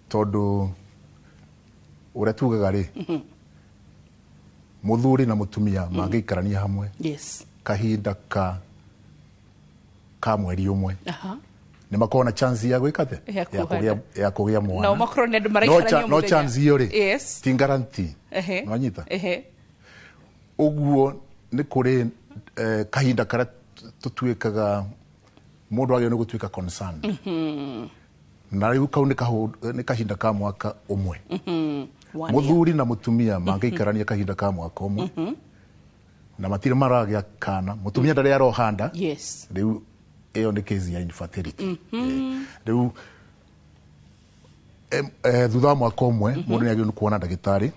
Tondũ ũrĩa tugaga rĩ, mũthuri na mũtumia mangĩikarania hamwe kahinda ka mweri ũmwe, nĩ makoragwo na chance ya gwĩka atĩa? Ya ya kũgĩa, ya kũgĩa mwana. No makorwo nĩ andũ no, maraikarania o no mũthenya. Chance iyo rĩ, ti guarantee. Nwanyita? Ehe. Ũguo nĩ kũrĩ kahinda karĩa tũtuĩkaga mũndũ agĩrĩirwo nĩ gũtuĩka concerned, na rĩu kau nĩ kahinda ka mwaka ũmwe. One year. Mũthuri na mũtumia mangĩikarania kahinda ka mwaka ũmwe na matirĩ maragĩa kana, mũtumia ndarĩ aroha nda, rĩu ĩyo nĩ case ya infertility. Rĩu thutha wa mwaka ũmwe mũndũ nĩ agĩrĩirwo nĩ kuona ndagĩtarĩ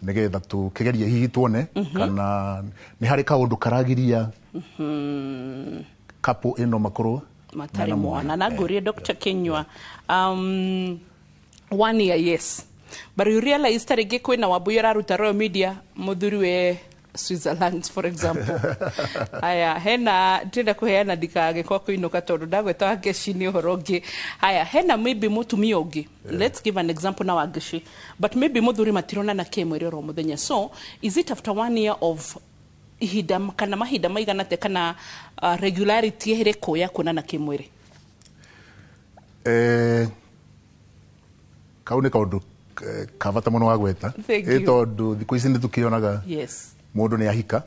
nĩgetha tũkĩgerie hihi tuone kana nĩ harĩ kaũndũ karagiria couple ĩno makorwo matarĩ mena. Mwana. Na ngũrie Dr. Kinyua, one year, yes, but you realize ta rĩngĩ kwĩna Wambui ũraruta Royal Media, mũthuri we Switzerland, for example. Haya, hena ndĩrenda kũheana ndikagĩkwa kũinũka tondũ ndagwĩta Wangeci nĩ ũhoro ũngĩ. Haya, hena maybe mũtumia ũngĩ, let's give an example na Wangeci, but maybe mũthuri matironana kĩmwĩrĩ oro mũthenya. So is it after one year of ihinda kana mahinda maigana atĩa kana regularity ĩrĩkũ ya kuonana kĩmwĩrĩ? Kau nĩ kaũndũ ka bata mũno wa gweta. Thank you. Tondũ thikũ ici nĩ tũkĩonaga mũndũ nĩ ahika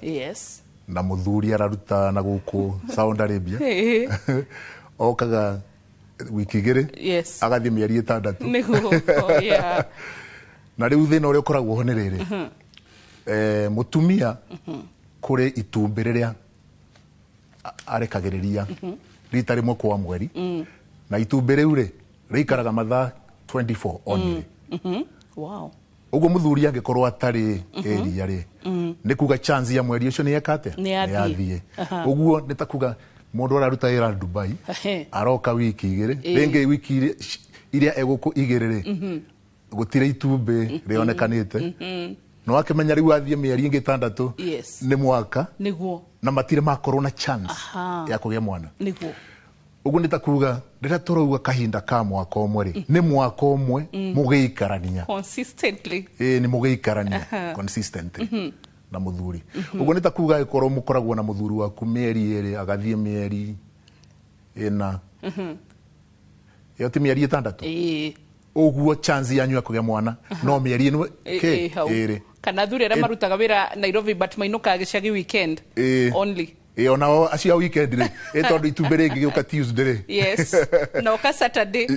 na mũthuri araruta na gũkũ Saudi Arabia, okaga wiki 2, agathiĩ mĩeri 6. Nĩguo, oh, yeah. Na rĩu thĩna ũrĩa ũkoragwo ho nĩ rĩrĩ, mũtumia kũrĩ itumbĩ rĩrĩa arekagĩrĩria rita rĩmwe kwa mweri, na itumbĩ rĩu rĩ rĩikaraga mathaa 24 only. Ũguo mũthuri angĩkorwo atarĩ area rĩ, nĩ kuga chance ya mweri ũcio nĩ eka atĩa? Nĩ yathiĩ. Yathiĩ. Ũguo nĩ ta kuga mũndũ araruta wĩra Dubai, aroka wiki 2, rĩngĩ wiki iria egũkũ 2 rĩ, gũtirĩ itumbĩ rĩonekanĩte. No akĩmenya rĩu athiĩ mĩeri ĩngĩ 6, nĩ mwaka, na matirĩ makorwo na chance ya kũgĩa mwana. Ũguo nĩ ta kuga rĩrĩa tũrauga kahinda ka mwaka ũmwe rĩ, nĩ mwaka ũmwe mũgĩikarania consistently. Ĩĩ, nĩ mũgĩikarania consistently na mũthuri. Ũguo nĩ ta kuga angĩkorwo mũkoragwo na mũthuri waku mĩeri 2, agathiĩ mĩeri 4, ĩyo ti mĩeri 6? Ĩĩ. Ũguo chance yanyu ya kũgĩa mwana no mĩeri ĩno Ĩ, hau. 2. Kana athuri arĩa marutaga wĩra Nairobi but mainũkaga gĩcagi weekend only. Ĩĩ, onao acio a weekend rĩ, ĩ tondũ itumbĩ rĩngĩ gĩũka Tuesday rĩ, Yes, na oka Saturday,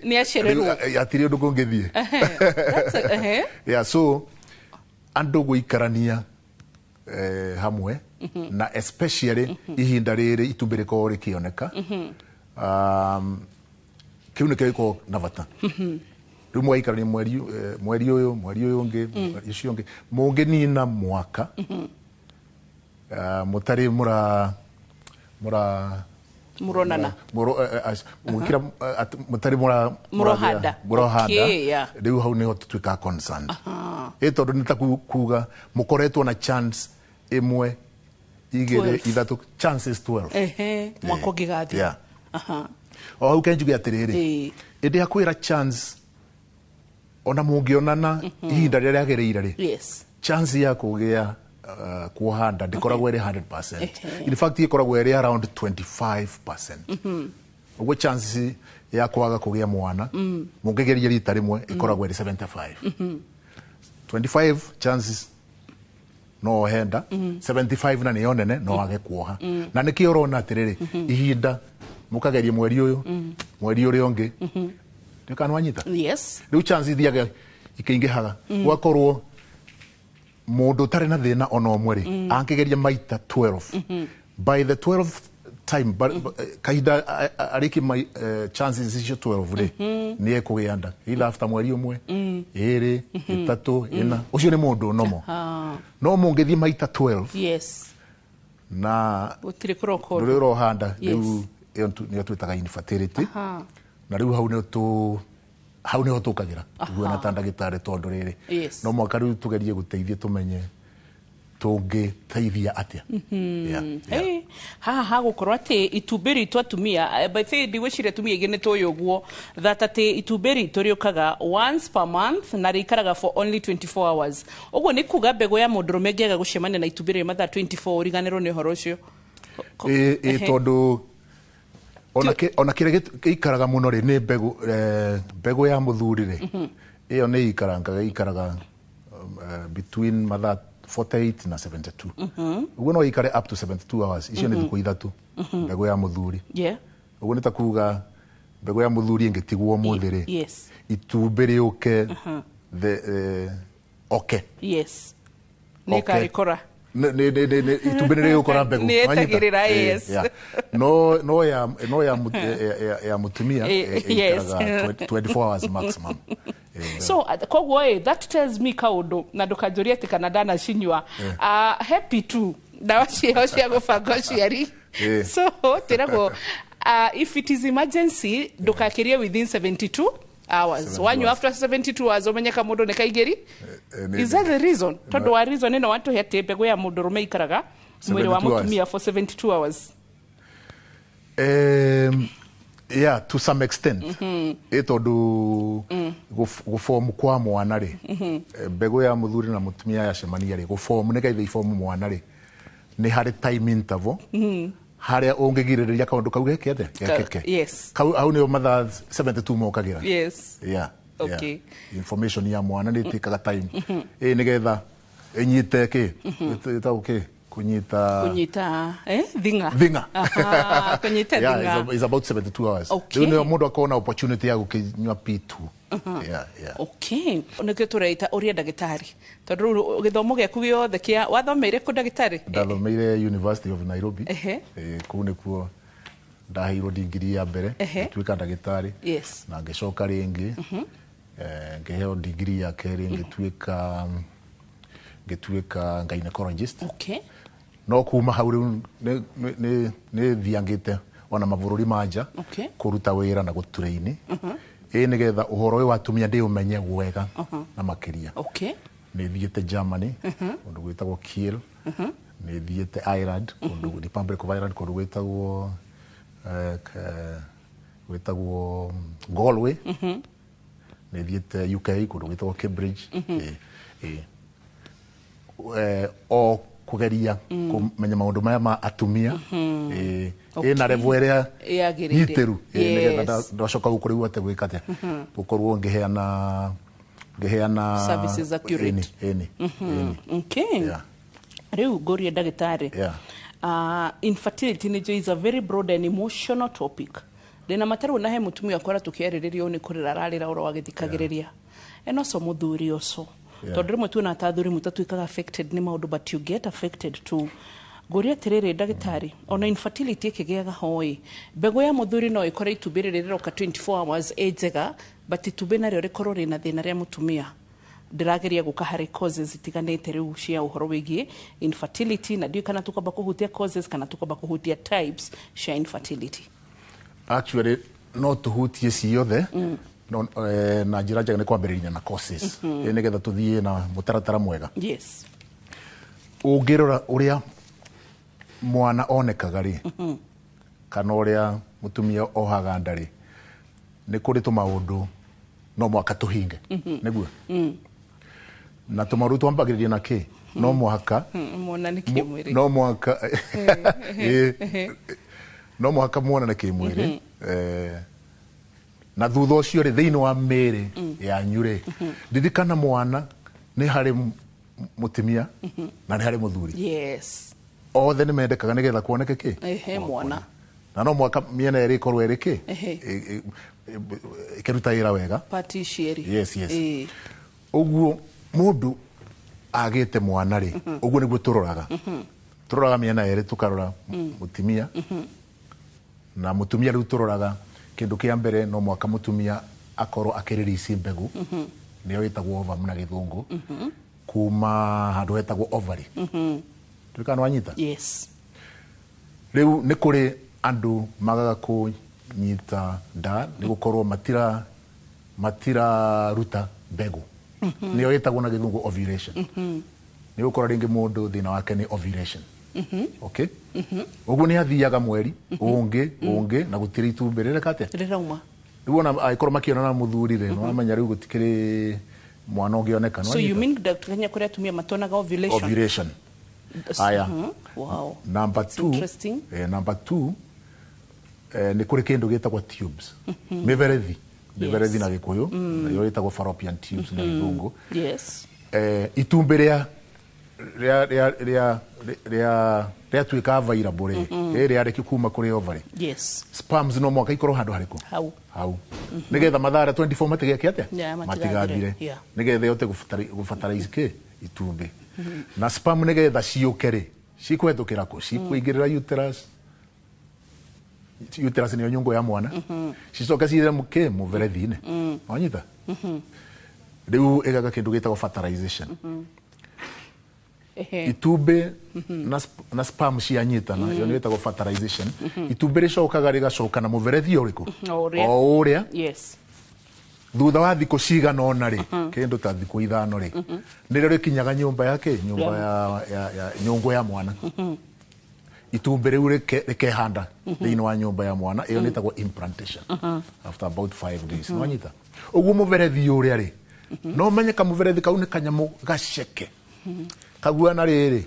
nĩ acererwo. Rĩu, hatirĩ ũndũ kũngĩthiĩ. Ehe. Yeah, so andũ gũikarania hamwe na especially ihinda rĩrĩ itumbĩ rĩkoragwo rĩkĩoneka, kĩu nĩkĩo gĩkoragwo na bata. Rĩu mũgaikarania mweri, mweri ũyũ, mweri ũyũ ũngĩ, mweri ũcio ũngĩ, mũngĩnina mwaka mũtarĩ mũra mũra Mũronana. Mũgĩkĩra mũtarĩ mũra Mũrohanda. Mũrohanda. Okay, yeah. Rĩu hau nĩho tũtuĩkaga concerned, ĩ tondũ nĩ ta kuga mũkoretwo na chance ĩmwe, 2, 12. 3, chances 12. Ehe, mwaka ũngĩgathiĩ. Yeah. O hau kenjuge atĩrĩrĩ, ĩndĩ ya kwĩra chance ona mũngĩonana ihinda rĩrĩa rĩagĩrĩire rĩ, chance ya kũgĩa kuoha nda ndĩkoragwo ĩrĩ 100%. In fact, ĩkoragwo ĩrĩ around 25%. Ũguo chance ya kwaga kũgĩa mwana mũngĩgeria rita rĩmwe ĩkoragwo ĩrĩ 75, 25 chances no ohe nda, 75 na nĩyo nene no age kuoha. Na nĩkĩo ũrona atĩrĩrĩ, ihinda mũkageria mweri ũyũ, mweri ũrĩa ũngĩ, nĩ kana wanyita. Rĩu chance ithiaga ikĩingĩhaga, gwakorwo mũndũ ũtarĩ na thĩna ona ũmwe rĩ, angĩgeria maita 12, by the 12th time, kahinda arĩkie chances icio 12 rĩ, nĩ ekũgĩa nda either after mweri ũmwe, 2, 3, 4. Ũcio nĩ mũndũ nomo. No mũngĩthiĩ maita 12 na gũtirĩ kũroka ndũrĩ ũndũ. ũroha nda, rĩu ĩyo nĩyo twĩtaga infertility. Na rĩu hau nĩho tũ hau nĩho tũkagĩra tuona ta ndagĩtarĩ, tondũ rĩrĩ no mwaka rĩu tũgerie gũteithia tũmenye Tũngĩteithia atĩa? Yeah. Hey, haha hagũkorwo atĩ itumbĩ ritũ atumia, by the way, ndigwĩciria atumia aingĩ nĩ tũĩ ũguo, that atĩ itumbĩ ritũ rĩũkaga once per month na rĩikaraga for only 24 hours. Ũguo nĩ kuga mbegũ ya mũndũrũme ĩngĩaga gũcemania na itumbĩ rĩrĩ mathaa 24, ũriganĩrwo nĩ ũhoro ũcio. Ĩ tondũ ona kĩrĩa gĩikaraga mũno rĩ, nĩ mbegũ, mbegũ ya mũthuri rĩ, ĩyo nĩ ĩikarangaga, ĩikaraga between mathaa 48 na 72. Ũguo no ĩikare up to 72 hours. Icio nĩ thikũ 3 mbegũ ya mũthuri. Ũguo nĩ ta kuga mbegũ ya mũthuri ĩngĩtigwo ũmũthĩ rĩ, itumbĩ rĩũke the oke. Yes, nĩ ĩkarĩkora. Itumbĩ nĩ rĩgũkora mbegũ. Nĩ ĩtagĩrĩra, yes. Yeah. No ya mũtumia ĩikaraga 24 hours maximum. So koguo that tells me kaũndũ, na ndũkanjũrie atĩ kana ndanacinyua. Happy tu ndawa ciao cia gũbanga ũciari. So tĩragwo, if it is emergency, ndũkakirie within 72 hours. 72 Wanyua hours. after 72 hours, ũmenye kamũndũ nĩ kaigĩri. Is that the reason? Tondũ wa reason ĩno watũhe atĩ mbegũ ya mũndũrũme ikaraga mwĩrĩ wa 72 hours. mũtumia for 72 hours. Yeah, to some extent. Ĩ tondũ gũbomu kwa mwana rĩ, mbegũ ya mũthuri na mũtumia yacemania rĩ, gũbomu nĩgetha ibomu mwana rĩ, nĩ harĩ time interval harĩa ũngĩgirĩrĩria kaũndũ kau geke atĩa, gekĩke. Kau hau nĩo mathaa 72 mokagĩra. Information ya mwana nĩ ĩtĩkaga time ĩ nĩgetha ĩnyite kĩ, ĩtagwo kĩ, kũnyita Kunyita thinga. Thinga. Aha, kunyita thinga. It's about 72 hours. Rĩu nĩyo mũndũ akona opportunity ya gũkĩnyua P2. Yeah. Okay, nĩkĩo tũreita ũria ndagĩtarĩ, tondũ rĩu gĩthomo gĩaku gĩothe kĩa wathomeire kũ, ndagĩtarĩ? Ndathomeire University of Nairobi. Kũu nĩkuo ndaheirwo digiri ya mbere, ngĩtuĩka ndagĩtarĩ. Na ngĩcoka rĩngĩ, ngĩheo digiri ya kerĩ, ngĩtuĩka gynecologist. No kuma hau rĩu nĩ thiangĩte ona mabũrũri ma nja kũruta wĩra na gũturaini ĩ nĩgetha ũhoro ũyũ wa atumia ndĩũmenye wega na makĩria. Nĩ thiĩte Germany, kũndũ gwĩtagwo Kiel. Nĩ thiĩte Ireland, kũndũ Republic of Ireland, kũndũ gwĩtagwo gwĩtagwo Galway. Nĩ thiĩte UK, kũndũ gwĩtagwo Cambridge. O kũgeria kũmenya maũndũ maya ma atumia ĩ na level ĩrĩa Yagĩrĩire. nyitĩru, nĩgetha ndacoka gũkũ rĩu hote gwĩka atĩa, gũkorwo ngĩheana Services accurate. Ĩni. Rĩu ngũrie ndagĩtarĩ, infertility nĩjo is a very broad and emotional topic. Ndĩna matarũ na he mũtumia akora tũkĩarĩrĩria ũũ nĩ kũrĩra ararĩra ũro agĩthikagĩrĩria, and also mũthuri ũcio, tondũ rĩmwe tuona ta athuri mũtatuĩkaga affected nĩ maũndũ, but you get affected too. Ngũria atĩrĩrĩ ndagĩtarĩ, ona infertility ĩkĩgĩaga hoĩ, mbegũ ya mũthuri no ĩkore itumbĩ rĩrĩ rĩroka 24 hours ĩ njega, but itumbĩ narĩo rĩkorwo rĩna thĩna rĩa mũtumia ndĩrageria gũka harĩ causes itiganĩte rĩu cia ũhoro wĩgiĩ infertility, na ndiũĩ kana tũkwamba kũhutia causes kana tũkwamba kũhutia types cia infertility. Actually no tũhutie ciothe, no na njĩra njega nĩ kwambĩrĩria na causes, nĩgetha tũthiĩ na mũtaratara mwega. Ũngĩrora ũrĩa mwana onekaga rĩ, kana ũrĩa mũtumia ohaga nda rĩ, nĩ kũrĩ tũmaũndũ no mũhaka tũhinge nĩguo, na tũmaũndũ twambagĩrĩria na kĩ, no mũhaka Muonane kĩmwĩrĩ. No mũhaka, no mũhaka muonane kĩmwĩrĩ. Na thutha ũcio rĩ, thĩinĩ wa mĩĩrĩ yanyu rĩ, ririkana mwana nĩ harĩ mũtumia na nĩ harĩ mũthuri. Othe nĩ mendekaga nĩgetha kuoneke kĩ? Mwana. Na no mũhaka mĩena ĩrĩ ĩkorwo ĩrĩ kĩ, ĩkĩruta wĩra wega. Pati cierĩ. Yes. Ũguo mũndũ agĩte mwana rĩ, ũguo nĩguo tũroraga mĩena ĩrĩ, tũkarora mũtumia na mũtumia. Rĩu tũroraga kĩndũ kĩa mbere, no mũhaka mũtumia akorwo akĩrĩrĩci mbegũ, nĩyo ĩtagwo ovum na gĩthũngũ, kuma handũ hetagwo ovary. Tuĩka nĩ wanyita? Yes. Rĩu nĩ kũrĩ andũ magaga kũnyita nda nĩ gũkorwo matiraruta mbegũ, nĩyo ĩtagwo na gĩthũngũ ovulation. Nĩ ũgũkora rĩngĩ mũndũ thĩna wake nĩ ovulation. Okay, ũguo nĩ athiaga mweri ũngĩ ũngĩ na gũtirĩ itumbĩ rĩreka atĩa? Rĩrauma. Rĩu ona angĩkorwo makĩonana na mũthuri rĩ, nĩwamenya rĩu gũtikĩrĩ mwana ũngĩoneka. So you mean, Dr. Kenya, kũrĩ atumia matonaga ovulation? Ovulation. Aya. Wow. Number It's two, interesting. Number two, nĩ kũrĩ kĩndũ gĩtagwo tubes, mĩberethi, mĩberethi na Gĩkũyũ, nayo ĩtagwo fallopian tubes na Gĩthũngũ. Itumbĩ rĩa rĩa rĩa rĩa rĩa rĩatuĩka available rĩ, rĩarĩki kuma kũrĩ ovary, sperms no mũhaka ikorwo handũ harĩkũ? Hau. Hau, nĩgetha mathaa arĩa 24 matigeke atĩa? Yeah, matigathire. Matigathire. Nĩgetha ĩhote gũbatarize kĩ itumbĩ na sperm, nĩgetha ciũke rĩ, cikũhetũkĩra kũ? Cikũingĩrĩra uterus. Uterus nĩyo nyũngũ ya mwana. Cicoke cire kĩ mũberethi-inĩ. Wanyita? Rĩu ĩgaga kĩndũ gĩtagwo fertilization. Itumbĩ na sperm cianyitana, ĩyo nĩ ĩtagwo fertilization. Itumbĩ rĩcokaga rĩgacoka na mũberethi ũrĩkũ? O ũrĩa. O ũrĩa. Thutha wa thikũ cigana ũna rĩ, kĩndũ ta thikũ 5 rĩ, nĩrĩo rĩkinyaga nyũmba ya kĩ, nyũmba ya nyũngũ ya mwana. Itumbĩ rĩu rĩkehanda thĩinĩ wa nyũmba ya mwana. Ĩyo nĩ ĩtagwo implantation after about 5 days. Nĩwanyita? Ũguo mũberethi ũrĩa rĩ, no menye kamũberethi kau nĩ kanyamũ gaceke kahuana rĩrĩ,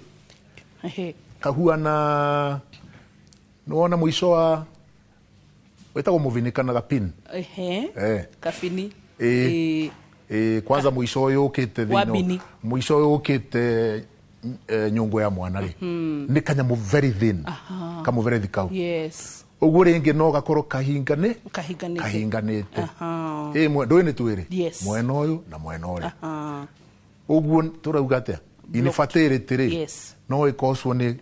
kahuana, nĩwona mũico wa wĩtagwo mũvini kana gapin. Kabini. Ĩĩ. Ĩĩ, kwanza mũico ũyũ ũkĩte Wa thĩinĩ bini. Mũico ũyũ ũkĩte nyũngũ ya mwana rĩ, nĩ kanyamũ very thin, kamũberethi kau. Ũguo rĩngĩ no gakorwo kahingane. Kahinganĩte. Kahinganĩte. Ĩ ndũĩ nĩ twĩrĩ, mwena ũyũ na mwena ũrĩa. Ũguo tũrauga atĩa? Infertility rĩ, no ĩkocwo nĩ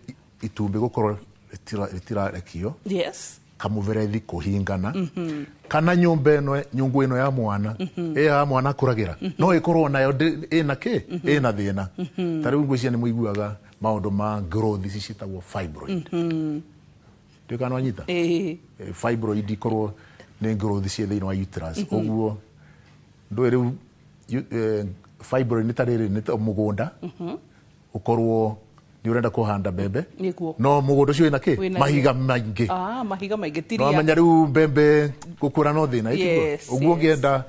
itumbĩ gũkorwo rĩtirarekio, kamũberethi kũhingana, kana nyũmba ĩno, nyũngũ ĩno ya mwana, ĩ ya mwana akũragĩra, no ĩkorwo nayo ĩna kĩ, ĩna thĩna. Ta rĩu ngwĩciria nĩ mũiguaga maũndũ ma growth ici ciĩtagwo fibroid. Ndiũĩ kana wanyita? Ĩĩ. Fibroid ikorwo nĩ growth ciĩ thĩinĩ wa uterus. Ũguo ndũĩ rĩu fibroid nĩ ta rĩrĩ, nĩ ta mũgũnda ũkorwo nĩ ũrenda kũhanda mbembe, no mũgũnda ũcio wĩna kĩ? Wĩna Mahiga maingĩ. Ah, mahiga maingĩ. No Tiria. amenya rĩu mbembe gũkũra no thĩna, ĩtiguo? Ũguo ũngĩenda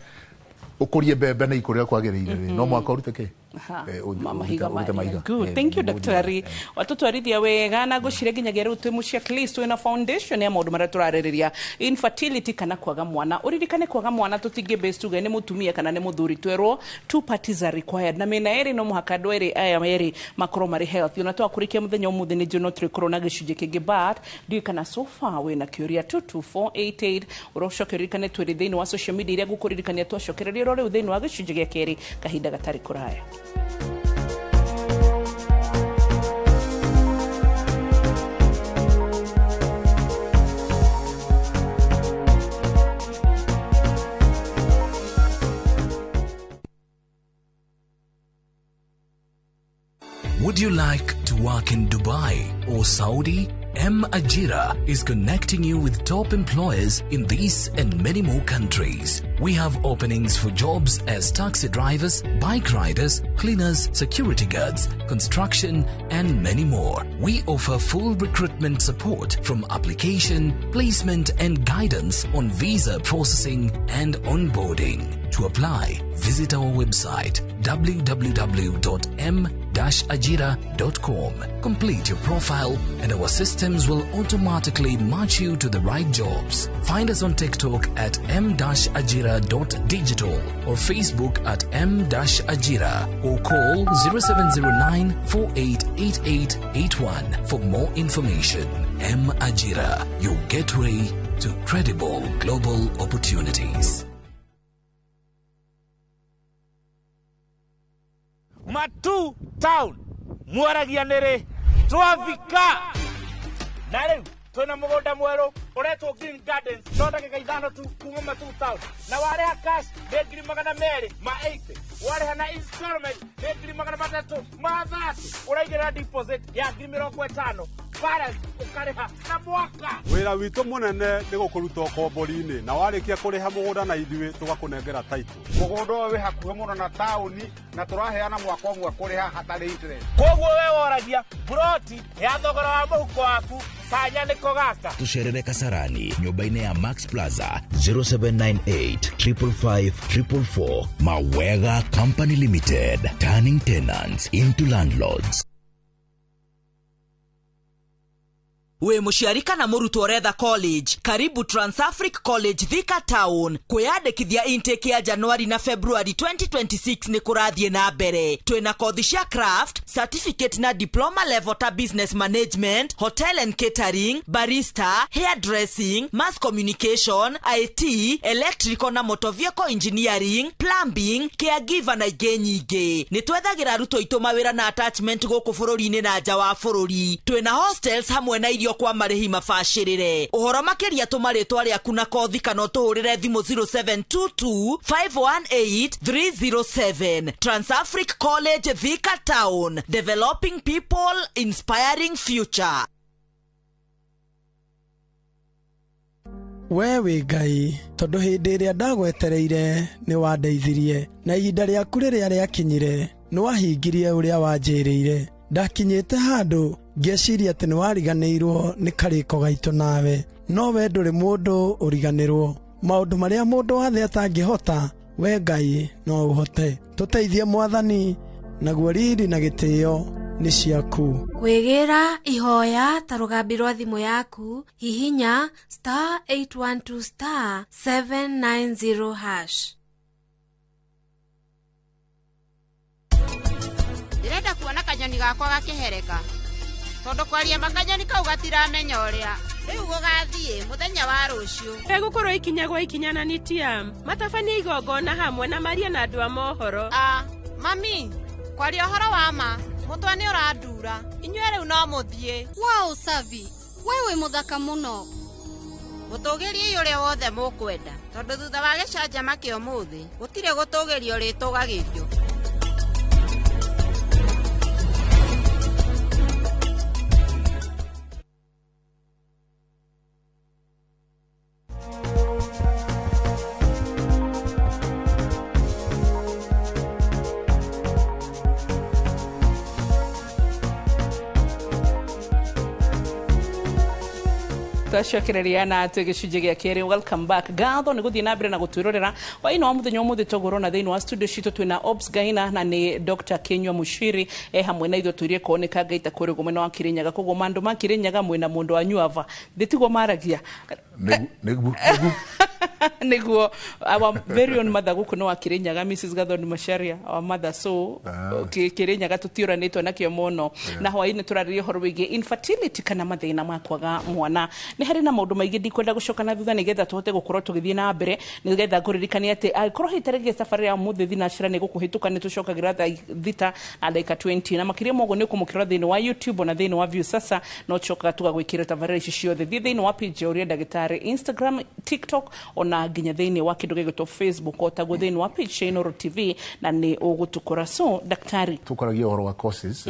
ũkũrie mbembe na ikũrĩa kwagĩrĩire rĩ, no mũhaka ũrute kĩ? Mahiga Ũrute mahiga. Good. Thank you, nĩguo daktari. Watũtwarithia wega na ngwĩciria nginyagia rĩu twĩ mũciĩ, at least twĩna foundation ya maũndũ marĩa tũrarĩrĩria, infertility kana kwaga mwana. Ũririkane kwaga mwana tũtingĩ base tuge nĩ mũtumia kana nĩ mũthuri, twerwo two parties are required, na mĩena ĩrĩ no mũhaka andũ erĩ aya erĩ makorwo marĩ healthy. Ona twakũrĩkia mũthenya ũmũthĩ nĩ njũĩ no tũrĩkorwo na gĩcunjĩ kĩngĩ, but ndiũĩ kana so far wĩna kĩũria. 22488 ũrocoke ũririkane twĩrĩ thĩinĩ wa social media iria ngũkũririkania twacokereria ro rĩu thĩinĩ wa gĩcunjĩ gĩa kerĩ kahinda gatarĩ kũraya. Would you like to work in Dubai or Saudi? M Ajira is connecting you with top employers in these and many more countries. We have openings for jobs as taxi drivers, bike riders, cleaners, security guards, construction, and many more. We offer full recruitment support from application, placement, and guidance on visa processing and onboarding. To apply, visit our website www.m-ajira.com. Complete your profile and our systems will automatically match you to the right jobs. Find us on TikTok at m-ajira.digital or Facebook at m-ajira or call 0709 488881 for more information. M Ajira, your gateway to credible global opportunities. Matu town mwaragia nĩ rĩ twavika na rĩu twĩna mũgũnda mwerũ. Uretwo Green Gardens no ndagĩka 5 tu kuma Matu Town, na warĩha cash nĩ 280,000, warĩha na installment nĩ 330,000, ũraigĩrĩra deposit ya 50,000, balance ũkarĩha na mwaka. Wĩra witũ mũnene nĩ gũkũruta ũkombori-inĩ, na warĩkia kũrĩha mũgũnda na ithuĩ tũgakũnengera title. Mũgũnda ũyũ wĩ hakuhĩ mũno na taũni na tũraheana mwaka ũmwe kũrĩha hatarĩ interest. Koguo we woragia buroti ya thogora wa mũhuko waku kanya nĩko gaka. Tucerere Kasarani nyũmba-inĩ ya Max Plaza 0798 555 444. Mawega Company Limited, turning tenants into landlords. Wĩ mũciari kana mũrutwo ũretha college, karibu Transafric College Thika Town. Kwĩyandĩkithia intake ya January na February 2026 nĩ kũrathiĩ na mbere. Twĩna kothi cia craft, certificate na diploma level ta business management, hotel and catering, barista, hairdressing, mass communication, IT, electrical na motor vehicle engineering, plumbing, caregiver na ingĩ nyingĩ. Nĩ twethagĩra arutwo aitũ mawĩra na attachment gũkũ bũrũri-inĩ na nja wa bũrũri. Twĩna hostels hamwe na irio kwa marĩhi mabacĩrĩre. Ũhoro makĩria tũma rĩtwa rĩaku na kothi kana ũtũhũrĩre thimũ 0722 518 307. Transafric College Thika Town, developing people, inspiring future. We wĩ Ngai, tondũ hĩndĩ ĩrĩa ndagwetereire nĩ wandeithirie, na ihinda rĩaku rĩrĩa rĩakinyire nĩ wahingirie ũrĩa wanjĩrĩire. Ndakinyĩte handũ ngĩciria atĩ nĩ wariganĩirwo nĩ karĩko gaitũ nawe, no we ndũrĩ mũndũ ũriganĩrwo. Maũndũ marĩa mũndũ wathe atangĩhota, we Ngai no ũhote. Tũteithie Mwathani, naguo riri na gĩtĩo nĩ ciaku. Kwĩgĩra ihoya ta rũgambi rwa thimũ yaku, hihinya *812 *790 hash. Ndĩrenda kuona kanyoni gakwa gakĩhereka, tondũ kwaria makanyoni kau gatiramenya ũrĩa rĩu gũgathiĩ mũthenya wa rũciũ. Egũkorwo ikinya gwa ikinya na nitiam matabania igongona hamwe na maria na andũ a mohoro. Mami, kwaria ũhoro wa ma, mũtwe nĩ ũrandura, inyuĩ rĩu no mũthiĩ. Wow, Savi, we wĩ mũthaka mũno. Mũtũgĩriei ũrĩa wothe mũkwenda, tondũ thutha wa gĩcanjama kĩa ũmũthĩ gũtirĩ gũtũgĩrio rĩtũgagĩrio. Twacokereria na atĩ gĩcunjĩ gĩa kerĩ. Welcome back. Ngatho nĩ gũthiĩ na mbere na gũtwĩrorera hwaĩ-inĩ wa mũthenya ũmũthĩ. Tũgũrwo na thĩinĩ wa studio citũ twĩna Obs Gaina na nĩ Dr. Kinyua Muchiri hamwe na ithuĩ tũirie kuoneka Ngaita kũrĩ mwena wa Kirinyaga. Koguo mandũ ma Kirinyaga mwĩna mũndũ wanyu ava thĩ maragia nĩguo our very own mother gũkũ nĩ wa Kirinyaga, Mrs. Gathoni Macharia, our mother. So Kirinyaga tũtiũranĩtwo nakĩo mũno. Na hwaĩ-inĩ tũrarĩria ũhoro wĩgiĩ infertility kana mathĩna ma kwaga mwana. Nĩ harĩ na maũndũ maingĩ ndikwenda gũcoka na thutha nĩgetha tũhote gũkorwo tũgĩthiĩ na mbere, nĩgetha ngũririkanie atĩ angĩkorwo hihi tarĩngĩ thabarĩ ya ũmũthĩ thinacira nĩ gũkũhĩtũka, nĩ tũcokagĩra thaa 6 na ndagĩka 20, na makĩria ma ũguo nĩ ũkũmũkĩra thĩinĩ wa YouTube na thĩinĩ wa Viusasa, no tũcokaga tũgagwĩkĩra tabarĩra ici ciothe. Thiĩ thĩinĩ wa page ya Ũrĩa Ndagĩtarĩ Instagram, TikTok, ona nginya thĩinĩ wa kĩndũ gĩgwĩtwo Facebook, o taguo thĩinĩ wa page ya Inooro TV, na nĩ ũgũtũkora. So daktari, tũkaragia ũhoro wa causes.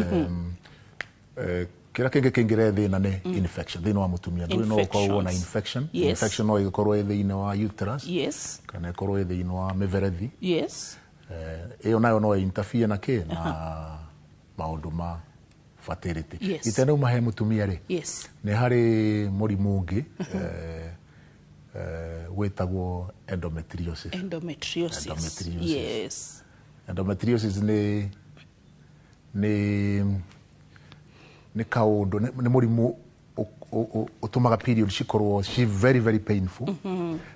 Kĩrĩa kĩngĩ kĩngĩrehe thĩna nĩ infection thĩinĩ wa mũtumia. Ndũĩ no ũkorwo na infection. Infection no ĩgĩkorwo ĩ thĩinĩ wa uterus, kana ĩkorwo ĩ thĩinĩ wa mĩberethi. Ĩyo nayo no interfere na kĩ na maũndũ ma fertility. Itanauma he mũtumia rĩ, nĩ harĩ mũrimũ ũngĩ wĩtagwo endometriosis. Endometriosis. Yes. Endometriosis nĩ kaũndũ, nĩ mũrimũ ũtũmaga period cikorwo ci very very painful,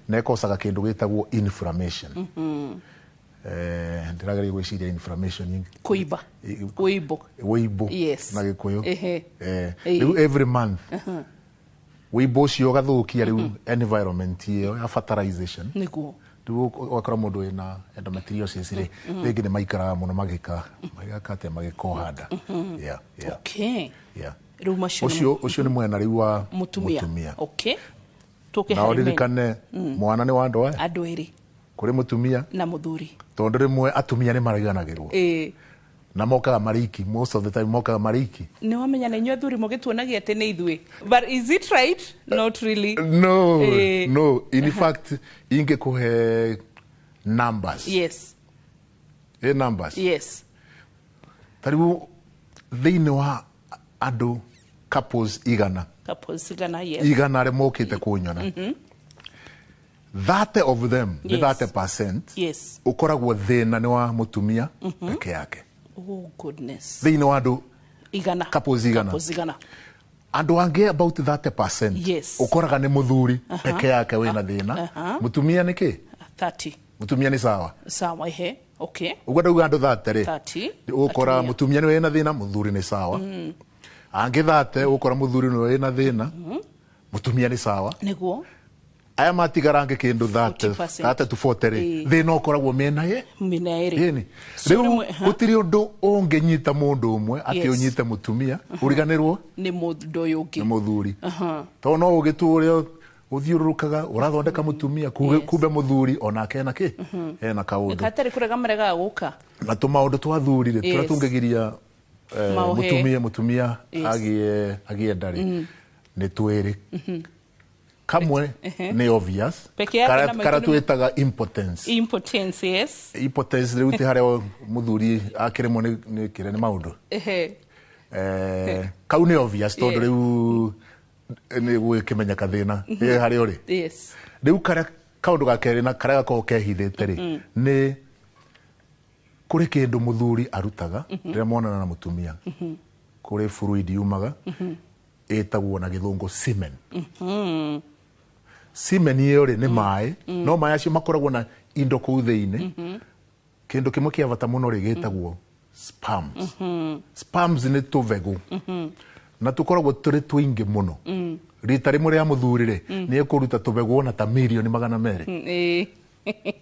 na ĩkocaga kĩndũ gĩtagwo inflammation. Ndĩrageria gwĩciria inflammation, kũimba, wĩimbo na Gĩkũyũ. Rĩu every month wĩimbo ũcio ũgathũkia rĩu environment ĩyo ya fertilization. Nĩguo rĩu ũgakora mũndũ wĩna endometriosis rĩ, rĩngĩ nĩ maikaraga mũno magĩka atĩa, magĩkoha nda. Okay. Rĩu ũcio nĩ mwena rĩu wa mũtumia. Okay. Tũke Na harĩ men. ũririkane mwana nĩ wa andũ aya, andũ erĩ, kũrĩ mũtumia na mũthuri. Tondũ rĩmwe atumia nĩ mariganagĩrwo na mokaga marĩ iki, most of the time mokaga marĩ iki. Nĩ wamenya na inyuĩ athuri mũgĩtuonagia atĩ nĩ ithuĩ, but is it right? Not really. No. No, in fact ingĩkũhe numbers, ĩ numbers, ta rĩu thĩinĩ wa andũ couples 100, Couples 100, yes. 100 arĩa mokĩte kũnyona, 30 of them nĩ 30% ũkoragwo thĩna nĩ wa mũtumia peke yake. Oh goodness. Thĩinĩ wa andũ 100. Couples 100. Couples 100. Andũ angĩ about 30% ũkoraga nĩ mũthuri peke yake wĩna thĩna. Mũtumia nĩ kĩ? 30. Mũtumia nĩ sawa. Sawa, ehe, okay. Ũguo ndauga andũ 30 rĩ, 30. ũgũkora Atumia. mũtumia nĩwe wĩna thĩna, mũthuri nĩ sawa. Angĩ 30 ũgũkora mũthuri nĩwe wĩna thĩna, mũtumia nĩ sawa. Aya matigara angĩ kĩndũ 30, 40%. 30 to 40 rĩ, thĩna ũkoragwo mĩena ye mĩena ĩrĩ. Ĩni. So Rĩu rĩmwe, ha? gũtirĩ ũndũ ũngĩnyita mũndũ ũmwe atĩ ũnyite mũtumia ũriganĩrwo nĩ mũndũ ũyũ ũngĩ, nĩ mũthuri, tondũ no ũgĩtũre ũthiũrũrũkaga ũrathondeka mũtumia, kumbe mũthuri onake ena kĩ, ena kaũndũ. Katarĩ kũrega maregaga gũka. Na tũmaũndũ twa thuri rĩ, tũrĩa tũngĩgiria Maũhe. mũtumia agĩe nda rĩ, nĩ twĩrĩ. Kamwe nĩ obvious, Peke yake na maitũ karĩa twĩtaga impotence. Impotence, yes. Impotence rĩu ti harĩa mũthuri akĩremwo nĩ kĩrĩa, nĩ maũndũ. Kau nĩ obvious tondũ rĩu nĩ gũgĩkĩmenyeka thĩna ĩ harĩa ũrĩ. Rĩu karĩa kaũndũ ga kerĩ na karĩa gakoragwo kehithĩte rĩ, nĩ kũrĩ kĩndũ mũthuri arutaga rĩrĩa monana na mũtumia. Kũrĩ fluid yumaga ĩtagwo na gĩthũngũ semen. Semen ĩyo rĩ, nĩ maĩ, no maĩ acio makoragwo na indo kũu thĩinĩ. Kĩndũ kĩmwe kĩa bata mũno rĩ, gĩtagwo sperms. Sperms nĩ tũbegũ na tũkoragwo tũrĩ tũingĩ mũno. Rita rĩmwe rĩa mũthuri rĩ, nĩ ekũruta tũbegũ ona ta mirioni 200.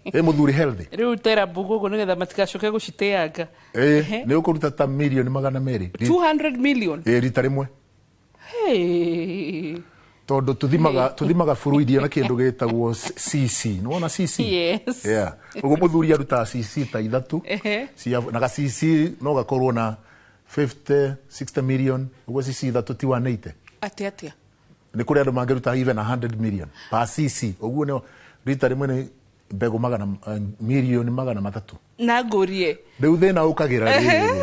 Ĩ mũthuri healthy. Rĩu tera mbugu ũguo nĩgetha matigacoke gũciteanga. Ĩ nĩ ũkũruta ta mirioni 200. 200 million. Ĩ rita rĩmwe. Hey. Tondũ tũthimaga fluid ĩyo na kĩndũ gĩtagwo cc. Nĩwona cc? Yes. Yeah. Ũguo mũthuri arutaga cc ta 3 na ga cc no gakorwo na 50 60 million. Ũguo cc 3 ti 180. Atĩ atĩa? Nĩ kũrĩ andũ mangĩruta even 100 million per cc. Ũguo nĩ rita rĩmwe nĩ mbegũ 300 milioni. Na ngũrie. Rĩu thĩna ũkagĩra rĩrĩ,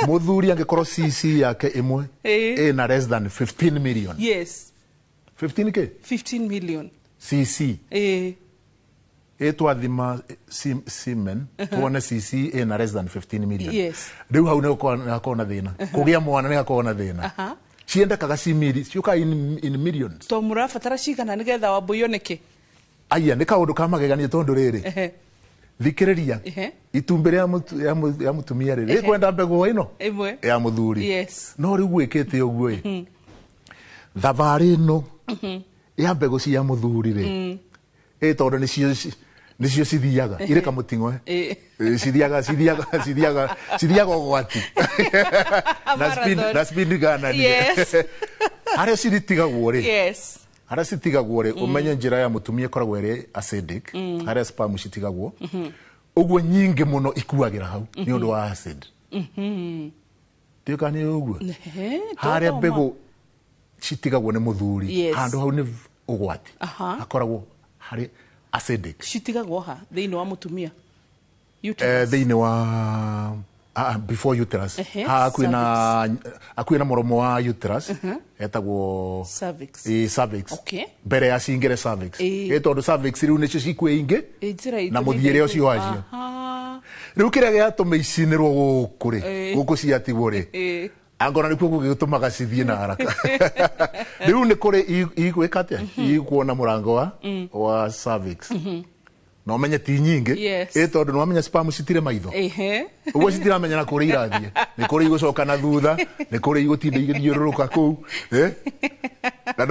mũthuri angĩkorwo cc yake ĩmwe ĩna less than 15 million. 15 k. 15 million. Cc. Ĩ twathima semen tuone cc ĩna less than 15 million. Rĩu hau nĩ hakoragwo na thĩna kũgĩa mwana, nĩ hakoragwo na thĩna. Ciendekaga cimiri ciũkaga in millions. To mũrabatara cigana nĩgetha wambui oneke? Aya nĩ kaũndũ ka magegania tondũ rĩrĩ, thikĩrĩria, itumbĩ rĩa mũtumia rĩ, rĩkwenda mbegũ ĩno ĩmwe ya mũthuri. No rĩu gwĩkĩte ũguo ĩ, thabarĩ ĩno ya mbegũ cia mũthuri rĩ, ĩ tondũ nĩcio cithiaga irĩ kamũting'oe. Ĩ, cithiaga ũgwati na speed, Marathon. na speed gananie. Harĩa ciritigagwo rĩ, harĩa citigagwo rĩ, ũmenye njĩra ya mũtumia ĩkoragwo ĩrĩ acidic, harĩa sperm citigagwo. Ũguo nyingĩ mũno ikuagĩra hau nĩ ũndũ wa acid. Ndiũĩ kana nĩ ũguo. Harĩa twathoma. mbegũ citigagwo nĩ mũthuri, handũ hau nĩ ũgwati, hakoragwo harĩ acidic. Citigagwo ha thĩinĩ wa mũtumia? Thĩinĩ wa before uterus. Ha hakuhĩ na mũromo wa uterus etagwo Cervix. Ĩ, cervix. Mbere ya cingĩre cervix. Ĩ tondũ cervix rĩu nĩcio cikuĩ ingĩ Ĩ, njĩra itũ na nĩ mũthiĩre ndaihu. ũcio wacio. Rĩu kĩrĩa gĩatũma icinĩrwo gũkũ rĩ, gũkũ ciatigwo rĩ, angona nĩkuo gũgĩtũmaga cithiĩ na haraka. Rĩu nĩ kũrĩ igwĩka atĩa, ikuona mũrango wa cervix na ũmenye ti nyingĩ. Ĩ tondũ nĩwamenya sperm citirĩ maitho. Ũguo citiramenya na kũrĩa irathiĩ, nĩ kũrĩa igũcoka na thutha, nĩ kũrĩa igũtinda igĩthiũrũrũka kũu. Na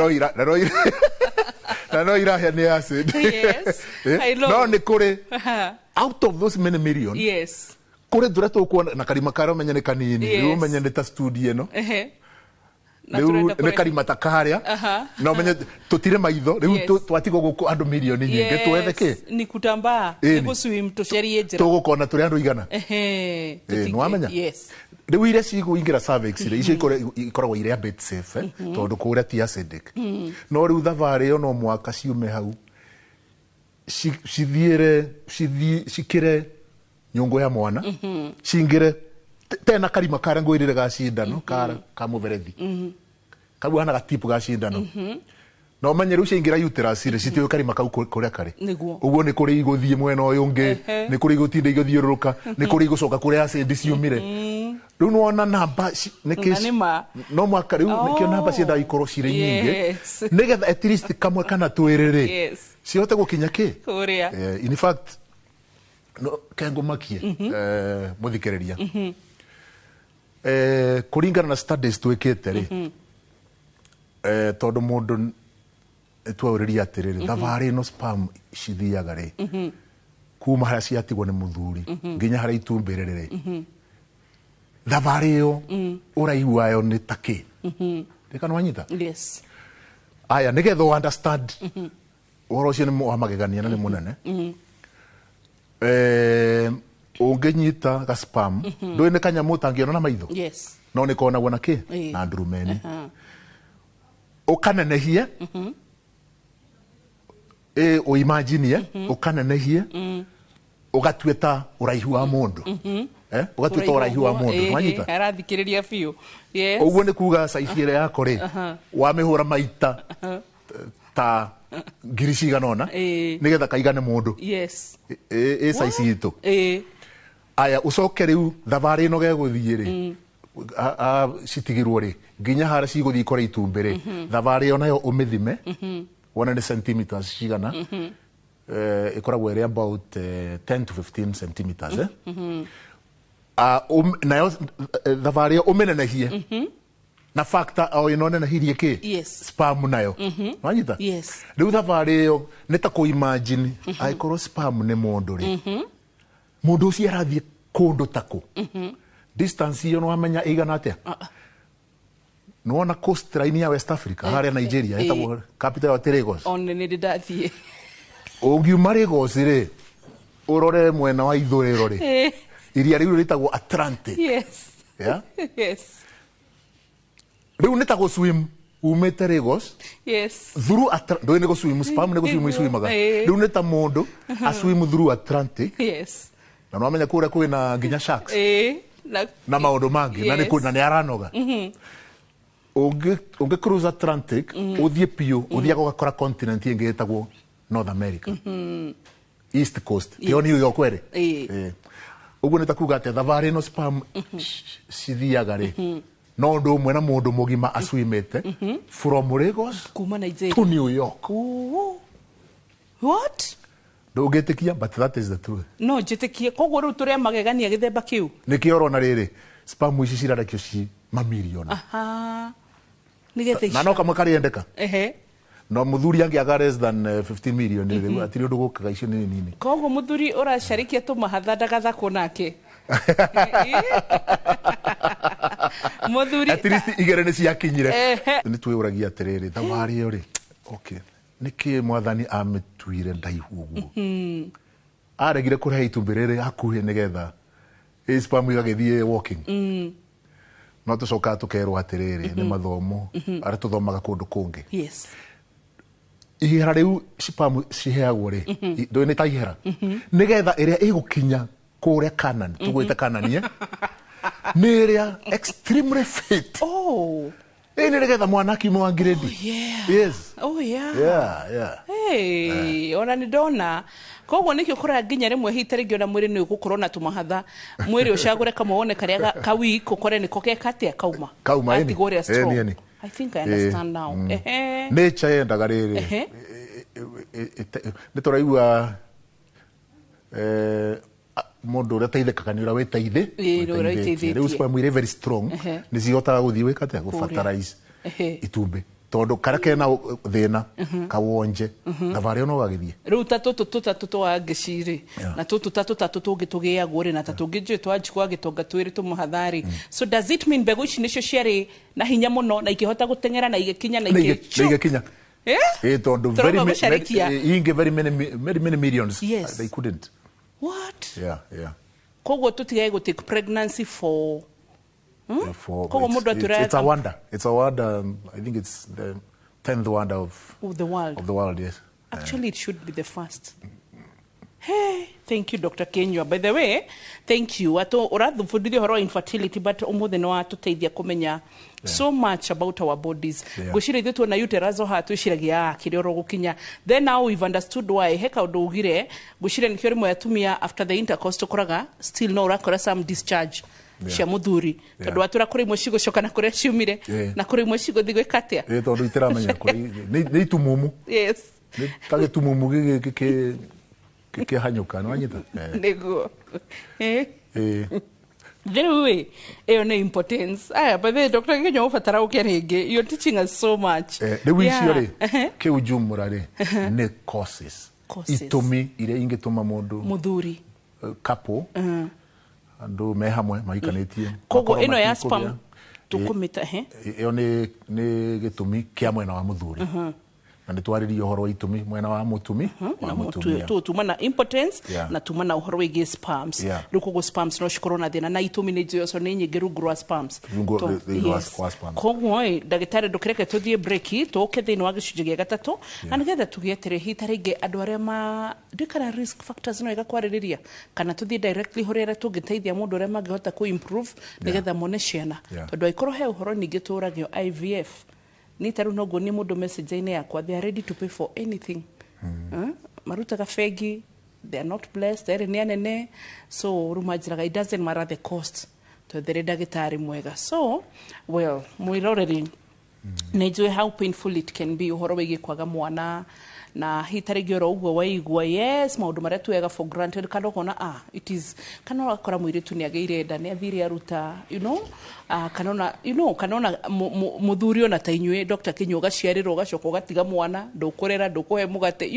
no irahĩa nĩ acid. Yes, I know. No nĩ kũrĩ out of those many million, kũrĩ tũrĩa tũkuona na karima karĩa ũmenye nĩ kanini. Rĩu ũmenye nĩ ta studio ĩno. Rĩu nĩ karima ta karĩa na ũmenye tũtire maitho rĩu twatigwo gũkũ andũ mirioni nyingĩ twethe kĩ ni kutambaa Ĩni. nĩ gũswim tũcarie njĩra. Tũgũkona tũrĩ andũ igana. Ehe. Ĩ, nĩwamenya? Yes. Rĩu iria cigũingĩra cervix rĩ, icio ikoragwo irĩ a bit safe, tondũ kũrĩa ti acidic. No rĩu thabarĩ ĩyo no mwaka ciume hau cithiĩre cikĩre nyũngũ ya mwana, cingĩre tena karima karĩa ngwĩrire ga cindano ka mũberethi kau hana gatipu ga cindano. Na ũmenye rĩu ciaingĩra uterus rĩ, citiũĩ karima kau kũrĩa karĩ. Nĩguo. Ũguo nĩ kũrĩ igũthiĩ mwena ũyũ ũngĩ, nĩ kũrĩ igũtinda igĩthiũrũrũka, nĩ kũrĩ igũcoka kũrĩa acid ciumire. Rĩu nĩwona namba nĩkĩ Na nĩ ma. no mwaka rĩu nĩkĩo namba ciendaga ikorwo cirĩ nyingĩ nĩgetha at least kamwe kana twĩrĩ rĩ cihote gũkinya kĩ Kũrĩa. In fact no kengũmakie mũthikĩrĩria, kũringana na studies twĩkĩte rĩ, tondũ mũndũ twaũrĩria atĩrĩrĩ, thabarĩ ĩno sperm cithiaga rĩ kuma harĩa ciatigwo nĩ mũthuri nginya harĩa itumbĩ rĩrĩ rĩ, thabarĩ ĩyo ũraihu wayo nĩ ta kĩ? Rĩka nĩwanyita? Yes. Aya, nĩgetha ũ understand ũhoro ũcio nĩ wa magegania na nĩ mũnene. Ũngĩnyita ga sperm, ndũĩ nĩ kanyamũ ũtangĩona na maitho, no nĩ konagwo na kĩ? Na ndurumeni. Ũkanenehie, ĩ ũimaginie, ũkanenehie ũgatue ta ũraihu wa mũndũ. Ũgatue ta ũraihu wa mũndũ, nĩwanyita? Arathikĩrĩria biũ. Yes. Ũguo nĩ kuga saizi ĩrĩa yako rĩ, wamĩhũra maita ta ngiri cigana ũna nĩgetha kaigane mũndũ. Ĩ saizi itũ. Aya, ũcoke rĩu thabarĩ ĩno gegũthiĩ rĩ, citigirwo rĩ nginya harĩa cigũthiĩ ikore itumbĩ rĩ, thabarĩ ĩyo nayo ũmĩthime wone nĩ centimeters cigana. Ĩkoragwo ĩrĩ about 10 to 15 centimeters, eh? Nayo thabarĩ ĩyo ũmĩnenehie na factor o ĩno nenehirie kĩ? Sperm nayo. Wanyita? Yes. Rĩu thabarĩ ĩyo nĩ ta kũ-imagine angĩkorwo sperm nĩ mũndũ rĩ, mũndũ ũcio arathiĩ kũndũ ta kũ? Distance ĩyo nĩwamenya ĩigana atĩa? Nĩwona coast line ya West Africa harĩa Nigeria ĩtagwo capital ya Lagos? One nĩ ndĩ ndathiĩ. Ũngiuma Lagos rĩ, ũrore mwena wa ithũĩro rĩ, iria rĩu rĩtagwo Atlantic. Yeah? Rĩu nĩ ta gũswim umĩte Lagos through ndũĩ nĩ gũswim, sperm nĩ gũswim icwimaga. Rĩu nĩ ta mũndũ aswim through Atlantic. Na nĩwamenya kũrĩa kwĩna nginya sharks na maũndũ mangĩ na na nĩ aranoga. Ũngĩ cruise Atlantic ũthiĩ biũ, ũthiaga ũgakora continent ĩngĩ ĩtagwo North America, East Coast, tio New York werĩ. Ũguo nĩ ta kuga atĩ thabarĩ ĩno sperm cithiaga rĩ, no ũndũ ũmwe na mũndũ mũgima aswimĩte from Lagos kuma Nigeria to New York. Oh. What? Ndũngĩtĩkia, but that is the truth. No njĩtĩkie. Koguo rĩu tũrĩa magegania gĩthemba kĩu. Nĩkĩo ũrona rĩrĩ sperm ici cirarekio ci mamirioni. Aha. Nĩgetha Na no kamwe karĩendeka. No mũthuri angĩaga less than 15 million rĩu hatirĩ ũndũ gũkaga, icio nĩ nini. Koguo mũthuri ũracarikia tũmahatha ndagathakwo nake. Mũthuri At least igere nĩ ciakinyire. Nĩ twĩũragia atĩrĩrĩ, thabarĩ ĩyo rĩ, okay, nĩkĩ mwathani amĩtuire ndaihu ũguo? Aregire kũrehe itumbĩ rĩrĩ hakuhĩ nĩgetha ĩ sperm igagĩthiĩ walking. No tũcokaga tũkerwo atĩrĩrĩ, nĩ mathomo arĩa tũthomaga kũndũ kũngĩ. Ihera rĩu sperm ciheagwo rĩ, ndũĩ nĩ ta ihera nĩgetha ĩrĩa ĩgũkinya kũrĩa Canaan, tũgwĩte Canaan, nĩ ĩrĩa extremely fit. Ĩ nĩ nĩgetha mwana akiuma wa ngirĩndi. Yes. Oh yeah. Yeah. Hey, ona nĩ ndona. Koguo nĩkĩo ũkoraga nginya rĩmwe hihi ta rĩngĩ ona mwĩrĩ nĩ ũgũkorwo na tũmahatha, mwĩrĩ ũcagũre kamwe wone karĩa ka weak, ũkore nĩko geka atĩa kauma. Kauma, ĩni. Gatigwo ũrĩa strong. Ĩni, ĩni. I think I understand now. Nature yendaga rĩrĩ, nĩ tũraigua mũndũ ũrĩa ũteithĩkaga nĩ ũrĩa wĩteithĩ Ĩĩ, ũrĩa wĩteithĩtie. wĩteithĩtie. Rĩu sperm irĩ very strong, nĩ cihotaga gũthiĩ gwĩka atĩa? Gũfertilize itumbĩ. Tondũ karĩa kena thĩna kawonje thabarĩ ĩyo no gagĩthiĩ. Rĩu ta tũtũ tũtatũ twa ngĩci rĩ, na tũtũ ta tũtatũ tũngĩ tũgĩagwo rĩ, na ta tũngĩ njũĩ twa njikwa gĩtonga twĩrĩ tũmũhatharĩ. So does it mean mbegũ ici nĩcio ciarĩ na hinya mũno na ikĩhota gũteng'era na igĩkinya na Na igĩkinya. Eh? Ĩ tondũ Tũrauga very gũcarikia. Ingĩ very many very many millions, Yes. they couldn't. What? Yeah. Koguo tũtigae gũ take pregnancy for For Koguo mũndũ atwĩra it's a wonder. It's a wonder. I think it's the 10th wonder of the world. Of the world, yes. Actually, it should be the first. Hey, thank you, Dr. Kenywa. By the way, thank you. Ato ũrathubundithia ũhoro wa infertility, but ũmũthĩ nĩ watũteithia kũmenya so much about our bodies. Ngwĩciria ithuĩ tuona uterus o haha twĩciragia, "Ah, kĩrĩa oro gũkinya." Then now we've understood why. He kaũndũ ugire, ngwĩciria nĩkĩo rĩmwe atumia after the intercourse tũkoraga still no ũrakora some discharge cia mũthuri, tondũ watũra kũrĩ imwe cigũcoka na kũrĩa ciumire, na kũrĩ imwe cigũthiĩ gwĩka atĩa. Ĩ tondũ itiramenya kũrĩa nĩ itumumu. Yes. Nĩ ta gĩtumumu gĩkĩhanyũka, nĩ wanyita? Nĩguo. Eh. Ĩ. Rĩu ĩ, ĩyo nĩ impotence. Aya, by the way, Dr. Nginya ũbatara ũke rĩngĩ. You're teaching us so much. Rĩu icio rĩ, kĩujumla rĩ, nĩ causes. Causes. Itũmi iria ingĩtũma mũndũ mũthuri couple, andũ me hamwe mahikanĩtie, Koguo makorwo ĩno ya matikũgĩa. sperm tũkũmĩta he Ĩyo nĩ gĩtũmi kĩa mwena wa mũthuri, na nĩ twarĩrie ũhoro wa itũmi mwena wa mũtumi wa Na mũtumia. Tuma na impotence na tuma na ũhoro wĩgiĩ sperms. Rĩu koguo sperms no cikorwo na thĩna, na itũmi nĩ njũĩ ũcio nĩ nyingĩ rungu rwa sperms. Rungu thĩinĩ wa Yes. wa sperms. Koguo ĩ, ndagĩtarĩ, ndũkĩreke tũthiĩ break, tũke thĩinĩ wa gĩcunjĩ gĩa gatatũ, na nĩgetha tuge atĩrĩ, hihi ta rĩngĩ andũ arĩa ma ndiũĩ kana risk factors no ĩgakwarĩrĩria, kana tũthiĩ directly hũrĩ arĩa tũngĩteithia mũndũ ũrĩa mangĩhota kũ improve nĩgetha mone ciana, tondũ angĩkorwo he ũhoro ningĩ tũragio IVF ni ta rĩu no nguonie mũndũ message-inĩ yakwa, they are ready to pay for anything. Marutaga bengi, they are not blessed, erĩ nĩ anene, so rĩu manjĩraga it doesn't matter the cost, twethere ndagĩtarĩ mwega. So well, mwĩroreri, nĩ njũĩ how painful it can be ũhoro wĩgiĩ kwaga mwana, na hihi ta rĩngĩ oro ũguo waigua, yes, maũndũ marĩa tuoyaga for granted, kana ũkona, ah, it is, kana ũgakora mũirĩtu nĩ agĩire nda, nĩ athire aruta, kana ona kana ona mũthuri ona ta inyuĩ, Dr. Kinyua, ũgaciarĩrwo ũgacoka ũgatiga mwana, ndũkũrera, ndũkũhe mũgate,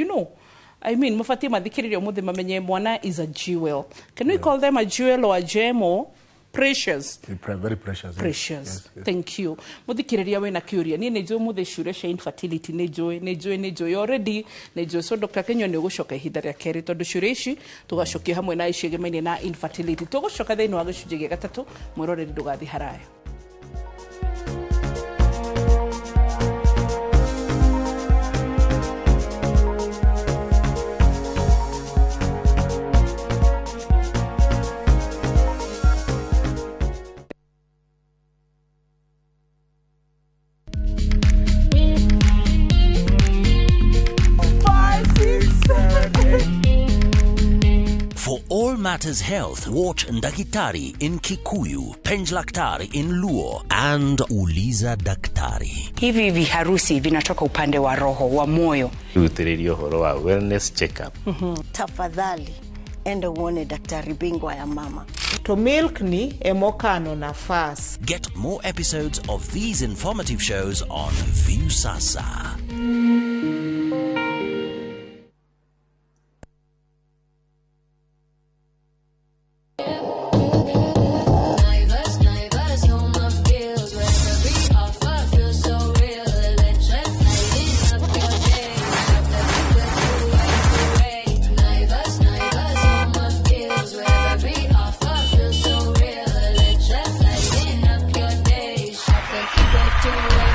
I mean, mabatie mathikĩrĩrie ũmũthĩ mamenye mwana is a jewel. Can we call them a jewel or a gem or precious? Very precious. Yes. Precious. Yes. Thank you. Muthikiriria wina kiuria, nie nĩ njũĩ mũthĩ ciũria cia infertility, nĩ njũĩ, nĩ njũĩ, nĩ njũĩ already, nĩ njũĩ. So Dr. Kenywa nĩ ũgũcoka ihinda rĩa kerĩ, tondũ ciũria ici tũgacokia hamwe na ici ĩgemaine na infertility. Tũgũcoka thĩinĩ wa gĩcunjĩ gĩa gatatũ. Mwĩroreri, ndũgathiĩ haraya. Five, six, seven, eight. For all matters health, watch Ndakitari in Kikuyu, Penjlaktari in Luo, and Uliza Daktari. Hivi viharusi vinatoka upande wa roho wa moyo. Rutĩrĩria ũhoro wa wellness check-up. Tafadhali enda uone daktari bingwa ya mama. To milk ni emokano nafas. Get more episodes of these informative shows on Viusasa. Naivas, Naivas, you're my bills. Where every offer feels so real. Electric, lighting up your day. Shop the way. Naivas, Naivas, you're my bills. Where every offer feels so real. Electric, lighting up your day. Shop the way.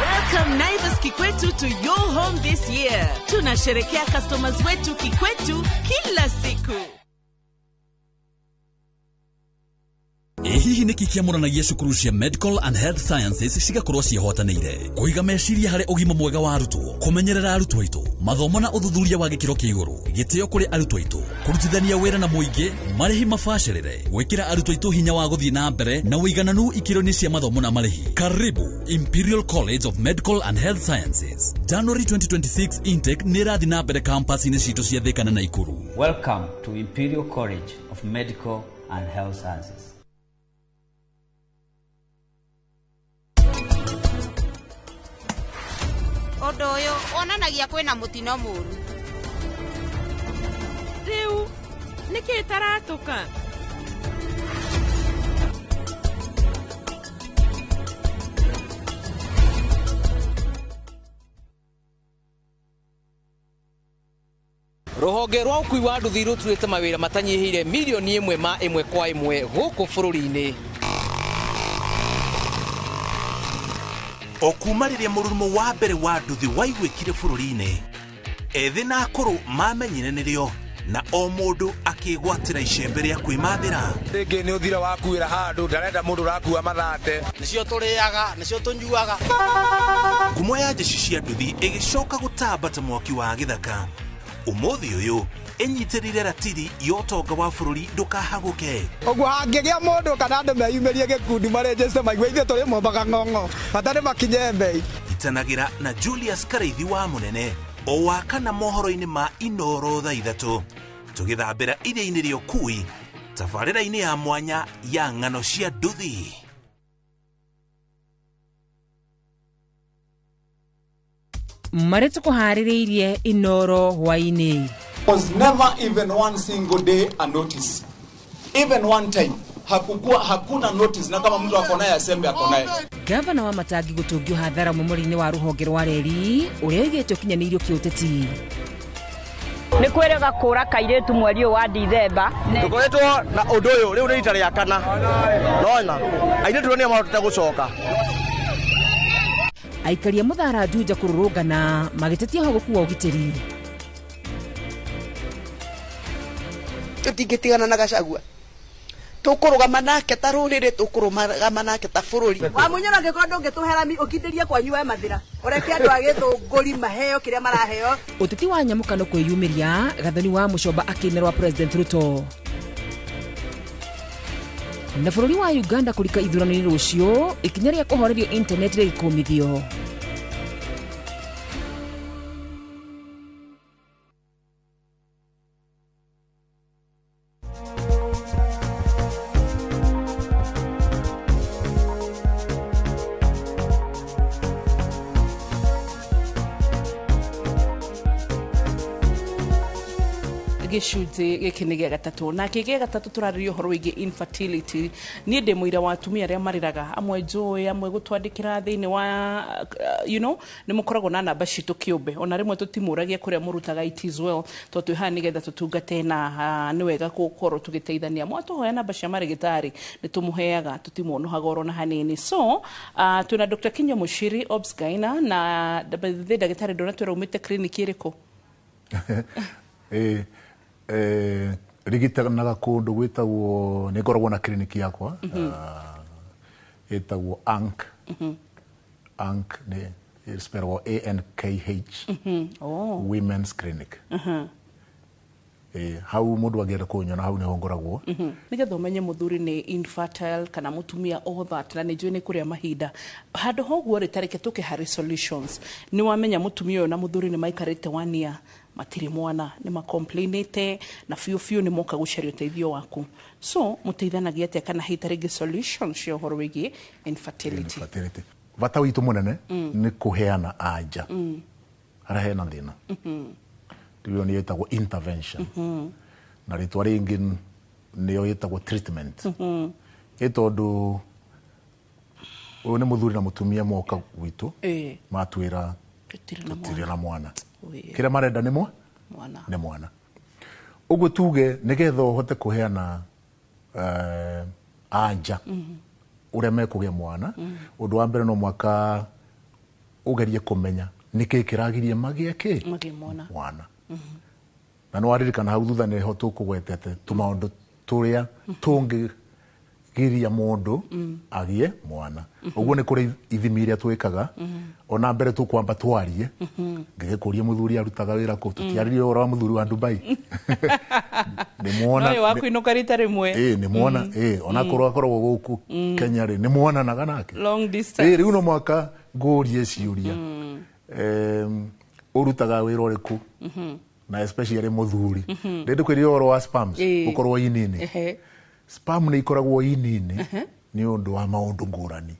Welcome Naivas Kikwetu to your home this year. Tunasherekea customers wetu kikwetu kila siku. Ĩ hihi nĩkĩ kĩamũranagia cukuru cia Medical and Health Sciences cigakorwo ciĩhotanĩire kũiga meciria harĩ ũgima mwega wa arutwo, kũmenyerera arutwo aitũ, mathomo na ũthuthuria wa gĩkĩro kĩa igũrũ, gĩtĩo kũrĩ arutwo aitũ, kũrutithania wĩra na mũingĩ, marĩhi mabacĩrĩre, gwĩkĩra arutwo aitũ hinya wa gũthiĩ na mbere na ũigananu ikĩro-inĩ cia mathomo na marĩhi. Karibu Imperial College of Medical and Health Sciences. January 2026 intake nĩ ĩrathiĩ na mbere campus-inĩ citũ cia Thika na Naikuru. Welcome to Imperial College of Medical and Health Sciences. Ũndũ ũyũ wonanagia kwĩna mũtino mũũru. Rĩu nĩkĩ ĩtaratũka? Rũhonge rwa ũkui wa nduthi rũturĩte mawĩra matanyihĩire milioni ĩmwe ma ĩmwe kwa ĩmwe gũkũ bũrũri-inĩ. O kuma rĩrĩa mũrurumo wa mbere wa nduthi waiguĩkire bũrũri-inĩ, ethĩ na akũrũ mamenyire nĩrĩo na o mũndũ akĩgwatĩra icembe rĩa kwĩmathĩra. Rĩngĩ nĩ ũthira wakuĩra handũ ndarenda mũndũ ũrakua mathate. Nĩcio tũrĩaga, nĩcio tũnyuaga. Ngumo ya jeshi cia nduthi ĩgĩcoka gũtamba ta mwaki wa gĩthaka. Ũmũthĩ ũyũ ĩnyitĩrĩire ratiri ya ũtonga wa bũrũri ndũkahagũke. Ũguo hangĩgĩa mũndũ kana andũ meyumĩrie gĩkundi marĩnjĩte maigue ithuĩ tũrĩ mombaga ng'ong'o bata nĩ makinye mbei. Itanagĩra na Julius Karaithi wa Mũnene o wa kana mohoro-inĩ ma Inoro thaa 3 tũgĩthambĩra iria-inĩ rĩa ũkui tabarĩra-inĩ ya mwanya ya ng'ano cia nduthi. Marĩa tũkũharĩrĩirie Inoro hwaĩ-inĩ. Was never even one single day a notice. Even one time. Hakukuwa hakuna notice, na kama mtu akonaye asembe akonaye. Gavana wa Matangi gũtũngio hathara mũmũri-inĩ wa rũhonge rwa reri ũrĩa ũigĩte ũkinyanĩirio kĩũteti. Nĩ kwĩrĩga kũra kairĩtu mweri ũyũ wa Dithemba. Tũkoretwo na ũndũ ũyũ rĩu nĩ rita rĩa kana. Nona airĩtu nĩo mahotete gũcoka. Aikaria Mũthara Juja kũrũrũngana magĩtetia ũhagũku wa ũgitĩri. Tũtingĩtigana na Gachagua, tũkũrũgama nake ta rũrĩrĩ, tũkũrũgama nake ta bũrũri. Wa Munyoro angĩkorwo ndũngĩtũhera ũkindĩrie kwanyu we Mathĩra, ũreke andũ a Gĩthũngũri maheo kĩrĩa maraheo. Ũteti wa nyamũkano kwĩyumĩria Gathoni wa Mũcomba akĩnerwa President Ruto. Na bũrũri wa Uganda kũrika ithurano-inĩ rũciũ, ikinya rĩa kũhorerio internet rĩgĩkũmithio. Gĩcunjĩ gĩkĩ nĩ gĩa gatatũ, na kĩ gĩa gatatũ tũrarĩria ũhoro wĩgiĩ infertility. Niĩ ndĩ mũira wa atumia arĩa marĩraga, amwe njũĩ, amwe gũtwandĩkĩra thĩinĩ wa you know, nĩ mũkoragwo na namba citũ kĩũmbe, ona rĩmwe tũtimũragia kũrĩa mũrutaga, it is well, tondũ twĩ haha nĩgetha tũtungate na nĩ wega gũkorwo tũgĩteithania. Mwatũhoya namba cia marĩgĩtarĩ nĩ tũmũheaga, tũtimuonohaga oro na hanini. So twĩna Dr. Kinyua Muchiri Obs-Gyna na ndagĩtarĩ ndũnatwĩra umĩte clinic ĩrĩkũ? Rigitanaga kũndũ gwĩtagwo, nĩ ngoragwo na clinic yakwa ĩtagwo ANK. ANK nĩ ĩspellagwo ANKH, Women's Clinic. Hau mũndũ angĩenda kũnyona hau nĩho ngoragwo. Nĩgetha ũmenye mũthuri nĩ infertile kana mũtumia all that, na nĩ njũĩ nĩ kũrĩa mahinda handũ ha ũguo rĩ, tareke tũke harĩ solutions. Nĩ wamenya mũtumia ũyũ na mũthuri nĩ maikarĩte 1 year matirĩ mwana, nĩ macomplainĩte na biũ biũ nĩ moka gũcaria ũteithio waku. So mũteithanagia atĩa kana hihi ta rĩngĩ solutions cia ũhoro wĩgiĩ infertility? Bata witũ mũnene nĩ kũheana anja harĩa hena thĩna. Rĩu nĩ ĩtagwo intervention, na rĩtwa rĩngĩ nĩyo ĩtagwo treatment. Ĩ tondũ ũyũ nĩ mũthuri na mũtumia moka gwitũ matwĩra tũtirĩ na mwana, kĩrĩa marenda nĩ nĩ mwana. Ũguo tuge nĩgetha ũhote kũheana anja ũrĩa mekũgĩa mwana, ũndũ wa mbere no mwaka ũgerie kũmenya nĩkĩ kĩragirie magĩe kĩ mwana. Na nĩ waririkana hau thutha nĩho tũkũgwetete tũmaũndũ tũrĩa tũngĩgiria mũndũ agĩe mwana. Ũguo nĩ kũrĩ ithimi iria twĩkaga, ona mbere tũkwamba twarie, ngĩgĩkũria mũthuri arutaga wĩra kũ, tũtiaririe ũhoro wa mũthuri wa Dubai. Nĩ muona no wa kũinũka rita rĩmwe. Nĩ muona, ona korwo akoragwo gũkũ Kenya rĩ, nĩ muonanaga nake long distance. Rĩu no mwaka ngũrie ciũria, ũrutaga wĩra ũrĩkũ, na especially mũthuri. Ndĩ kwĩria ũhoro wa spams gũkorwo inini. Spam nĩ ikoragwo inini nĩ ũndũ wa maũndũ ngũrani.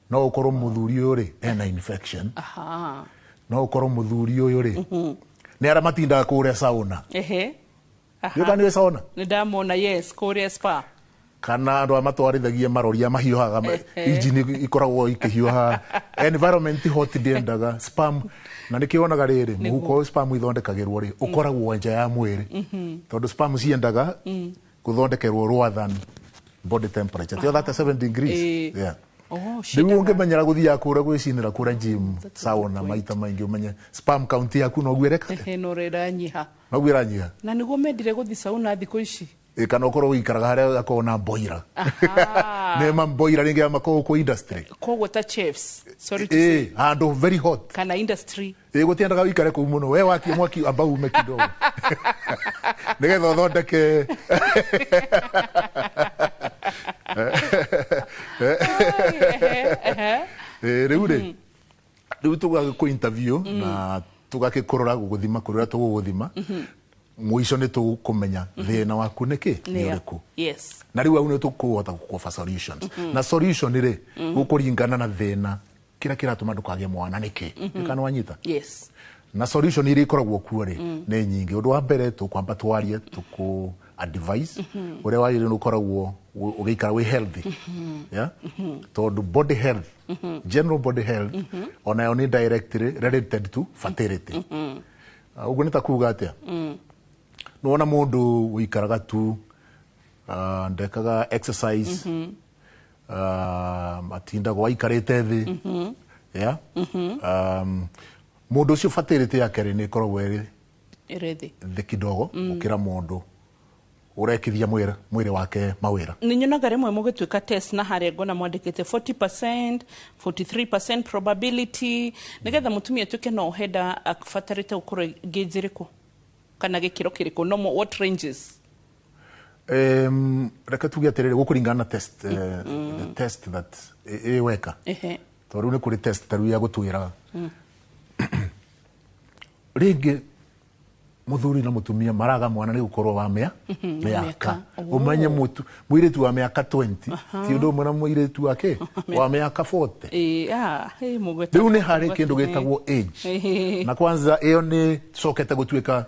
No ũkorwo mũthuri ũyũ rĩ ena infection. No ũkorwo mũthuri ũyũ rĩ nĩ arĩa matindaga kũrĩa sauna. Ehe. Nĩ kana nĩ sauna? Nĩ ndamona, yes, kũrĩa spa. Kana andũ arĩa matwarithagia maroria mahiũhaga, injini ikoragwo ikĩhiũha, environment hot ndĩendaga sperm, na nĩkĩo wonaga rĩrĩ mũhuko ũyũ sperm ithondekagĩrwo rĩ ũkoragwo nja ya mwĩrĩ, tondũ sperm ciendaga gũthondekerwo lower than body temperature, tio 37 degrees. Yeah. Oh, rĩu ũngĩmenyera gũthiaga kũrĩa gwĩcinĩra kũrĩa gym, sauna maita maingĩ, ũmenye sperm count yaku noguo ĩreka. Ehe, no ĩranyiha. Noguo ĩranyiha. Na nĩguo mendire gũthi sauna thikũ ici. Ĩ, kana ũkorwo ũikaraga harĩa akorwo na boiler, nĩma boiler rĩngĩ ya makoragwo kũ industry. Koguo ta chefs, sorry to say. Ĩ, handũ very hot. Kana industry. Ĩ, gũtiendaga ũikare kũu mũno, we wakie mwaki amba ume kidogo nĩgetha ũthondeke. Ĩ, rĩu rĩ, rĩu tũgagĩkũ interview na tũgakĩkũrora gũgũthima kũrĩa tũgũgũthima, mũico nĩ tũkũmenya thĩna waku nĩ kĩ, nĩ ũrĩkũ. Na rĩu hau nĩ tũkũhota gũkũofa solutions. Na solution rĩ, gũkũringana na thĩna kĩrĩa kĩratũma ndũkagĩe mwana nĩ kĩ. Kana wanyita? Yes. Na solution iria ikoragwo kuo rĩ nĩ nyingĩ. Ũndũ wa mbere, tũkwamba twarie, tũkũ advice ũrĩa wagĩrĩirwo nĩ ũkoragwo ũgĩikara wĩ healthy, yeah? Tondũ body health, general body health, onayo nĩ directly related to fertility. Ah, ũguo nĩ ta kuga atĩa? Nĩwona mũndũ ũikaraga tu, ndekaga exercise, atindagwo aikarĩte thĩ, yeah? Mũndũ ũcio fertility yake rĩ nĩ ĩkoragwo ĩrĩ ĩrĩ thĩ thĩ kidogo gũkĩra mũndũ ũrekithia mwĩrĩ wake mawĩra. Nĩ nyonaga rĩmwe mũgĩtuĩka test na harĩa ngona mwandĩkĩte 40%, 43% probability, nĩgetha mũtumia atuĩke no henda abatarĩte gũkorwo gauge ĩrĩkũ kana gĩkĩro kĩrĩkũ, no what ranges? Reke tuge atĩrĩrĩ, gũkũringana na test, the test that ĩ weka, tondũ rĩu nĩ kũrĩ test ta rĩu ya gũtwĩra rĩngĩ mũthuri na mũtumia maraga mwana nĩ gũkorwo wa mĩa mĩaka. Mĩaka. Ũmenye mũirĩtu wa mĩaka 20 ti ũndũ ũmwe na mũirĩtu wake wa mĩaka 40. Ĩ, ah, ĩ, mũgweta. Rĩu nĩ harĩ kĩndũ gĩtagwo age, na kwanza ĩyo nĩ cokete gũtuĩka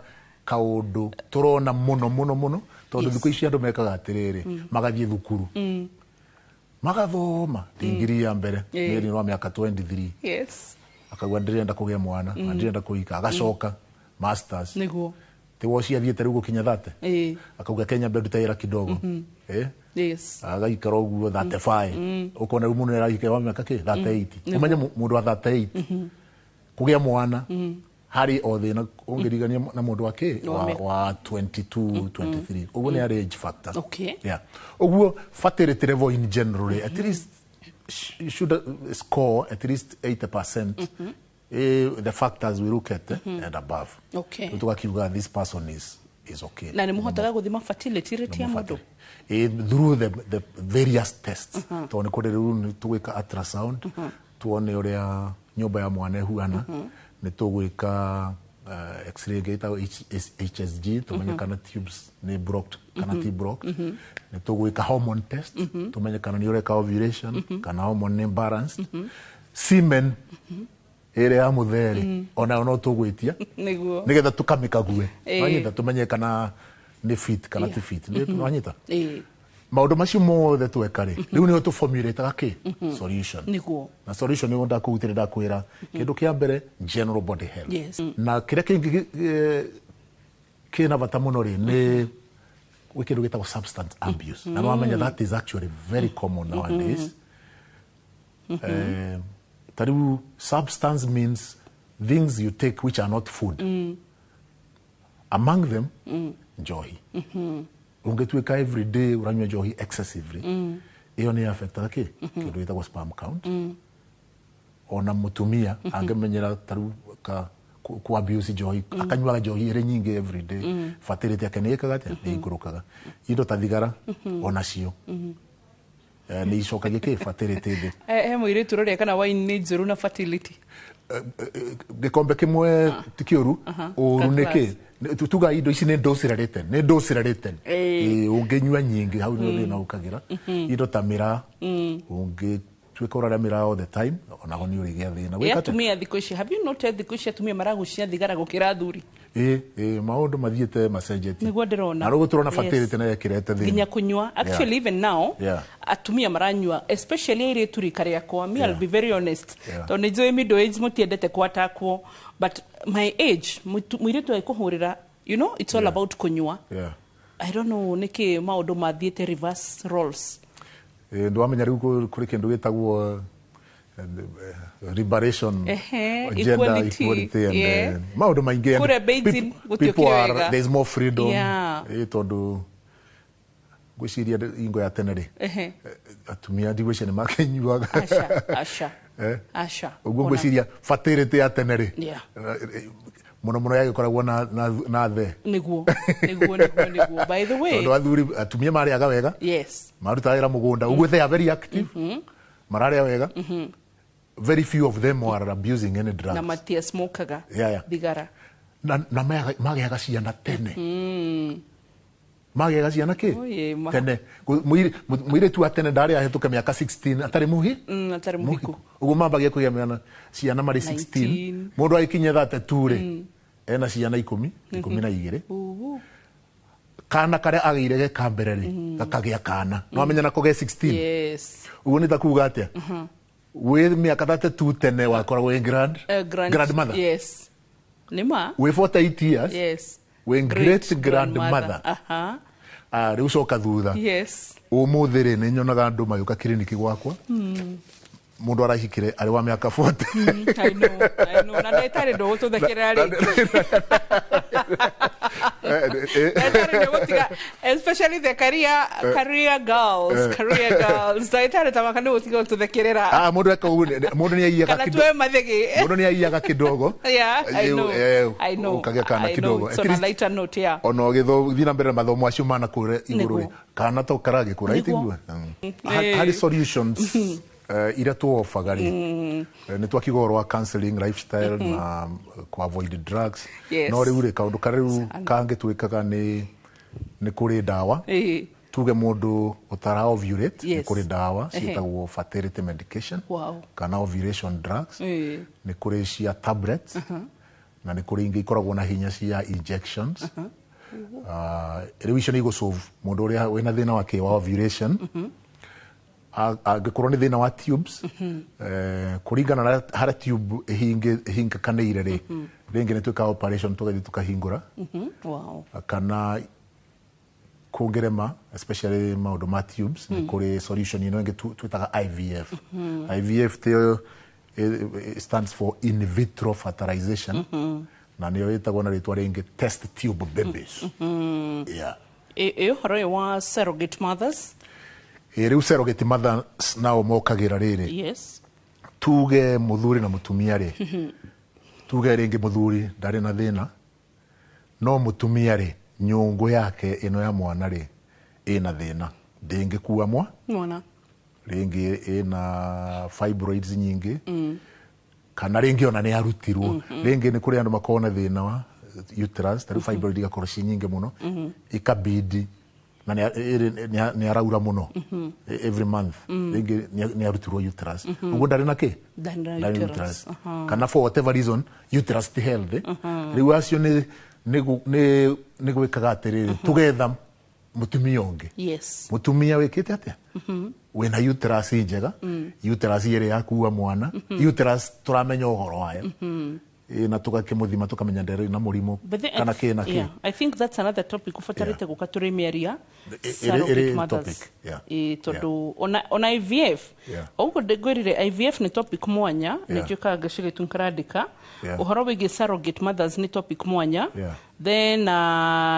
kaũndũ tũrona mũno mũno mũno, tondũ thikũ ici andũ mekaga atĩrĩrĩ, magathiĩ thukuru, magathoma digiri ya mbere, mĩeri wa mĩaka 23, akauga ndĩrenda kũgĩa mwana na ndĩrenda kũhika, agacoka masters, ti woci athiĩte rĩu gũkinya 30, akauga Kenya mbere ndute wĩra kidogo. Agaikara ũguo 35, ũkona rĩu mũndũ nĩarahika wa mĩaka kĩ 38. Ũmenye mũndũ wa 38 kũgĩa mwana harĩ o thĩna ũngĩrigania na mũndũ wa kĩ Wa wa 22, 23. Ũguo nĩ harĩ age factor. Yeah, ũguo fertility level in general rĩ, at least you should score at least 80%, the factors we look at, and above. Rĩu tũgakiuga this person is okay. Na nĩ mũhotaga gũthima fertility rate ya mũndũ? Through the various tests, tondũ nĩ kũrĩ rĩu nĩ tũgwĩka ultrasound tuone ũrĩa nyũmba ya mwana ĩhuana, nĩ tũgwĩka x-ray ĩngĩ ĩtagwo HSG tũmenye kana tubes nĩ blocked kana ti blocked, nĩ tũgwĩka hormone test tũmenye kana nĩ ũreka ovulation kana hormone nĩ balanced, semen ĩrĩa ya mũthee onayo no tũgwĩtia nĩgetha tũkamĩkague. Wanyita? Tũmenye kana nĩ fit kana ti fit. Wanyita? Ĩ. Maũndũ macio mothe tweka rĩ, rĩu nĩho tũformulataga kĩ solution. Na solution nĩguo ndakũgutĩra, ndakwĩra kĩndũ kĩa mbere, general body health. Na kĩrĩa kĩngĩ kĩna bata mũno rĩ, nĩ gwĩ kĩndũ gĩtagwo substance abuse, na nĩwamenya that is actually very common nowadays. Ta rĩu substance means things you take which are not food. Among them, njohi. Ũngĩtuĩka every day ũranyua njohi excessively, ĩyo nĩ affectaga kĩ kĩndũ gĩtagwo sperm count. Ona mũtumia angĩmenyera ta rĩu ka ku abuse njohi, akanyuaga njohi ĩrĩ nyingĩ every day, fertility yake nĩ ĩkaga atĩa? Nĩ ikũrũkaga. Indo ta thigara onacio nĩ icokagia kĩ fertility thĩ. He mũirĩtu ũroria kana wine nĩ njũru na fertility. Gĩkombe kĩmwe ti kĩũru. Ũru nĩ Ka kĩ? Tuga indo ici nĩ dose related, nĩ dose related. Ũngĩnyua nyingĩ, hau nĩ thĩna ũkagĩra. Indo ta mĩraa, ũngĩtuĩka Ũtuĩke ũrarĩa mĩraa all the time, onago nĩ ũrĩgĩa thĩna. Ĩ Gwĩka atĩa? Atumia thikũ ici, have you noted thikũ ici atumia maragucia thigara gũkĩra athuri? Ĩ maũndũ mathiĩte macenjetie. Nĩguo ndĩrona. Na rĩu tũrona fertility nayo ĩkĩrete thĩna. Nginya kũnyua, actually, even now atumia maranyua, especially airĩtu rika rĩakwa. Me, I'll be very honest, tondũ nĩ njũĩ middle age mũtiendete kwatakwo, but my age, mũirĩtu agĩkũhũrĩra, it's all about kũnyua. I don't know nĩkĩ maũndũ mathiĩte reverse roles. Ndwamenya rĩu kũrĩ kĩndũ gĩtagwo liberation, gender equality, equality and maũndũ maingĩ and Kũrĩa Beijing people gũtiũkire are wega. There is more freedom. Tondũ ngwĩciria ingo ya tene rĩ, atumia ndigwĩciria nĩ makĩnyuaga. Aca, aca. Aca. Ũguo ngwĩciria fertility ya tene rĩ, mũno mũno yagĩkoragwo na the. Nĩguo, by the way. Tondũ athuri, atumia marĩaga wega, marutaga wĩra mũgũnda, ũguo they are very active, mararĩa wega. Very few of them are abusing any drugs. Na matia smokaga thigara. Na magĩaga ciana tene. Magĩaga ciana kĩ? Oye, Tene. Mũirĩtu wa tene ndarĩ ahĩtũke mĩaka 16 atarĩ muhi. Atarĩ mũhiku. Ũguo mambagia kũgĩa mĩana ciana marĩ 16. 19. Mũndũ agĩkinya 32 rĩ, ena ciana 10, 12. Kana karĩa agĩire ge ka mbere rĩ, gakagĩa kana no amenya nako ge 16. Ũguo nĩ ta kuga atĩa? Wĩ mĩaka 32 tene wakoragwo wĩ grandmother. Yes, nĩ ma. Wĩ 48 years wĩ great grandmother. Ah, rĩu coka thutha. Ũmũthĩ rĩ, nĩ nyonaga andũ magĩũka kiriniki gwakwa, mũndũ arahikire arĩ wa mĩaka 40. I know, I know. Na ndagĩtarĩ ndũgũtũthekerera rĩngĩ. Ndagĩtarĩ nĩũgũtiga, especially the career girls, career girls. Ndagĩtarĩ ta maka nĩũgũtiga gũtũthekerera. Ah, mũndũ eka ũguo, mũndũ nĩ aiyaga Kana tuoe mathĩgĩ. Mũndũ nĩ aiyaga kidogo. Yeah, I know. I know. Ũkagĩa kana I know. kidogo. It's on a lighter note, yeah. Ona ũgĩthiĩ na mbere na mathomo acio manakũre igũrũ rĩ, Nĩguo. kana to karagĩkũra itiguo. Harĩ solutions iria tuobaga rĩ, nĩ twakiuga ũhoro wa counseling, lifestyle na ku avoid drugs. No rĩu rĩ, kaũndũ karĩa rĩu kangĩ twĩkaga nĩ kũrĩ ndawa. Tuge mũndũ ũtara ovulate, nĩ kũrĩ ndawa ciĩtagwo fertility medication kana ovulation drugs. Nĩ kũrĩ cia tablets, na nĩ kũrĩ ingĩ ikoragwo na hinya cia injections. Rĩu icio nĩ igũsolve mũndũ ũrĩa wĩna thĩna wa kĩ wa ovulation. Angĩkorwo nĩ thĩna wa tubes, kũringana na harĩa tube ĩhingĩkanĩire rĩ, rĩngĩ nĩ twĩkaga operation, tũgathiĩ tũkahingũra. Kana kũngĩrema, especially maũndũ ma tubes, nĩ kũrĩ solution ĩno ĩngĩ twĩtaga IVF. IVF tiyo stands for in vitro fertilization, na nĩyo ĩtagwo na rĩtwa rĩngĩ test tube babies. Yeah. Ĩ ũhoro ũyũ wa surrogate mothers? Ĩ, rĩu surrogate mothers nao mokagĩra rĩrĩ, tuge mũthuri na mũtumia rĩ, tuge rĩngĩ mũthuri ndarĩ na thĩna, no mũtumia rĩ, nyũngũ yake ĩno ya mwana rĩ, ĩna thĩna, ndĩngĩkua mwa mwana. Rĩngĩ ĩna fibroids nyingĩ, kana rĩngĩ ona nĩ arutirwo. Rĩngĩ nĩ kũrĩ andũ makoragwo na thĩna wa uterus, ta rĩu fibroid igakorwo ci nyingĩ mũno, ikabidi na nĩ araura mũno every month. Rĩngĩ nĩ arutirwo uterus, ũguo ndarĩ na kĩ? Ndarĩ na Ndarĩ na uterus. uterus. Kana for whatever reason uterus ti healthy. Rĩu acio nĩ gwĩkaga atĩrĩrĩ, tũgetha mũtumia ũngĩ, mũtumia wĩkĩte atĩa, wĩna uterus njega, uterus ĩrĩa yakua mwana, uterus tũramenya ũhoro wayo. Ĩ, na tũgakĩmũthima tũkamenya ndarĩ na mũrimũ But then kana kĩ na kĩ. Yeah, I think that's another topic ũbatarĩte gũka tũrĩ mĩaria. Surrogate Ĩrĩ mothers. topic, yeah. Ĩ, tondũ ona IVF, ũguo ngwĩrire IVF nĩ topic mwanya, nĩ njũkaga ngĩcigĩtu nkarandĩka ũhoro wĩgiĩ surrogate mothers nĩ topic mwanya. Then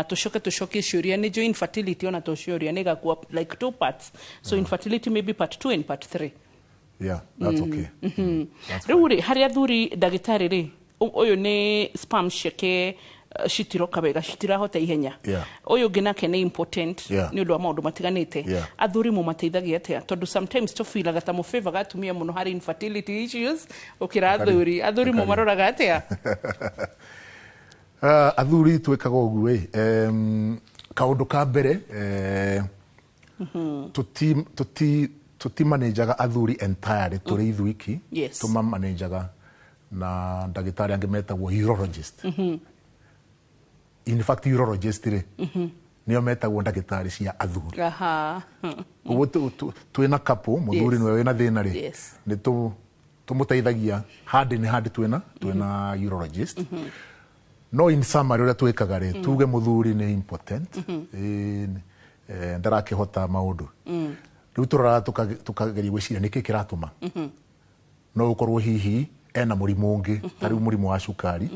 tũcoke tũcokie ciũria, nĩ njũĩ infertility ona to ciũria nĩ ĩgakua like two parts, so infertility maybe part 2 and part 3. Yeah, that's okay. Rĩu rĩ, harĩ athuri, ndagĩtarĩ rĩ, ũyũ nĩ sperm ciake citiroka wega, citirahota ihenya. Ũyũ ũngĩ nake nĩ important nĩ ũndũ wa maũndũ matiganĩte. Athuri mũmateithagia atĩa? Tondũ sometimes tũbilaga ta mũbĩvaga atumia mũno harĩ infertility issues ũkĩra athuri. Athuri mũmaroraga atĩa? Athuri twĩkaga ũguo ĩ, kaũndũ ka mbere, Tũtimanĩnjaga athuri entirely tũrĩ ithuiki. Tũmamanĩnjaga na ndagĩtarĩ angĩ metagwo urologist. In fact, urologist rĩ, nĩo metagwo ndagĩtarĩ cia athuri. Ũguo twĩna couple, mũthuri nĩwe wĩna thĩna rĩ, nĩ tũmũteithagia hand in hand, twĩna urologist. No in summary, ũrĩa twĩkaga rĩ, tuge mũthuri nĩ impotent, ndarakĩhota maũndũ, rĩu tũroraga tũkageria gwĩciria nĩkĩ kĩratũma. No ũkorwo hihi ena mũrimũ ũngĩ, ta rĩu mũrimũ wa cukari,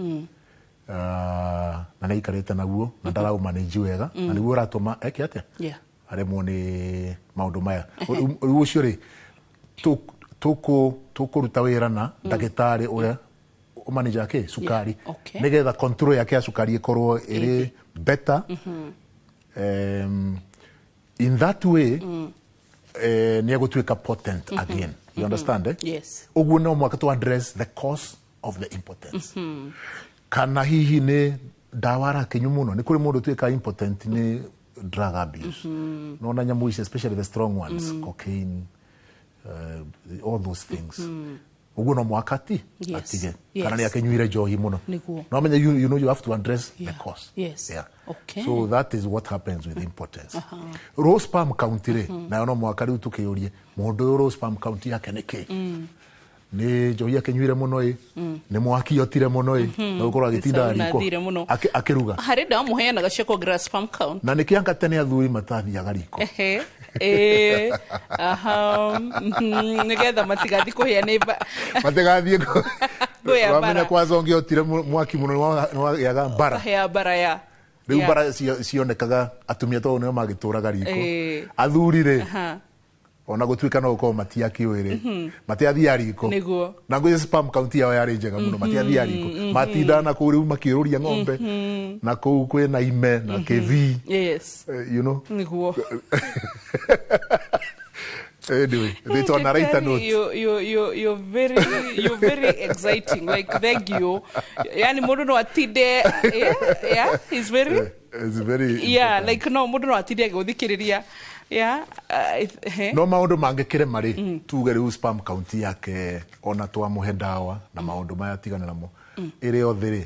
na nĩ aikarĩte naguo na ndaraũmanĩnji wega, na nĩguo ũratũma eke atĩa, aremwo nĩ maũndũ maya. Rĩu ũcio rĩ, tũkũruta wĩra na ndagĩtarĩ ũrĩa ũmanĩnjaga kĩ cukari, nĩgetha control yake ya cukari ĩkorwo ĩrĩ better. In that way, nĩ egũtuĩka potent again, you understand, eh? Yes. Ũguo no mũhaka to address the cause of the impotence. Kana hihi nĩ ndawa arakĩnyua mũno. Nĩ kũrĩ mũndũ ũtuĩkaga impotent nĩ drug abuse. Nona nyamũ ici, especially the strong ones, cocaine, all those things. Ũguo no mũhaka ti atige. Kana nĩ akĩnyuire njohi mũno. No menya, you know you have to address the cause. Yeah. So that is what happens with impotence. Low sperm count rĩ, nayo no mũhaka rĩu tũkĩũrie mũndũ ũyũ, low sperm count yake nĩ kĩ? Nĩ njohi akĩnyuire mũno ĩ, nĩ mwaki otire mũno ĩ, no gũkorwo agĩtinda Sauna riko athire mũno. akĩruga. Harĩ ndawa mũheanaga cia kuongerera sperm count? Na nĩkĩ anga tene athuri matathiaga riko? Ehe. Ĩĩ. Aha. Nĩgetha matigathiĩ kũhĩa nĩ Matigathiĩ kũhĩa wamenya mbara. Kwanza ũngĩotire mwaki mũno nĩwagĩaga mbara. Kũhĩa mbara ya. Rĩu mbara cionekaga atumia tondũ nĩo magĩtũraga riko. Athuri rĩ, ona gũtuĩka no gũkorwo matiakĩũĩ rĩ, matiathiaga riko. Na ngwĩciria sperm count yao yarĩ njega mũno, matiathiaga riko, matindaga na kũu rĩu makĩũrũria ng'ombe na kũu kwĩna ime na kĩvi. You know. Anyway, it's on a lighter note. You're very exciting. Like, thank you. Yani mũndũ no atinde, yeah, he's very It's very yeah, like no mũndũ no atinde agĩgũthikĩrĩria. Yeah, no maũndũ mangĩkĩrema rĩ, tuge rĩu sperm count yake, ona twamũhe ndawa na maũndũ maya tigana namo ĩrĩ othe rĩ,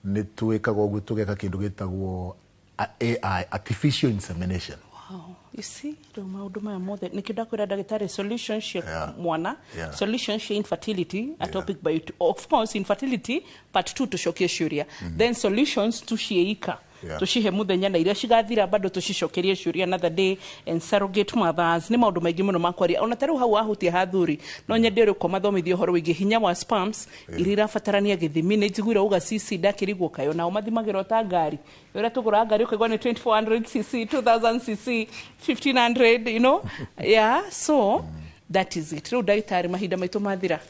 nĩ twĩkaga ũguo, tũgeka kĩndũ gĩtagwo AI, artificial insemination. Wow. You see, rĩu maũndũ maya mothe nĩkĩo ndakwĩra ndagĩtarĩ, solution cia mwana, solution cia infertility, a topic by, of course, infertility part 2 tũcokie ciũria, then solutions tuciĩika, tũcihe mũthenya, na iria cigathira bado tũcicokerie ciũria another day, and surrogate mothers. Nĩ maũndũ maingĩ mũno ma kwaria. Ona ta rĩu hau wahutia hathuri, no nyende ũrĩ mathomithio ũhoro wĩgiĩ hinya wa sperms iria irabatarania gĩthimi. Nĩ njiguire uga cc ndakĩrigwo kayo nao mathimagĩrwo ta ngari, ũrĩa tũgũraga ngari ũkaigua nĩ 2400 cc, 2000 cc, 1500. Yeah, so that is it. Rĩu ndagĩtarĩ, mahinda maitũ mathira.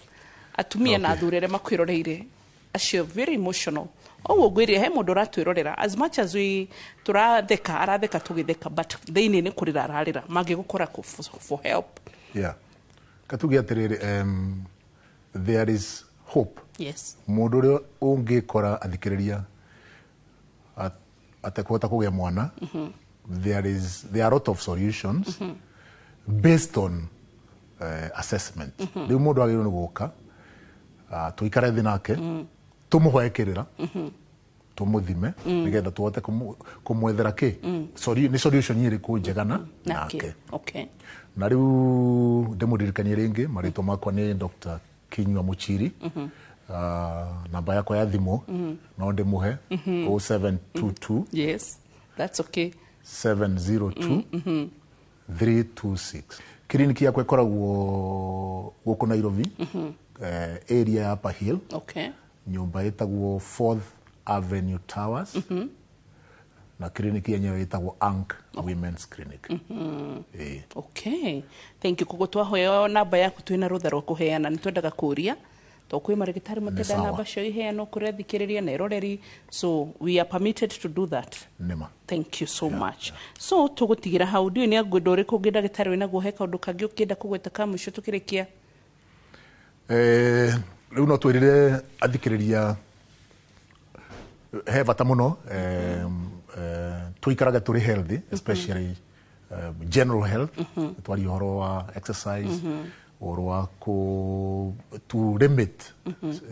Atumia na athuri arĩa makwĩroreire acio very emotional ũguo, ngwĩrire he mũndũ ũratwĩrorera, as much as we tũratheka, aratheka tũgĩtheka, but thĩinĩ nĩ kũrĩra ararĩra. Mangĩgũkora kũ for help? Yeah, katuge atĩrĩrĩ, there is hope. Mũndũ ũrĩa ũngĩkora athikĩrĩria atekũhota kũgĩa mwana, there are a lot of solutions based on assessment. Rĩu mũndũ agĩrĩirwo nĩ gũka, tũikare thĩ nake, tũmũhoe kĩrĩra, tũmũthime, nĩgetha tũhote kũmwethera kĩ nĩ solution ĩrĩkũ njega na nake. Na rĩu ndĩmũririkanie rĩngĩ, marĩtwa makwa nĩ Dr. Kinyua Muchiri. Namba yakwa ya thimũ no ndĩmũhe, 0722 Yes, that's okay. 702 326. Kiriniki yakwa ĩkoragwo gũkũ Nairobi, area ya Upper Hill, nyũmba ĩtagwo Fourth Avenue Towers, na kiriniki yenyewe ĩtagwo Ank Women's Clinic. Ĩĩ. Okay, thank you. Koguo twaheo namba yaku, twĩna rũtha rwa kũheana. Nĩ twendaga kũũria to kwĩ marĩgĩtarĩ matenda Sawa. namba cio iheanwo kũrĩ athikĩrĩria na eroreri, so we are permitted to do that. Nĩma. Thank you so much. So tũgũtigĩra hau. Ndiũĩ nĩ ngwenda ũrĩkũ ũngĩ ndagĩtarĩ wĩnaguo, he kaũndũ kangĩ ũkĩenda kũgweta ka mũico tũkĩrĩkia? Rĩu no twĩrire athikĩrĩria he bata mũno tũikarage tũrĩ healthy, especially General health, twaria ũhoro wa exercise, ũhoro wa to limit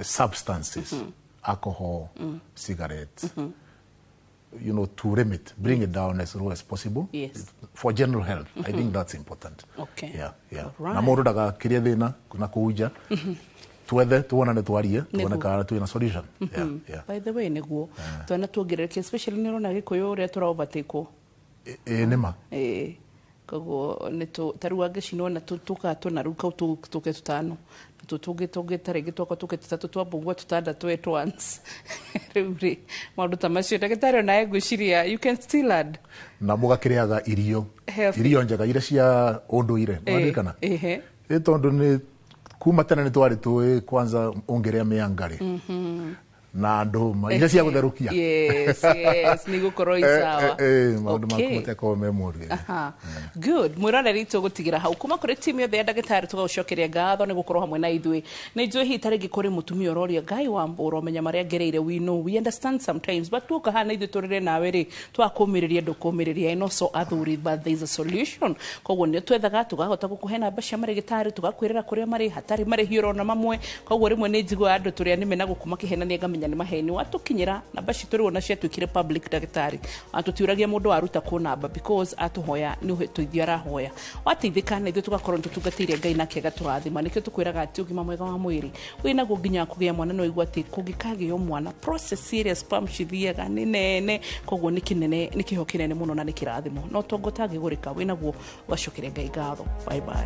substances, alcohol, cigarettes, to limit, bring it down as low as possible. For general health, I think that's important. Yeah. Na mũndũ ndagakirie thĩna na kũu nja, twethe tuonane, twarie, tuone kana twĩna solution. Yeah. By the way, nĩguo twana tuongerereke, especially nĩ ũrona Gĩkũyũ ũrĩa tũra overtake. Ĩ nĩma. Ĩĩ, koguo nĩ ta rĩu angĩcinwo na tũkaa tũna rĩu kau tũke tũtano, natuo tũngĩ tũngĩ ta rĩngĩ twakwa tũke tũtatũ, twambũgua tũtandatũ at once. Rĩu rĩ, maũndũ ta macio, ndagĩtarĩ, onawe ngwĩciria you can still add. Na mũgakĩrĩaga irio healthy, irio njega iria cia ũndũire, nĩwaririkana? Ĩhĩ. Ĩ tondũ nĩ kuma tene nĩ twarĩ tũĩ kwanza ũngĩrĩa mĩanga rĩ na ndũma iria cia gũtherũkia. Yes, nĩ igũkorwo i sawa. Maũndũ maku matiakorwo me moru. Aha. Good. Mwĩroreri, tũgũtigĩra hau kuma kũrĩ timu yothe ya ndagĩtarĩ, tũgagũcokeria ngatho nĩ gũkorwo hamwe na ithuĩ. Nĩ njũĩ hihi ta rĩngĩ kũrĩ mũtumia ũroria Ngai wa mbũra ũmenya marĩa ngereire. We know, we understand sometimes, but tuoka haha na ithuĩ tũrĩre nawe rĩ, twakũmĩrĩria ndũkũmĩrĩria, and also athuri, but there is a solution. Koguo nĩ twethaga tũkahota gũkũhe namba cia marĩgĩtarĩ, tũgakwĩrĩra kũrĩa marĩ hatarĩ marĩhi orona mamwe. Koguo rĩmwe nĩ njiguaga andũ tũrĩa nĩme na gũkũ makĩhenania, ngamenya nĩ maheni. Watũkinyĩra namba citũ rĩu ona ciatuĩkire public, ndagĩtarĩ tũtiũragia mũndũ waruta kũ namba, because atũhoya nĩ ũteithio arahoya, wateithĩka na ithuĩ tũgakorwo nĩ tũtungatĩire Ngai nake agatũrathima. Nĩkĩo tũkwĩraga atĩ ũgima mwega wa mwĩrĩ wĩnaguo nginya kũgĩa mwana. No igua atĩ kũngĩkagĩo mwana, process ĩrĩa sperm cithiaga nĩ nene, koguo nĩ kĩnene, nĩ kĩho kĩnene mũno na nĩ kĩrathimo no tongo tangĩgũrĩka wĩnaguo. Ũgacokeria Ngai ngatho. Bye bye.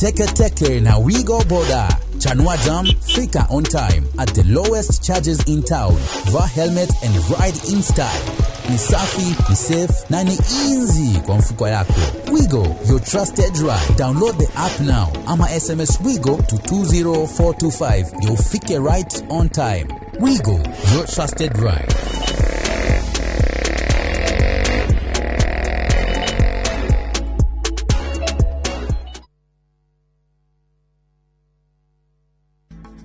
Teke Teke na Wigo Boda. Chanua Jam, fika on time at the lowest charges in town. Vaa helmet and ride in style. Ni safi, ni safe na ni easy kwa mfuko yako. Wigo, your trusted ride. Download the app now ama SMS Wigo to 20425 ndio ufike right on time. Wigo, your trusted ride.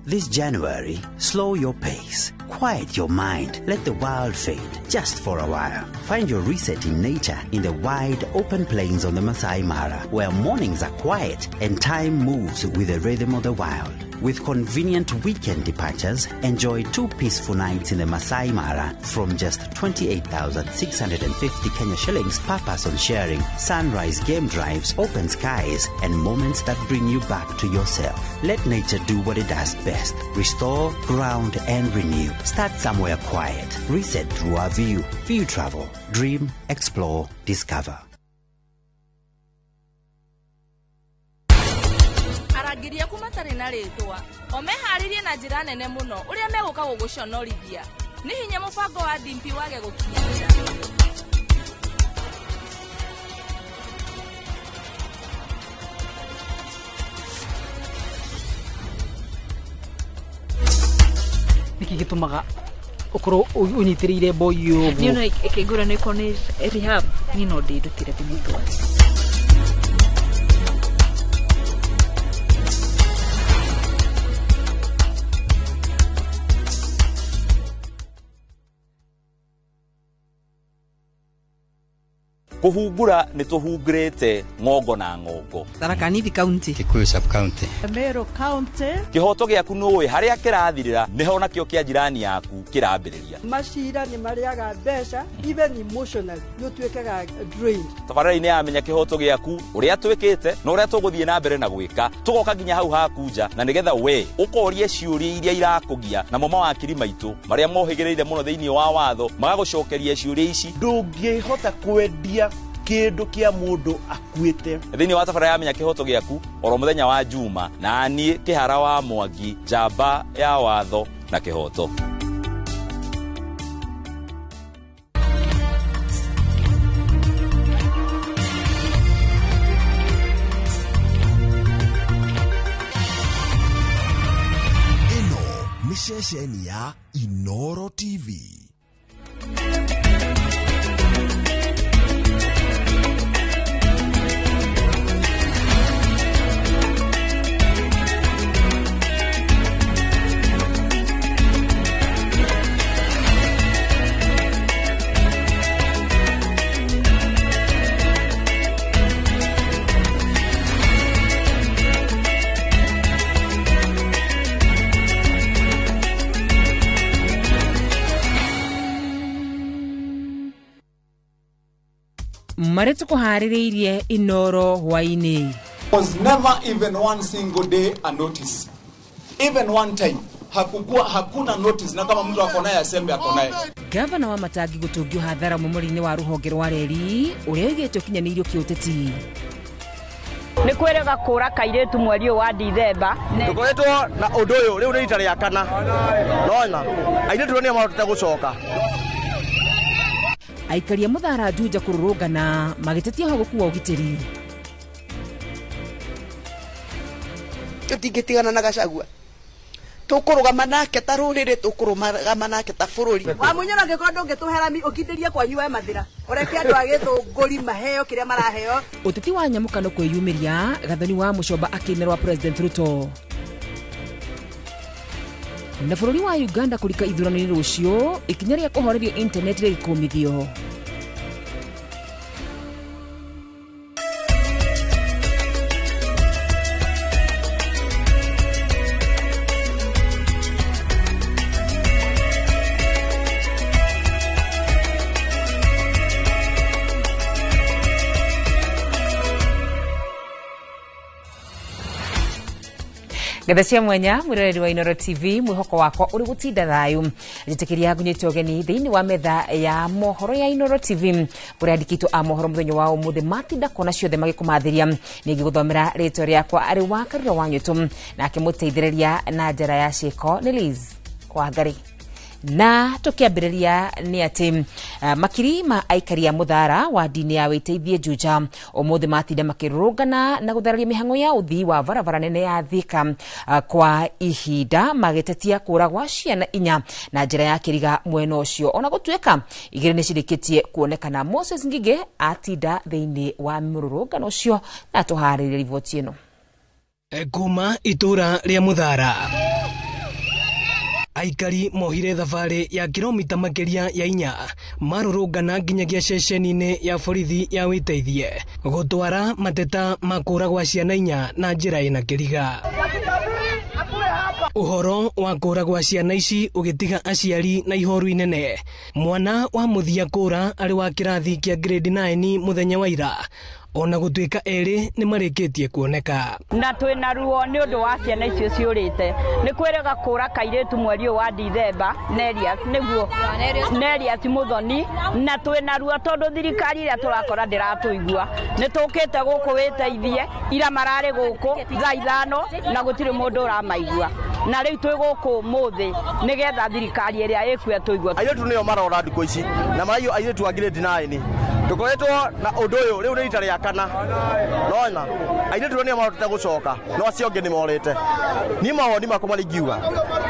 This January, slow your pace, quiet your mind, let the world fade just for a while. Find your reset in nature in the wide open plains on the Masai Mara, where mornings are quiet and time moves with the rhythm of the wild. With convenient weekend departures, enjoy 2 peaceful nights in the Masai Mara from just 28,650 Kenya shillings per person sharing, sunrise game drives, open skies, and moments that bring you back to yourself. Let nature do what it does best. Restore, ground, and renew. Start somewhere quiet. Reset through our view. View Travel. Dream, explore, discover. Arangĩri aku matarĩ na rĩtwa o meharĩrie na njĩra nene mũno ũrĩa megũka gũgũconorithia. Nĩ hinya mũbango wa Dimpi wage gũkinyanĩra. Nĩkĩ gĩtũmaga ũkorwo ũnyitĩrĩire boy ũguo? Niĩ ona ĩkĩngũra nĩ ĩkorwo nĩ rehab, niĩ no ndĩndutĩre ndĩmĩtware. Kũhungura nĩ tũhungurĩte ng'ongo na ng'ongo. Tharaka Nithi County, Kikuyu sub county, Meru County. Kĩhoto gĩaku nũĩ harĩa kĩrathirĩra nĩho nakĩo kĩa jirani yaku kĩrambĩrĩria. Macira nĩ marĩaga mbeca, even emotionally nĩ ũtuĩkaga drained. Tabarĩra-inĩ ya Menya Kĩhoto Gĩaku, ũrĩa twĩkĩte na ũrĩa tũgũthiĩ na mbere na gwĩka, tũgoka nginya hau haku nja, na nĩgetha we ũkorie ciũria iria irakũgia, namo mawakiri maitũ marĩa mohĩgĩrĩire mũno thĩinĩ wa watho magagũcokeria ciũria ici. Ndũngĩhota kwendia kĩndũ kĩa mũndũ akuĩte. Thĩinĩ wa tabarĩra ya Menya Kĩhoto Gĩaku oro mũthenya wa Juma, na niĩ Kĩhara wa Mwangi, njamba ya watho na kĩhoto. Ĩno nĩ ceceni ya Inoro TV. Marĩa tũkũharĩrĩirie Inoro hwaĩ-inĩ. Was never even one single day a notice. Even one time. Hakukuwa, hakuna notice, na kama mtu akonaye aseme akonaye. Gavana wa Matangi gũtũngio hathara mũmũri-inĩ wa rũhonge rwa reri ũrĩa ũigĩte ũkinyanĩirio kĩũteti. Nĩ kwĩrĩga kũra kairĩtu mweri ũyũ wa Dithemba. Tũkoretwo na ũndũ ũyũ rĩu nĩ rita rĩa kana. Nona airĩtu nĩo marotete gũcoka. Aikaria Muthara Juja kũrũrũngana magĩtetia ũhagũku wa ũgitĩri. Tũtingĩtigana na Gachagua, tũkũrũgama nake ta rũrĩrĩ, tũkũrũgama nake ta bũrũri. Wamunyoro angĩkorwo ndũngĩtũhe ũkindĩrie kwanyu we mathĩra, ũreke andũ a Gĩthũngũri maheo kĩrĩa maraheo. Ũteti wa nyamũkano kwĩyumĩria, Gathoni wa Mũcomba akĩinĩrwa President Ruto. Na bũrũri wa Uganda kũrika ithurano-inĩ rũciũ, ikinya rĩa kũhorerio internet rĩgĩkũmithio. Ngetha cia mwenya mwiroreri wa Inoro TV, mwihoko wakwa uri gutinda thayu. Njitikiria ngunyite ugeni thiini wa metha ya mohoro ya Inoro TV kuria andikitwo a mohoro muthenya wa umuthi matinda kona ciothe magikumathiria. Ningiguthomera ritwa riakwa ari wa Karura wa Nyutu, nake muteithireria na njira ya ciiko ni Liz Wangari. Na tukiambiriria ni ati makiri ma aikari a Muthara wa ndini ya Wĩteithie Juja umuthi matinda makirũrũngana na gũthararia mĩhang'o ya ũthii wa barabara nene ya Thika kwa ihinda magĩtetia kũra gwa ciana inya na njĩra ya kĩriga mwena ũcio, ona gũtuĩka igĩrĩ nĩ cirĩkĩtie kuonekana. Moses Ngige atinda thĩinĩ wa mũrũrũngano ũcio na tũharĩrie riboti ĩno. Kuma itũra rĩa Muthara, aikari mohire thabarĩ ya kilomita makĩria ya 4 marũrũngana nginyagia ceceni-inĩ ya borithi ya Wĩteithie gũtwara mateta ma kũra gwa ciana 4 na njĩra ĩna kĩriga. Ũhoro wa kũra gwa ciana ici ũgĩtiga aciari na ihoru inene. Mwana wa mũthia kũra arĩ wa kĩrathi kĩa grade 9 mũthenya wa ira, ona gũtuĩka erĩ nĩ marĩkĩtie kuoneka. Na twĩna ruo nĩ ũndũ wa ciana icio ciũrĩte. Nĩ kwĩrĩga kũra kairĩtu mweri ũyũ wa Dithemba, Nerias nĩguo, Nerias Muthoni, na twĩna ruo tondũ thirikari ĩrĩa tũrakora ndĩratũigua. Nĩ tũkĩte gũkũ Wĩteithie, ira mararĩ gũkũ thaa 5 na gũtirĩ mũndũ ũramaigua. Na rĩu twĩ gũkũ ũmũthĩ nĩgetha thirikari ĩrĩa ĩkuo tũigue. Airĩtu nĩo marora ndukũ ici, na maraiywo airĩtu a grade 9. Tũkoretwo na ũndũ ũyũ rĩu nĩ rita rĩa kana. Nona airĩtu nĩo marotete gũcoka, no acio angĩ nĩ morĩte. Niĩ mawoni makwa marĩa ingiuga,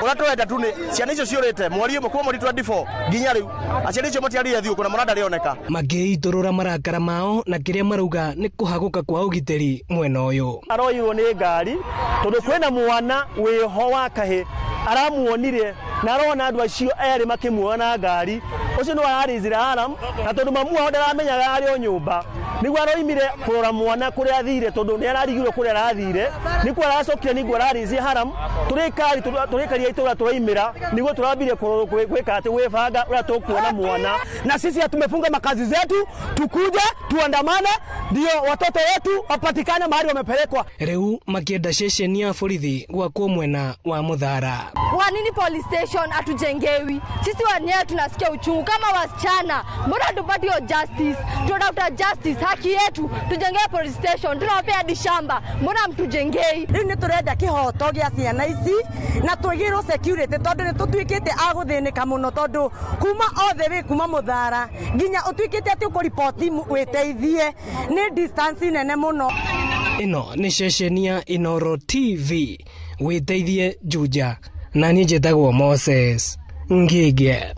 ũrĩa tũrenda tu nĩ ciana icio ciũrĩte mweri ũmwe kuma mweri 24 nginya rĩu, aciari icio matiarire thigũkũ na mwana ndarĩoneka. Makĩitũrũra marakara mao na kĩrĩa marauga nĩ kũhagũka kwa ũgitĩri mwena ũyũ. Aroirwo nĩ ngari tondũ kwĩna mwana wĩho wa kahĩ aramuonire na arona andũ acio erĩ makĩmuona ngari Ucio nĩ wararĩcire alarm na tondũ mamu wao ndaramenyaga arĩ o nyũmba nĩguo aroimire kũrora mwana kũrĩa athire tondũ nĩ ararigirwo kũrĩa arathire nĩkuo aracokire nĩguo ararĩcie haram tũrĩkaria itũra tũraimĩra nĩguo tũrambire gwĩka atĩ gwĩbanga ũrĩa tũkuona mwana. Na sisi tumefunga makazi zetu tukuje tuandamane ndio watoto wetu wapatikane mahali wamepelekwa. Rĩu makĩenda ceceni ya borithi gwakwo mwena wa Muthara. Kwa nini police station hatujengewi? Sisi wenyewe tunasikia uchungu kama wasichana. Mbona hatupati hiyo justice? Tunatafuta justice, haki yetu. Tujengee police station, tunawapea hadi shamba. Mbona mtujengei? Rĩu nĩ tũrenda kĩhoto gĩa ciana ici na twĩgĩrwo security tondũ nĩ tũtuĩkĩte a gũthĩnĩka mũno tondũ kuma othe wĩ kuma Muthara nginya ũtuĩkĩte atĩ ũkũriboti wĩteithie nĩ distance nene mũno. Ĩno nĩ ceceni ya Inooro TV wĩteithie Juja na niĩ njĩtagwo Moses Ngige.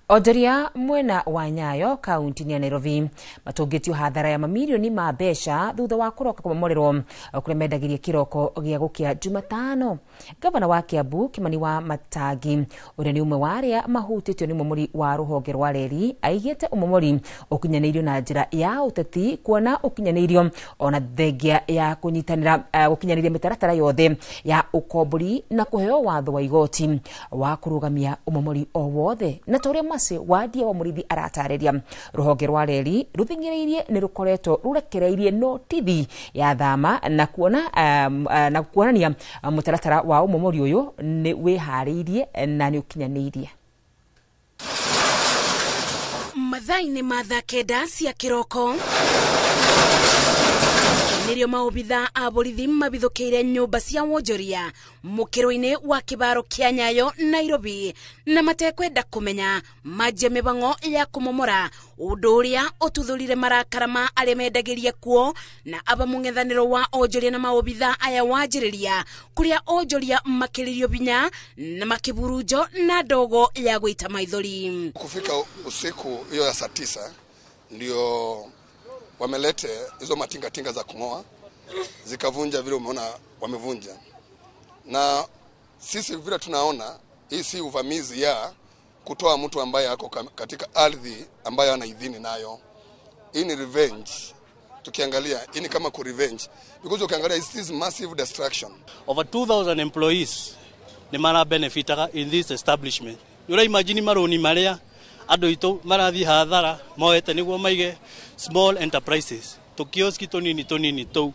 Onjoria mwena wa Nyayo kaunti ya Nairobi matũngĩtio hathara ya mamirioni ma mbeca thutha wa kũroka kũmomorerwo kũrĩa mendagĩria kĩroko gĩa gũkĩa Jumatano. Gavana wa Kiambu Kimani wa Matangi ũrĩa nĩ ũmwe wa arĩa mahutĩtio nĩ ũmomori wa rũhonge rwa reri aigĩte ũmomori ũkinyanĩirio na njĩra ya ũteti kuona ũkinyanĩirio ona thengia ya kũnyitanĩra gũkinyanĩria mĩtaratara yothe ya ũkombori na kũheo watho wa igoti wa kũrũgamia ũmomori o wothe na ta ũrĩa Wadia wa Mũrĩithi aratarĩria rũhonge rwa reri rũthing'ĩrĩirie nĩ rũkoretwo rũrekereirie notithi ya thama na kuona na kuonania mũtaratara wa ũmomori ũyũ nĩ wĩharĩirie na nĩ ũkinyanĩirie. Mathaa-inĩ ma thaa 9 cia kĩroko nĩrĩo maobitha a borithi mabithũkĩire nyũmba cia wonjoria mũkĩro-inĩ wa kĩbaro kĩa Nyayo Nairobi na matekwenda kũmenya manjie mĩbang'o ya kũmomora ũndũ ũrĩa ũtuthũrire marakara ma arĩa mendagĩria kuo na aba mũng'ethanĩro wa onjoria na maobitha aya wanjĩrĩria kũrĩa onjoria makĩrĩrio binya na makĩburunjo na ndogo ya gũita maithori. Kufika usiku hiyo ya saa 9 ndio wamelete hizo matingatinga za kung'oa zikavunja vile umeona wamevunja. Na sisi vile tunaona hii si uvamizi ya kutoa mtu ambaye ako katika ardhi ambayo ana idhini nayo. Hii ni revenge. Tukiangalia hii ni kama ku revenge because ukiangalia this is massive destruction. Over 2000 employees ni mara benefitaga in this establishment. Yura imagine maroni maria andũ aitũ marathiĩ hathara moete nĩguo maige small enterprises tũkioski tũnini tũnini tũu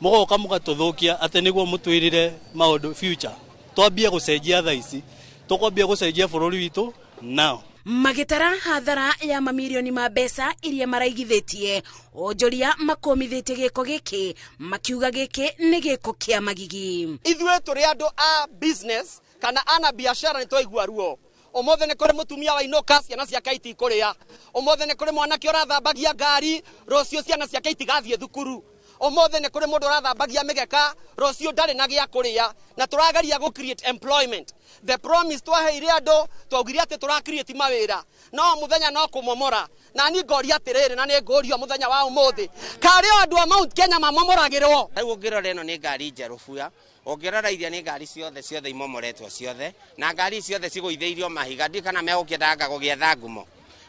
mũgoka mũgatũthũkia atĩ nĩguo mũtwĩrĩre maũndũ future twambie gũcenjia thaa ici tũkwambia gũcenjia bũrũri witũ now. Magĩtara hathara ya mamirioni ma mbeca iria maraigithĩtie onjoria makũmithĩtie gĩko gĩkĩ makiuga gĩkĩ nĩ gĩko kĩa magigi. Ithuĩ tũrĩ andũ a business kana ana biashara nĩ twaigua ruo. Ũmũthĩ nĩ kũrĩ mũtumia wainũka ciana ciake itikũrĩa. Ũmũthĩ nĩ kũrĩ mwanake ũrathambagia ngari rũciũ ciana ciake itigathiĩ thukuru. Ũmũthĩ nĩ kũrĩ mũndũ ũrathambagia mĩgeka rũciũ ndarĩ na gĩa kũrĩa. Na tũrageria gũ create employment. The promise twaheire andũ twaugire atĩ tũra create mawĩra no mũthenya no kũmomora. Na niĩ ngoria atĩrĩrĩ na nĩ ngũrio mũthenya wa ũmũthĩ karĩ o andũ a Mount Kenya mamomoragĩrwo. Rĩu ũngĩrora ĩno nĩ ngari njerũ buya ũngĩrora iria nĩ ngari ciothe ciothe imomoretwo ciothe na ngari ciothe cigũithĩirio mahiga ndiũ kana megũkĩendaga gũgĩetha ngumo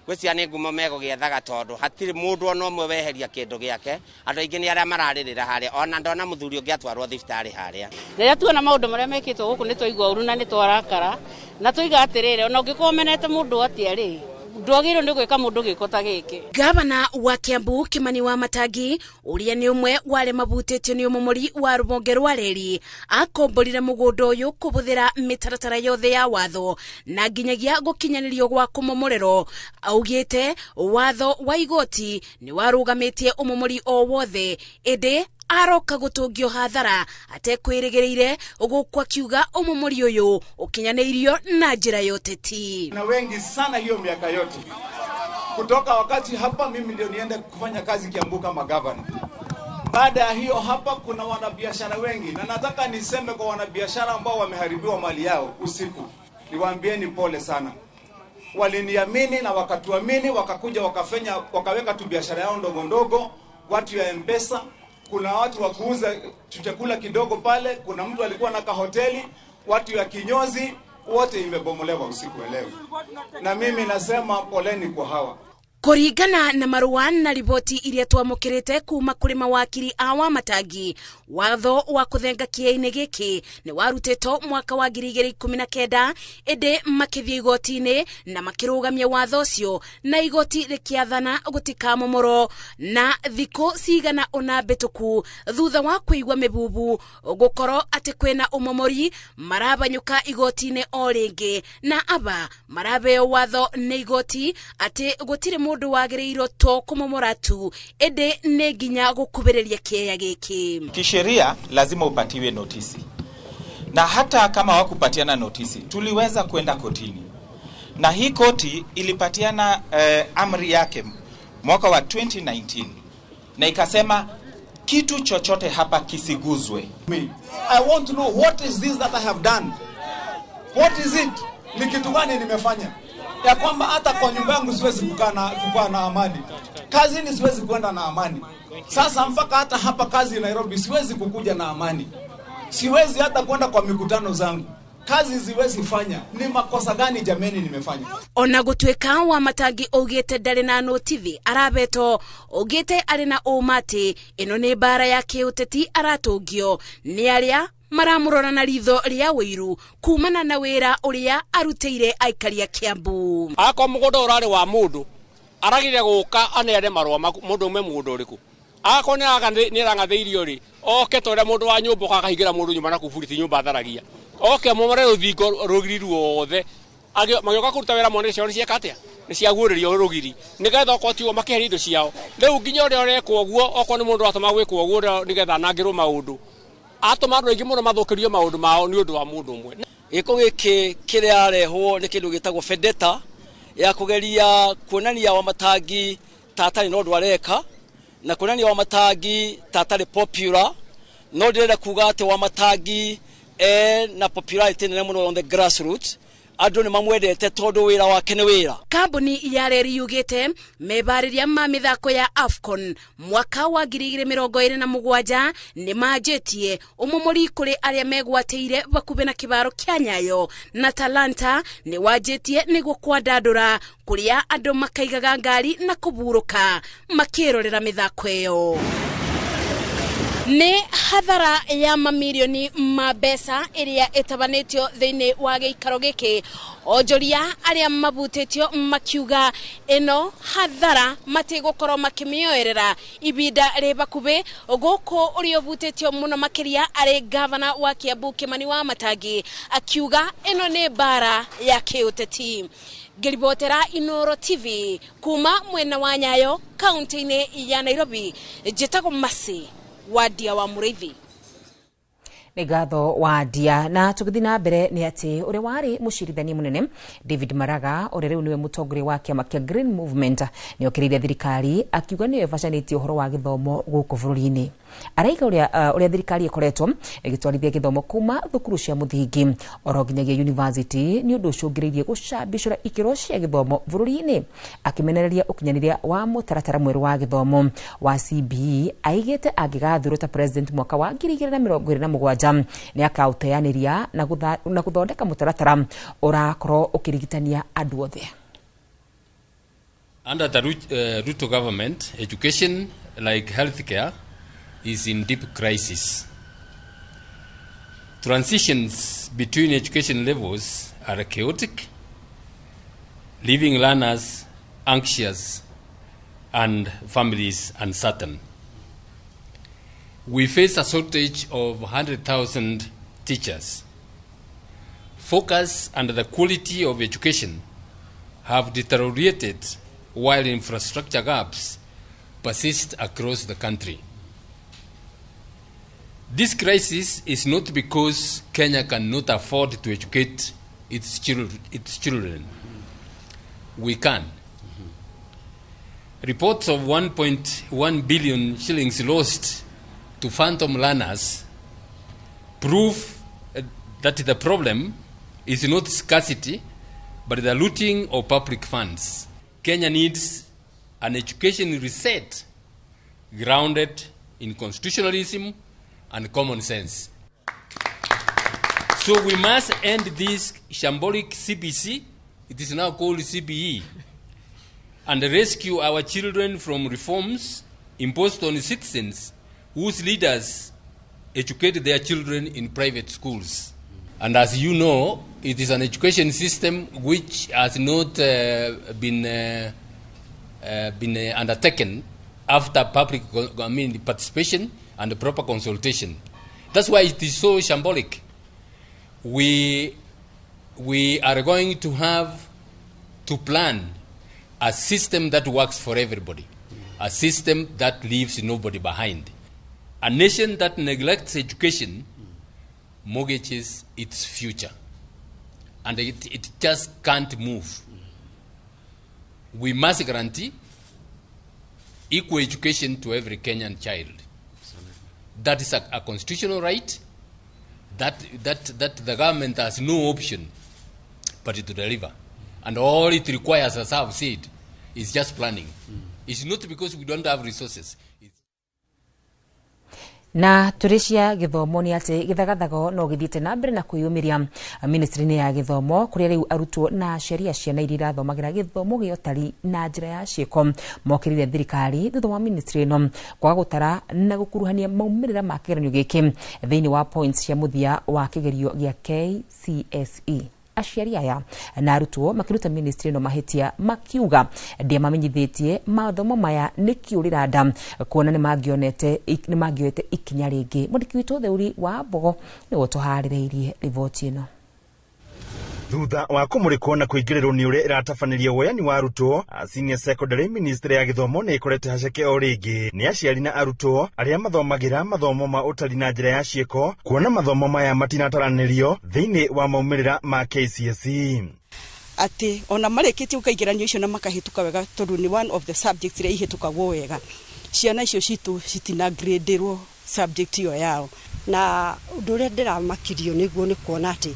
gwĩcia nĩ ngumo megũgĩethaga tondũ hatirĩ mũndũ ona ũmwe weheria kĩndũ gĩake. Andũ aingĩ nĩ arĩa mararĩrĩra harĩa ona ndona mũthuri ũngĩ atwarwo thibitarĩ harĩa. Rĩrĩa tuona maũndũ marĩa mekĩtwo gũkũ nĩ twaigua ũru na nĩ twarakara na tũiga atĩrĩrĩ ona ũngĩkorwo ũmenete mũndũ atĩa rĩ ndwagĩrĩirwo nĩ gwĩka mũndũ gĩko ta gĩkĩ. Gavana wa Kiambu Kimani wa Matangi ũrĩa nĩ ũmwe wa arĩa mabutĩtio nĩ ũmomori wa rũhonge rwa reri akomborire mũgũnda ũyũ kũbũthĩra mĩtaratara yothe ya watho na nginyagia gũkinyanĩrio gwa kũmomorerwo. Augĩte watho wa igoti nĩ warũgamĩtie ũmomori o wothe ĩndĩ aroka gũtũngio hathara atekwĩrĩgĩrĩire gũkũ akiuga ũmomori ũyũ ũkinyanĩirio na njĩra ya ũteti. Na wengi sana hiyo miaka yote kutoka wakati hapa mimi ndio niende kufanya kazi Kiambu kama governor. Baada ya hiyo hapa kuna wanabiashara wengi na nataka niseme kwa wanabiashara ambao wameharibiwa mali yao usiku, niwaambieni pole sana. Waliniamini na wakatuamini, wakakuja wakafanya wakaweka tu biashara yao ndogo ndogo, watu ya M-Pesa, kuna watu wa kuuza chakula kidogo pale, kuna mtu alikuwa na kahoteli, watu ya kinyozi, wote imebomolewa usiku wa leo, na mimi nasema poleni kwa hawa. Kũringana na marũa na riboti iria twamũkĩrĩte kuma kũrĩ mawakiri a Wamatangi, watho wa kũthenga kĩea-inĩ gĩkĩ nĩ warutĩtwo mwaka wa 2019, ĩndĩ makĩthiĩ igoti-inĩ na makĩrũgamia watho ũcio, na igoti rĩkĩathana gũtikamomorwo. Na thikũ cigana ũna mbĩtũku thutha wa kũigua mĩbubu gũkorwo atĩ kwĩna ũmomori, marabanyũka igoti-inĩ o rĩngĩ, na aba marabeo watho nĩ igoti atĩ gũtirĩ mũndũ wagĩrĩirwo to kũmomora tu, ĩndĩ nĩ nginya gũkubĩrĩria kĩea gĩkĩ. Kisheria lazima upatiwe notisi, na hata kama wakupatiana notisi, tuliweza kwenda kotini, na hii koti ilipatiana amri yake mwaka wa 2019 na ikasema kitu chochote hapa kisiguzwe. I want to know what is this that I have done? What is it? Ni kitu gani nimefanya ya kwamba hata kwa nyumba yangu siwezi kukaa na amani, kazini siwezi kwenda na amani, sasa mpaka hata hapa kazi Nairobi siwezi kukuja na amani, siwezi hata kwenda kwa mikutano zangu, kazi siwezi fanya. Ni makosa gani jameni nimefanya? Ona gũtuĩka Wamatangi augĩte ndarĩ na notithi arabetwo, augĩte arĩ na ũma atĩ ĩno nĩ mbara ya kĩũteti aratũngio nĩ arĩa maramũrora na ritho rĩa ũiru kumana na wĩra ũrĩa arutĩire aikari a Kiambu. Akorwo mũgũnda ũrarĩ wa mũndũ, aragire gũka aneane marũa mũndũ ume mũgũnda ũrĩkũ. Akorwo nĩ arang'athĩirio rĩ, oke ta ũrĩa mũndũ wa nyũmba okaga akahingĩra mũndũ nyũmba na kuburi nyũmba atharagia, oke momore rũthingo rũgiri ruothe, magĩũka kũruta wĩra mone ciao nĩ cieka atĩa, nĩ ciaguũrĩrio rũgiri, nĩgetha okorwo tiguo makĩeheria indo ciao. Rĩu nginya ũrĩa ũrekwo ũguo, okorwo nĩ mũndũ watũma gwĩkwo ũguo nĩgetha anangĩrwo maũndũ, atũma andũ aingĩ mũno mathũkĩrio maũndũ mao nĩ ũndũ wa mũndũ ũmwe. Gĩko gĩkĩ kĩrarehwo nĩ kĩndũ gĩtagwo vendetta ya kũgeria kuonania Wamatangi ta atarĩ na ũndũ areka, na kuonania Wamatangi ta atarĩ popular. No ndĩrenda kuga atĩ Wamatangi na popularity nene mũno on the grassroots, andũ nĩ mamwendete tondũ wĩra wake nĩ wĩra. Kambuni ya reri yugĩte mebarĩria ma mĩthako ya AFCON mwaka wa 2027 nĩ manjĩtie ũmomori kũrĩ arĩa megwatĩire bakubĩ na kĩbaro kĩa Nyayo, na Talanta nĩ wanjĩtie nĩguo kwandandũra kũrĩa andũ makaigaga ngari na kũburũka makĩrorera mĩthako ĩyo. Nĩ hathara ya mamirioni ma mbeca ĩrĩa ĩtabanĩtio thĩinĩ wa gĩikaro gĩkĩ, onjoria arĩa mabutĩtio makiuga ĩno hathara matigũkorwo makĩmĩoerera ibinda rĩ bakubĩ. Gũkũ ũrĩa ũbutĩtio mũno makĩria arĩ gavana wa Kiambu Kimani Wamatangi akiuga ĩno nĩ mbara ya kĩũteti. Ngĩribotera Inooro TV kuma mwena wa Nyayo kaunti-inĩ ya Nairobi, njĩtagwo Mercy Wadia wa Mũrĩithi. Nĩ ngatho Wadia. Na tũgĩthiĩ na mbere nĩ atĩ ũrĩa warĩ mũcirithania mũnene David Maraga, ũrĩa rĩu nĩwe mũtongoria wa kĩama kĩa Green Movement, nĩ okĩrĩire thirikari akiuga nĩyo ĩbacanĩtie ũhoro wa gĩthomo gũkũ bũrũri-inĩ. Araiga ũrĩa thirikari ĩkoretwo ĩgĩtwarithia gĩthomo kuma thukuru cia mũthingi oro nginyagia university nĩ ũndũ ũcũngĩrĩirie gũcambicũra ikĩro cia gĩthomo bũrũri-inĩ. Akĩmenereria ũkinyanĩria wa mũtaratara mwerũ wa gĩthomo wa CBE, aigĩte angĩgathurwo ta president mwaka wa 2027 nĩ akaũteanĩria na gũthondeka mũtaratara ũrakorwo ũkĩrigitania andũ othe. Under the Ruto government, education, like healthcare, is in deep crisis. Transitions between education levels are chaotic, leaving learners anxious and families uncertain. We face a shortage of 100,000 teachers. Focus and the quality of education have deteriorated while infrastructure gaps persist across the country. This crisis is not because Kenya cannot afford to educate its children. We can. Reports of 1.1 billion shillings lost to phantom learners prove that the problem is not scarcity, but the looting of public funds. Kenya needs an education reset grounded in constitutionalism and common sense. So we must end this shambolic CBC, it is now called CBE, and rescue our children from reforms imposed on citizens whose leaders educate their children in private schools. And as you know, it is an education system which has not been undertaken after public participation and proper consultation. That's why it is so shambolic. We are going to have to plan a system that works for everybody, a system that leaves nobody behind. A nation that neglects education mortgages its future, and it just can't move. We must guarantee equal education to every Kenyan child. That is a constitutional right that the government has no option but to deliver. And all it requires, as I've said, is just planning. It's not because we don't have resources. Na tũrĩ cia gĩthomo nĩ atĩ gĩthagathago no gĩthiĩte na mbere na kwĩyũmĩria ministry-inĩ ya gĩthomo kũrĩa rĩu arutwo na aciari a ciana iria irathomagĩra gĩthomo gĩa ũtari na njĩra ya ciĩko mokĩrĩire thirikari thutha wa ministry ĩno kwaga gũtara na gũkuruhania maumĩrĩra ma kĩgeranio gĩkĩ thĩinĩ wa points cia mũthia wa kĩgerio gĩa KCSE. Aciari aya na arutwo makiruta ministry ĩno mahĩtia makiuga ndĩamamenyithĩtie mathomo maya nĩ kĩũrĩra nda kuona nĩ mangĩoete ikinya rĩngĩ. Mwandĩki witũ Theuri wa Mbogo nĩwe ũtũharĩrĩirie riboti ĩno. Thutha wa kũmũrĩkwo na kũingĩrĩrwo nĩ ũrĩa ĩratabanĩria woyani wa arutwo a senior secondary, ministry ya gĩthomo nĩ ĩkorete haceke o rĩngĩ nĩ aciari na arutwo arĩa mathomagĩra mathomo ma ũtari na njĩra ya ciĩko kuona mathomo maya matinataranĩrio thĩinĩ wa maumĩrĩra ma KCSE. Atĩ ona marĩkĩtie gwĩka igeranio icio na makahĩtũka wega tondũ nĩ one of the subjects iria ihĩtũkagwo wega, ciana icio citũ citinagradĩrwo subject ĩyo yao. Na ũndũ ũrĩa ndĩramakirio nĩguo nĩ kuona atĩ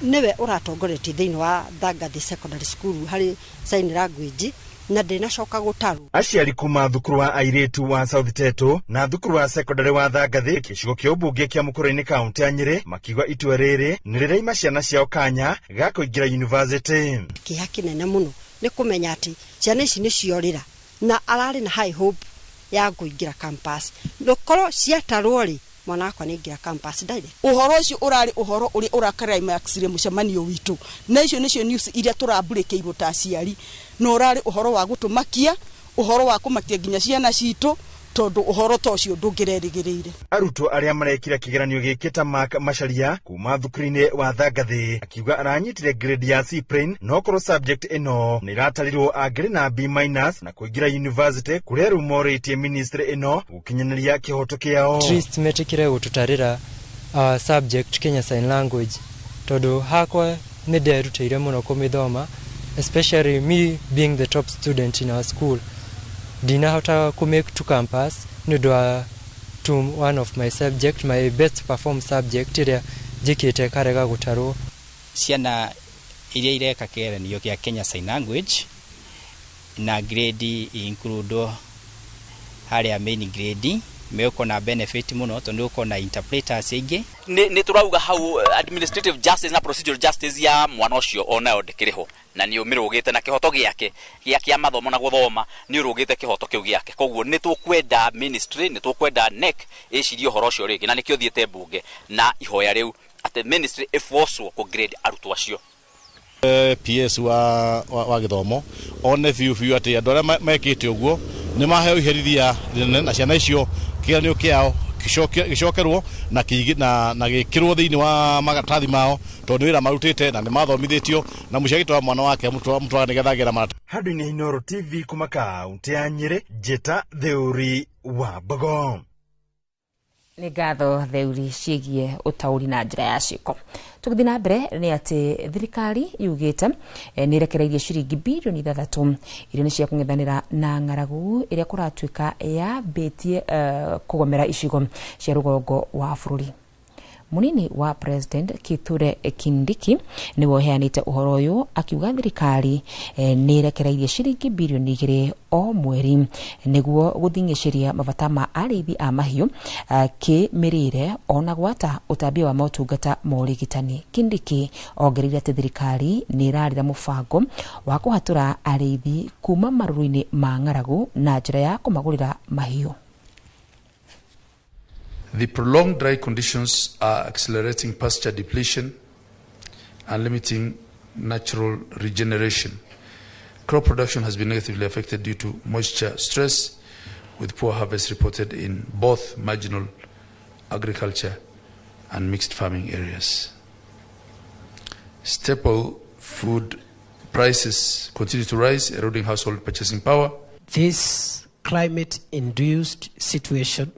nĩwe ũratongoretie thĩinĩ wa Thangathi Secondary School harĩ sign language na ndĩnacoka gũtarwo. Aciari kuma thukuru wa airĩtu wa South Teto na thukuru wa secondary wa Thangathi gĩcigo kĩa ũmbunge kĩa Mũkũrũ-inĩ kaũntĩ ya Nyĩrĩ makiuga itua rĩrĩ nĩ rĩraima ciana ciao kanya ga kũingĩra university. Kĩeha kĩnene mũno nĩ kũmenya atĩ ciana ici nĩ ciorĩra na ararĩ na high hope ya kũingĩra campus, ndokorwo ciatarwo rĩ mwana wakwa nĩ ingĩra campus direct. Ũhoro ũcio ũrarĩ ũhoro ũrĩa ũrakaraimacire mũcemanio witũ, na icio nĩcio news iria tũrambũrĩkĩirwo ta aciari, na ũrarĩ ũhoro wa gũtũmakia, ũhoro wa kũmakia nginya ciana citũ tondũ ũhoro ta ũcio ndũngĩrerĩgĩrĩire. Arutwo arĩa marekire kĩgeranio gĩkĩ ta Mark Macharia kuma thukuru-inĩ wa Thangathi akiuga aranyitire grade ya C plain no korwo subject ĩno nĩ ĩratarirwo angĩrĩ na B minus na kũingĩra university kũrĩa rĩu morĩtie ministry ĩno gũkinyanĩria kĩhoto kĩao. At least metĩkĩre gũtũtarĩra subject Kenya Sign Language tondũ hakwa nĩ nderutĩire mũno kũmĩthoma, especially me being the top student in our school. Ndinahota ku make to campus nĩ ũndũ wa one of my subject, my best performed subject ĩrĩa njĩkĩte karega gũtarwo. Ciana iria ireka kĩgeranio kĩa Kenya Sign Language na grade include harĩa main grade megũkorwo na benefit mũno tondũ gũkorwo na interpreters aingĩ. Nĩ tũrauga hau administrative justice na procedural justice ya mwana ũcio onayo ndĩkĩrĩ ho na nĩ ũmĩrũgĩte na kĩhoto gĩake gĩa mathomo na gũthoma nĩ ũrũgĩte kĩhoto kĩu gĩake. Koguo nĩ tũkwenda ministry, nĩ tũkwenda NEC ĩcirie ũhoro ũcio rĩngĩ, na nĩkĩo thiĩte mbunge na ihoya rĩu atĩ ministry ĩforcwo kũ grade arutwo acio. PS wa gĩthomo one biũ biũ atĩ andũ arĩa mekĩte ũguo nĩ maheo iherithia rĩnene na ciana icio kĩgeranio kĩao gĩcokerwo na gĩkĩrwo thĩinĩ wa maratathi mao tondũ nĩ wĩra marutĩte na nĩ mathomithĩtio na mũciari agĩtwara mwana wake amũtwara nĩgetha agĩe na maratathi. Handũ-inĩ Inooro TV kuma kaũntĩ ya Nyĩrĩ, Njĩta Theuri wa Mbogo. Nĩ ngatho Theuri ciĩgiĩ ũtaũri na njĩra ya ciĩko. Tũgĩthiĩ na mbere nĩ atĩ thirikari yugĩte nĩ ĩrekereirie ciringi birioni 6 iria nĩ cia kũng'ethanĩra na ng'aragu ĩrĩa kũratuĩka yambĩtie kũgomera icigo cia rũgongo wa bũrũri. Munini wa President Kithure Kindiki niwe uheanite uhoro uyu akiuga thirikari ni irekereirie ciringi bilioni 2 o mweri niguo guthing'ĩcĩria mabata ma arĩithi a mahiũ kĩmĩrĩre ona gwata ũtambia wa motungata ma ũrigitani. Kindiki ongereire atĩ thirikari nĩ ĩrarĩra mũbango wa kũhatũra arĩithi kuma marũrũ-inĩ ma ng'aragu na njĩra ya kũmagũrĩra mahiũ. The prolonged dry conditions are accelerating pasture depletion and limiting natural regeneration. Crop production has been negatively affected due to moisture stress, with poor harvest reported in both marginal agriculture and mixed farming areas. Staple food prices continue to rise, eroding household purchasing power. This climate-induced situation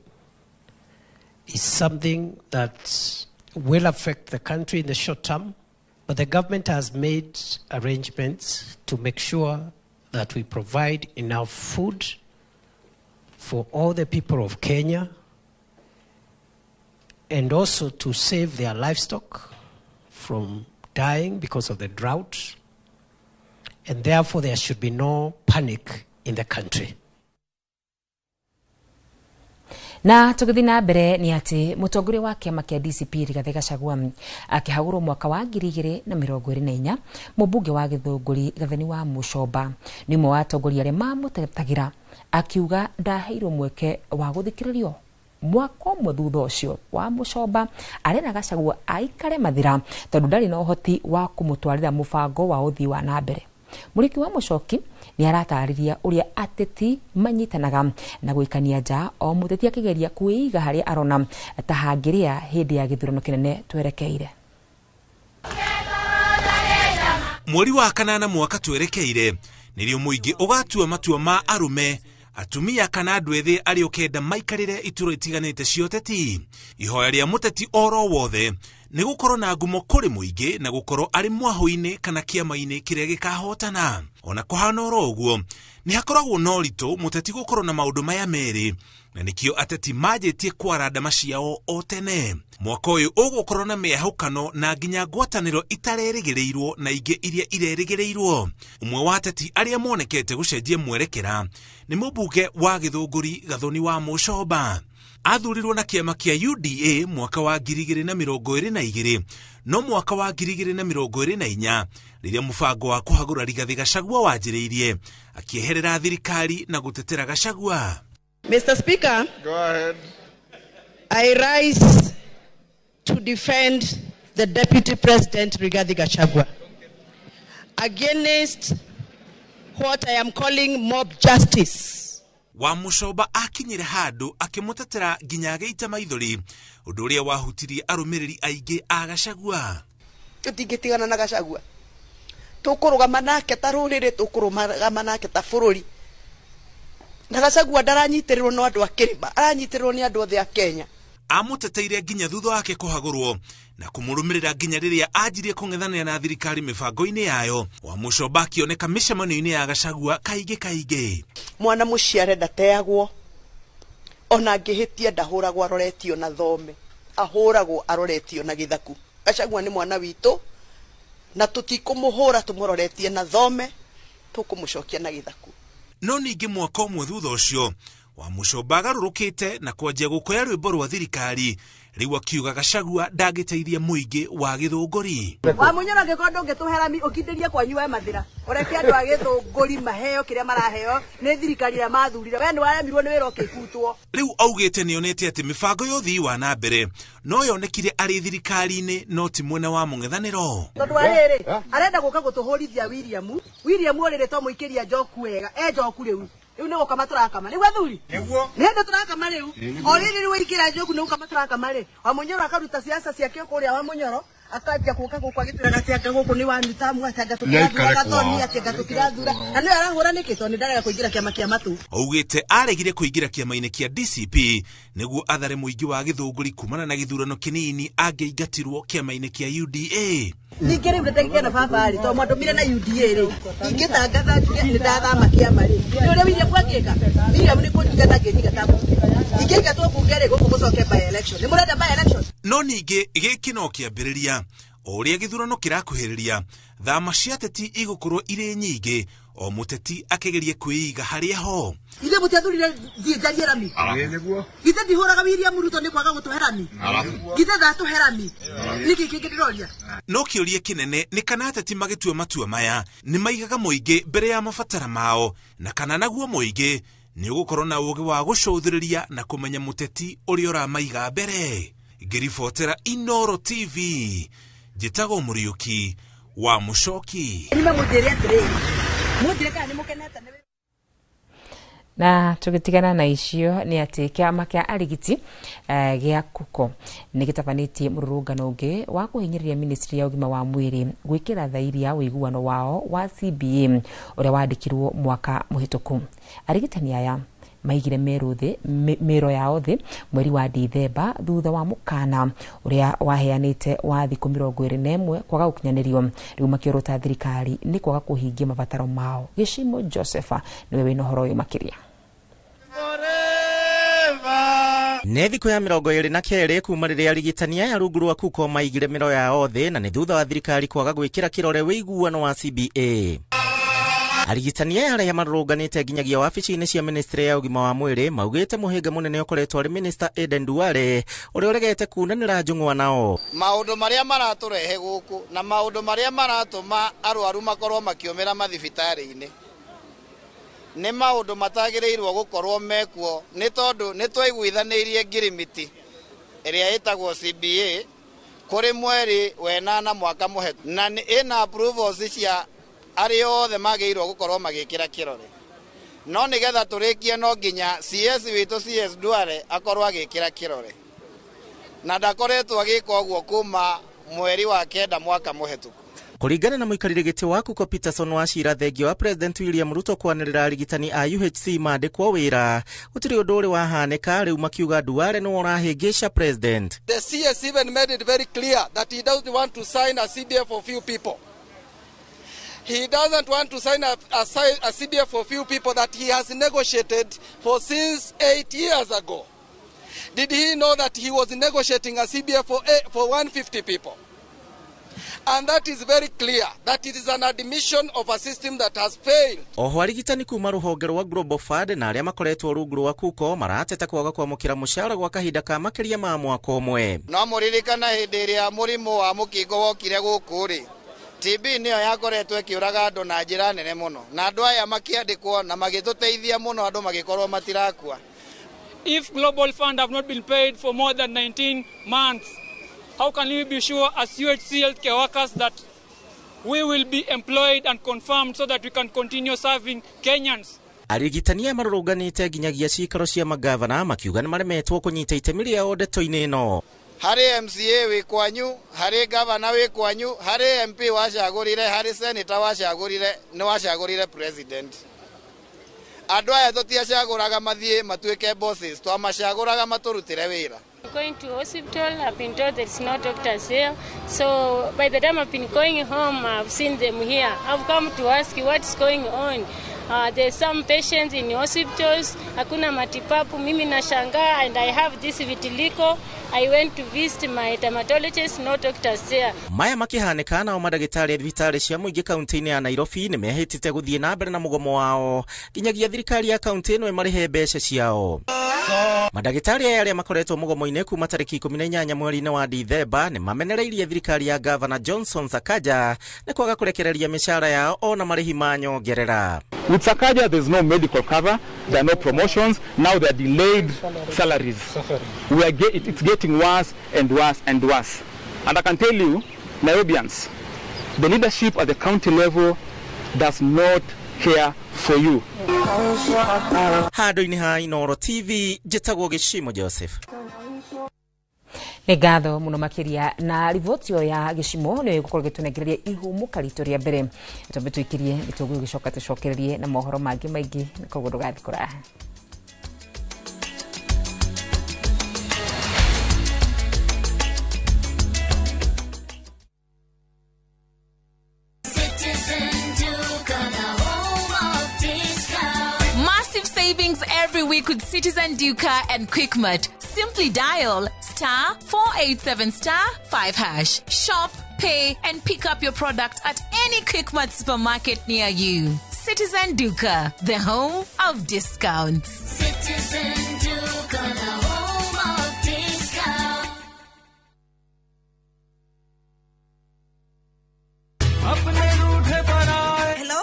is something that will affect the country in the short term, but the government has made arrangements to make sure that we provide enough food for all the people of Kenya and also to save their livestock from dying because of the drought, and therefore there should be no panic in the country. Na tũgĩthiĩ na mbere nĩ atĩ mũtongoria wa kĩama kĩa DCP Rigathĩ Gachagua akĩhagũrwo mwaka wa 2024 mũmbunge wa Gĩthũngũri Gathoni wa Mũcomba nĩ ũmwe wa atongoria arĩa mamũtetagĩra akiuga ndaheirwo mweke wa gũthikĩrĩrio. Mwaka ũmwe thutha ũcio wa Mũcomba arera Gachagua aikare Mathira tondũ ndarĩ na ũhoti wa kũmũtwarĩra mũbango wa ũthii wa na mbere. Mũrĩki wa Mũcoki nĩ aratarĩria ũrĩa ateti manyitanaga na gwĩkania nja o mũteti akĩgeria kwĩiga harĩa arona ta hangĩrĩa hĩndĩ ya gĩthurano kĩnene twerekeire. Mweri wa kanana mwaka twerekeire nĩrĩo mũingĩ ũgatua matua ma arũme atumia kana andũ ethĩ arĩa ũkenda maikarĩre ituro itiganĩte cia ũteti. Ihoya rĩa mũteti oro wothe nĩ gũkorwo na ngumo kũrĩ mũingĩ na gũkorwo arĩ mwahũ-inĩ kana kĩama-inĩ kĩrĩa gĩkahotana. Ona kũhana oro ũguo nĩ hakoragwo na ũritũ mũteti gũkorwo na maũndũ maya merĩ, na nĩkĩo ateti manjĩtie kwara ndama ciao o tene. Mwaka ũyũ ũgũkorwo na mĩahũkano na nginya ngwatanĩro itarerĩgĩrĩirwo na ingĩ iria irerĩgĩrĩirwo. Ũmwe wa ateti arĩa monekete gũcenjia mwerekera nĩ mũmbunge wa Gĩthũngũri Gathoni wa Mũcomba. Athurirwo na kĩama kĩa UDA mwaka wa 2022 no mwaka wa 2024 rĩrĩa mũbango wa kũhagũra Rigathĩ Gachagua wanjĩrĩirie akĩeherera thirikari na gũtetera Gachagua. Mr. Speaker, go ahead. I rise to defend the Deputy President Rigathi Gachagua against what I am calling mob justice. Wa Mũcomba akinyire handũ akĩmũtetera nginya agĩita maithori, ũndũ ũrĩa wahutirie arũmĩrĩri aingĩ a Gachagua. Tũtingĩtigana na Gachagua, tũkũrũgama nake ta rũrĩrĩ, tũkũrũgama nake ta bũrũri. Na Gachagua ndaranyitĩrĩrwo no andũ a kĩrĩma, aranyitĩrĩrwo nĩ andũ othe a Kenya. Amũteteire nginya thutha wake kũhagũrwo na kũmũrũmĩrĩra nginya rĩrĩa anjirie kũng'ethanĩra na thirikari mĩbango-inĩ yayo. Wa Mũcomba akĩoneka mĩcemanio-inĩ ya Gachagua kaingĩ kaingĩ. Mwana mũciare ndateagwo, ona angĩhĩtia ndahũragwo aroretio na thome, ahũragwo aroretio na gĩthaku. Gachagua nĩ mwana witũ na tũtikũmũhũra tũmũroretie na thome, tũkũmũcokia na gĩthaku. No ningĩ mwaka ũmwe thutha ũcio wa Mũcomba agarũrũkĩte na kwanjia gũkoya rwĩmbo rwa thirikari rĩu akiuga Gachagua ndangĩteithia mũingĩ wa Gĩthũngũri. Wa Mũnyoro angĩkorwo ndũngĩtũhera ũkindĩrie kwanyu we Mathira, ũreke andũ a Gĩthũngũri maheo kĩrĩa maraheo nĩ thirikari ĩrĩa mathurire. We nĩwaremirwo nĩ wĩra ũkĩbutwo. Rĩu augĩte nĩonete atĩ mĩbango ya ũthii wa na mbere no yonekire arĩ thirikari-inĩ no ti mwena wa mũng'ethanĩro. Tondũ wa rĩrĩ arenda gũka gũtũhũrithia William. William ũrĩrĩ to mũikĩria njoku wega, e njoku rĩu. Rĩu nĩ gũkama tũrakama nĩguo athuri, nĩ hĩndĩ tũrakama rĩu o rĩrĩ rĩu waingĩra njoku nĩ gũkama tũrakama rĩ. Wa Mũnyoro akaruta siasa ciake kũrĩa Wa Mũnyoro akambia gũka gũkũ agĩtwĩraga atĩ anga gũkũ nĩ wanutamu, atĩ anga tũtirathura Gathoni, atĩ anga tũtirathura. Na nĩwe arahũra nĩkĩ? Tondũ nĩ ndarega kũingĩra kĩama kĩa matũ. Augĩte aregire kũingĩra kĩama-inĩ kĩa DCP nĩguo athare mũingĩ wa Gĩthũngũri kumana na gĩthurano kĩnini angĩingatirwo kĩama-inĩ kĩa UDA. Ningĩ rĩu nĩndagĩa na baba rĩ, tondũ mwandũmire na UDA rĩ, ingĩtangatha njuge nĩ ndathama kĩama rĩ, nĩ ũrĩa William angĩka? William nĩ kũnjingata angĩnjingata. Ingĩingatwo mbunge rĩ, gũkũ gũcoke by election. Nĩ mũrenda by election? No ningĩ gĩkĩ no kĩambĩrĩria. O ũrĩa gĩthurano kĩrakuhĩrĩria, thama cia ateti igũkorwo irĩ nyingĩ, o mũteti akĩgeria kwĩiga harĩa ho. Ithuĩ mũtiathurire thiĩ njarie rami. Githĩ ndihũraga William Ruto nĩ kwaga gũtũhe rami? Githĩ ndatũhe rami? Nĩkĩ kĩngĩ ndĩroria? No kĩũria kĩnene nĩ kana ateti magĩtua matua maya nĩ maigaga mũingĩ mbere ya mabatara mao, na kana naguo mũingĩ nĩ ũgũkorwo na ũũgĩ wa gũcũthĩrĩria na kũmenya mũteti ũrĩa ũramaiga mbere. Ngĩribotera Inooro TV, njĩtagwo Mũriũki wa Mũcoki. Nĩmamũnjĩre atĩrĩrĩ, mũnjĩre kana nĩmũkenete nĩ Na tũgĩtigana na icio nĩ atĩ kĩama kĩa arigiti gĩa KUCO nĩ gĩtabanĩtie mũrũrũngano ũngĩ wa kũhinyĩrĩria ministry ya ũgima wa mwĩrĩ gwĩkĩra thairi ya ũiguano wao wa CBA ũrĩa wandĩkirwo mwaka mũhĩtũku. Arigitani aya maigire mĩro yao thĩ mweri wa Dithemba thutha wa mũkana ũrĩa waheanĩte wa thikũ 21 kwaga gũkinyanĩrio. Rĩu makĩorota thirikari nĩ kwaga kũhingia mabataro mao. Gĩcimo Joseph nĩwe wĩna ũhoro ũyũ makĩria. Nĩ thikũ ya 22 kuma rĩrĩa arigitani aya rungu rwa KUCO maigire mĩro yao thĩ, na nĩ thutha wa thirikari kwaga gwĩkĩra kĩrore wĩiguano wa CBA. Arigitani aya arĩa marũrũnganĩte nginyagia wabici-inĩ cia ministry ya ũgima wa mwĩrĩ maugĩte mũhĩnga mũnene ũkoretwo arĩ Minister Aden Duale ũrĩa ũregete kunanĩra njũng'wa nao. Maũndũ marĩa maratũrehe gũkũ na maũndũ marĩa maratũma arwaru makorwo makĩũmĩra mathibitarĩ-inĩ nĩ maũndũ matagĩrĩirwo gũkorwo mekuo, nĩ tondũ nĩ twaiguithanĩirie ngirimiti ĩrĩa ĩtagwo CBA kũrĩ mweri wenana mwaka mũhetũku, na ĩna approvals cia arĩa othe magĩrĩirwo gũkorwo magĩkĩra kĩrore. No nĩgetha tũrĩkie no nginya CS witũ CS Duale akorwo agĩkĩra kĩrore, na ndakoretwo agĩka ũguo kuma mweri wa 9 mwaka mũhetũku. Kũringana na mũikarĩri gĩtĩ wa KUCO Peterson wa cira thengio wa President William Ruto kwanĩrĩra arigitani a UHC mandĩkwo wĩra, gũtirĩ ũndũ ũrĩ wahanĩka. Rĩu makiuga Duale nĩwe ũrahĩngĩca President. The CS even made it very clear that he doesn't want to sign a CBA for few people. He doesn't want to sign a CBA for few people that he has negotiated for since 8 years ago. Did he know that he was negotiating a CBA for 150 people? And that is very clear, that it is an admission of a system that has failed. Oho arigitani kuma rũhonge rwa Global Fund na arĩa makoretwo rungu rwa KUCO marateta kwaga kwamũkĩra mũcara gwa kahinda ka makĩria ma mwaka ũmwe. No mũririkana hĩndĩ ĩrĩa mũrimũ wa mũkingo wokire gũkũ rĩ, TB nĩyo yakoretwo ĩkĩũraga andũ na njĩra nene mũno, na andũ aya makĩandĩkwo na magĩtũteithia mũno, andũ magĩkorwo matirakua. If Global Fund have not been paid for more than 19 months, how can we be sure as UHC healthcare workers that we will be employed and confirmed so that we can continue serving Kenyans? Arigitani aya marũrũnganĩte nginyagia ciikaro cia magavana makiuga nĩ maremetwo kũnyita itemi rĩao ndeto-inĩ ĩno. Harĩ MCA wĩ kwanyu, harĩ gavana wĩ kwanyu, harĩ MP wacagũrire, harĩ senator wacagũrire, nĩ wacagũrire president. Andũ aya tũtiacagũraga mathiĩ matuĩke bosses, twamacagũraga matũrutĩre wĩra. Going to hospital, I've been told there's no doctors here. So by the time I've been going home, I've seen them here. I've come to ask what's going on. There's some patients in hospitals, hakuna matibabu, mimi nashangaa, and I have this vitiligo. I went to visit my dermatologist, no doctors there. Maya makihanĩka nao mandagĩtarĩ a thibitarĩ cia mũingĩ kaunti-inĩ ya Nairobi nĩ mehĩtĩte gũthiĩ na mbere na mũgomo wao nginyagia thirikari ya kaunti ĩno ĩmarĩhe mbeca ciao. Mandagĩtarĩ aya arĩa makoretwo mũgomo-inĩ kuma tarĩki 18 mweri-inĩ wa Dithemba nĩ mamenereirie thirikari ya Gavana Johnson Sakaja nĩ kwaga kũrekereria mĩcara yao ona marĩhi ma nyongerera. With Sakaja, there's no medical cover, there are no promotions, now there are delayed salaries. We are it's getting worse and worse and worse. And I can tell you, Nairobians, the leadership at the county level does not care for you. Handũ-inĩ ha Inooro TV, njĩtagwo Gĩcimo Joseph. Nĩ ngatho mũno makĩria na riboti ĩyo ya Gĩcimo nĩyo ĩgũkorwo ĩgĩtũnengereria ihũmũka ritũ rĩa mbere. Twambe tũikirie gĩtũngũrũ gĩcoka tũcokererie na mohoro mangĩ maingĩ, koguo ndũgathiĩ kũraya. Massive savings every week. week with Citizen Duka and Quickmart. Simply dial *487 *5#. Shop, pay, and pick up your product at any Quickmart supermarket near you. Citizen Duka, the home of discounts. Citizen Duka, the home of discounts. Hello?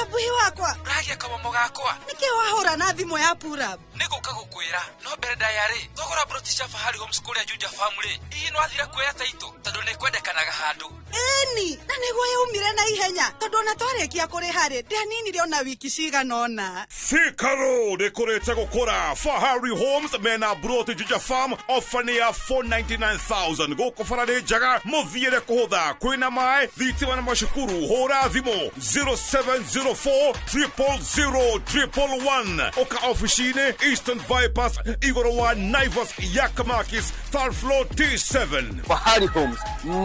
Abuhi wakwa. Uragia kamomo gakwa. Niki wahura na thimu ya Purab? Niguka gukwira no mbere ndayari thogora broti cia Fahari Homes kuria Juja Family hihi no athira kuoya taito tondu ni kwendekanaga handu. Eni na niguo yaumire na ihenya tondu ona twarikia kuriha ri ndianinire ona wiki cigana ona. Thika Road ikurite gukura. Fahari Homes mena broti Juja Farm ofa ni ya 499,000 guku bara ni njega muthiire kuhutha kwina mai thitima na macukuru. Hura thimu 0704 000 111 oka ofici-inĩ Eastern Bypass igũrũ wa Naivas Yakamakis third floor T7. Fahari Homes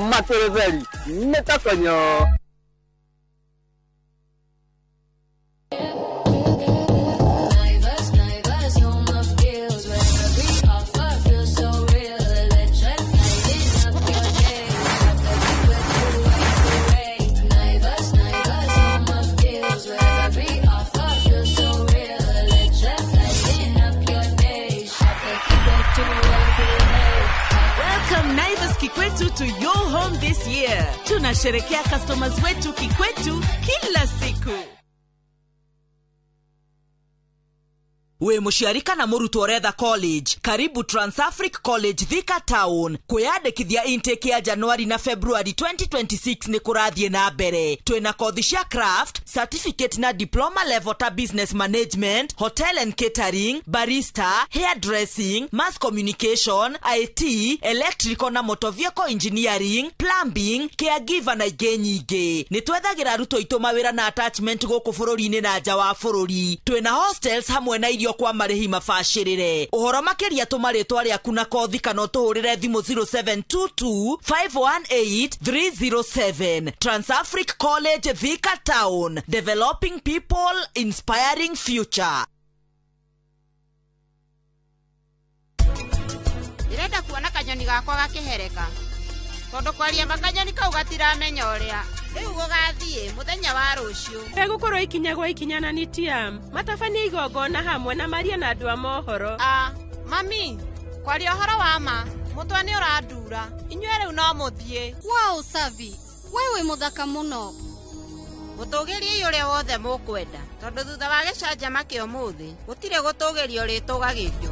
materetheri nĩtakonyo. Naivas, Naivas, home of deals where every offer feels so real. Electric lighting up your day. Shop the Kikwetu way. Naivas, Naivas, home of deals where every offer feels so real. Electric lighting up your day. Shop the Kikwetu way. Welcome Naivas Kikwetu to your home this year. Tunasherekea customers wetu Kikwetu kila siku. Wĩ mũciari kana mũrutwo ũretha college, karibu Transafric College Thika Town. Kwĩyandĩkithia intake ya Januari na February 2026 nĩ kũrathiĩ na mbere. Twĩna kothi cia craft, certificate na diploma level ta business management, hotel and catering, barista, hairdressing, mass communication, IT, electrical na motor vehicle engineering, plumbing, caregiver na ingĩ nyingĩ. Nĩ twethagĩra arutwo aitũ mawĩra na attachment gũkũ bũrũri-inĩ na nja wa bũrũri. Twĩna hostels hamwe na irio kwa marĩhi mabacĩrĩre. Ũhoro makĩria tũma rĩtwa rĩaku na kothi kana ũtũhũrĩre thimũ 0722 518 307. Transafric College Thika Town, developing people, inspiring future. Ndĩrenda kuona kanyoni gakwa gakĩhereka tondu kwaria makanyoni kau gatiramenya ũrĩa rĩu gũgathiĩ mũthenya wa rũciũ. Begũkorwo ikinya gwa ikinya na nitiam matabania igongona hamwe na maria na andũ a mohoro. A mami, kwaria ũhoro wa ma mũtwe nĩ ũrandura, inyuĩ rĩu no mũthiĩ. Wow, Savi, we wĩ mũthaka mũno. Mũtũgĩriei ũrĩa wothe mũkwenda tondũ thutha wa gĩcanjama kĩa ũmũthĩ gũtirĩ gũtũgĩrio rĩtũgagĩrio.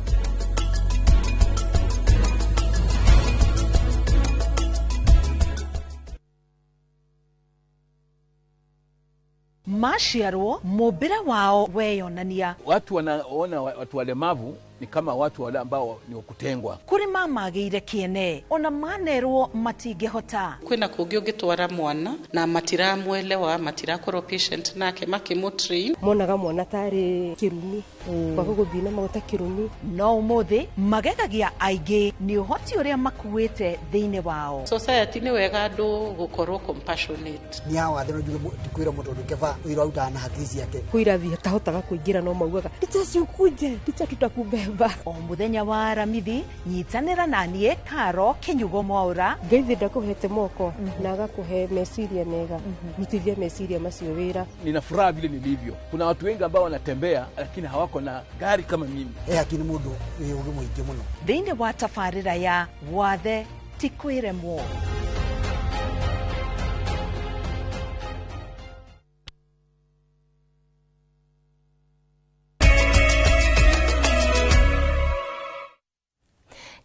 Maciarwo mumbire wao weyonania. Watu wanaona watu walemavu ni kama watu wale ambao ni wakutengwa. Kuri mamagĩire kĩene ona manerwo matingĩhota. Kwĩna kũngĩ ũngĩtwara mwana na matiramwelewa, matirakorwo patient nake makĩmũtrain. Monaga mwana tarĩ kĩrumi, kwaga gũthiĩ na maguta kĩrumi. No ũmũthĩ magegagia aingĩ nĩ ũhoti ũrĩa makuĩte thĩinĩ wao. Society nĩ wega andũ gũkorwo compassionate. Nĩ hawa thĩ no njuge ndikwĩra mũndũ ũndũ keba wĩra arutaga na hakiri ciake. Kwĩ irathi atahotaga kũingĩra no maugaga ticha ciukuje, ticha tutakubeba. O muthenya wa Aramithi nyitanĩra na niĩ Karo Kinyugo Mwaura. Ngai thĩ ndakũhete moko na agakũhe meciria mega, rutithia meciria macio wĩra. Nina furaha vile nilivyo. Kuna watu wengi ambao wanatembea lakini hawako na gari kama mimi. Hakini mũndũ wĩ ũgĩ mũingĩ mũno. Thĩinĩ wa tabarĩra ya Wathe ti kwĩremwo.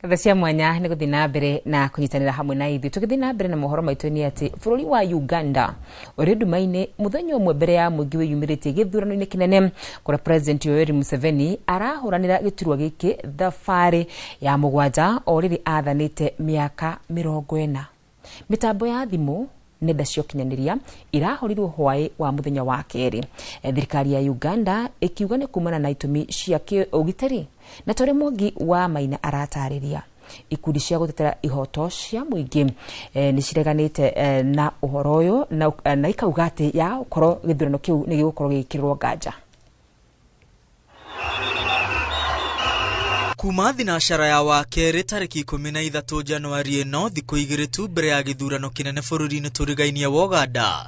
Ngatho cia mwanya nĩ gũthiĩ na mbere na kũnyitanĩra hamwe na ithuĩ. Tũgĩthiĩ na mbere na mohoro maitũ nĩ atĩ bũrũri wa Uganda ũrĩ nduma-inĩ mũthenya ũmwe mbere ya mũingĩ wĩyumĩrĩtie gĩthurano-inĩ kĩnene kũrĩa President Yoweri Museveni arahũranĩra gĩturwa gĩkĩ thabarĩ ya mũgwanja o rĩrĩ athanĩte mĩaka 40. Mĩtambo ya thimũ nenda cia ũkinyanĩria irahorirwo hwaĩ wa mũthenya wa kerĩ. Thirikari ya Uganda ĩkiuga nĩ kumana na itũmi cia ũgitĩri. Na tore Mwangi wa Maina aratarĩria ikundi cia gũtetera ihoto cia mũingĩ nĩ cireganĩte na ũhoro ũyũ na ikauga atĩ ya gũkorwo gĩthurano kĩu nĩ gĩgũkorwo gĩgĩkĩrĩrwo nganja. Kuma thinacara ya wakerĩ tarĩki 13 Januari ĩno, thikũ 2 tu mbere ya gĩthurano kĩnene bũrũri-inĩ tũrigainie wa Ũganda.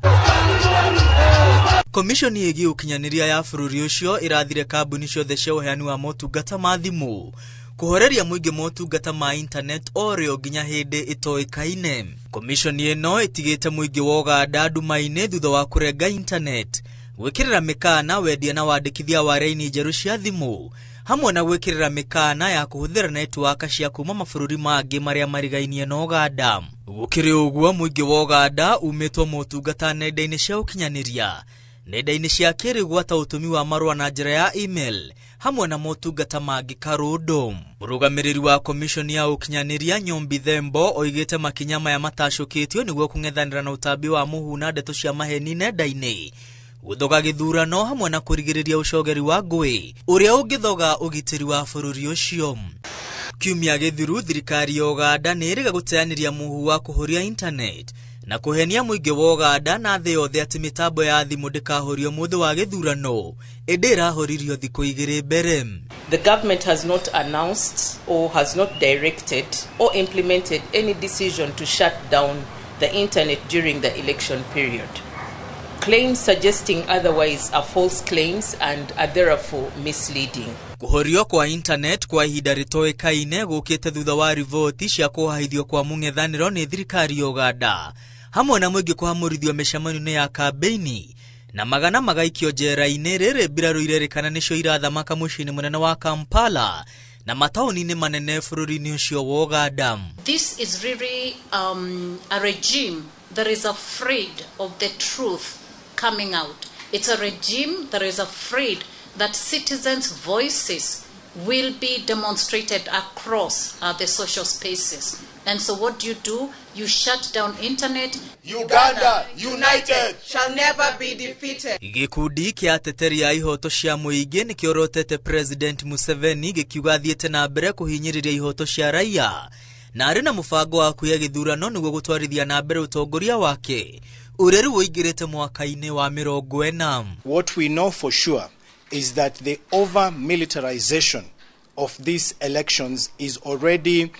Komishoni ĩgiĩ ũkinyanĩria ya bũrũri ũcio ĩrathire kambuni ciothe cia ũheani wa motungata ma thimũ kũhoreria mũingĩ motungata ma internet o rĩo nginya hĩndĩ ĩtoĩkaine. Komishoni ĩno ĩtigĩte mũingĩ wa Ũganda nduma-inĩ thutha wa kũrenga internet, gwĩkĩrĩra mĩkana wendia na wandĩkithia wa raini njerũ cia thimũ, hamwe na gwĩkĩrĩra mĩkana ya kũhũthĩra netiwaka cia kuma mabũrũri mangĩ marĩa marigainie na Ũganda. Gũkĩrĩ ũguo, mũingĩ wa Ũganda umĩtwo motungata nenda-inĩ cia ũkinyanĩria, nenda-inĩ cia kĩrĩu gwata ũtũmi wa marũa na njĩra ya email, hamwe na motungata mangĩ karũndũ. Mũrũgamĩrĩri wa komishoni ya ũkinyanĩria Nyombi Thembo oigĩte makinya maya matacũkĩtio nĩguo kũng'ethanĩra na ũtambi wa mũhu na ndeto cia maheni nenda-inĩ, gũthoga gĩthurano hamwe na kũrigĩrĩria ũcogeri wa ngũĩ ũrĩa ũngĩthoga ũgitĩri wa bũrũri ũcio. Kiumia gĩthiru, thirikari ya Ũganda nĩ ĩrĩga gũteanĩria mũhu wa kũhũria internet na kũhenia mũingĩ wa Ũganda na thĩ yothe atĩ mĩtambo ya thimũ ndĩkahorio mũthĩ wa gĩthurano, ĩndĩ ĩrahoririo thikũ 2 mbere. The government has not announced or has not directed or implemented any decision to shut down the internet during the election period. Claims suggesting otherwise are false claims and are therefore misleading. Kũhorio kwa internet kwa ihinda rĩtoĩkaine gũkĩte thutha wa riboti cia kũhahithio kwa mũng'ethanĩro nĩ thirikari ya Ũganda, hamwe na mũingĩ kũhamũrithio mĩcemanio-inĩ ya kambĩini na magana magaikio njera-inĩ rĩrĩ mbirarũ irerĩkana nĩcio irathamaka mũciĩ-inĩ mũnene wa Kampala na mataũni-inĩ manene bũrũri-inĩ ũcio wa Ũganda. This is really a regime that is afraid of the truth coming out. It's a regime that is afraid that citizens' voices will be demonstrated across the social spaces. And so what do? You shut down internet. Uganda united shall never be defeated. Gĩkundi kĩa ateteri a ihoto cia mũingĩ nĩkĩorotete President Museveni gĩkiuga athiĩte na mbere kũhinyĩrĩria ihoto cia raia na arĩ na mũbango wa kuoya gĩthurano nĩguo gũtwarithia na mbere ũtongoria wake ũrĩa rĩu ũingĩrĩte mwaka-inĩ wa 40. What we know for sure is that the over-militarization of these elections is already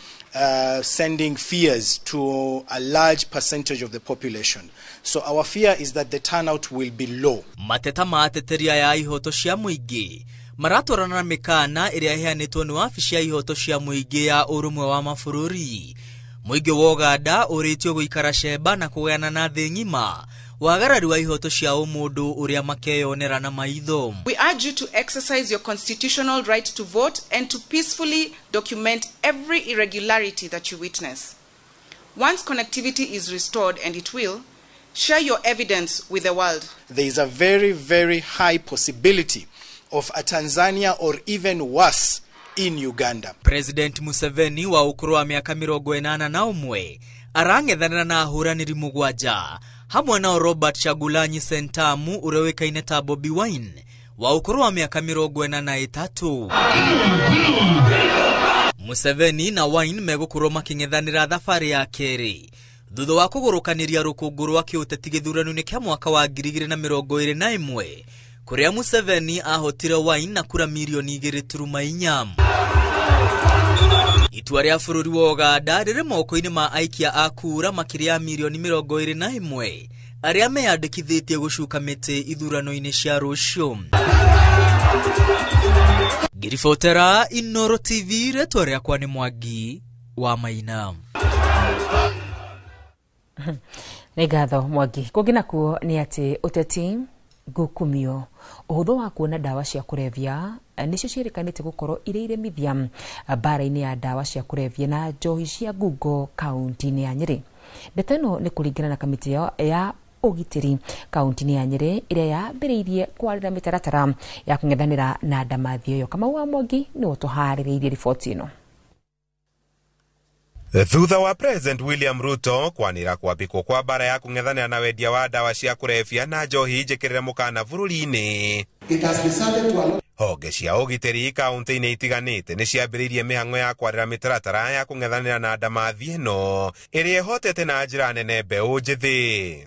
sending fears to a large percentage of the population. So our fear is that the turnout will be low. Mateta ma ateteri aya a ihoto cia mũingĩ maratwarana na mĩkana ĩrĩa ĩheanĩtwo nĩ wabici ya ihoto cia mũingĩ ya Ũrũmwe wa Mabũrũri. Mũingĩ wa Ũganda ũrĩtio gũikara cemba na kũgayana na thĩ ng'ima wagarari wa ihoto cia ũmũndũ ũrĩa makeyonera na maitho. We urge you to exercise your constitutional right to vote and to peacefully document every irregularity that you witness. Once connectivity is restored, and it will, share your evidence with the world. There is a very, very high possibility of a Tanzania or even worse in Uganda. President Museveni wa ũkũrũ wa mĩaka 81 arang'ethanĩra na ahũranĩri 7 hamwe nao Robert Chagulanyi Sentamu ũrĩa ũĩkaine ta Bobi Wine wa ũkũrũ wa mĩaka 43. Museveni na Wine megũkorwo makĩng'ethanĩra thabarĩ ya kerĩ thutha wa kũgũrũkanĩria rũkũngũ rwa kĩũteti gĩthurano-inĩ kĩa mwaka wa 2021 kũrĩa Museveni ahotire Wine na kura mirioni 2.4. Itua rĩa bũrũri wa Ũganda rĩrĩ moko-inĩ ma aikia a kura makĩria ya mirioni 21 arĩa meyandĩkithĩtie gũcuka mĩtĩ ithurano-inĩ cia rũciũ. Ngĩribotera Inoro TV, rĩtwa rĩakwa nĩ Mwangi wa Maina. Nĩ ngatho Mwangi. Kũngĩ nakuo nĩ atĩ ũteti ngukumio ũhũthũ wa kuona ndawa cia kũrebia nĩcio ciĩrĩkanĩte gũkorwo irĩ iremithia mbara-inĩ ya ndawa cia kũrebia na njohi cia ngungo kaunti-inĩ ya Nyĩrĩ. Ndeto ĩno nĩ kũringana na kamĩtĩ ya ũgitĩri kaunti-inĩ ya Nyĩrĩ ĩrĩa yambĩrĩirie kwarĩra mĩtaratara ya kũng'ethanĩra na ndamathia ĩyo. Kamau wa Mwangi nĩwe ũtũharĩrĩirie riboti ĩno. Thutha wa President William Ruto kwanĩra kwambĩkwo kwa mbara ya kũng'ethanĩra na wendia wa ndawa cia kũrebia na njohi njĩkĩrĩre mũkana bũrũri-inĩ, honge cia ũgitĩri kaunti-inĩ itiganĩte nĩ ciambĩrĩirie mĩhang'o ya kwarĩra mĩtaratara ya kũng'ethanĩra na ndamathi ĩno ĩrĩa ĩhotete na njĩra nene mbeũ njĩthĩ.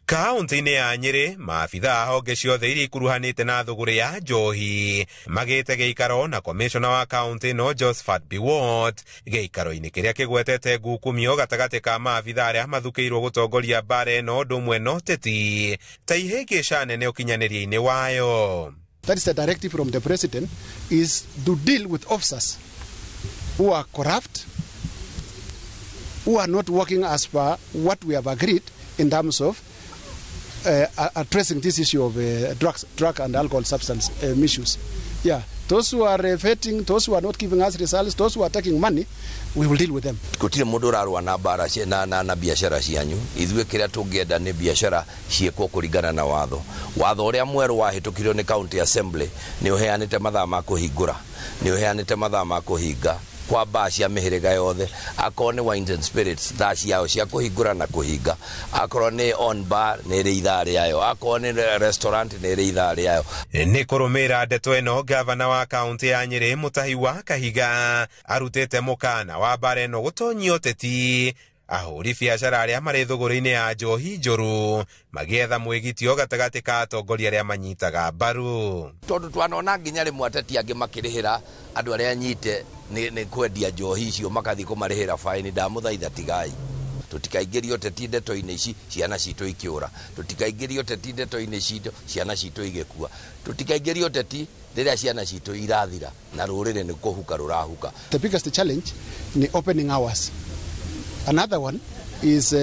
Kaunti-inĩ ya Nyĩrĩ, maabithaa a honge ciothe iria ikuruhanĩte na thũgũrĩ ya njohi magĩte gĩikaro na komishona wa kaunti ĩno Josephat Biwott gĩikaro-inĩ kĩrĩa kĩgwetete ngukumio gatagatĩ ka maabithaa arĩa mathukĩirwo gũtongoria mbara ĩno ũndũ ũmwe na ũteti ta ihĩngĩca nene ũkinyanĩria-inĩ wayo. That is the directive from the president, is to deal with officers who are corrupt, who are not working as per what we have agreed in terms of addressing this issue of drug and alcohol substance misuse. Yeah, those who are vetting, those who are not giving us results, those who are taking money, we will deal with them. Gũtirĩ mũndũ ũrarũa na mbara na biacara cianyu. Ithuĩ kĩrĩa tũngĩenda nĩ biacara ciĩkwo kũringana na watho. Watho ũrĩa mwerũ wahĩtũkirio nĩ county assembly nĩ ũheanĩte mathaa ma kũhingũra, nĩ ũheanĩte mathaa ma kũhinga kwa baa cia mĩhĩrĩga yothe. Akorwo nĩ wines and spirits, thaa ciao cia kũhingũra na kũhinga. Akorwo nĩ on bar nĩ ĩrĩ ithaa rĩayo, akorwo nĩ restaurant nĩ ĩrĩ ithaa rĩayo. Nĩ kũrũmĩrĩra ndeto ĩno, gavana wa kaunti ya Nyĩrĩ Mutahi wa Kahiga arutĩte mũkana wa mbara ĩno gũtonyia ũteti ahũri biacara arĩa marĩ thũgũrĩ-inĩ ya njohi njũru magĩetha mwĩgitio gatagatĩ ka atongoria arĩa manyitaga mbaru. Tondũ twanona nginya rĩmwe ateti angĩ makĩrĩhĩra andũ arĩa anyite nĩ kwendia njohi icio makathiĩ kũmarĩhĩra baini. Ndamũthaitha tigai, tũtikaingĩrie ũteti ndeto-inĩ ici ciana citũ ikĩũra, tũtikaingĩrie ũteti ndeto-inĩ citũ ciana citũ igĩkua, tũtikaingĩrie ũteti rĩrĩa ciana citũ irathira na rũrĩrĩ nĩ kũhuka rũrahuka. The biggest challenge ni opening hours. Another one is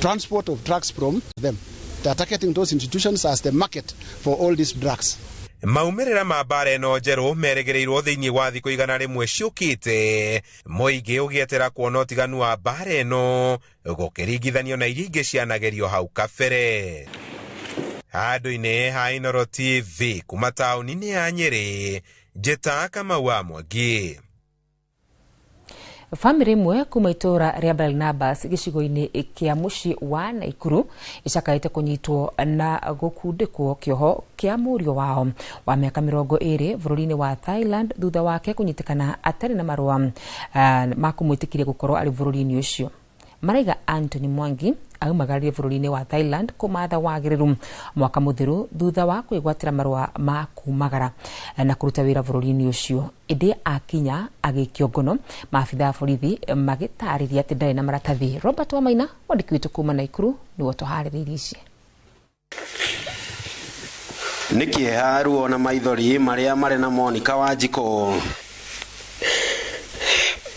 transport of drugs from them. They are targeting those institutions as the market for all these drugs. Maumĩrĩra ma mbara ĩno njerũ merĩgĩrĩirwo thĩinĩ wa thikũ 100 ciũkĩte, mũingĩ ũgĩetera kuona ũtiganu wa mbara ĩno gũkĩringithanio na iria ingĩ cianagerio hau kabere. Handũ-inĩ ha Inooro TV kuma taũni-inĩ ya Nyĩrĩ, njĩta Kamau wa Mwangi. Famĩlĩ ĩmwe kuma itũũra rĩa Barnabas gĩcigo-inĩ kĩa mũciĩ wa Naikuru ĩcakaĩte kũnyitwo na gũkundĩkwo kĩoho kĩa mũriũ wao wa mĩaka 20 bũrũri-inĩ wa Thailand thutha wake kũnyitĩkana atarĩ na marũa ma kũmwĩtĩkĩria gũkorwo arĩ bũrũri-inĩ ũcio. Maraiga Anthony Mwangi aumagarire bũrũri-inĩ wa Thailand kũmatha wagĩrĩru mwaka mũthiru thutha wa kwĩgwatĩra marũa ma kumagara na kũruta wĩra bũrũri-inĩ ũcio. Ĩndĩ akinya agĩikio ngono, maabithaa a borithi magĩtarĩria atĩ ndarĩ na maratathi. Robert Wamaina mwandĩki witũ kuma Naikuru nĩwe ũtũharĩrĩirie ici. Nĩ kĩeha, ruo na maithori marĩa marĩ na Monica Wanjikũ.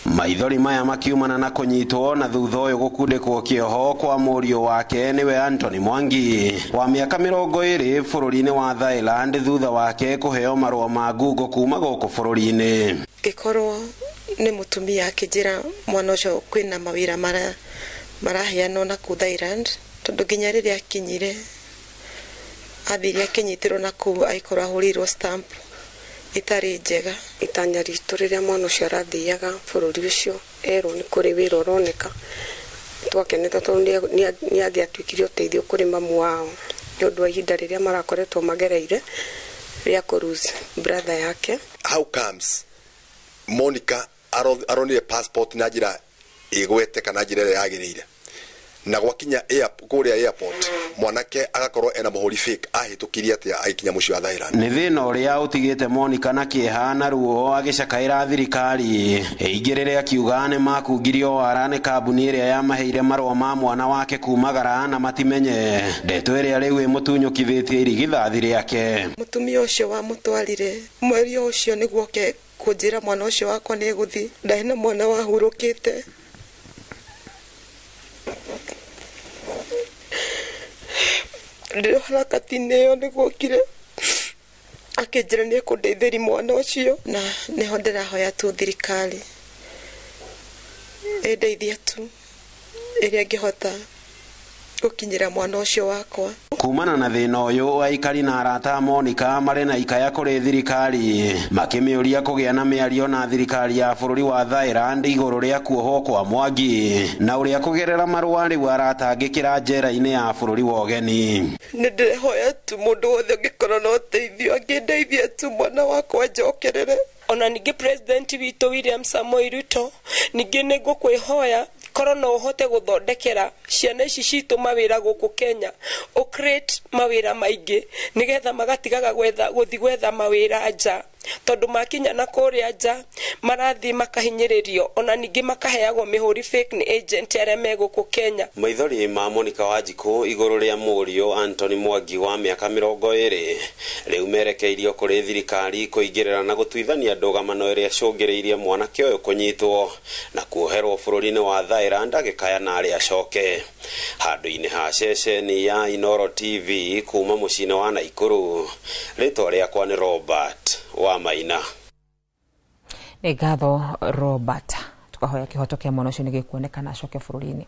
Maithori maya makiumana na kũnyitwo na thutha ũyũ gũkundĩkwo kĩoho kwa mũriũ wake nĩwe Anthony Mwangi wa mĩaka 20 bũrũri-inĩ wa Thailand thutha wake kũheo marũa ma ngungo kuma gũkũ bũrũri-inĩ. Ngĩkorwo nĩ mũtumia akĩnjĩra mwana ũcio kwĩna mawĩra maraheanwo na kũu Thailand, tondũ nginya rĩrĩa akinyire athire akĩnyitĩrwo na kũu agĩkorwo ahũrĩirwo stamp itarĩ njega. Itanya ritũ rĩrĩa mwana ũcio arathiaga bũrũri ũcio erwo nĩ kũrĩ wĩra ũroneka, twakenete tondũ nĩ angĩatuĩkire ũteithio kũrĩ mamu wao nĩ ũndũ wa ihinda rĩrĩa marakoretwo magereire rĩa kũ lose brother yake. How comes Monica aronire passport na njĩra ĩgwete kana njĩra ĩrĩa yagĩrĩire, na gwakinya kũrĩa airport mwanake agakorwo ena mũhũri fake ahĩtũkirie atĩa agĩkinya mũciĩ wa Thailand? Nĩ thĩna ũrĩa ũtigĩte Monica na kĩeha na ruo agĩcakaĩra thirikari ĩingĩrĩre akiuga nĩ makungirio wara nĩ kambuni ĩrĩa yamaheire marũa ma mwana wake kumagara na matimenye ndeto ĩrĩa rĩu ĩmũtunyũkithĩtie irigithathi rĩake. Mũtumia ũcio wamũtwarire mweri ũcio nĩguo oke kũnjĩra mwana ũcio wakwa nĩ egũthiĩ, ndarĩ na mwana wahurũkĩte. Ndĩrĩ harakati-inĩ ĩyo nĩguo okire akĩnjĩra nĩ ekũndeithĩria mwana ũcio, na nĩho ndĩrahoya tu thirikari ĩndeithie tu ĩrĩa ĩngĩhota gũkinyĩra mwana ũcio wakwa. Kumana na thĩna ũyũ, aikari na arata a Monica marĩ na ikaya kũrĩ thirikari makĩmĩũria kũgĩa na mĩario na thirikari ya bũrũri wa Thailand igũrũ rĩa kuohwo kwa Mwangi na ũrĩa kũgerera marũa rĩu aratangĩkĩra njera-inĩ ya bũrũri wa ũgeni. Nĩ ndĩrehoya tu mũndũ wothe ũngĩkorwo na ũteithio angĩndeithia tu mwana wakwa njokerere. Ona ningĩ president witũ William Samoei Ruto, ningĩ nĩ ngũkwĩhoya Korwo no ũhote gũthondekera ciana ici citũ mawĩra gũkũ Kenya, ũ create mawĩra maingĩ nĩgetha magatigaga gwetha gũthi gwetha mawĩra nja, tondũ makinya na kũrĩa nja marathiĩ makahinyĩrĩrio, ona ningĩ makaheagwo mĩhũri fake nĩ agent arĩa me gũkũ Kenya. Maithori ma Monica Wanjikũ igũrũ rĩa mũriũ Anthony Mwangi wa mĩaka 20 rĩu merekeirio kũrĩ thirikari kũingĩrĩra na gũtuithania ndũgamano ĩrĩa ĩcũngĩrĩirie mwanake ũyũ kũnyitwo na kuoherwo bũrũri-inĩ wa Thailand agĩkaya na arĩa acoke. Handũ-inĩ ha ceceni ya Inooro TV kuma mũciĩ-inĩ wa Naikuru, rĩtwa rĩakwa nĩ Robert wa Maina. Nĩ ngatho Robert, tukahoya kĩhoto kĩa mwana ũcio nĩ gĩkuonekana acoke bũrũri-inĩ.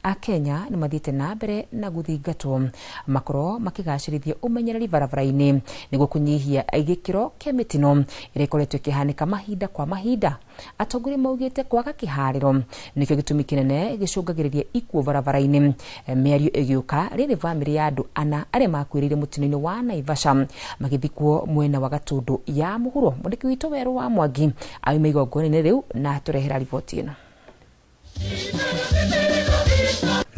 Akenya nĩ mathiĩte na mbere na gũthingatwo makorwo makĩgacĩrithia ũmenyereri barabara-inĩ nĩguo kũnyihia gĩkĩro kĩa mĩtino ĩrĩa ĩkoretwo ĩkĩhanĩka mahinda kwa mahinda. Atongoria maugĩte kwaga kĩharĩro nĩkĩo gĩtũmi kĩnene gĩcũngagĩrĩria ikuũ barabara-inĩ. Mĩario ĩgĩũka rĩrĩ bamĩrĩ ya andũ ana arĩa makuĩrĩire mũtino-inĩ wa Naivasha magĩthikwo mwena wa Gatũndũ ya mũhuro. Mwandĩki witũ Werũ wa Mwangi auma igongona-inĩ rĩu na atũrehera riboti ĩno.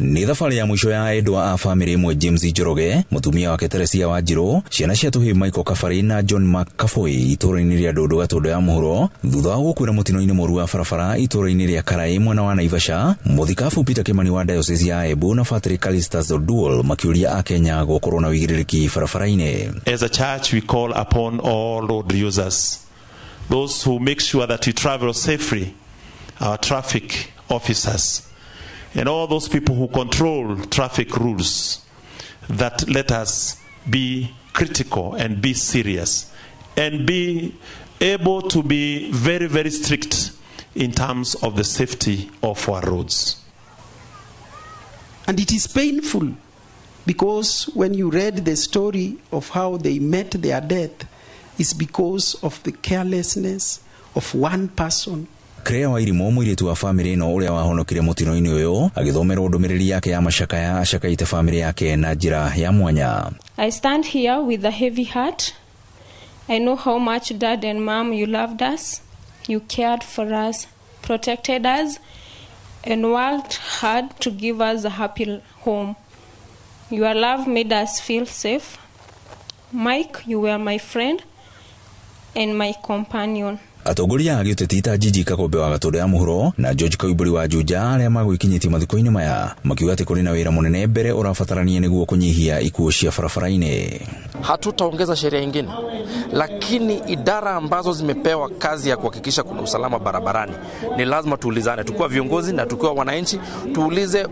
Nĩ thabarĩ ya mũico ya endwa a bamĩrĩ ĩmwe James Njoroge, mũtumia wake Teresia Wanjirũ, ciana cia tũhĩĩ Michael Kabari na John Mark Kaboi itũũra-inĩ rĩa Ndũndũ Gatũndũ ya mũhuro thutha wa gũkuĩra mũtino-inĩ mũru wa barabara itũũra-inĩ rĩa Karai mwena wa Naivasha. Mũthikabu Peter Kimani wa Diocese ya Embu na Patrick Calistus Oduol makĩũria Akenya gũkorwo na ũigĩrĩrĩki barabara-inĩ. As a church we call upon all road users, those who make sure that we travel safely, our traffic officers, and all those people who control traffic rules, that let us be critical and be serious and be able to be very, very strict in terms of the safety of our roads. And it is painful because when you read the story of how they met their death, it's because of the carelessness of one person. Claire Wairimu mũirĩtu wa bamĩrĩ ĩno ũrĩa wahonokire mũtino-inĩ ũyũ agĩthomerwo ndũmĩrĩri yake ya macakaya acakaĩte bamĩrĩ yake na njĩra ya mwanya. I stand here with a heavy heart. I know how much Dad and Mom you loved us, you cared for us, protected us, and worked hard to give us a happy home. Your love made us feel safe. Mike, you were my friend and my companion. Atongoria a gĩũteti ta Gigi Kagombe wa Gatũndũ ya mũhuro na George Koimbũri wa Juja arĩa magwĩkinyĩtie mathiko-inĩ maya makiuga atĩ kũrĩ na wĩra mũnene mbere ũrabatarania nĩguo kũnyihia ikuũ cia barabara-inĩ. Hatutaongeza sheria nyingine, lakini idara ambazo zimepewa kazi ya kuhakikisha kuna usalama barabarani ni lazima tuulizane, tukiwa viongozi na tukiwa wananchi, tuulize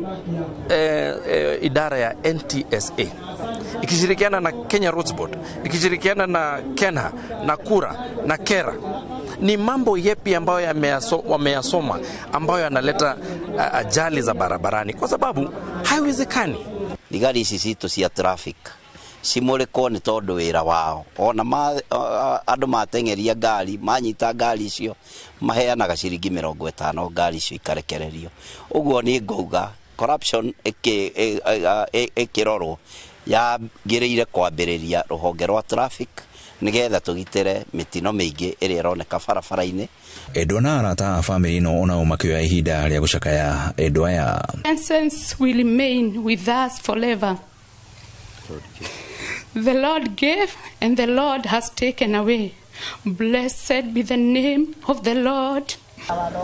idara ya NTSA ikishirikiana na Kenya Roads Board, ikishirikiana na KENHA na KURA na KERA, ni mambo yepi ambayo wameyasoma ambayo yanaleta ajali za barabarani, kwa sababu haiwezekani. Thigari ici citũ cia traffic cimũrĩkwo nĩ tondũ wĩra wao ona andũ mateng'eria ngari manyita ngari icio maheanaga ciringi 50 ngari icio ikarekererio. Ũguo nĩ ngauga corruption ĩkĩrorwo yagĩrĩire kwambĩrĩria rũhonge rwa traffic nigetha tugitire mitino miingi iria ironeka barabara-inĩ. Endwa na arata a bamĩrĩ ĩno onao makĩoya ihinda rĩa gũcakaya endwa aya. Essence will remain with us forever. The Lord gave and the Lord has taken away. Blessed be the name of the Lord.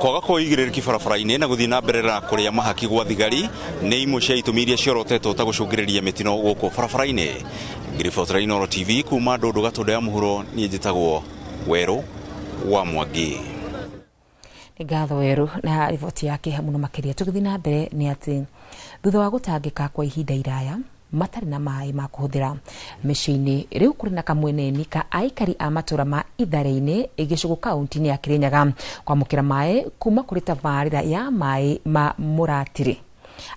Kwaga kwa ũigĩrĩrĩki barabara-inĩ na gũthiĩ na mbere na kũrĩa mahaki gwa thigari nĩ imwe cia itũmi iria ciorotetwo ta gũcũngĩrĩria mĩtino gũkũ barabara-inĩ. Ngĩribotera Inooro TV kuma Ndũndũ Gatũndũ ya mũhuro, niĩ njĩtagwo Werũ wa Mwangi. Nĩ ngatho Werũ na riboti yake mũno makĩria. Tũgĩthiĩ na mbere nĩ atĩ thutha wa gũtangĩka kwa ihinda iraya matarĩ na maĩ ma kũhũthĩra mĩciĩ-inĩ, rĩu kũrĩ na kamweneni ka aikari a matũra ma Itharĩ-inĩ Gĩcũgũ kaunti-inĩ ya Kĩrĩnyaga kwamũkĩra maĩ kuma kũrĩ tabarĩra ya maĩ ma Mũratĩrĩ.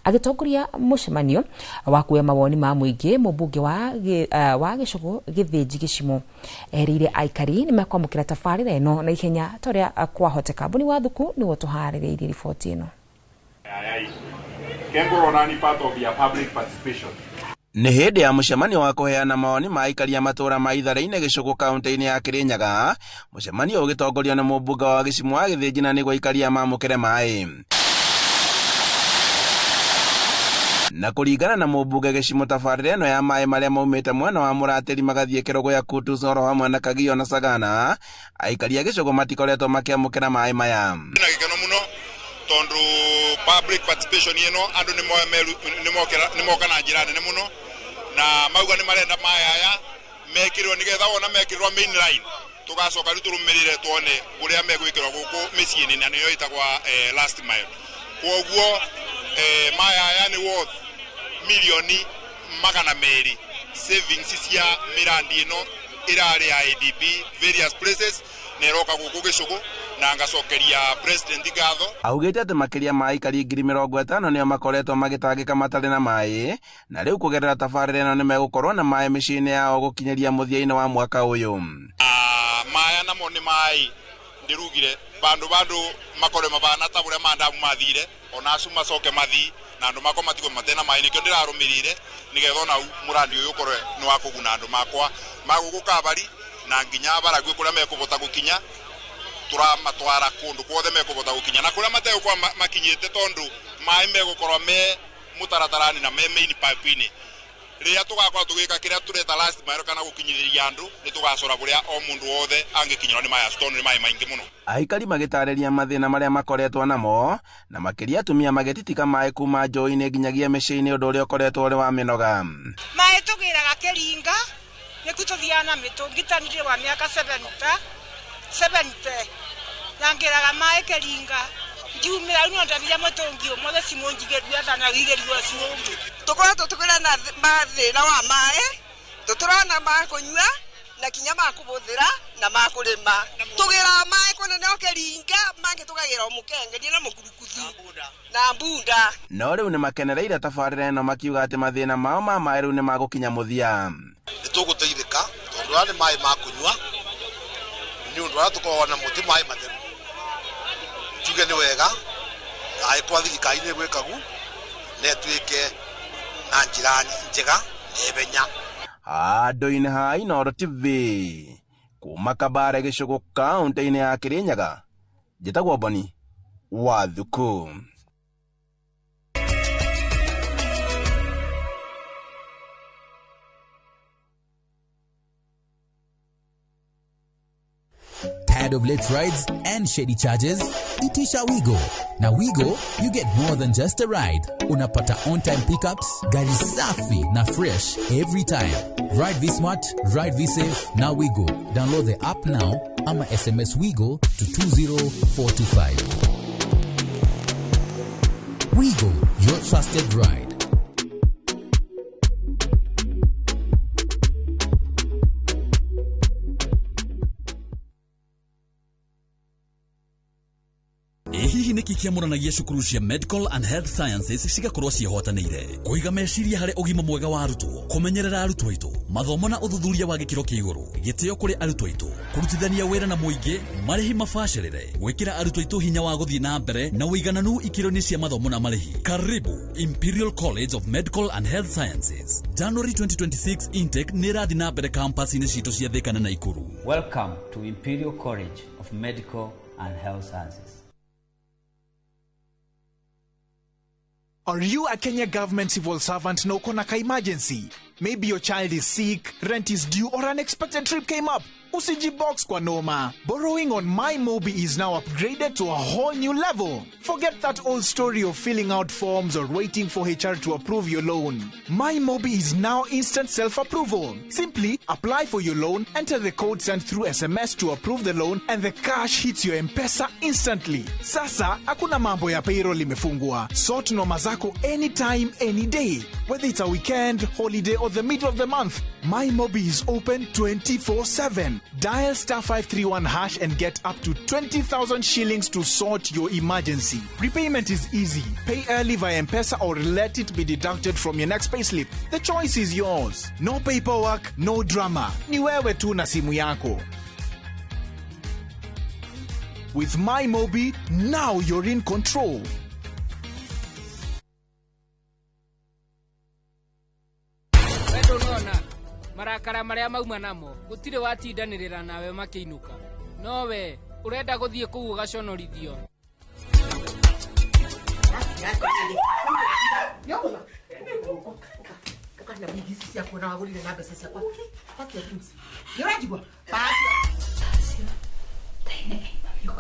Agĩtongoria mũcemanio wa kuoya mawoni ma mũingĩ, mũmbunge wa Gĩcũgũ Gĩthĩnji Gĩcimo erĩire aikari nĩ mekwamũkĩra tabarĩra ĩno na ihenya ta ũrĩa kwahoteka. Mbũni wa Thuku nĩwe ũtũharĩrĩirie riboti ĩno. Nĩ hĩndĩ ya mũcemanio wa kũheana mawoni ma aikari a matũũra ma Itharĩ-inĩ Gĩcũgũ kaunti-inĩ ya Kĩrĩnyaga, mũcemanio ũgĩtongorio nĩ mũmbunge wa Gĩcimo wa Gĩthĩnji na nĩguo aikari a mamũkĩre maĩ. Na kũringana na mũmbunge Gĩcimũ, tabarĩra ĩno ya maĩ marĩa maumĩte mwena wa Mũratĩri magathiĩ Kĩrũgũya, Kutus oro hamwe na Kagio na Sagana, aikari a gĩcũgũ matikoretwo makĩamũkĩra maĩ maya. Na gĩkeno mũno tondũ public participation ĩno andũ nĩ moka na njĩra nene mũno na mauga nĩ marenda maĩ aya mekĩrwo nĩgetha wona mekĩrwo main line tũgacoka rĩu tũrũmĩrĩre tuone ũrĩa megwĩkĩrwo gũkũ mĩciĩ-inĩ na nĩyo ĩtagwa last mile. Kwoguo maĩ aya nĩ worth 200 million savings cia mĩrandi ĩno ĩrarĩ ya ADB various places na ĩroka gũkũ gĩcũgũ na ngacokeria president ngatho. Augĩte atĩ makĩria ma aikari 50,000 nĩo makoretwo magĩtangĩka matarĩ na maĩ, na rĩu kũgerera tabarĩra ĩno nĩ megũkorwo na maĩ mĩciĩ-inĩ yao gũkinyĩria mũthia-inĩ wa mwaka ũyũ. Maya namo nĩ maĩ ndĩrugire bandu bandu makorwe mabana ta ũrĩa mandamu mathire ona acu macoke mathi na andũ makwa matigwo matena maĩ, nĩkĩo ndĩrarũmĩrĩire nĩgetha ona mũrandi ũyũ ũkorwe nĩ wa kũguna andũ makwa magũkũ Kabari na nginya Baragwi kũrĩa mekũbota gũkinya, tũramatwara kũndũ kuothe mekũbota gũkinya na kũrĩa mategũkorwo makinyĩte tondũ maĩ megũkorwo me mũtaratara-inĩ na me main pipe-inĩ. Rĩrĩa tũgakorwo tũgĩka kĩrĩa tũreta last mile kana gũkinyithĩria andũ, nĩ tũgacora kũrĩa o mũndũ wothe angĩkinyĩrwo nĩ maĩ acio tondũ nĩ maĩ maingĩ mũno. Aikari magĩtarĩria mathĩna marĩa makoretwo namo, na makĩria atumia magĩtitika maĩ kuma njũĩ-inĩ nginyagia mĩciĩ-inĩ, ũndũ ũrĩa ũkoretwo ũrĩ wa mĩnoga. Maĩ tũgĩraga kĩringa nĩku tũthiaga na mĩtũngi ta ndirĩ wa mĩaka 70 70 na ngĩraga maĩ kĩringa ngiumĩra rĩu no ndabire mũtũngi ũmwe cimũ njigĩrue thana wigĩrue ũcio ũngĩ. Tũkoretwo tũkĩrĩ na mathĩna wa maĩ, tũtũrona ma kũnyua na kinya ma kũbũthĩra na ma kũrĩma. Tũgĩraga maĩ kũnene o kĩringa, mangĩ tũkagĩra o mũkengeria na mũkurukuthu na mbunda. No rĩu nĩ makenereire tabarĩra ĩno makiuga atĩ mathĩna mao ma maĩ rĩu nĩ magũkinya mũthia. Nĩ tũgũteithĩka tondũ aya nĩ maĩ ma kũnyua nĩ ũndũ arĩa tũkoragwo namo ti maĩ matheru. Njuge nĩ wega angĩkorwo thirikari nĩ ĩgwĩkagu na ĩtuĩke na njĩra njega na ihenya. Handũ-inĩ ha Inooro TV kuma Kabare gĩcũgũ kaũntĩ-inĩ ya Kĩrĩnyaga, njĩtagwo Boni wa Thuku. Tired of late rides and shady charges? Itisha Wigo. Na Wigo, you get more than just a ride. Unapata on-time pickups, gari safi na fresh every time. Ride V Smart, ride V Safe, na Wigo. Download the app now ama SMS Wigo to 20425. Wigo, your trusted ride. Ĩ hihi nĩkĩ kĩamũranagia cukuru cia Medical and Health Sciences cigakorwo ciĩhotanĩire kũiga meciria harĩ ũgima mwega wa arutwo, kũmenyerera arutwo aitũ, mathomo na ũthuthuria wa gĩkĩro kĩa igũrũ, gĩtĩo kũrĩ arutwo aitũ, kũrutithania wĩra na mũingĩ, marĩhi mabacĩrĩre, gwĩkĩra arutwo aitũ hinya wa gũthiĩ na mbere na ũigananu ikĩro-inĩ cia mathomo na marĩhi. Karibu Imperial College of Medical and Health Sciences. January 2026 intake nĩ ĩrathiĩ na mbere campus-inĩ citũ cia Thika na Naikuru. Welcome to Imperial College of Medical and Health Sciences. Are you a Kenya government civil servant na uko na ka emergency? Maybe your child is sick, rent is due, or an unexpected trip came up. Usijibox kwa noma. Borrowing on MyMobi is now upgraded to a whole new level. Forget that old story of filling out forms or waiting for HR to approve your loan. MyMobi is now instant self-approval. Simply apply for your loan, enter the code sent through SMS to approve the loan, and the cash hits your M-Pesa instantly. Sasa, hakuna mambo ya payroll imefungwa. Sort noma zako anytime, any day. Whether it's a weekend, holiday, or the middle of the month, MyMobi is open 24/7. Dial *531# and get up to 20,000 shillings to sort your emergency. Repayment is easy. Pay early via M-Pesa or let it be deducted from your next payslip. The choice is yours. No paperwork, no drama. Ni wewe tu na simu yako. With MyMobi, now you're in control. Wendo nona marakara marĩa mauma namo gũtirĩ watindanĩrĩra nawe makĩinũka, no we ũrenda gũthiĩ kũu ũgaconorithio. Ũka na wigi ici ciakwa na wagũrire na mbeca ciakwa. Pack your things. Nĩ ũranjigua? Pack your.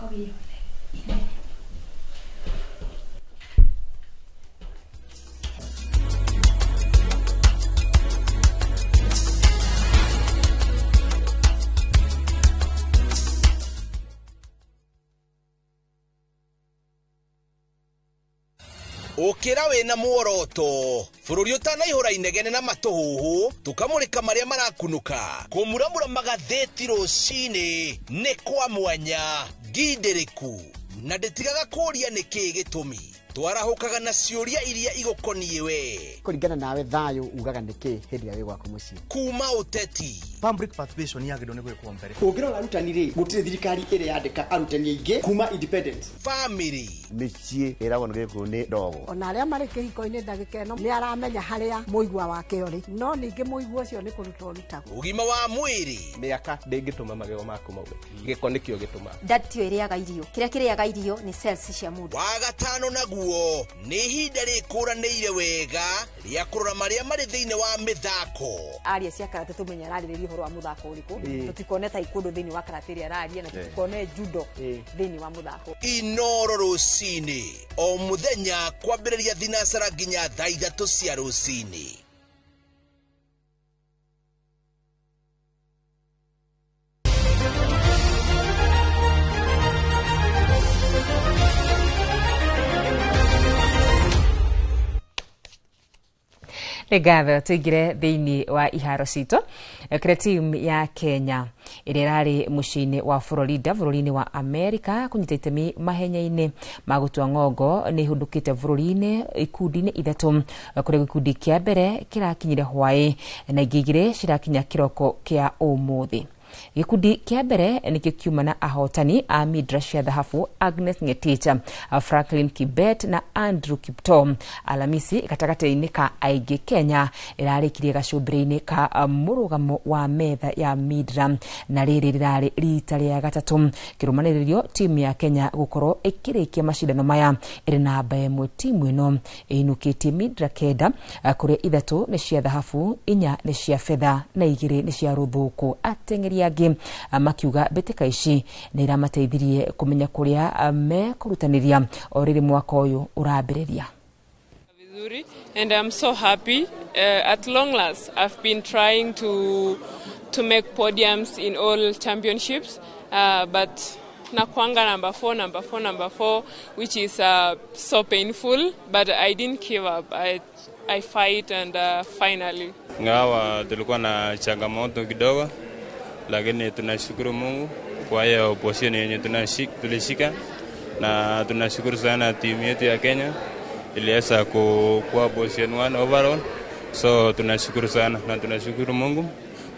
Ũkĩra wĩna muoroto bũrũri ũtanaihũra inegene na matũhũhũ tũkamũrĩka marĩa marakunũka kũmuramura magathĩti rũcinĩ nĩ kwa mwanya ngindĩrĩku na ndĩtigaga kũũria nĩkĩĩ gĩtũmi twarahũkaga na ciũria iria igũkoniĩ we Kũringana nawe thayũ ugaga nĩkĩ hĩndĩ ĩrĩa wĩ gwaku mũciĩ? Kuma ũteti. Public participation yagĩrĩirwo nĩ gwĩkwo mbere. Ũngĩrora arutani rĩ, gũtirĩ thirikari ĩrĩ yandĩka arutani aingĩ kuma independence. Family. Mĩciĩ ĩragwo nĩ gĩkũyũ nĩ ndogo. Ona arĩa marĩ kĩhiko-inĩ ndagĩka ĩno nĩ aramenya harĩa mũigua wake ũrĩ, no ningĩ mũigua ũcio nĩ kũruta ũrutagwo. Ũgima wa mwĩrĩ. Mĩaka ndĩngĩtũma magego maku maume, gĩko nĩkĩo gĩtũmaga. Nda tiyo ĩrĩaga irio, kĩrĩa kĩrĩaga irio nĩ cells cia mũndũ. Wa gatano naguo nĩ ihinda rĩkũranĩire wega rĩa kũrora marĩa marĩ thĩinĩ wa mĩthako. Aria cia karate tũmenye ararĩrĩria ũhoro wa mũthako ũrĩkũ. Tũtikone taekwondo thĩinĩ wa karate ĩrĩa araria na tũtikone judo thĩinĩ wa mũthako. Inoro rũcinĩ o mũthenya kwambĩrĩria thinacara nginya thaa 3 cia rũcinĩ. Nĩ ngatho tũingĩre thĩinĩ wa iharo citũ kĩrĩa timu ya Kenya ĩrĩa ĩrarĩ mũciĩ-inĩ wa Florida bũrũri-inĩ wa America kũnyita itemi mahenya-inĩ ma gũtua ng'ongo nĩ ihũndũkĩte bũrũri-inĩ ikundi-inĩ ithatũ kũrĩa gĩkundi kĩa mbere kĩrakinyire hwaĩ na ingĩ igĩrĩ cirakinya kĩroko kĩa ũmũthĩ. Gĩkundi kĩa mbere nĩkĩo kiuma na ahotani a midra cia thahabu Agnes Ngetich, Franklin Kibet na Andrew Kipto. Alamisi gatagatĩ-inĩ ka aingĩ Kenya ĩrarĩkirie gacũmbĩrĩ-inĩ ka mũrũgamo wa metha ya midra na rĩrĩ rĩrarĩ rita rĩa gatatũ kĩrũmanĩrĩrio timu ya Kenya gũkorwo ĩkĩrĩkia macindano maya ĩrĩ namba ĩmwe. Timu ĩno ĩinũkĩtie midra 9 kũrĩa 3 nĩ cia thahabu, 4 nĩ cia betha na 2 nĩ cia rũthuku. Ateng'eri angĩ makiuga mbĩtĩka ici nĩ iramateithirie kũmenya kũrĩa mekũrutanĩria o rĩrĩ mwaka ũyũ ũrambĩrĩria. Vizuri, and I'm so happy. At long last, I've been trying to make podiums in all championships, but nakwanga number 4, number 4, number 4, which is so painful, but I didn't give up. I fight and finally. Ingawa tulikuwa na changamoto kidogo, lakini tunashukuru Mungu kwa hiyo position yenye tulishika, na tunashukuru sana timu yetu ya Kenya iliweza kuwa position 1 overall. So tunashukuru sana na tunashukuru Mungu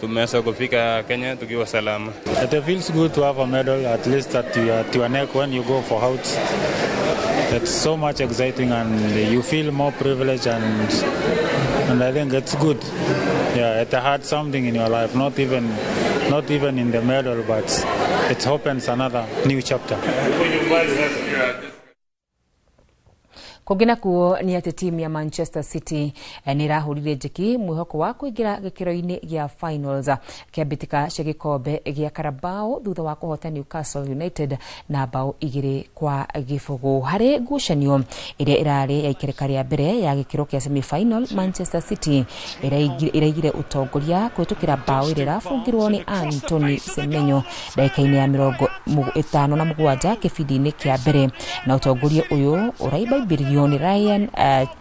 tumeweza kufika Kenya tukiwa salama. It feels good to have a medal at least at your neck when you go for out. It's so much exciting and you feel more privileged and I think it's good. Yeah, it had something in your life, not even in the medal, but it opens another new chapter. Kũngĩ nakuo nĩ atĩ timu ya Manchester City nĩ ĩrahũrire njeki mwĩhoko wa kũingĩra gĩkĩro-inĩ gĩa finals kĩa mbĩtĩka cia gĩkombe gĩa Carabao thutha wa kũhota Newcastle United na bao 2-0 harĩ ngucanio ĩrĩa ĩrarĩ ya ikereka rĩa mbere ya gĩkĩro kĩa semi-final. Manchester City ĩraigire ũtongoria kũhĩtũkĩra bao ĩrĩa ĩrabungirwo nĩ Anthony Semenyo ndagĩka-inĩ ya 57 kĩbindi-inĩ kĩa mbere, na ũtongoria ũyũ ũraimbaimbĩrĩrio ni Ryan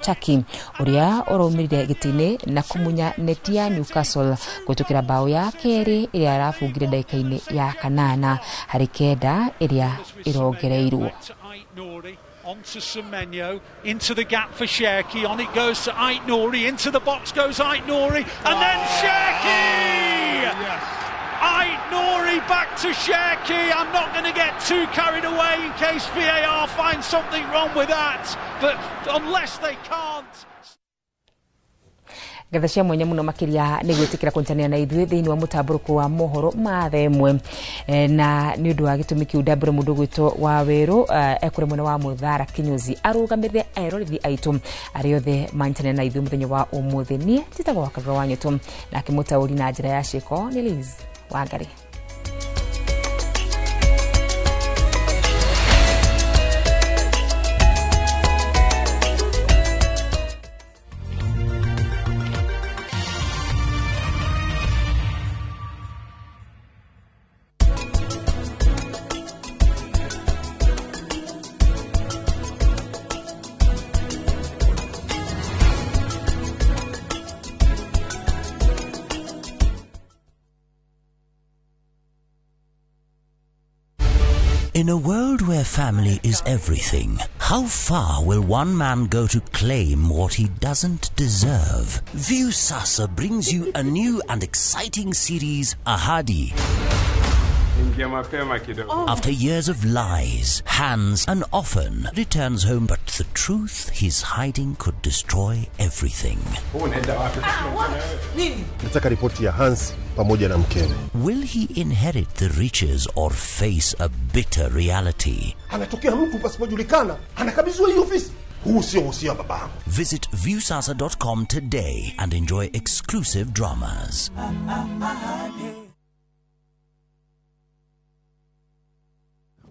Chaki ũrĩa ũraumĩrire gĩtĩ-inĩ na kũmunya neti ya Newcastle kũhĩtũkĩra bao ya kerĩ ĩrĩa arabungire ndagĩka-inĩ ya 8 harĩ 9 ĩrĩa ĩrongereirwo. Onto Semenyo, into the gap for Cherki, on it goes to Ait-Nouri, into the box goes Ait-Nouri, and then Cherki! Yes. Ait-Nouri back to Cherki. I'm not going to get too carried away in case VAR finds something wrong with that, but unless they can't. Ngatha cia mwanya muno makiria nĩ gwĩtĩkĩra kũnyitanĩra na ithuĩ thĩinĩ wa mũtambũrũko wa mohoro ma thaa ĩmwe. Na nĩ ũndũ wa gĩtũmi kĩu ndambũre mũndũ ũgwĩtwo wa werũ ekũrĩ mwena wa Mũthara Kinyozi arũgamĩrĩre eroreri aitũ arĩa othe manyitanĩra na ithuĩ mũthenya wa ũmũthĩ. Niĩ njĩtagwo Wakarura wa Nyũtũ, nake mũtaũri na njĩra ya ciĩko nĩ Liz Wangari. In a world where family is everything, how far will one man go to claim what he doesn't deserve? Viusasa brings you a new and exciting series, Ahadi. Ingia mapema kidogo. After years of lies, Hans an orphan returns home, but the truth he's hiding could destroy everything. Unaenda wapi? Nini? Nataka ripoti ya Hans pamoja na mkewe. Will he inherit the riches or face a bitter reality? Anatokea mtu pasipojulikana, anakabidhiwa hii ofisi. Huu sio usia babangu. Visit viewsasa.com today and enjoy exclusive dramas.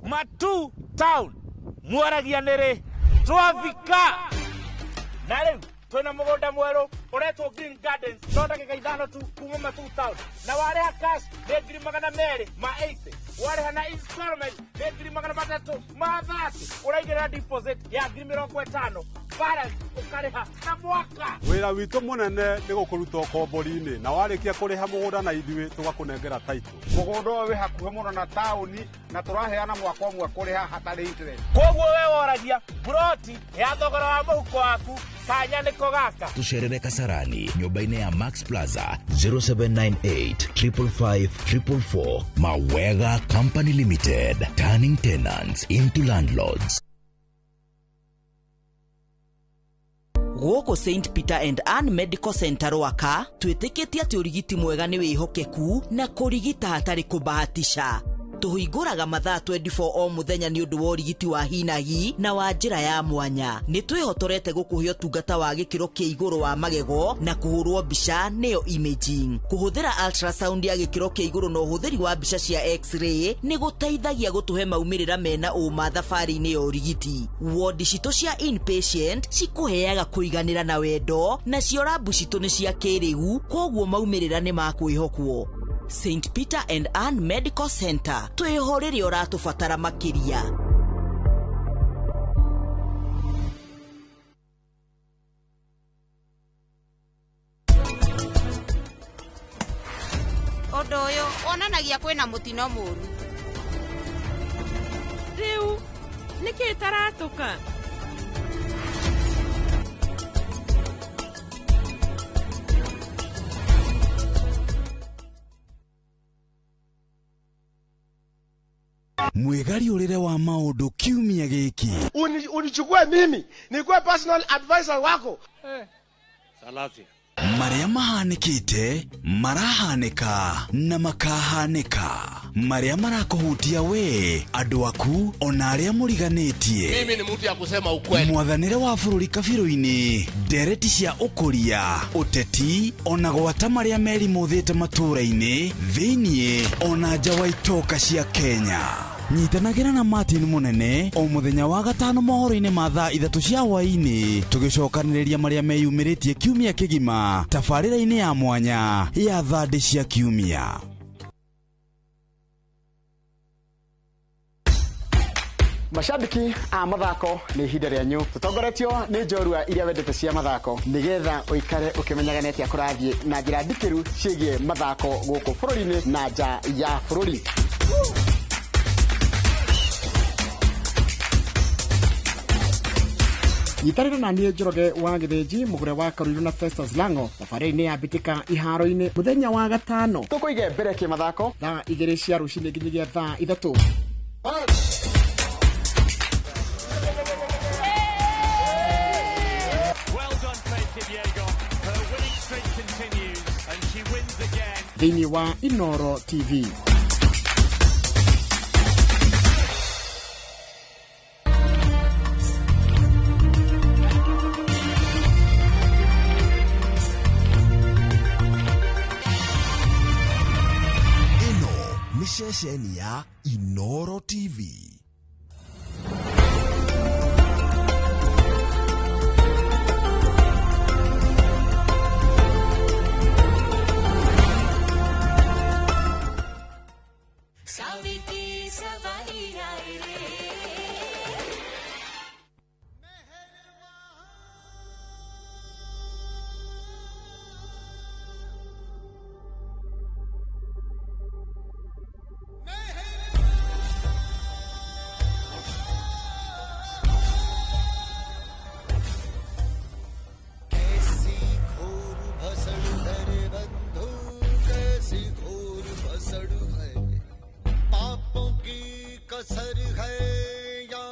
Matu town mwaragia nĩrĩ twafika na rĩu twĩna mũgũnda mwerũ ũretwo Green Gardens no ndagĩka 5 tu kuma Matu town na warĩha cash nĩ 280,000 warĩha na installment nĩ 330,000 ũraigĩrĩra deposit ya 50,000 balance ũkarĩha na mwaka. Wĩra witũ mũnene nĩ gũkũruta ũkombori-inĩ na warĩkia kũrĩha mũgũnda na ithuĩ tũgakũnengera title. Mũgũnda ũyũ wĩ hakuhĩ mũno na taũni na tũraheana mwaka ũmwe kũrĩha hatarĩ interest. Koguo we woragia buroti ya thogora wa mũhuko waku kanya nĩko gaka. Tũcerere Kasarani nyũmba-inĩ ya Max Plaza 0798 555 444. Mawega Company Limited, turning tenants into landlords. Gũkũ St Peter and Ann Medical Center Rwaka twĩtĩkĩtie atĩ ũrigiti mwega nĩ wĩhokeku na kũrigita hatarĩ kũbahatisha. Tũhingũraga mathaa 24 o mũthenya nĩ ũndũ wa ũrigiti wa hinahi na wa njĩra ya mwanya. Nĩ twĩhotorete gũkũhe ũtungata wa gĩkĩro kĩa igũrũ wa magego na kũhũrwo mbica nĩyo imaging. Kũhũthĩra ultrasound ya gĩkĩro kĩa igũrũ na ũhũthĩri wa mbica cia x-ray nĩ gũteithagia gũtũhe maumĩrĩra mena ũma thabarĩ-inĩ ya ũrigiti. Wodi citũ cia inpatient cikũheaga kũiganĩra na wendo, nacio rabu citũ nĩ cia kĩrĩu, koguo maumĩrĩra nĩ ma kwĩhokwo. St Peter and Ann Medical Center twĩho rĩrĩa ũratũbatara makĩria. Ũndũ ũyũ wonanagia kwĩna mũtino mũũru. Rĩu nĩkĩ taratũka? Mwĩgariũrĩre wa maũndũ kiumia gĩkĩ. Unichukue mimi nikuwe personal advisor wako. Salasia. Marĩa mahanĩkĩte marahanĩka na makahanĩka, marĩa marakũhutia we, andũ aku ona arĩa mũriganĩtie. Mimi ni mtu ya kusema ukweli. Mwathanĩre wa bũrũri kabirũ-inĩ, ndereti cia ũkũria, ũteti ona gwata marĩa merimũthĩte matũũra-inĩ thĩiniĩ ona nja wa itoka cia Kenya. Nyitanagĩra na Martin Munene o mũthenya wa gatano mohoro-inĩ ma thaa 3 cia hwaĩ-inĩ, tũgĩcokanĩrĩria marĩa meyumĩrĩtie kiumia kĩgima tabarĩra-inĩ ya mwanya ya thandĩ cia kiumia. Mashabiki a mathako nĩ ihinda rĩanyu. Tũtongoretio nĩ njorua iria wendete cia mathako nĩgetha ũikare ũkĩmenyaga nĩ atĩa kũrathiĩ na njĩra ndikĩru ciĩgiĩ mathako gũkũ bũrũri-inĩ na nja ya bũrũri. Nyitanĩra na niĩ Njoroge wa Gĩthĩnji, mũgũre wa Karũirũ na Festus Lango thabarĩ-inĩ ya mbĩtĩka iharo-inĩ mũthenya wa gatano. Tũkũige mbere kĩmathako thaa 2 cia rũcinĩ nginyagia thaa 3. Well done, Faith Kipyegon. Her winning streak Thĩinĩ wa Inoro TV. Ĩno nĩ ceceni ya Inoro TV. Saviti सवारी आए रे। कैसी घोर भसड़ है रे बंधु, कैसी घोर भसड़ है, पापों की कसर है या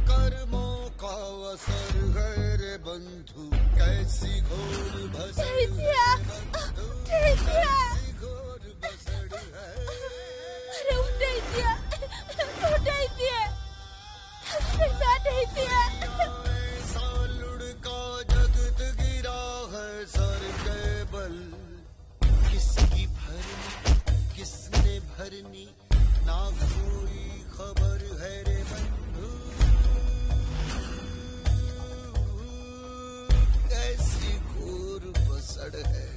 कर्मों का असर है रे बंधु, कैसी घोर भसड़ है बंधु, कैसी घोर भसड़ है। अरे उठाइए, उठाइए, उठाइए। ऐसा लुढ़का जगत गिरा है सर के बल, किसकी भरनी किसने भरनी ना कोई खबर है रे बंधु, कैसी घोर बसड़ है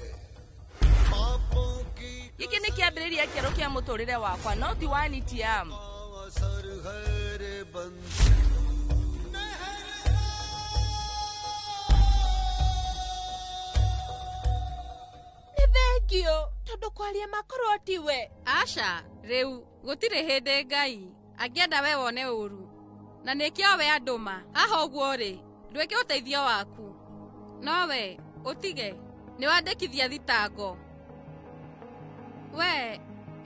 पापों की Gĩkĩ nĩ kĩambĩrĩria kĩerũ kĩa mũtũrĩre wakwa no ti wa nitiam. असर है रे बंधु। Nĩ thengio tondũ kwaria makorwo tiwe. Aca rĩu gũtirĩ hĩndĩ Ngai angĩenda we wone ũru na nĩkĩo we andũma haha ũguo rĩ ndwĩke ũteithio waku no we ũtige nĩwandĩkithia thitango we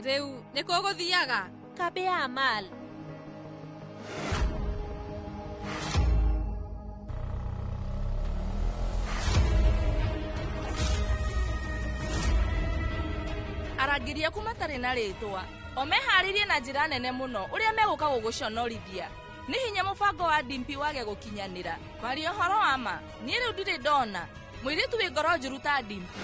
rĩu nĩkũ ũgũthiaga Kambĩ ya Amal. Arangĩri aku matarĩ na rĩtwa o meharĩirie na njĩra nene mũno ũrĩa megũka gũgũconorithia. Nĩ hinya mũbango wa Dimpi wage gũkinyanĩra. Kwaria ũhoro wa ma, niĩ rĩu ndirĩ ndona mũirĩtu wĩ ngoro njũru ta Dimpi.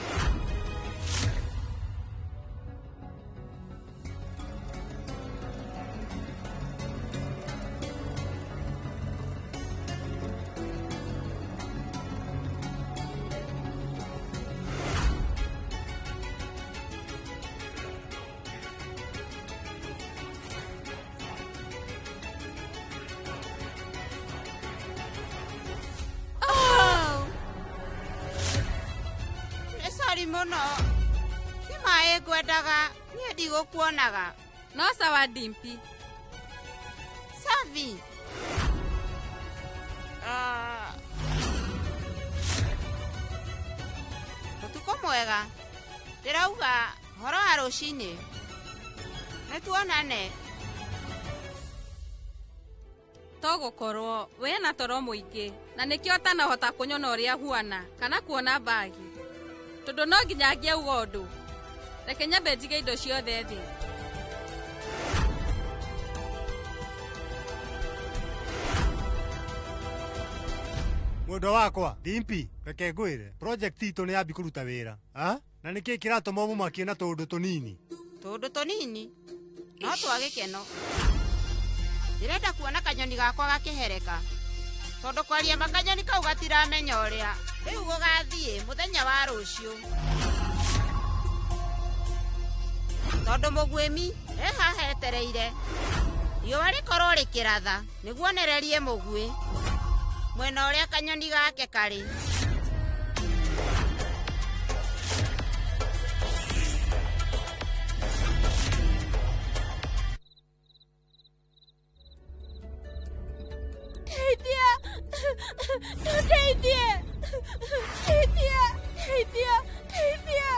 Nĩ sori mũno, nĩ maĩ ngwendaga, niĩ ndigũkuonaga. No sawa Dimpi. Savi. Ah. Ũtukũ mwega, ndĩrauga ũhoro wa rũcinĩ, nĩ tuonane. Togũkorwo wĩna toro mũingĩ na nĩkĩo ũtanahota kũnyona ũrĩa huana kana kuona mbagi tondũ no nginya ngĩauga ũndũ. Reke nyambe njige indo ciothe thĩ. Mwendwa wakwa Dimpi, reke ngwĩre project itũ nĩ yambi kũruta wĩra na nĩkĩ kĩratũma ũmũmakie na tũũndũ tũnini? Tũũndũ tũnini no twa gĩkeno. Ndĩrenda kuona kanyoni gakwa gakĩhereka tondũ kwaria ma kanyoni kau gatiramenya ũrĩa rĩu gũgathiĩ mũthenya wa rũciũ, tondũ mũguĩmi e haha etereire riũa rĩkorwo rĩkĩratha nĩguo onererie mũguĩ mwena ũrĩa kanyoni gake karĩ. Ndeithia! Ndeithie! Ndeithia! Ndeithia! Ndeithia!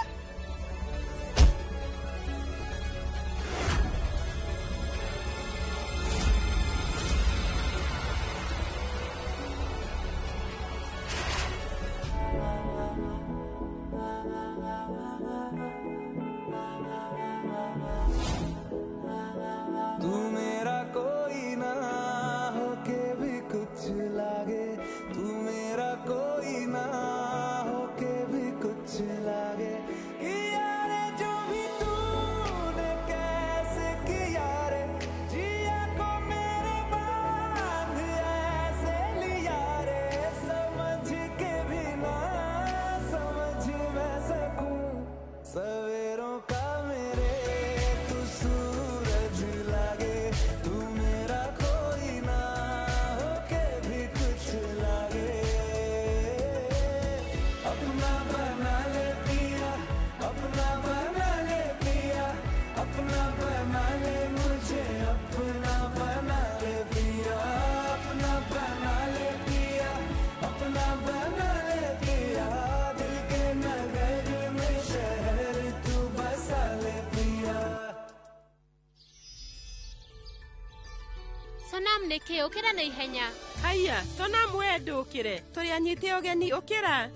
Sonam nĩkĩ ũkĩra na ihenya. Haiya, Sonam we ndũkĩre. Tũrĩ anyite ũgeni ũkĩra.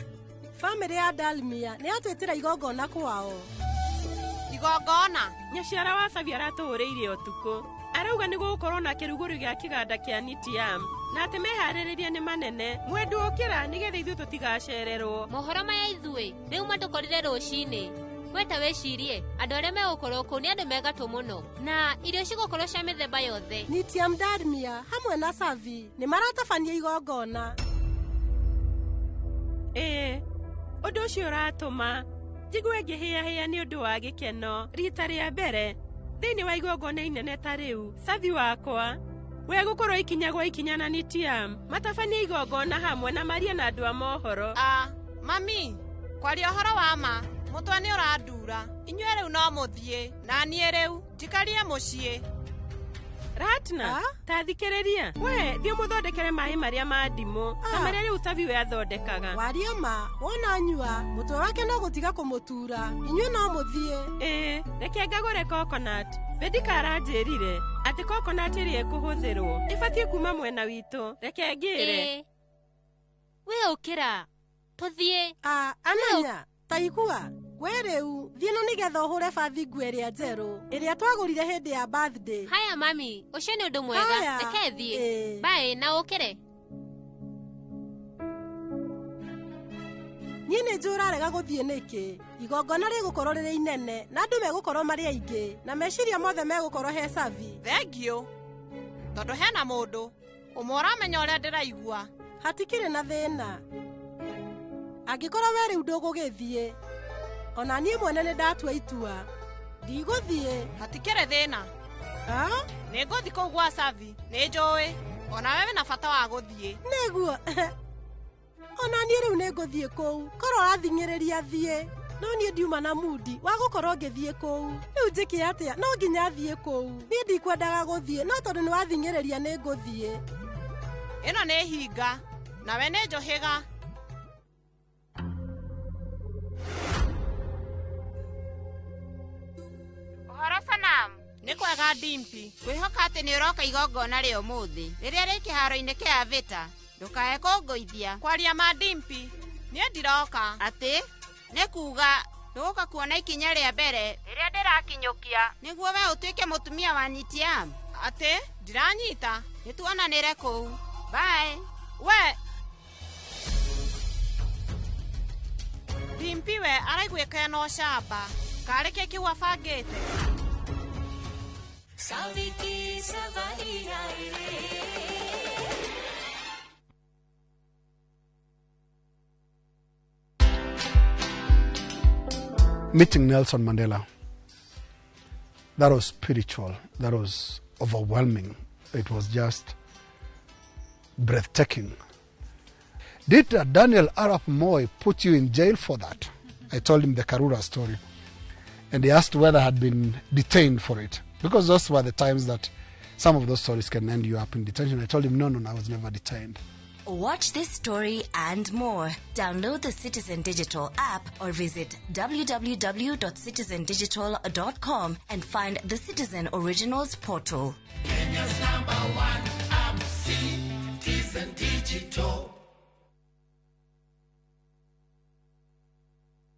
Bamĩrĩ ya Dalmia nĩ yatwĩtĩra igongona kwao. Igongona? Nyaciara wa Savi aratũhũrĩire ũtukũ. Arauga nĩ gũgũkorwo na kĩrugũrio gĩa kĩganda kĩa Nitiam na atĩ meharĩrĩria nĩ manene. Mwendu ũkĩra nĩgetha ithuĩ tũtigacererwo. Mohoro maya ithuĩ rĩu matũkorire rũcinĩ. We ta wĩcirie andũ arĩa megũkorwo kũu nĩ andũ megatũ mũno na irio cigũkorwo cia mĩthemba yothe. Nitiam Dalmia hamwe na Savi nĩ maratabania igongona. Ĩĩ, ũndũ ũcio ũratũma njigue ngĩhĩahĩa nĩ ũndũ wa gĩkeno rita rĩa mbere thĩinĩ wa igongona inene ta rĩu. Savi wakwa we gũkorwo ikinya gwa ikinya na Nitiam matabania igongona hamwe na maria na andũ a mohoro. Mami, kwaria ũhoro wa ma mũtwe nĩ ũrandura. Inyuĩ rĩu no mũthiĩ na niĩ rĩu njikarie mũciĩ. Ratna, ta thikĩrĩria. We thiĩ ũmũthondekere maĩ marĩa ma ndimũ ta marĩa rĩu Savi we athondekaga. Waria ma wona anyua mũtwe wake no gũtiga kũmũtura. Inyuĩ no mũthiĩ. Ĩĩ, reke ngagũre coconut. Vedika aranjĩrire atĩ coconut ĩrĩa ĩkũhũthĩrwo ĩbatiĩ kuma mwena witũ. Reke ngĩre. We ũkĩra tũthiĩ. Ananya, ta igua. We rĩu thiĩ na nĩgetha ũhũre bathi nguo ĩrĩa njerũ ĩrĩa twagũrire hĩndĩ ya birthday. Haya mami, ũcio nĩ ũndũ mwega. Reke thiĩ. Bye na ũkĩre. Niĩ nĩ njũĩ ũrarega gũthiĩ nĩkĩ. Igongona rĩgũkorwo rĩrĩ inene na andũ megũkorwo marĩ aingĩ na meciria mothe megũkorwo he Savi. Thengiũ tondũ hena mũndũ ũmwe ũramenya ũrĩa ndĩraigua. Hatikĩrĩ na thĩna angĩkorwo we rĩu ndũgũgĩthiĩ. Ona niĩ mwene nĩ ndatua itua ndigũthiĩ. Hatikĩrĩ thĩna. Nĩ ngũthiĩ kũu gwa Savi, nĩ njũĩ ona we wĩna bata wa gũthiĩ. Nĩguo. Ona niĩ rĩu nĩ ngũthiĩ kũu korwo ũrathing'ĩrĩria thiĩ, no niĩ ndiuma na mundi wa gũkorwo ngĩthiĩ kũu. Rĩu njĩke atĩa? No nginya thiĩ kũu. Niĩ ndikwendaga gũthiĩ no tondũ nĩ wathing'ĩrĩria nĩ ngũthiĩ. Ĩno nĩ hinga nawe nĩ njũhĩga. Ũhoro Sanam. Nĩ kwega Dimpi. Kwĩhoka atĩ nĩ ũroka igongona rĩa ũmũthĩ rĩrĩa rĩ kĩharo-inĩ kĩa Vita. Ndũkae kũngũithia. Kwaria ma Dimpi, niĩ ndiroka. Atĩ nĩ kuga ndũgũka kuona ikinya rĩa mbere rĩrĩa ndĩrakinyũkia nĩguo we ũtuĩke mũtumia wa Nitiam. Atĩ ndiranyita. Nĩtuonanĩre kũu. Bye. We Dimpi we araiguĩka ena ũcamba. Karĩ kĩ kĩu abangĩte? Meeting Nelson Mandela, that was spiritual, that was overwhelming. It was just breathtaking. Did Daniel Arap Moi put you in jail for that? I told him the Karura story. And he asked whether I had been detained for it. Because those were the times that some of those stories can end you up in detention. I told him, no, I was never detained. Watch this story and more. Download the Citizen Digital app or visit www.citizendigital.com and find the Citizen Originals portal. Kenya's #1 app, Citizen Digital.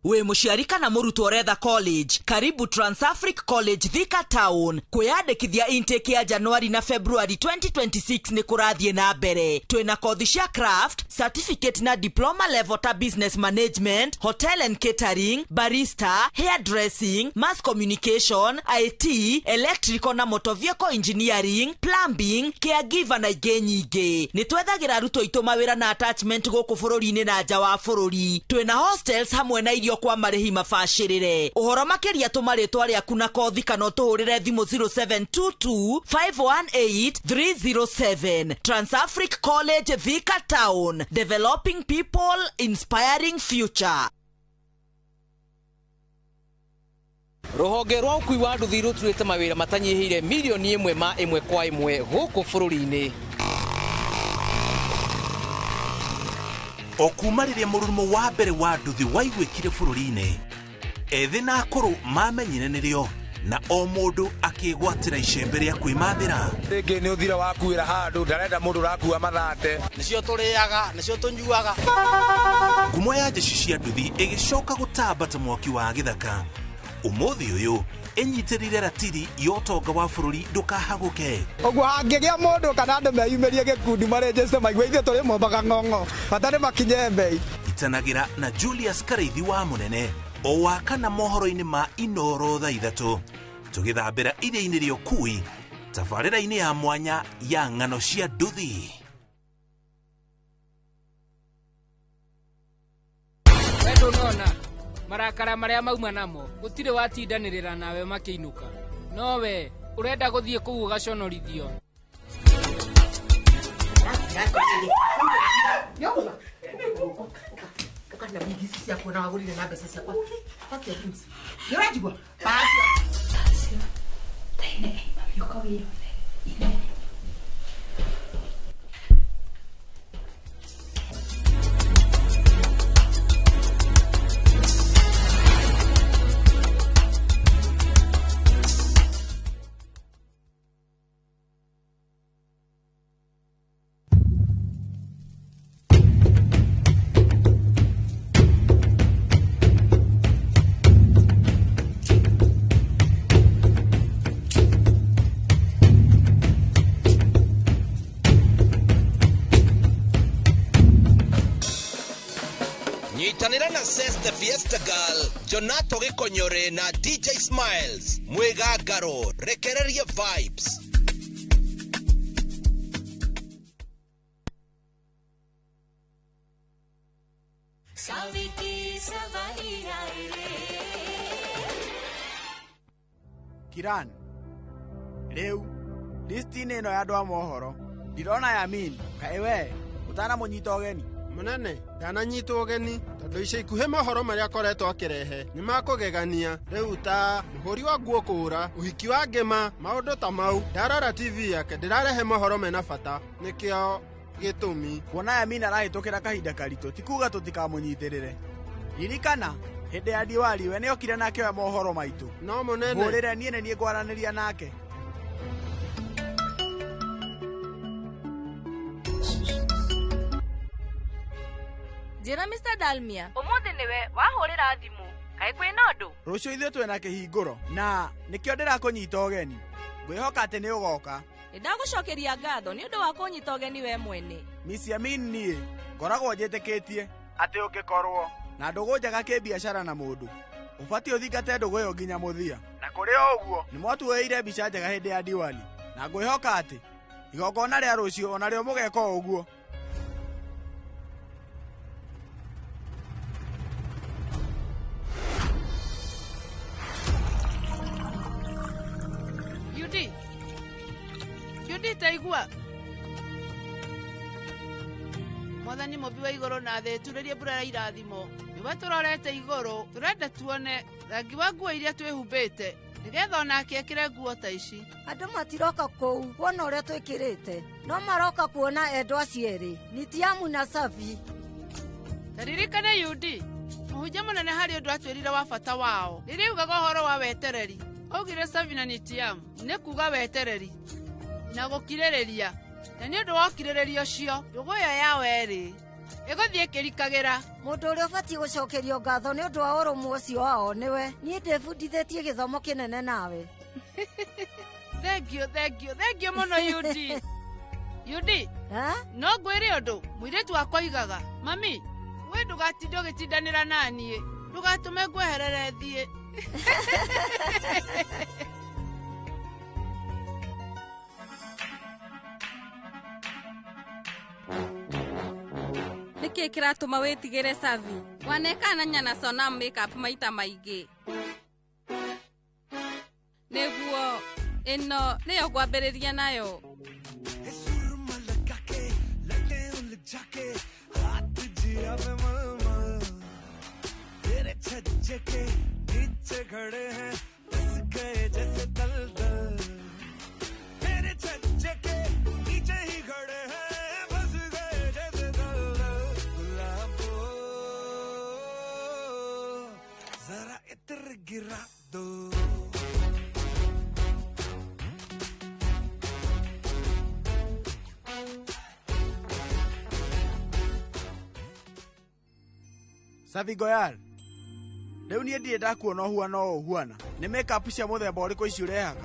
We mũciari kana mũrutwo ũretha college, karibu Transafric College Thika Town. Kwĩyandĩkithia intake ya January na February 2026 nĩ kũrathiĩ na mbere. Twĩna kothi cia craft, certificate na diploma level ta business management, hotel and catering, barista, hairdressing, mass communication, IT, electrical na motor vehicle engineering, plumbing, caregiver na ingĩ nyingĩ. Nĩ twethagĩra arutwo aitũ mawĩra na attachment gũkũ bũrũri-inĩ na nja wa bũrũri. Twĩna hostels hamwe na irio kwa marĩhi mabacĩrĩre. Ũhoro makĩria tũma rĩtwa rĩaku na kothi kana ũtũhũrĩre thimũ 0722 518 307. Transafric College Thika Town, developing people, inspiring future. Rũhonge rwa ũkui wa nduthi rũturĩte mawĩra matanyihĩire milioni 1 ma 1 kwa 1 gũkũ bũrũri-inĩ. O kuma rĩrĩa mũrurumo wa mbere wa nduthi waiguĩkire bũrũri-inĩ, ethĩ na akũrũ mamenyire nĩrĩo Na o mũndũ akĩgwatĩra icembe rĩa kwĩmathĩra. Rĩngĩ nĩ ũthira wakuĩra handũ ndarenda mũndũ ũrakua mathate. Nĩcio tũrĩaga, nĩcio tũnyuaga. Ngumo ya jeshi cia nduthi ĩgĩcoka gũtamba ta mwaki wa gĩthaka. Ũmũthĩ ũyũ ĩnyitĩrĩire ratiri ya ũtonga wa bũrũri ndũkahagũke. Ũguo hangĩgĩa mũndũ kana andũ meyumĩrie gĩkundi marĩnjĩte maigue ithuĩ tũrĩ mombaga ng'ong'o bata nĩ makinye mbei. Itanagĩra na Julius Karĩithi wa Mũnene o wa kana mohoro-inĩ ma Inoro thaa 3 tũgĩthambĩra iria-inĩ rĩa ũkui tabarĩra-inĩ ya mwanya ya ng'ano cia nduthi. We ndũnona marakara marĩa mauma namo gũtirĩ watindanĩrĩra nawe makĩinũka no we ũrenda gũthiĩ kũu ũgaconorithio. Kana wigi ciakwa na wagũrire na mbeca ciakwa. Pack your things. Nĩ ũranjigua? Pack your. Taine, mami ũka wĩyonere. Ine. Nyitanĩra na Seste Fiesta Girl, Jonato Gĩkonyore na DJ Smiles mwĩgangaro rekereria vibes. Kiran, rĩu listi-inĩ ĩno ya andũ a mohoro ndirona Yamin kaĩ we ũtanamũnyita ũgeni. Mũnene ndananyitwo ũgeni tondũ ica ikuhĩ mohoro marĩa akoretwo akĩrehe nĩ makũgegania rĩu ta mũhũri wa nguo kũũra, ũhiki wa ngĩma, maũndũ ta mau. Ndarora TV yake ndĩrarehe mohoro mena bata nĩkĩo gĩtũmi. Kuona Yamin arahĩtũkĩra kahinda karitũ ti kuga tũtikamũnyitĩrĩre. Ririkana hĩndĩ ya Diwali we nĩokire na akĩoya mohoro maitũ. No mũnene hũrĩre niĩ nĩ niĩ ngwaranĩria nake. Njĩra Mr. Dalmia, ũmũthĩ nĩwe wahũrĩra thimũ. Kaĩ kwĩna ũndũ? Rũciũ ithuĩ twĩna kĩhingũro na nĩkĩo ndĩrakũnyita ũgeni. Ngwĩhoka atĩ nĩ ũgoka. Nĩndagũcokeria ngatho nĩ ũndũ wa kũnyita ũgeni we mwene. Miss Yamin niĩ ngoragwo njĩtĩkĩtie atĩ ũngĩkorwo na ndũgũ njega kĩbiacara na mũndũ ũbatiĩ ũthingate ndũgũ ĩyo nginya mũthia. Na kũrĩ o ũguo nĩ mwatuoeire mbica njega hĩndĩ ya Diwali na ngwĩhoka atĩ igongona rĩa rũciũ onarĩo mũgeka o ũguo. Yudi, Yudi taigua. Mwathani mũmbi wa igũrũ na thĩ turĩrie mbura ya irathimo. Nĩwe tũrorete igũrũ tũrenda tuone rangi wa nguo iria twĩhumbĩte nĩgetha onake ekĩre nguo ta ici. Andũ matiroka kũu kuona ũrĩa twĩkĩrĩte no maroka kuona endwa acio erĩ Nitiamu na Savi. Taririkane Yudi, mũhunjia mũnene harĩ ũndũ atwĩrire wa bata wao rĩrĩa augaga ũhoro wa wetereri. Augire Savi na Nitiamu nĩ kuga wetereri na gũkirĩrĩria na nĩ ũndũ wa ũkirĩrĩria ũcio ndũgũ ĩyo yao erĩ ĩgũthiĩ ĩkĩrikagĩra. Mũndũ ũrĩa ũbatiĩ gũcokerio ngatho nĩ ũndũ wa ũrũmwe ũcio wao nĩwe. Niĩ ndĩbundithĩtie gĩthomo kĩnene nawe. Thengio, thengio, thengio mũno Yudi. Yudi, no ngwĩre ũndũ mũirĩtu wakwa oigaga mami we ndũgatinde ũgĩtindanĩra naniĩ ndũgatũme ngweherere thiĩ. Nĩkĩĩ kĩratũma wĩtigĩre Savi? Waneka na nyana Sonam makeup maita maingĩ. Nĩguo ĩno nĩyo ngwambĩrĩria nayo. जरा इत्र गिरा दो। Savi Goyal, rĩu niĩ ndirĩ ndakuona ũhuana o ũhuana. Nĩ makeup cia mũthemba ũrĩkũ ici ũrehaka?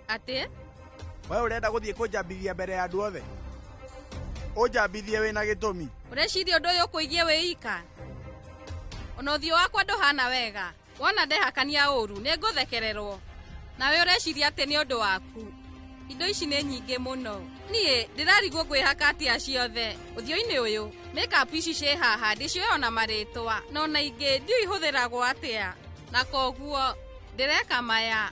Atĩ? We ũrenda gũthiĩ kũnjambithia mbere ya andũ othe? Ũnjambithie wĩna gĩtũmi. Ũreciria ũndũ ũyũ ũkũigie wĩ ika? Ona ũthiũ wakwa ndũhana wega. Wona ndehakania ũru nĩ ngũthekererwo. Nawe ũreciria atĩ nĩ ũndũ waku. Indo ici nĩ nyingĩ mũno. Niĩ ndĩrarigwo ngwĩhaka atĩa ciothe. Ũthiũ-inĩ ũyũ, makeup ici ciĩ haha ndicioĩ ona marĩtwa, na ona ingĩ ndiũĩ ihũthĩragwo atĩa. Na koguo ndĩreka maya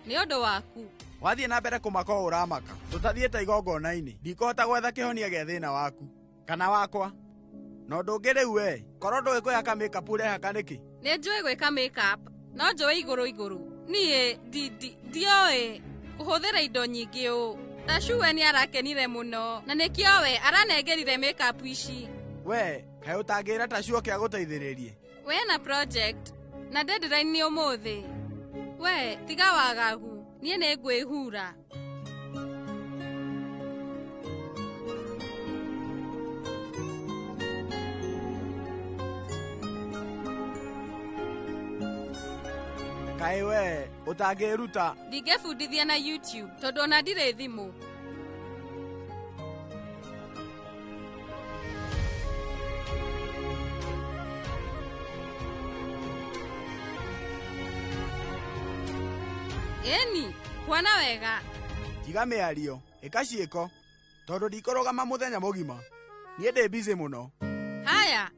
nĩ ũndũ waku. Wathiĩ na mbere kũmaka o ũramaka. Tũtathiĩte igongona-inĩ. Ndikũhota gwetha kĩhonia gĩa thĩna waku kana wakwa. Na ũndũ ũngĩ rĩu we, korwo ndũĩ kwĩhaka makeup ũrehaka nĩkĩ? Nĩ njũĩ gwĩka makeup, no njũĩ igũrũ igũrũ. Niĩ ndioĩ kũhũthĩra indo nyingĩ ũũ. Tacuwe nĩ arakenire mũno na nĩkĩo we aranengerire makeup ici. We, kaĩ ũtangĩra Tacu oke agũteithĩrĩrie? We na project na deadline nĩ ũmũthĩ. We, tiga wagagu, niĩ nĩ ngwĩhura. Kaĩ we ũtangĩruta? Ndingĩbundithia na YouTube tondũ ona ndirĩ thimũ. Ĩni, kuona wega. Tiga mĩario, ĩka ciĩko, tondũ ndikũrũgama mũthenya mũgima. Niĩ ndĩ busy mũno. Haya.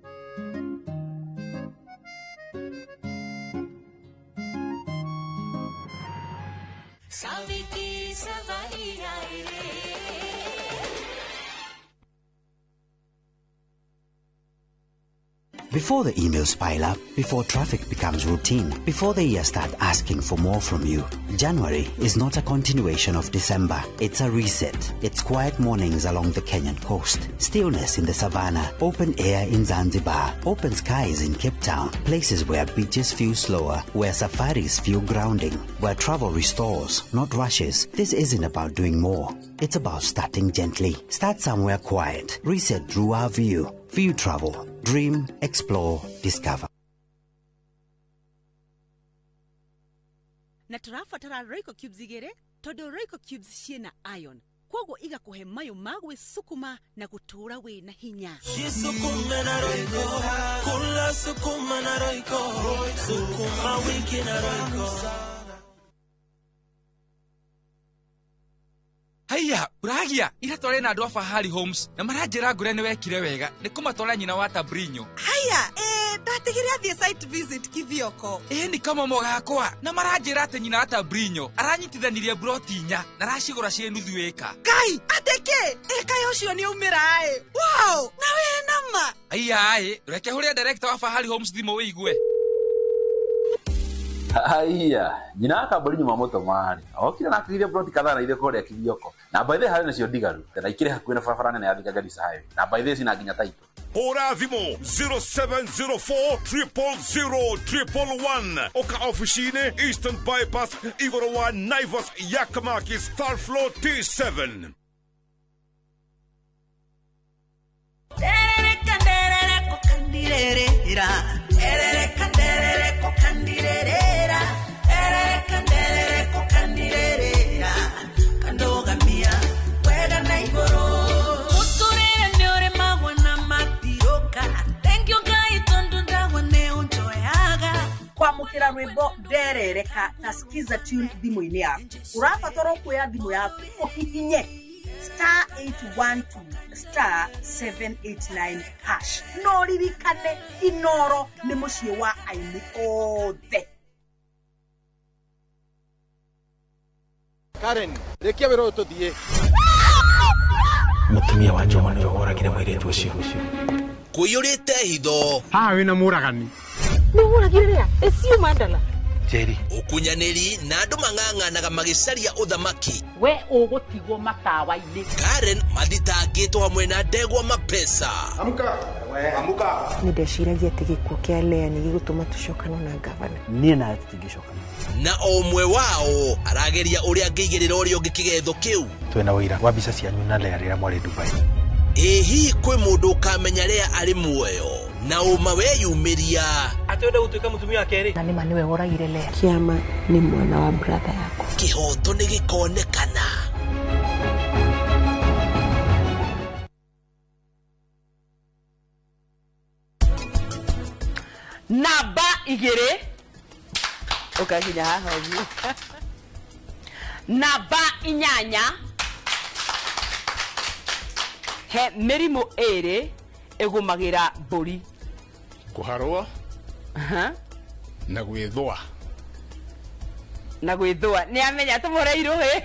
Before the emails pile up, before traffic becomes routine, before the year start asking for more from you, January is not a continuation of December. It's a reset. It's quiet mornings along the Kenyan coast, stillness in the savannah, open air in Zanzibar, open skies in Cape Town, places where beaches feel slower, where safaris feel grounding, where travel restores, not rushes. This isn't about doing more. It's about starting gently. Start somewhere quiet. Reset through our view. View travel. Dream, explore, discover. Na tũrabatara Royco cubes igĩrĩ tondũ Royco cubes ciĩna iron koguo igakũhe mayũ ma gwĩcukuma na gũtũũra wĩna hinya. Jisukume na Royco, kula sukuma na Royco, sukuma wiki na Royco. Haiya, uragia ira tware na andu a Fahari Homes na maranjira ngure ni wekire wega ni kumatwara nyina wa Tabrinyo. Haiya, ndatigire athie site visit Kithioko. Ni kama mogakwa na maranjira ati nyina wa Tabrinyo aranyitithanirie broti inya na aracigura cie nuthu eka. Ngai, ateke eka ucio ni umira ai. Wow, na we nama. Haiya ai, reke huria director wa Fahari Homes thimu wigue. Haiya, nyina wa Kabrinyo mamutomari. Okire na akigire broti kadhaa na ithe kuria Kithioko. Na by the harĩ nacio ndigaru, na ikire hakuhĩ na barabara nene ya Thika Garissa Highway. Na by the cina nginya title. Hũra thimũ 0704 000 111. Oka ofici-inĩ Eastern Bypass igũrũ wa Naivas Yakamakis third floor T7. Kwamukira rwimbo nderereka na skiza tune thimũ-inĩ yaku. Ũrabatara kuoya thimũ yaku ũhihinye star 812 star 789 hash. No ririkane Inoro nĩ mũciĩ wa aini othe. Karen, rĩkia wĩra ũyũ tũthiĩ. Mũtumia wa Njoma nĩwe woragire mũirĩtu ũcio. Kũiyũrĩte hitho. Haha wĩna mũragani. Nĩũragire ĩcio mandala. Njeri. Ũkunyanĩri na andũ mang'ang'anaga magĩcaria ũthamaki. We ũgũtigwo matawa-inĩ. Karen mathitangĩtwo hamwe na ndegwa mapesa. Amka. We amka. Nĩ ndeciragia atĩ gĩkuũ kĩa Lea nĩ gĩgũtũma tũcokane na ngavana. Niĩ nawe tũtingĩcokana. Na o ũmwe wao arageria ũrĩa angĩigĩrĩra ũrĩa ũngĩ kĩgetho kĩu. Twĩna ũira wa mbica cianyu na Lea rĩrĩa mwarĩ Dubai. Ĩ hihi kwĩ mũndũ ũkamenya rĩa arĩ muoyo na ũma weyumĩria atĩ wenda gũtuĩka mũtumia wa kerĩ Na nĩma nĩwe woragire Lea. Kĩama nĩ mwana wa brother yakwa. Kĩhoto nĩ gĩkonekana. Namba 2 ukakinya haha ũguo. Namba 8 he mĩrimũ 2 ĩgũmagĩra mbũri. Kũharwo na gwĩthũa. Na gwĩthũa. Nĩ amenya tũmũre irũhĩ.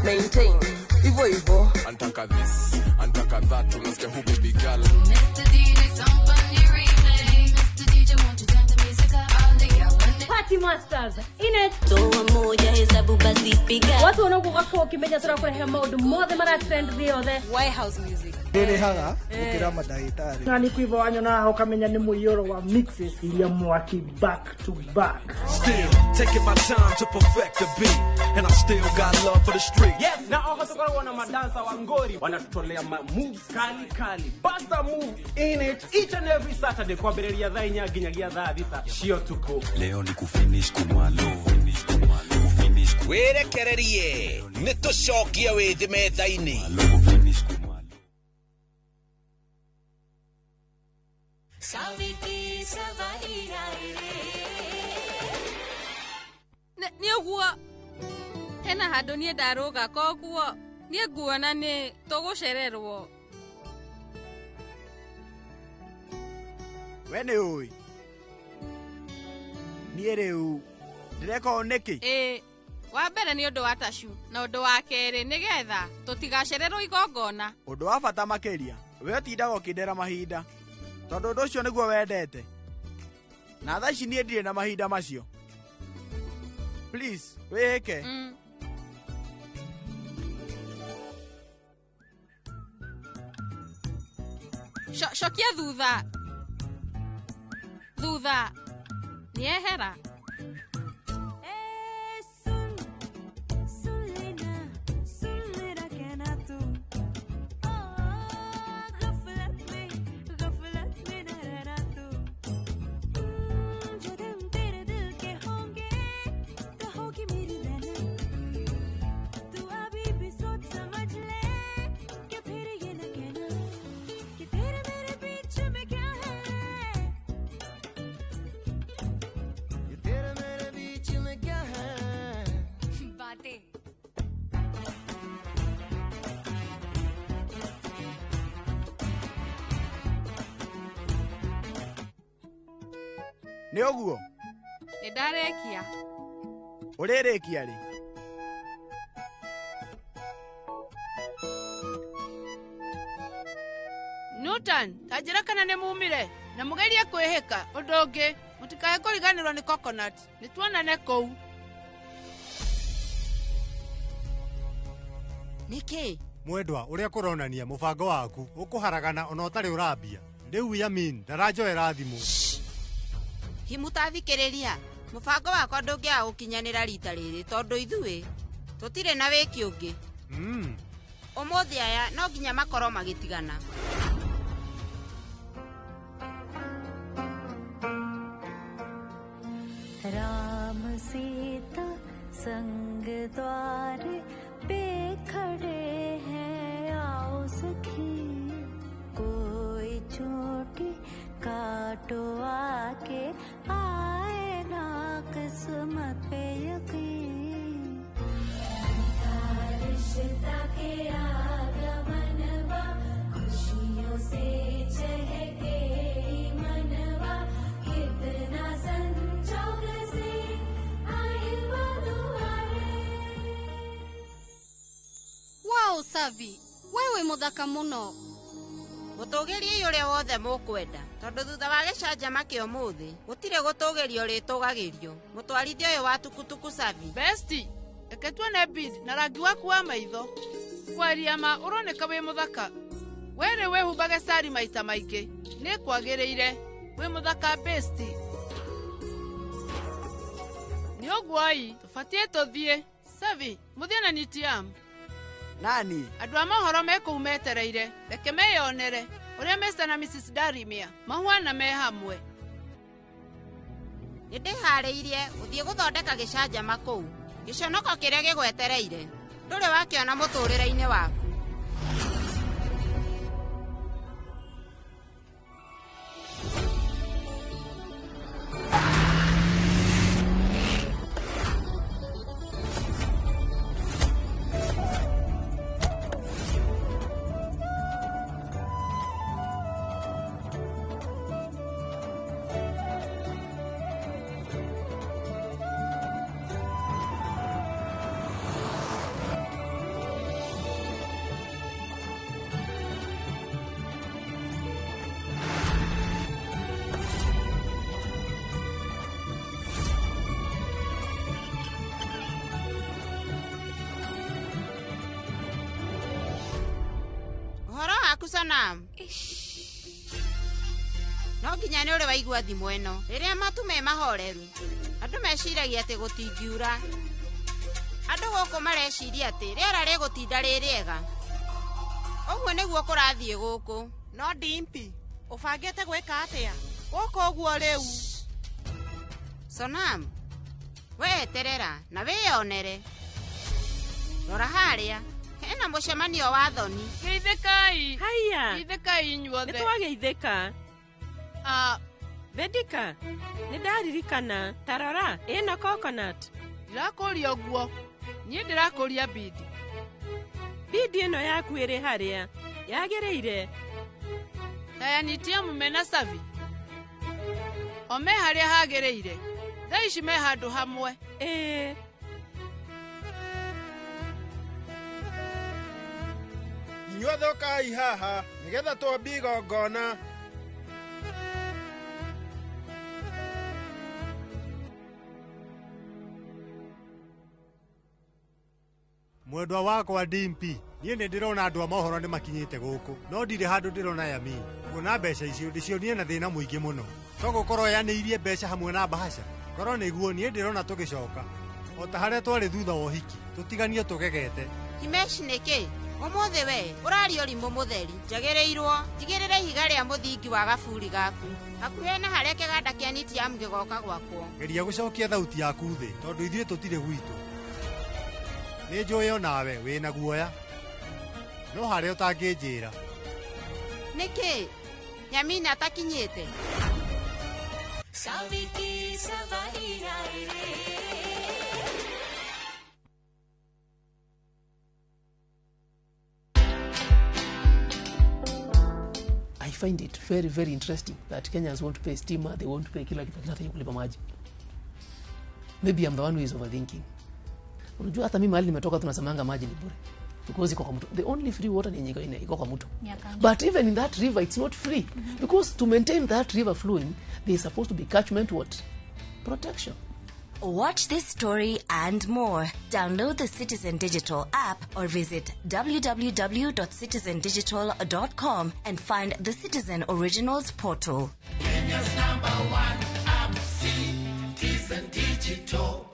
Maintain. Hivyo hivyo. Antaka this, antaka that, unasikia who baby girl. Mr. DJ, somebody remix. Mr. DJ, won't you turn the music up? All the girl when Party Masters in it. Toa moja hesabu basi piga. Watu wanaokuwa ukimenya turakurehe maundu mothe mara trend thĩ yothe. White House music. Ndĩrĩhaga gũkĩra mandagĩtarĩ. Na nĩ kwiva wanyona ũkamenya nĩ mũiyũro wa mixes iria mwaki back to back. Still taking my time to perfect the beat and I still got love for the street. Yes, na oho tukoragwo na madansa wa ngori wanatutolea ma moves kali kali. Basta move in it each and every Saturday kwambĩrĩria thaa 4 nginyagia thaa 6 cia ũtukũ. Leo ni kufinish kumalo. Kufinish Wĩrekererie nĩ tũcokie wĩthĩ metha-inĩ. Nĩ ũguo hena handũ niĩ ndarũga koguo niĩ nguona nĩ tũgũcererwo. We nĩ ũĩ niĩ rĩu ndĩreka ũũ nĩkĩ? Ĩĩ, wa mbere nĩ ũndũ wa Tacu na ũndũ wa kerĩ nĩgetha tũtigacererwo igongona. Ũndũ wa bata makĩria we ũtindaga ũkĩndera mahinda tondũ ũndũ ũcio nĩguo wendete na thaa ici niĩ ndirĩ na mahinda macio. Please, wĩhĩke. Cokia thutha. Thutha. Nĩehera. Nĩ ũguo? Nĩ ndarĩkia. Ũrĩrĩkia rĩ? Newton, ta njĩra kana nĩ mumire na mũgerie kwĩhĩka ũndũ ũngĩ mũtikae kũriganĩrwo nĩ coconut. Nĩ tuonane kũu. Nĩkĩ? Mwendwa ũrĩa kũronania mũbango waku ũkũharagana ona ũtarĩ ũrambia. Rĩu Yamin ndaranjoera thimũ. Himutathikĩrĩria mũbango wakwa ndũngĩaga gũkinyanĩra rita rĩrĩ tondũ ithuĩ tũtirĩ na wĩki ũngĩ. Ũmũthĩ aya no nginya makorwo magĩtigana. Ram Sita संग द्वार पे खड़े हैं आओ सखी कोई चोटी काटो आके आए ना किस्मत पे यकीन रिश्ता के आगमनवा खुशियों से चहके मनवा कितना संजोग से आए दुआरे। Wow, Savi, wewe mũthaka mũno. Mũtũgĩriei ũrĩa wothe mũkwenda tondũ thutha wa gĩcanjama kĩa ũmũthĩ gũtirĩ gũtũgĩrio rĩtũgagĩrio. Mũtwarithia ũyũ wa tukutuku Savi. Besti, reke tuone bead na rangi waku wa maitho. Kwaria ma ũroneka wĩ mũthaka. Were wĩhumbage sari maita maingĩ. Nĩ kwagĩrĩire. Wĩ mũthaka besti. Nĩ ũguo-ĩ, tũbatiĩ tũthiĩ. Savi, mũthiĩ na Nitiam. Nani? Andũ a mohoro me kũu metereire. Reke meyonere ũrĩa Mr. na Mrs. Darimia mahuana me hamwe. Nĩ ndĩharĩirie gũthiĩ gũthondeka gĩcanjama kũu. Gĩconoko kĩrĩa gĩgwetereire. Ndũrĩ wakĩona mũtũrĩre-inĩ waku. Sonam. No nginya nĩ ũrĩ waigua thimũ ĩno. Rĩrĩa matu me mahoreru, andũ meciragia atĩ gũtingiura. Andũ gũkũ mareciria atĩ rĩera rĩgũtinda rĩ rĩega. Ũguo nĩguo kũrathiĩ gũkũ. No Dimpi, ũbangĩte gwĩka atĩa? Gũkũ ũguo rĩu. Sonam, we eterera na wĩyonere. Rora harĩa. Hena mũcemanio wa thoni. Geithĩkai. Haiya. Geithĩkai inyuothe. Nĩtwageithĩka. Vedika, nĩndaririkana. Ta rora, ĩno coconut. Ndirakũria ũguo. Niĩ ndĩrakũria bidi. Bidi ĩno yaku ĩrĩ harĩa. Yagĩrĩire. Tayanitia mena Savi. O me harĩa hagĩrĩire. Thaa ici me handũ hamwe. Ĩĩ. Inyuothe ũkai haha nĩgetha twambie igongona. Mwendwa wakwa Dimpi, niĩ nĩ ndĩrona andũ a mohoro nĩ makinyĩte gũkũ, no ndirĩ handũ ndĩrona Yamini. Kuona mbeca icio ndĩcionie na thĩna mũingĩ mũno. To gũkorwo yanĩirie mbeca hamwe na bahasha. Korwo nĩguo niĩ ndĩrona tũgĩcoka. O ta harĩa twarĩ thutha wa ũhiki, tũtiganio tũgegete. Himesh nĩkĩ? Ũmũthĩ we ũraria ũrimũ mũtheri. Njagĩrĩirwo njigĩrĩre ihiga rĩa mũthingi wa gaburi gaku hakuhĩ na harĩa kĩganda kĩa Nitiam gĩgoka gwakwo. Geria gũcokia thauti yaku thĩ tondũ ithuĩ tũtirĩ gwitũ. Nĩ njũĩ onawe wĩna guoya, no harĩa ũtangĩnjĩra. Nĩkĩ Nyamina atakinyĩte? I find it very, very interesting that Kenyans won't pay stima, they won't pay kila kitu, lakini kulipa maji. Maybe I'm the one who is overthinking. Unajua hata mimi mahali nimetoka tunasemanga maji ni bure. Because iko kwa mto. The only free water ni yenye iko kwa mto. But even in that river it's not free. Because to maintain that river flowing, there is supposed to be catchment what? Protection. Watch this story and more. Download the Citizen Digital app or visit www.citizendigital.com and find the Citizen Originals portal. Kenya's number one app, Citizen Digital.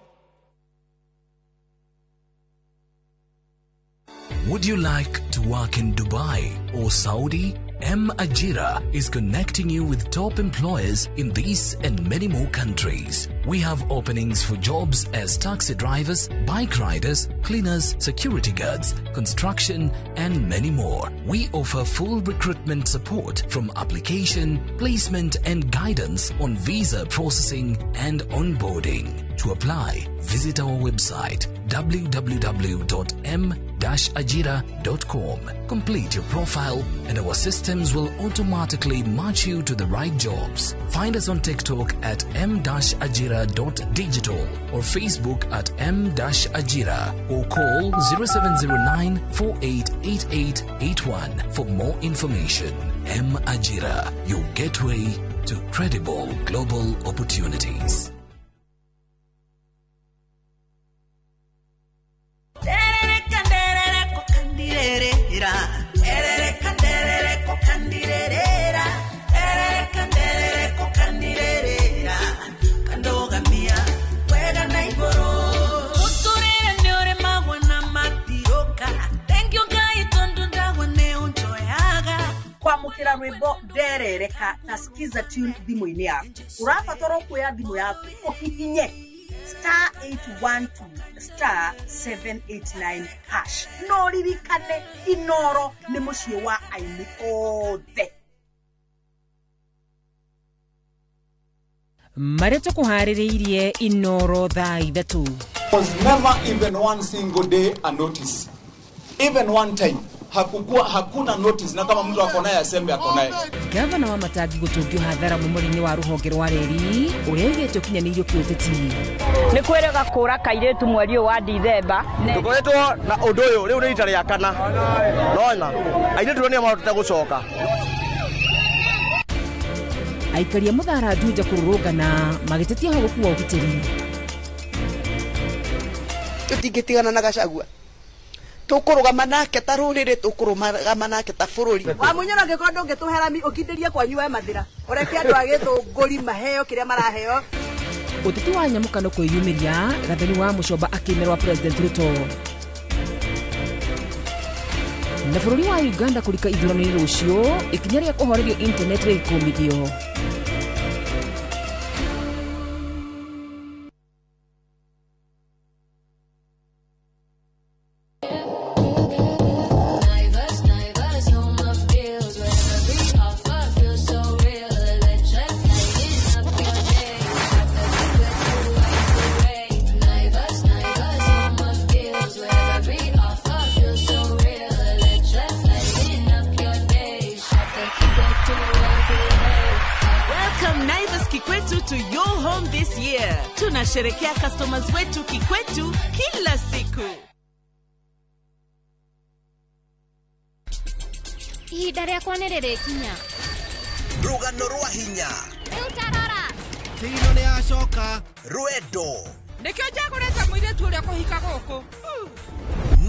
Would you like to work in Dubai or Saudi? M Ajira is connecting you with top employers in these and many more countries. We have openings for jobs as taxi drivers, bike riders, cleaners, security guards, construction, and many more. We offer full recruitment support from application, placement, and guidance on visa processing and onboarding. To apply, visit our website www.m-ajira.com. Complete your profile and our systems will automatically match you to the right jobs. Find us on TikTok at m-ajira.digital or Facebook at m-ajira or call 0709 488881 for more information. M Ajira, your gateway to credible global opportunities. Kwamũkĩra rwĩmbo nderereka na Skiza tune thimũ-inĩ yaku, ũrabatara kuoya thimũ yaku ũhihinye star 812 star 789 hash. No ririkane, Inoro nĩ mũciĩ wa aini othe. Marĩa tũkũharĩrĩirie Inoro thaa 3. Was never even one single day a notice. Even one time. Hakukuwa, hakuna notice, na kama mtu ako naye aseme ako naye. Gavana wa Matangi gũtũngio hathara mũmũri-inĩ wa rũhonge rwa reri ũrĩa aigĩte ũkinyanĩirio kĩũteti. Nĩ kwĩrĩga kũra kairĩtu mweri ũyũ wa Dithemba. Tũkoretwo na ũndũ ũyũ rĩu nĩ rita rĩa kana, nona airĩtu nĩo mahotete gũcoka. Aikari a Mũthara Juja kũrũrũngana magĩtetia hogoku wa ũgitĩri. Tũtingĩtigana na Gachagua, tũkũrũgama nake ta rũrĩrĩ, tũkũrũgama nake ta bũrũri. Wamunyoro, angĩkorwo ndũngĩtũhe ũkindĩrie kwanyu we mathĩra, ũreke andũ a Gĩthũngũri maheo kĩrĩa maraheo. Ũteti wa nyamũkano kwĩyumĩria, Gathoni wa Mũcomba akĩmerwa President Ruto. Na bũrũri wa Uganda kũrika ithurano-inĩ rũciũ, ikinya rĩa kũhorerio internet rĩgĩkũmithio. Naivas, Naivas, home of deals where every offer feels so real. Electric, lighting up your day. Shop the secret to wipe away. Naivas, Naivas, home of deals where every offer feels so real. Electric, lighting up your day. Shop the secret to wipe away. Welcome Naivas Kikwetu to your home this year. Tunasherekea customers wetu kikwetu kila siku. Ihinda rĩakwa nĩ rĩrĩkinya. Rũgano rwa hinya. Rĩu tarora. Thino nĩ yacoka. Rwendo. Nĩkĩo njagũrĩte mũirĩtu ũrĩa kũhika gũkũ.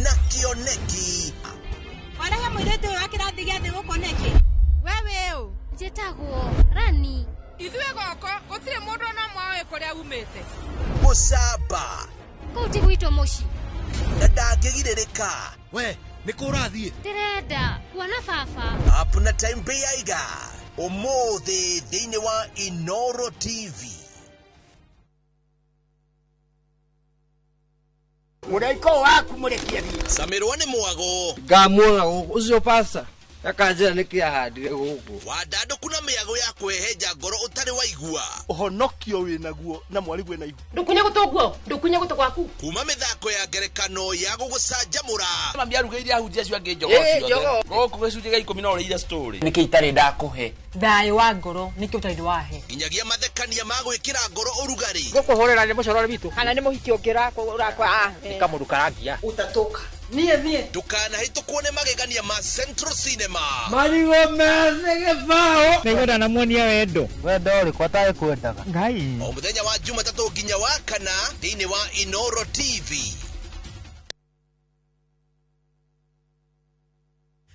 Na kĩoneki. Warehe mũirĩtu ũyũ wa kĩrathi gĩa thĩ gũkũ nĩkĩ? We wĩ ũ? Njĩtagwo Rani. Ithuĩ gũkũ gũtirĩ mũndũ ona ũmwe ũĩ kũrĩa umĩte. Gũcamba. Kũu ti gwitũ mũciĩ. Na ndangĩgirĩrĩka. We nĩ kũ ũrathiĩ? Ndĩrenda kuona baba. Up na time Beiga. Ũmũthĩ thĩinĩ wa Inoro TV. Mũraika waku mũrekie thiĩ. Camirwo nĩ mwago. Ngamuona gũkũ ũcio pasta akanjĩra nĩkĩ ahandire gũkũ. Wandandũku na mĩago ya kwĩhenja ngoro ũtarĩ waigua. Ũhonokio wĩnaguo na mwarĩguo na ihu. Ndũkunye gũtũ guo, ndũkunye gũtũ gwaku. Kuma mĩthako ya ngerekano ya gũgũcanjamũra. Mami arugĩire ahunjia acio angĩ njogoo ciothe. Gũkũ gĩcunjĩ gĩa 10 no ũrĩire story. Nĩkĩ itarĩ ndakũhe? Thayũ wa ngoro nĩkĩ ũtarĩ wahe? Nginyagia mathekania ma gwĩkĩra ngoro ũrugarĩ. Gũkũhũrĩra nĩ mũcorore witũ. Kana nĩ mũhiki ũngĩ ũrakwa. Nĩ kamũndũ karangia. Ũtatũka. Niĩ thiĩ. Ndũkanahĩtũkwo nĩ magegania ma Central Cinema. Marigũ methĩ gĩbaũ. Nĩngwenda namuonia wendo. Wendo ũrĩkũ atarĩ kwendaga? Ngai. O mũthenya wa Jumatatũ nginya wa kana thĩinĩ wa Inoro TV.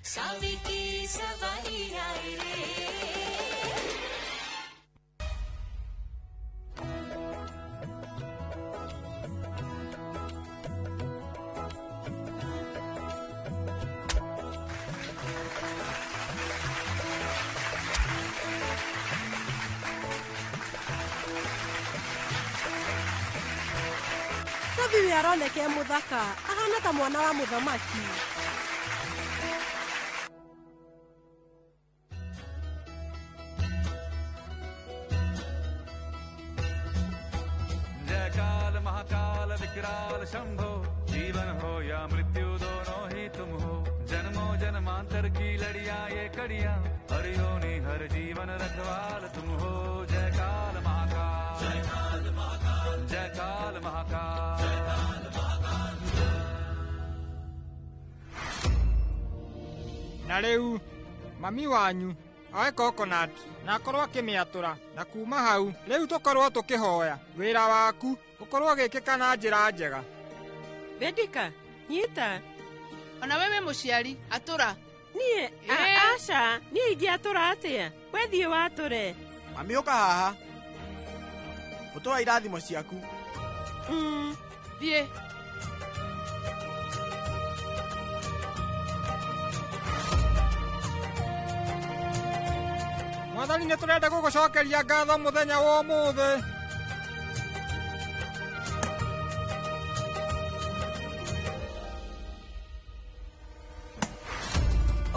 Saviki savari ai re. Savi aroneka e mũthaka, ahana ta mwana wa mũthamaki. जय काल महाकाल विकराल शंभो, जीवन हो या मृत्यु दोनों ही तुम हो। जन्मों जन्मांतर की लड़िया ये कड़िया, हर योनि हर जीवन रखवाल तुम हो। जय काल महाकाल, जय काल महाकाल, जय काल महाकाल, जय काल Mahakal. Na rĩu mami wanyu oe coconut na akorwo akĩmĩatũra, na kuma hau rĩu tũkorwo tũkĩhoya wĩra waku ũkorwo ũgĩkĩka na njĩra njega. Vedika, nyita. Ona wewe mũciari atũra. Niĩ aca, niĩ ingĩatũra atĩa? We thiĩ watũre. Mami ũka haha. Ũtũra irathimo ciaku. Thiĩ. Mwathani nĩ tũrenda gũgũcokeria ngatho mũthenya wa ũmũthĩ.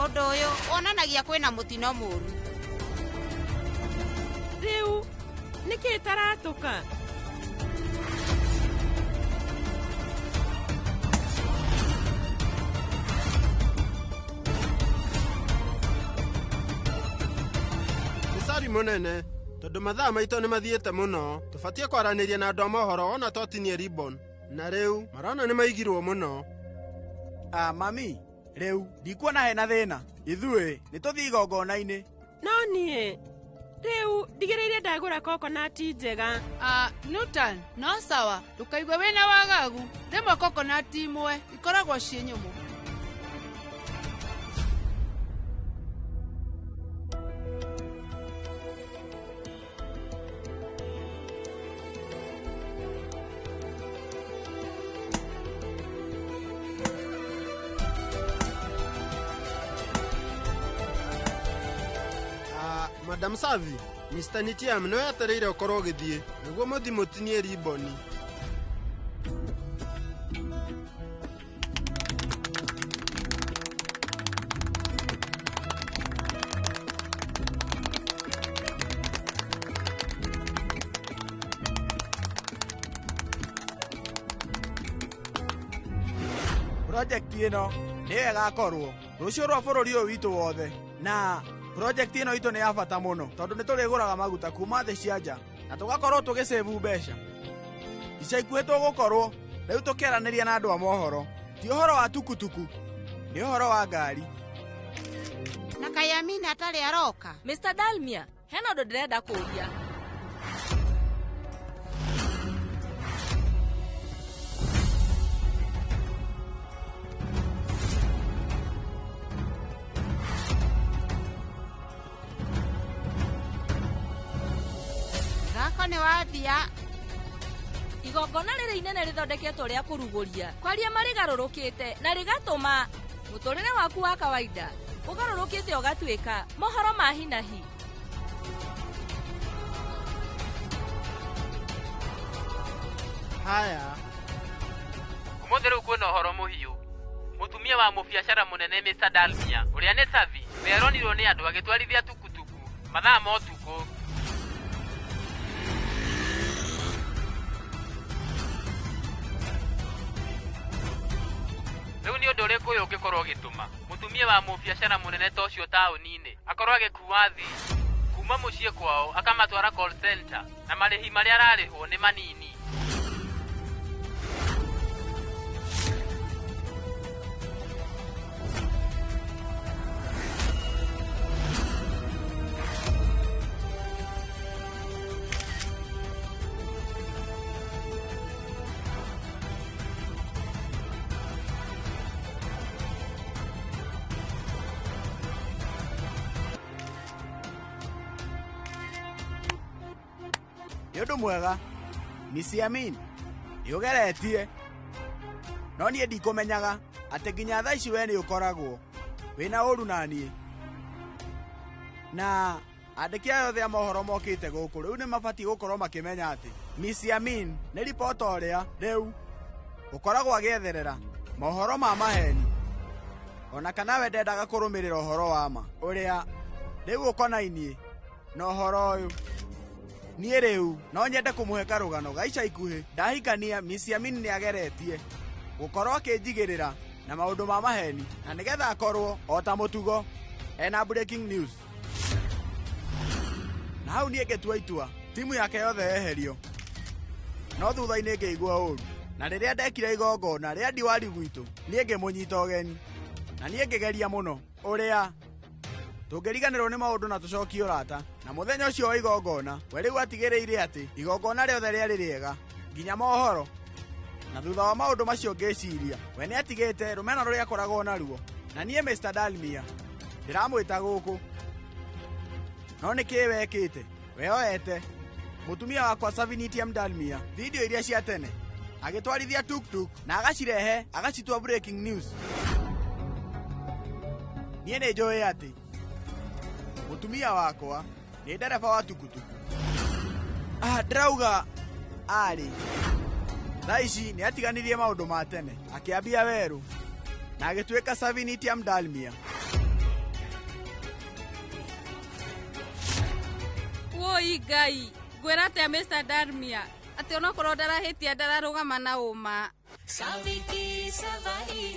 Ũndũ ũyũ wonanagia kwĩna mũtino mũũru. Rĩu nĩkĩ taratũka? Nĩ mũnene tondũ mathaa maitũ nĩ mathiĩte mũno tũbatiĩ kwaranĩria na andũ a mohoro ona twatinie ribbon na rĩu marona nĩ maigirwo mũno. Mami, rĩu ndikuona hena thĩna, ithuĩ nĩ tũthiĩ igongona-inĩ. No niĩ rĩu ndigĩrĩire ndagũra kokonati njega. Newton, no sawa, ndũkaigue wĩna wagagu, rĩmwe kokonati imwe ikoragwo ciĩ nyũmũ. Madam Savi, Mr. Nitiam nĩ wetereire ũkorwo ũgĩthiĩ nĩguo mũthiĩ mũtinie riboni. Project ĩno nĩyo ĩgakorwo rũciũ rwa bũrũri ũyũ witũ wothe, na project ĩno itũ nĩ ya bata mũno tondũ nĩ tũrĩgũraga maguta kuma thĩ cia nja na tũgakorwo tũgĩcĩbu mbeca. Ica ikuhĩ tũgũkorwo rĩu tũkĩaranĩria na andũ a mohoro, ti ũhoro wa tukutuku, nĩ ũhoro wa ngari. Na kaĩ Amina atarĩ aroka? Mr. Dalmia, hena ũndũ ndĩrenda kũũria. Thako nĩ wambia. Igongona rĩrĩ inene rĩthondeketwo rĩa kũrugũria kwaria marĩgarũrũkĩte na rĩgatũma mũtũrĩre waku wa kawaida ũgarũrũkĩte ũgatuĩka mohoro ma hi na hi. Haya, ũmũthĩ rĩu kwĩna ũhoro mũhiũ. Mũtumia wa mũbiacara mũnene Mr. Dalmia ũrĩa nĩ Savi weronirwo nĩ andũ agĩtwarithia tukutuku mathaa ma ũtukũ. Rĩu nĩ ũndũ ũrĩkũ ũyũ ũngĩkorwo ũgĩtũma mũtumia wa mũbiacara mũnene ta ũcio taũni-inĩ akorwo agĩkua thĩ kuma mũciĩ kwao akamatwara call center na marĩhi marĩa ararĩhwo nĩ manini? Nĩ ũndũ mwega, Miss Amin, nĩ ũgeretie, no niĩ ndikũmenyaga atĩ nginya thaa ici we nĩ ũkoragwo wĩna ũru na niĩ. Na andĩki aya othe a mohoro mokĩte gũkũ rĩu nĩ mabatiĩ gũkorwo makĩmenya atĩ Miss Amin nĩ ripota ũrĩa rĩu ũkoragwo agĩetherera mohoro ma maheni, ona kana we ndendaga kũrũmĩrĩra ũhoro wa ma ũrĩa rĩu ũkonainie na ũhoro ũyũ. Niĩ rĩu no nyende kũmũhe karũgano ga ica ikuhĩ ndahikania Miss Amin nĩ ageretie gũkorwo akĩnjigĩrĩra na maũndũ ma maheni na nĩgetha akorwo o ta mũtugo ena breaking news. Na hau niĩ ngĩtua itua timu yake yothe yeherio, no thutha-inĩ ngĩigua ũru, na rĩrĩa ndekire igongona rĩa diwali gwitũ niĩ ngĩmũnyita ũgeni, na niĩ ngĩgeria mũno ũrĩa tũngĩriganĩrwo nĩ maũndũ na tũcokie ũrata. Na mũthenya ũcio wa igongona we rĩu atigĩrĩire atĩ igongona rĩothe rĩarĩ rĩega nginya mohoro. Na thutha wa maũndũ macio ngĩciria we nĩ atigĩte rũmena rũrĩa akoragwo naruo, na niĩ Mr. Dalmia ndĩramwĩta gũkũ. No nĩ kĩĩ wekĩte? We oete mũtumia wakwa Savinitiam Dalmia video iria cia tene agĩtwarithia tuktuk na agacirehe agacitua breaking news. Niĩ nĩ njũĩ atĩ mũtumia wakwa Nĩ ndereba wa tukutuku. Ah, ndĩrauga arĩ. Thaa ici nĩ atiganirie maũndũ ma tene, akĩambia werũ na agĩtuĩka Savinitiam Dalmia. Woi Ngai, ngwĩra atĩa Mr. Dalmia atĩ onokorwo ndarahĩtia ndararũgama na ũma. Saviti savari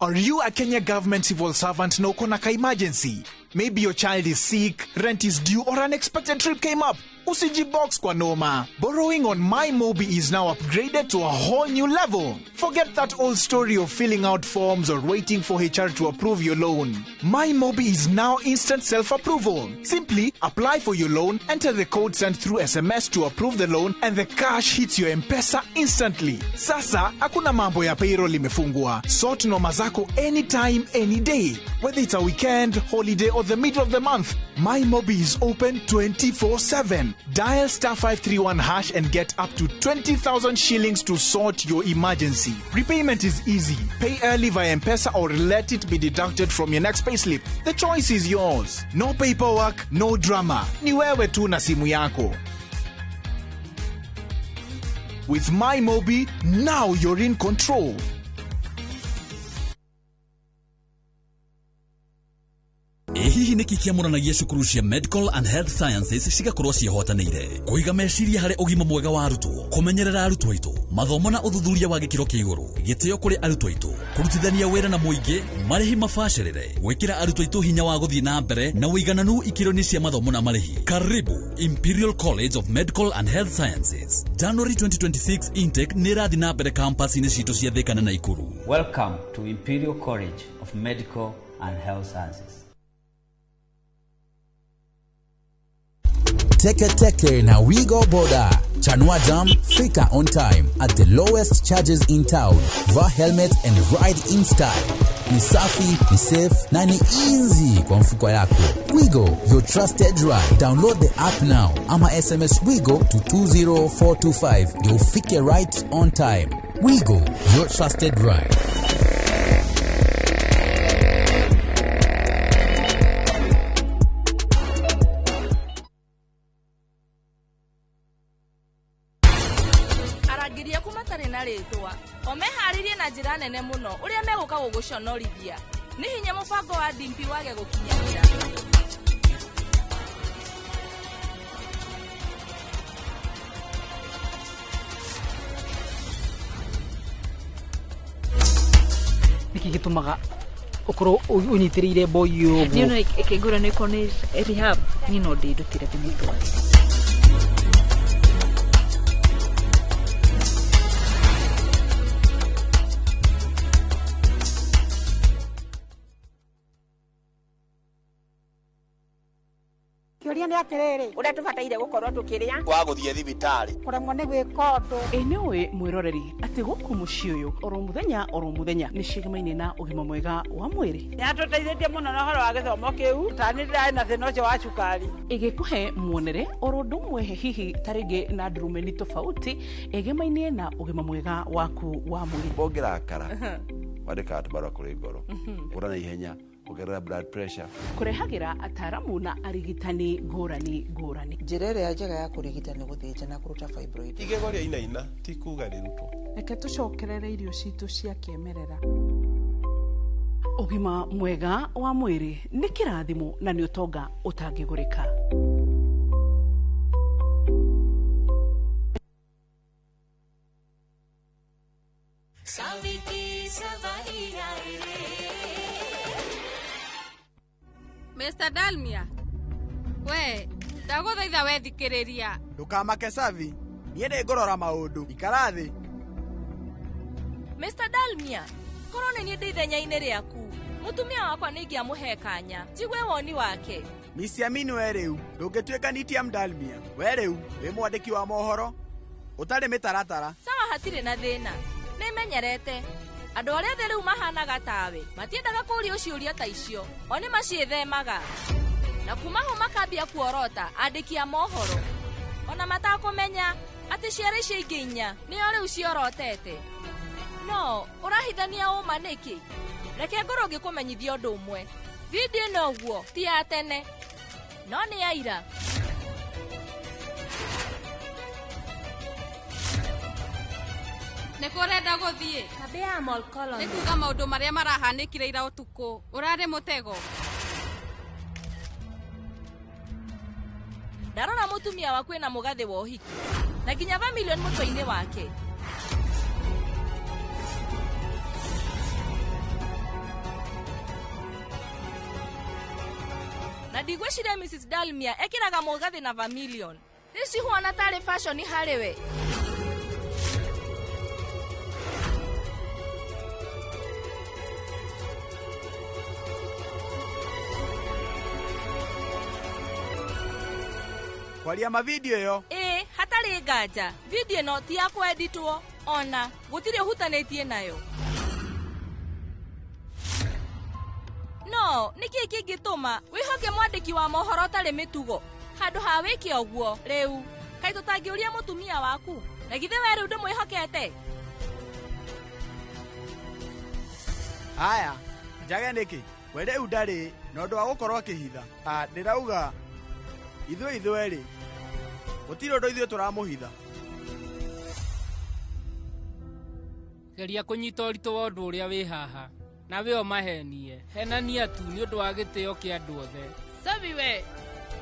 Are you a Kenya government civil servant na uko na ka emergency? Maybe your child is sick, rent is due, or an unexpected trip came up. Usijibox kwa noma. Borrowing on MyMobi is now upgraded to a whole new level. Forget that old story of filling out forms or waiting for HR to approve your loan. MyMobi is now instant self-approval. Simply apply for your loan, enter the code sent through SMS to approve the loan, and the cash hits your M-Pesa instantly. Sasa, hakuna mambo ya payroll imefungwa. Sort noma zako anytime, any day. Whether it's a weekend, holiday, or the middle of the month, MyMobi is open 24/7. Dial star 531 hash and get up to 20,000 shillings to sort your emergency. Repayment is easy. Pay early via M-Pesa or let it be deducted from your next payslip. The choice is yours. No paperwork, no drama. Ni wewe tu na simu yako. With MyMobi, now you're in control. Ĩ hihi nĩkĩ kĩamũranagia cukuru cia Medical and Health Sciences cigakorwo ciĩhotanĩire kũiga meciria harĩ ũgima mwega wa arutwo, kũmenyerera arutwo aitũ, mathomo na ũthuthuria wa gĩkĩro kĩa igũrũ, gĩtĩo kũrĩ arutwo aitũ, kũrutithania wĩra na mũingĩ, marĩhi mabacĩrĩre, gwĩkĩra arutwo aitũ hinya wa gũthiĩ na mbere na ũigananu ikĩro-inĩ cia mathomo na marĩhi. Karibu Imperial College of Medical and Health Sciences. January 2026 intake nĩ ĩrathiĩ na mbere campus-inĩ citũ cia Thika na Naikuru. Welcome to Imperial College of Medical and Health Sciences. Teke Teke na Wigo Boda. Chanua Jam, fika on time at the lowest charges in town. Vaa helmet and ride in style. Ni safi, ni safe na ni easy kwa mfuko yako. Wigo, your trusted ride. Download the app now ama SMS Wigo to 20425 ndio ufike right on time. Wigo, your trusted ride. Arangĩri aku matarĩ na rĩtwa o meharĩirie na njĩra nene mũno ũrĩa megũka gũgũconorithia. Nĩ hinya mũbango wa Dimpi wage gũkinyanĩra. Nĩkĩ gĩtũmaga ũkorwo ũnyitĩrĩire boy ũguo? Niĩ no ĩkĩngũra nĩ ĩkorwo nĩ rehab, niĩ no ndĩndutire ndĩmũtware. Kĩũria nĩ atĩrĩrĩ, ũrĩa tũbataire gũkorwo tũkĩrĩa wa gũthiĩ thibitarĩ kũremwo nĩ gwĩka ũndũ. Ĩ nĩ ũĩ mwĩroreri atĩ gũkũ mũciĩ ũyũ oro mũthenya oro mũthenya nĩ cigamaine na ũgima mwega wa mwĩrĩ. Nĩ atũteithĩtie mũno na ũhoro wa gĩthomo kĩu, ta nĩ ndĩrarĩ na thĩna ũcio wa cukari. Ĩgĩkũhe muonere oro ũndũ ũmwe hihi ta rĩngĩ na ndurumeni tofauti ĩgemaine na ũgima mwega waku wa mwĩrĩ. Ũngĩrakara wandĩkaga tũbarũa kũrĩ ngoro, ũra na ihenya, ongerera blood pressure. Kũrehagĩra ataramu na arigitani ngũrani ngũrani. Njĩra ĩrĩa njega ya kũrigita nĩ gũthĩnja na kũruta fibroid. Igego rĩa inaina ti kuga rĩrutwo. Reke tũcokerere irio citũ cia kĩmerera. Ũgima mwega wa mwĩrĩ nĩ kĩrathimo na nĩ ũtonga ũtangĩgũrĩka. Saviti savari Mr. Dalmia, we ndagũthaitha wethikĩrĩria. Ndũkamake Savi, niĩ nĩ ngũrora maũndũ. Ikara thĩ. Mr. Dalmia, korwo nĩ niĩ ndĩ ithenya-inĩ rĩaku, mũtumia wakwa nĩ ingĩamũhe kanya njigue woni wake. Miss Amin, we rĩu ndũngĩtuĩka Nitiam Dalmia. We rĩu wĩ mwandĩki wa mohoro ũtarĩ mĩtaratara. Sawa, hatirĩ na thĩna, nĩmenyerete. Andũ arĩa othe rĩu mahanaga tawe matiendaga kũũrio ciũria ta icio, o nĩ maciĩthemaga. Na kuma hau makambia kuorota andĩki a mohoro, ona matakũmenya atĩ ciara icio ingĩ inya nĩo rĩu ciorotete. No ũrahithania ũma nĩkĩ? Reke ngorwo ngĩkũmenyithia ũndũ ũmwe. Video ĩno ũguo ti ya tene, no nĩ ya ira. Nĩ kũ ũrenda gũthiĩ? Kambĩ ya Mall Colony. Nĩ kuga maũndũ marĩa marahanĩkire ira ũtukũ. Ũrarĩ mũtego. Ndarora mũtumia waku ena mũgathĩ wa ũhiki na nginya vermilion mũtwe-inĩ wake. Na ndigwĩciria Mrs. Dalmia ekĩraga mũgathĩ na vermilion. Ici huana tarĩ fashion harĩ we. Kwaria ma video ĩyo. Ĩĩ, hatarĩ nganja. Video ĩno ti ya kwenditwo ona gũtirĩ ũhutanĩtie nayo. No, nĩkĩĩ kĩngĩtũma wĩhoke mwandĩki wa mohoro ũtarĩ mĩtugo handũ ha wĩke ũguo rĩu? Kaĩ tũtangĩũria mũtumia waku? Na githĩ we rĩu ndũmwĩhokete? Aya, njage nĩkĩ? We rĩu ndarĩ na ũndũ wa gũkorwo akĩhitha. Ah, ndĩrauga ithuĩ ithuerĩ gũtirĩ ũndũ ithuĩ tũramũhitha. Geria kũnyita ũritũ wa ũndũ ũrĩa wĩ haha na we ũmahenie. Henania tu nĩ ũndũ wa gĩtĩo kĩa andũ othe. Savi we,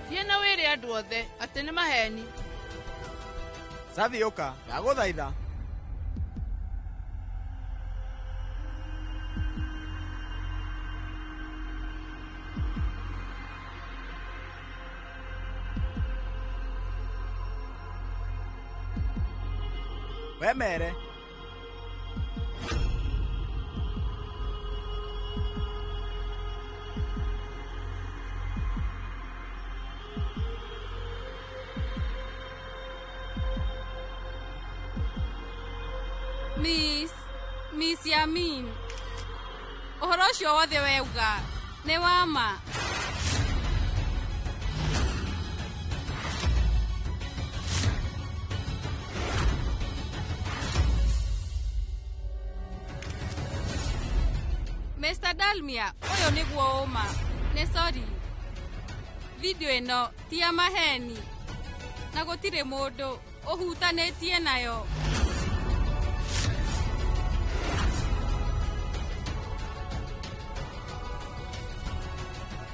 thiĩ na wĩre andũ othe atĩ nĩ maheni. Savi ũka, ndagũthaitha. We mere. Miss Yamin, ũhoro ũcio wothe weuga nĩ wa ma? Mr. Dalmia, ũyũ nĩguo ũma. Nĩ sorry. Video ĩno ti ya maheni na gũtirĩ mũndũ ũhutanĩtie nayo.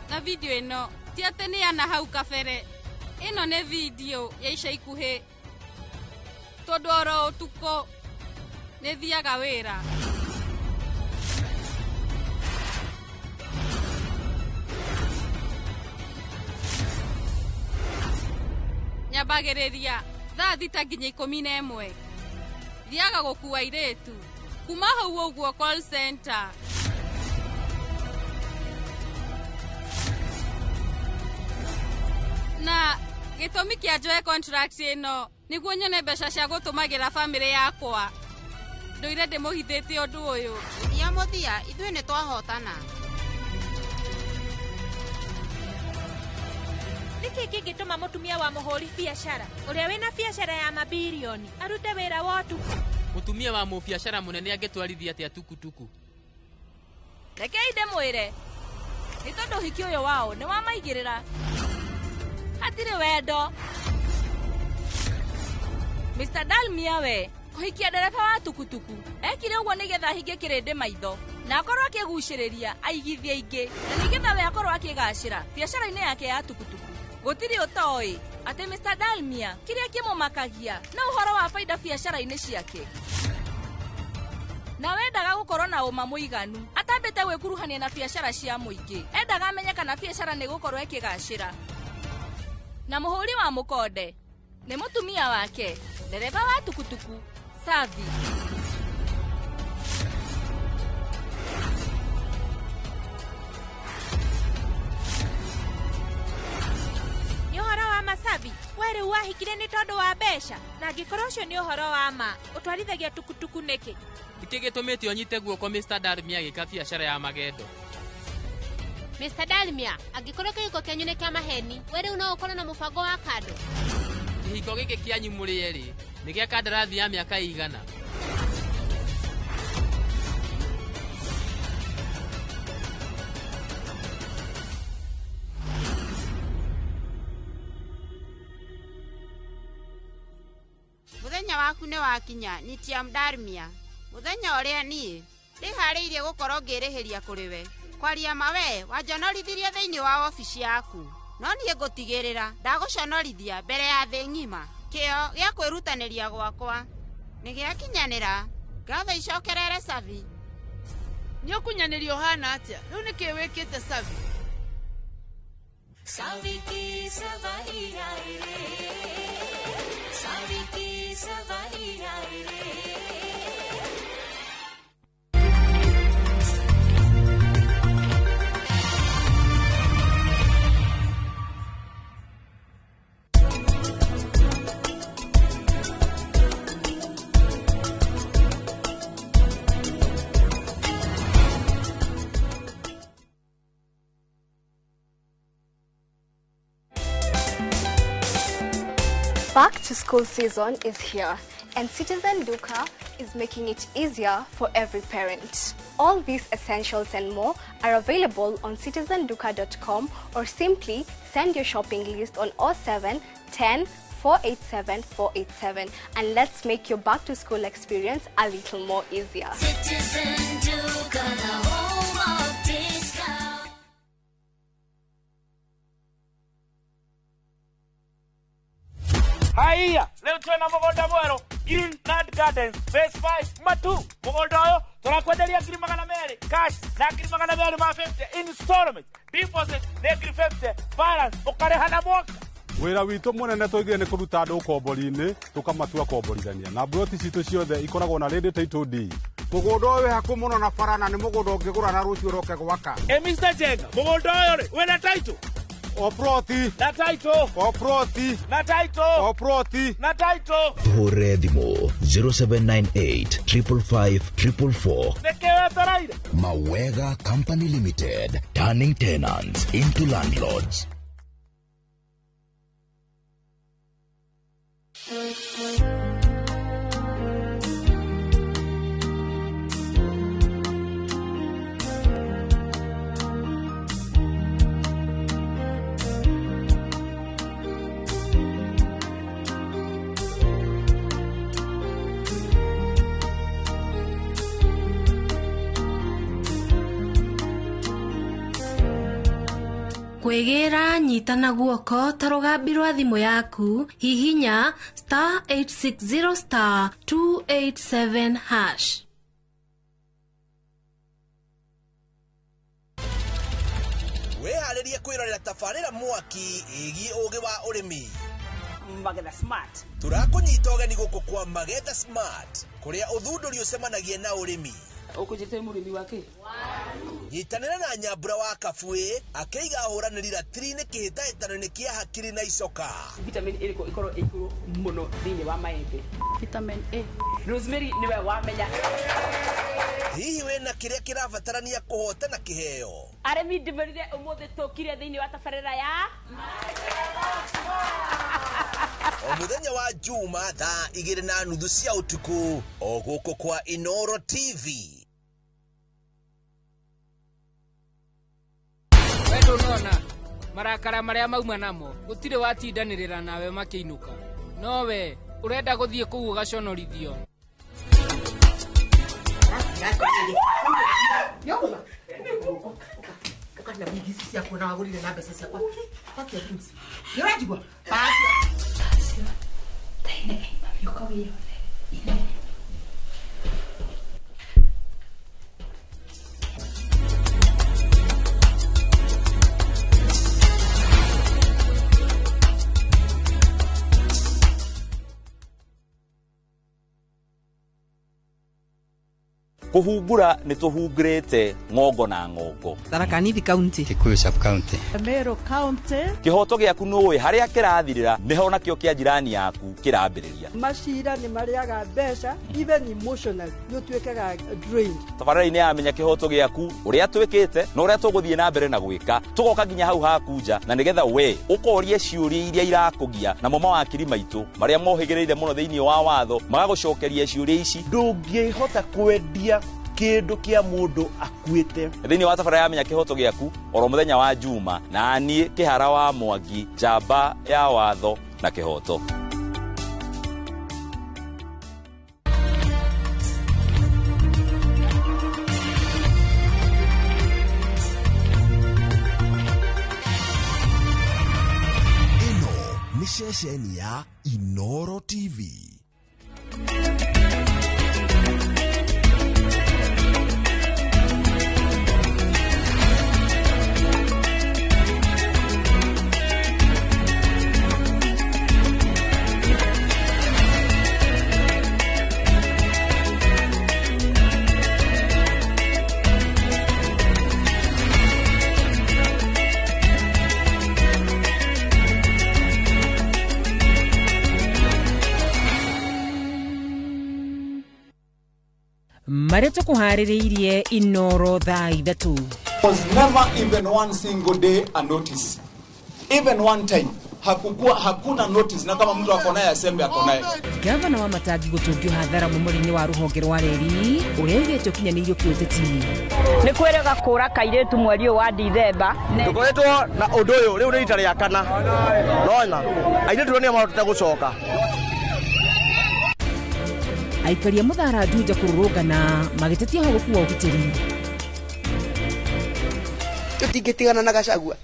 Na video ĩno ti atĩ nĩ ya na hau kabere. Ĩno nĩ video ya ica ikuhĩ tondũ oro ũtukũ nĩ thiaga wĩra. Nyambagĩrĩria thaa 6 nginya 11. Thiaga gũkua airĩtu kuma hau ũguo call center. Na gĩtũmi kĩa njoe contract ĩno nĩguo nyone mbeca cia gũtũmagĩra bamĩrĩ yakwa. Ndũire ndĩmũhithĩte ũndũ ũyũ. Mũthia mũthia ithuĩ nĩ twahotana. Nĩkĩ kĩngĩtũma mũtumia wa mũhũri biacara ũrĩa wĩna biacara ya mabirioni arute wĩra wa ũtukũ? Mũtumia wa mũbiacara mũnene angĩtwarithia atĩa tukutuku? Rekei ndĩmwĩre, nĩ tondũ ũhiki ũyũ wao nĩ wa maigĩrĩra. Hatirĩ wendo. Mr. Dalmia we kũhikia ndereba wa tukutuku ekire ũguo nĩgetha ahinge kĩrĩndĩ maitho na akorwo akĩgucĩrĩria aigithia aingĩ na nĩgetha we akorwo akĩgacĩra biacara-inĩ yake ya tukutuku. Gũtirĩ ũtoĩ atĩ Mr. Dalmia kĩrĩa kĩmũmakagia no ũhoro wa baida biacara-inĩ ciake. Na wendaga gũkorwo na ũma mũiganu atambĩte gwĩkuruhania na biacara cia mũingĩ. Endaga amenye kana biacara nĩ gũkorwo ĩkĩgacĩra. Na mũhũri wa mũkonde nĩ mũtumia wake ndereba wa tukutuku Savi. Nĩ ũhoro wa Masavi, we rĩu wahikire nĩ tondũ wa mbeca, na angĩkorwo ũcio nĩ ũhoro wa ma, ũtwarithagia tukutuku nĩkĩ? Nĩkĩ gĩtũmĩte ũnyite guoko Mr. Dalmia agĩka biacara ya magendo? Mr. Dalmia, angĩkorwo kĩhiko kĩanyu nĩ kĩa maheni, we rĩu no ũkorwo na mũbango wa kando? Kĩhiko gĩkĩ kĩanyu mũrĩ erĩ nĩ gĩa kandarathi ya mĩaka ĩigana? Mũthenya waku nĩ wakinya Nitiam Darmia. Mũthenya ũrĩa niĩ ndĩharĩirie gũkorwo ngĩrĩhĩria kũrĩ we. Kwaria mawe wanjonorithirie thĩinĩ wa obici yaku. No niĩ ngũtigĩrĩra ndagũconorithia mbere ya thĩ ng'ima. Kĩo gĩa kwĩrutanĩria gwakwa nĩ gĩakinyanĩra. Ngatho icokerere Savi. Nĩ ũkunyanĩria ũhana atĩa? Rĩu nĩkĩ wĩkĩte Savi? Savi ki savari ai re, Savi ki savari ai re. Back to school season is here, and Citizen Duka is making it easier for every parent. All these essentials and more are available on citizenduka.com or simply send your shopping list on 07 10 487 487 and let's make your back to school experience a little more easier. Citizen Duka, the home of discount. Haiya, leo twena mũgũnda mwerũ Green Land Gardens Phase 5 Matu. Mũgũnda ũyũ tũrakwenderia 200,000 cash na 250,000 installment. Deposit nĩ 50,000, balance ũkarĩha na mwaka. Wĩra witũ mũnene tũigire nĩ kũruta andũ ũkombori-inĩ tũkamatua komborithania na mburoti citũ ciothe ikoragwo na ready title deed. Mũgũnda ũyũ wĩ hakuhĩ mũno na bara na nĩ mũgũnda ũngĩgũra na rũciũ ũroke gwaka. Ĩ Mr. Jenga, mũgũnda ũyũ rĩ wĩna title? O ploti. Na title. O ploti. Na title. O ploti. Na title. Tuhũrĩre thimũ 0798 555 444. Nĩkĩ wetereire? Mawega Company Limited, turning tenants into landlords. Kwĩgĩra nyita na guoko ta rũgambi rwa thimũ yaku hihinya star 860 star 287 hash. Wĩharĩrie kwĩrorera tabarĩra mwaki ĩgiĩ ũgĩ wa ũrĩmi. Magetha Smart. Tũrakũnyita ũgeni gũkũ kwa Magetha Smart kũrĩa ũthundũri ũcemanagia na ũrĩmi. Ũkũnjĩte mũrĩmi wa kĩ? Nyitanĩra na Nyambura wa Kabuĩ akĩiga ahũranĩri ratiri-inĩ kĩhĩtahĩtano-inĩ kĩa hakiri na icoka. Vitamin ĩrĩkũ ĩkorwo ĩ igũrũ mũno thĩinĩ wa maembe? Vitamin A. Rosemary nĩwe wamenya. Hihi wĩna kĩrĩa kĩrabatarania kũhotana kĩheo? Arĩmi ndĩmerire ũmũthĩ tũkire thĩinĩ wa tabarĩra ya O mũthenya wa Juma thaa 2:30 cia ũtukũ o gũkũ kwa Inoro TV. We ndũnona marakara marĩa mauma namo gũtirĩ watindanĩrĩra nawe makĩinũka no we ũrenda gũthiĩ kũu ũgaconorithio. Kũhungura nĩ tũhungurĩte ng'ongo na ng'ongo. Tharaka Nithi County, Kikuyu sub county, Meru County. Kĩhoto gĩaku nũĩ harĩa kĩrathirĩra nĩho nakĩo kĩa jirani yaku kĩrambĩrĩria. Macira nĩ marĩaga mbeca even emotionally nĩ ũtuĩkaga drained. Tabarĩra-inĩ ya Menya Kĩhoto Gĩaku ũrĩa twĩkĩte na ũrĩa tũgũthiĩ na mbere na gwĩka tũgoka nginya hau haku nja na nĩgetha we ũkorie ciũria iria irakũgia namo mawakiri maitũ marĩa mohĩgĩrĩire mũno thĩinĩ wa watho magagũcokeria ciũria ici. Ndũngĩhota kwendia kĩndũ kĩa mũndũ akuĩte. Thĩinĩ wa tabarĩra ya Menya Kĩhoto Gĩaku oro mũthenya wa Juma na niĩ Kĩhara wa Mwangi, njamba ya watho na kĩhoto. ceceni ya Inoro TV. Marĩa tũkũharĩrĩirie Inoro thaa 3. Was never even one single day a notice. Even one time. Hakuna notice na kama mtu akonaye asembe akonaye. Gavana wa Matangi gũtũngio hathara mũmori-inĩ wa rũhonge rwa reri ũrĩa augĩte ũkinyanĩirio kĩũteti. Nĩ kwĩrĩga kũra kairĩtu mweri ũyũ wa Dithemba. Tũkoretwo na ũndũ ũyũ rĩu nĩ rita rĩa kana. Nona airĩtu nĩo mahotete gũcoka. Aikaria Muthara Juja kũrũrũngana magĩtetia ũhũgũku wa ũgitĩri. Tũtingĩtigana na Gachagua.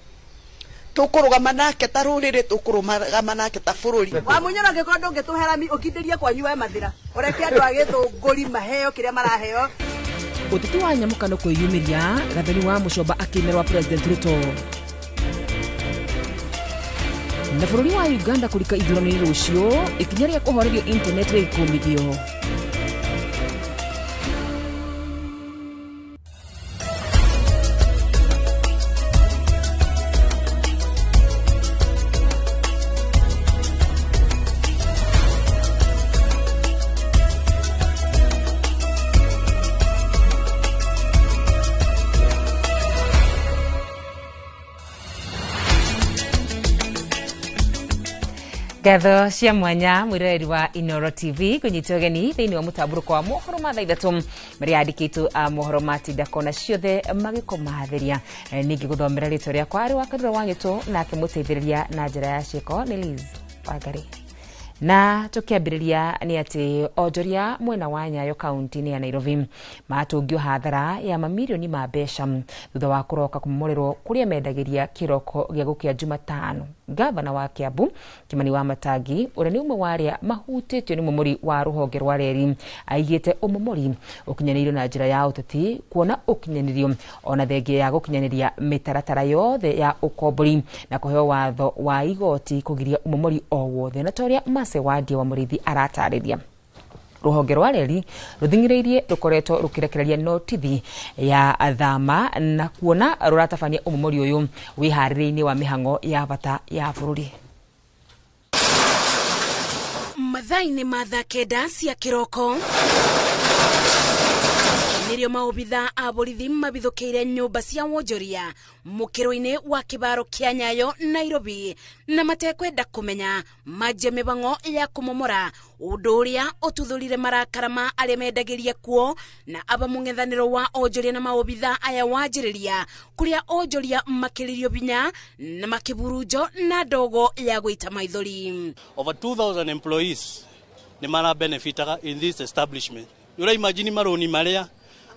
Tũkũrũgama nake ta rũrĩrĩ, tũkũrũgama nake ta bũrũri. Wamunyoro angĩkorwo ndũngĩtũhe ũkindĩrie kwanyu we Mathĩra. Ũreke andũ a Gĩthũngũri maheo kĩrĩa maraheo. Ũteti wa nyamũkano kwĩyumĩria Gathoni wa Mũcomba akĩmerwa President Ruto. Na bũrũri wa Uganda kũrika ithurano-inĩ rũciũ, ikinya rĩa kũhorerio internet rĩgĩkũmithio. Ngatho cia mwanya mwiroreri wa Inoro TV kunyita ũgeni thĩinĩ wa mũtambũrũko wa mohoro ma thaa 3 marĩa yandĩkĩtwo a mohoro ma tinda kona ciothe magĩkũmathĩria. Ningĩ gũthomera rĩtwa rĩakwa arĩ wa Karura wa Nyũtũ nake mũteithĩrĩria na njĩra ya ciĩko nĩ Liz Wangari. Na tukiambĩrĩria nĩ atĩ onjoria mwena wa Nyayo kaunti-inĩ ya Nairobi matũngio hathara ya mamirioni ma mbeca thutha wa kũroka kũmomorerwo kũrĩa mendagĩria kĩroko gĩa gũkĩa Jumatano. Gavana wa Kiambu Kimani wa Matangi ũrĩa nĩ ũmwe wa arĩa mahutĩtio nĩ mũmori wa rũhonge rwa reri aigĩte ũmomori ũkinyanĩirio na njĩra ya ũteti kuona ũkinyanĩrio ona thengia ya gũkinyanĩria mĩtaratara yothe ya ũkombori na kũheo watho wa igoti kũgiria ũmomori o wothe na ta ũrĩa Mase Wandia wa Mũrĩithi aratarĩria. Rũhonge rwa reri rũthing'ĩrĩirie rũkoretwo rũkĩrekereria notithi ya thama na kuona rũratabania ũmomori ũyũ wĩharĩrĩ-inĩ wa mĩhang'o ya bata ya bũrũri. Mathaa-inĩ ma thaa 9 cia kĩroko nĩrĩo maobitha a borithi mabithũkĩire nyũmba cia wonjoria mũkĩro-inĩ wa kĩbaro kĩa Nyayo Nairobi na matekwenda kũmenya manjie mĩbang'o ya kũmomora ũndũ ũrĩa ũtuthũrire marakara ma arĩa mendagĩria kuo na aba mũng'ethanĩro wa onjoria na maobitha aya wanjĩrĩria kũrĩa onjoria makĩrĩrio binya na makĩburunjo na ndogo ya gũita maithori. Over 2000 employees nĩ marabenefitaga in this establishment. Nĩ ũraimagine marũni marĩa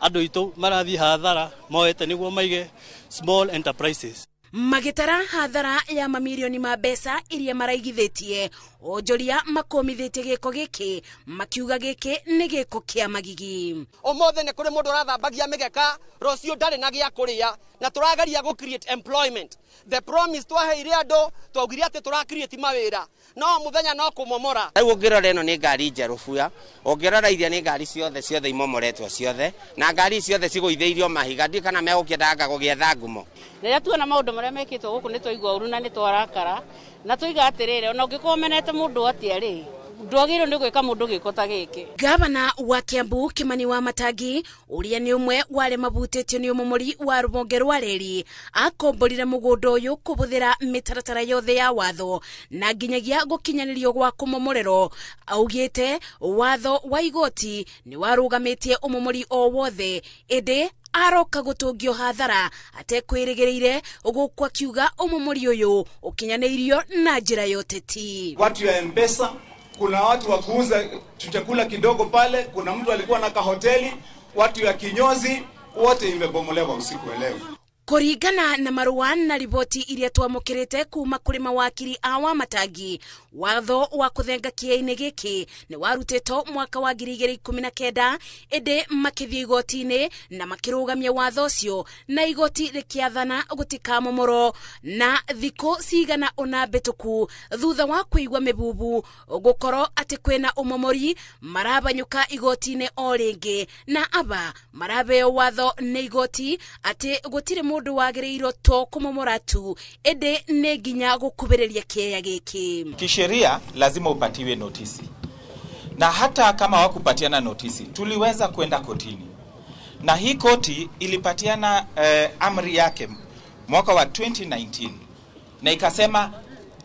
andũ aitũ marathiĩ hathara moete nĩguo maige small enterprises. Magĩtara hathara ya mamirioni ma mbeca iria maraigithĩtie onjoria makũmithĩtie gĩko gĩkĩ makiuga gĩkĩ nĩ gĩko kĩa magigi. Ũmũthĩ nĩ kũrĩ mũndũ ũrathambagia mĩgeka rũciũ ndarĩ na gĩa kũrĩa na tũrageria gũ create employment. The promise twaheire andũ twaugire atĩ tũra create mawĩra no mũthenya no kũmomora. Rĩu ũngĩrora ĩno nĩ ngari njerũ buya, ũngĩrora iria nĩ ngari ciothe imomoretwo ciothe na ngari ciothe cigũithĩirio mahiga ndiũ kana megũkĩendaga gũgĩetha ngumo. Rĩrĩa tuona maũndũ marĩa mekĩtwo gũkũ nĩ twaigua ũru na nĩ twarakara na tũiga atĩrĩrĩ ona ũngĩkorwo ũmenete mũndũ atĩa rĩ ndwagĩrĩirwo nĩ gwĩka mũndũ gĩko ta gĩkĩ. Gavana wa Kiambu Kimani wa Matangi ũrĩa nĩ ũmwe wa arĩa mabutĩtio nĩ ũmomori wa rũhonge rwa reri akomborire mũgũnda ũyũ kũbũthĩra mĩtaratara yothe ya watho na nginyagia gũkinyanĩrio gwa kũmomorerwo. Augĩte watho wa igoti nĩ warũgamĩtie ũmomori o wothe ĩndĩ aroka gũtũngio hathara atekwĩrĩgĩrĩire gũkũ akiuga ũmomori ũyũ ũkinyanĩirio na njĩra ya ũteti. Watu ya M-Pesa, kuna watu wa kuuza chakula kidogo pale, kuna mtu alikuwa na kahoteli, watu ya kinyozi, wote imebomolewa usiku wa leo. Kũringana na marũa na riboti iria twamũkĩrĩte kuma kũrĩ mawakiri a Wamatangi, watho wa kũthenga kĩea-inĩ gĩkĩ nĩ warutĩtwo mwaka wa 2019, ĩndĩ makĩthiĩ igoti-inĩ na makĩrũgamia watho ũcio, na igoti rĩkĩathana gũtikamomorwo. Na thikũ cigana ũna mbĩtũku, thutha wa kũigua mĩbubu gũkorwo atĩ kwĩna ũmomori, marabanyũka igoti-inĩ o rĩngĩ, na aba marabeo watho nĩ igoti atĩ gũtirĩ mũndũ wagĩrĩirwo to kũmomora tu, ĩndĩ nĩ nginya gũkubĩrĩria kĩea gĩkĩ. Kisheria lazima upatiwe notisi, na hata kama wakupatiana notisi, tuliweza kwenda kotini, na hii koti ilipatiana amri yake mwaka wa 2019 na ikasema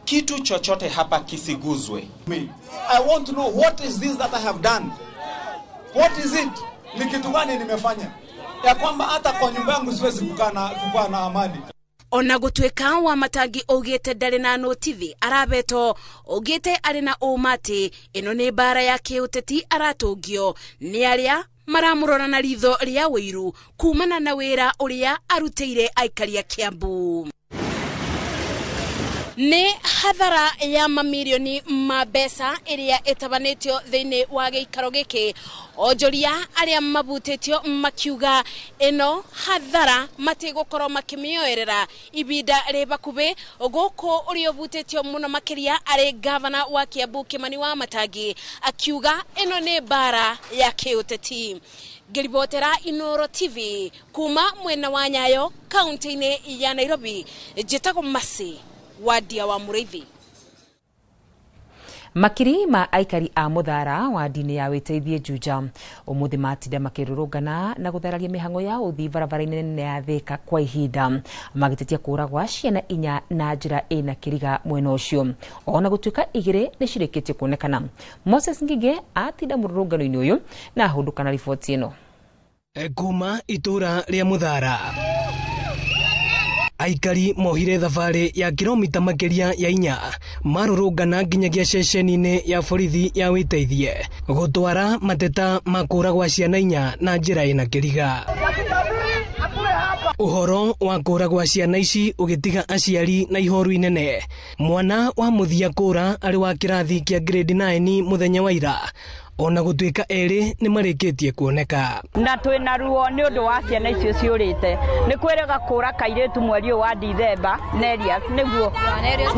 kitu chochote hapa kisiguzwe. I want to know what is this that I have done? What is it? Ni kitu gani nimefanya ya kwamba hata kwa nyumba yangu siwezi kukaa na amani? Ona gũtuĩka Wamatangi augĩte ndarĩ na notithi arabetwo, augĩte arĩ na ũma atĩ ĩno nĩ mbara ya kĩũteti aratũngio nĩ arĩa maramũrora na ritho rĩa ũiru kumana na wĩra ũrĩa arutĩire aikari a Kiambu. Nĩ hathara ya mamirioni ma mbeca ĩrĩa ĩtabanĩtio thĩinĩ wa gĩikaro gĩkĩ. Onjoria arĩa mabutĩtio makiuga ĩno hathara matigũkorwo makĩmĩoerera ibinda rĩ bakubĩ. Gũkũ ũrĩa ũbutĩtio mũno makĩria arĩ gavana wa Kiambu Kimani Wamatangi akiuga ĩno nĩ mbara ya kĩũteti. Ngĩribotera Inooro TV kuma mwena wa Nyayo kaunti-inĩ ya Nairobi, njĩtagwo Mercy Wadia wa Mũrĩithi. Makiri ma aikari a Muthara wa ndini ya wĩteithie Juja ũmũthĩ matinda makĩrũrũngana na gũthararia mĩhang'o ya ũthii barabara-inĩ nene ya Thika kwa ihinda, magĩtetia kũũra gwa ciana 4 na njĩra ĩna kĩriga mwena ũcio, ona gũtuĩka 2 nĩ cirĩkĩtie kuonekana. Moses Ngige atinda mũrũrũngano-inĩ ũyũ na ahũndũka na riboti ĩno. Kuma itũra rĩa Muthara, aikari mohire thabarĩ ya kilomita makĩria ya 4 marũrũngana nginyagia ceceni-inĩ ya borithi ya wĩteithie gũtwara mateta ma kũũra gwa ciana 4 na njĩra ĩna kĩriga. Ũhoro wa kũũra gwa ciana ici ũgĩtiga aciari na ihoru inene. Mwana wa mũthia kũũra arĩ wa kĩrathi kĩa grade 9 mũthenya wa ira, ona gũtuĩka 2 nĩ marĩkĩtie kuoneka. Na twĩna ruo nĩ ũndũ wa ciana icio ciũrĩte. Nĩ kwĩrĩga kũũra kairĩtu mweri ũyũ wa Dithemba, Nerias nĩguo,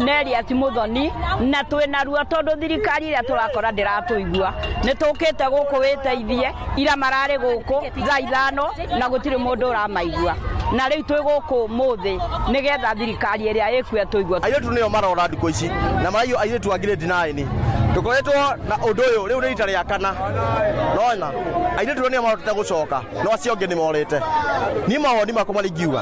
Nerias Muthoni, na twĩna ruo tondũ thirikari ĩrĩa tũrakora ndĩratũigua. Nĩ tũkĩte gũkũ wĩteithie, ira mararĩ gũkũ thaa 5 na gũtirĩ mũndũ ũramaigua. Na rĩu twĩ gũkũ mũthĩ nĩgetha thirikari ĩrĩa ĩkuo tũigua. Airĩtu nĩo marora ndukũ ici, na maraiywo airĩtu a grade 9. Tũkoretwo na ũndũ ũyũ rĩu nĩ rita rĩa kana. Nona airĩtu nĩo marotete gũcoka, no acio angĩ nĩ morĩte. Niĩ mawoni makwa marĩa ingiuga,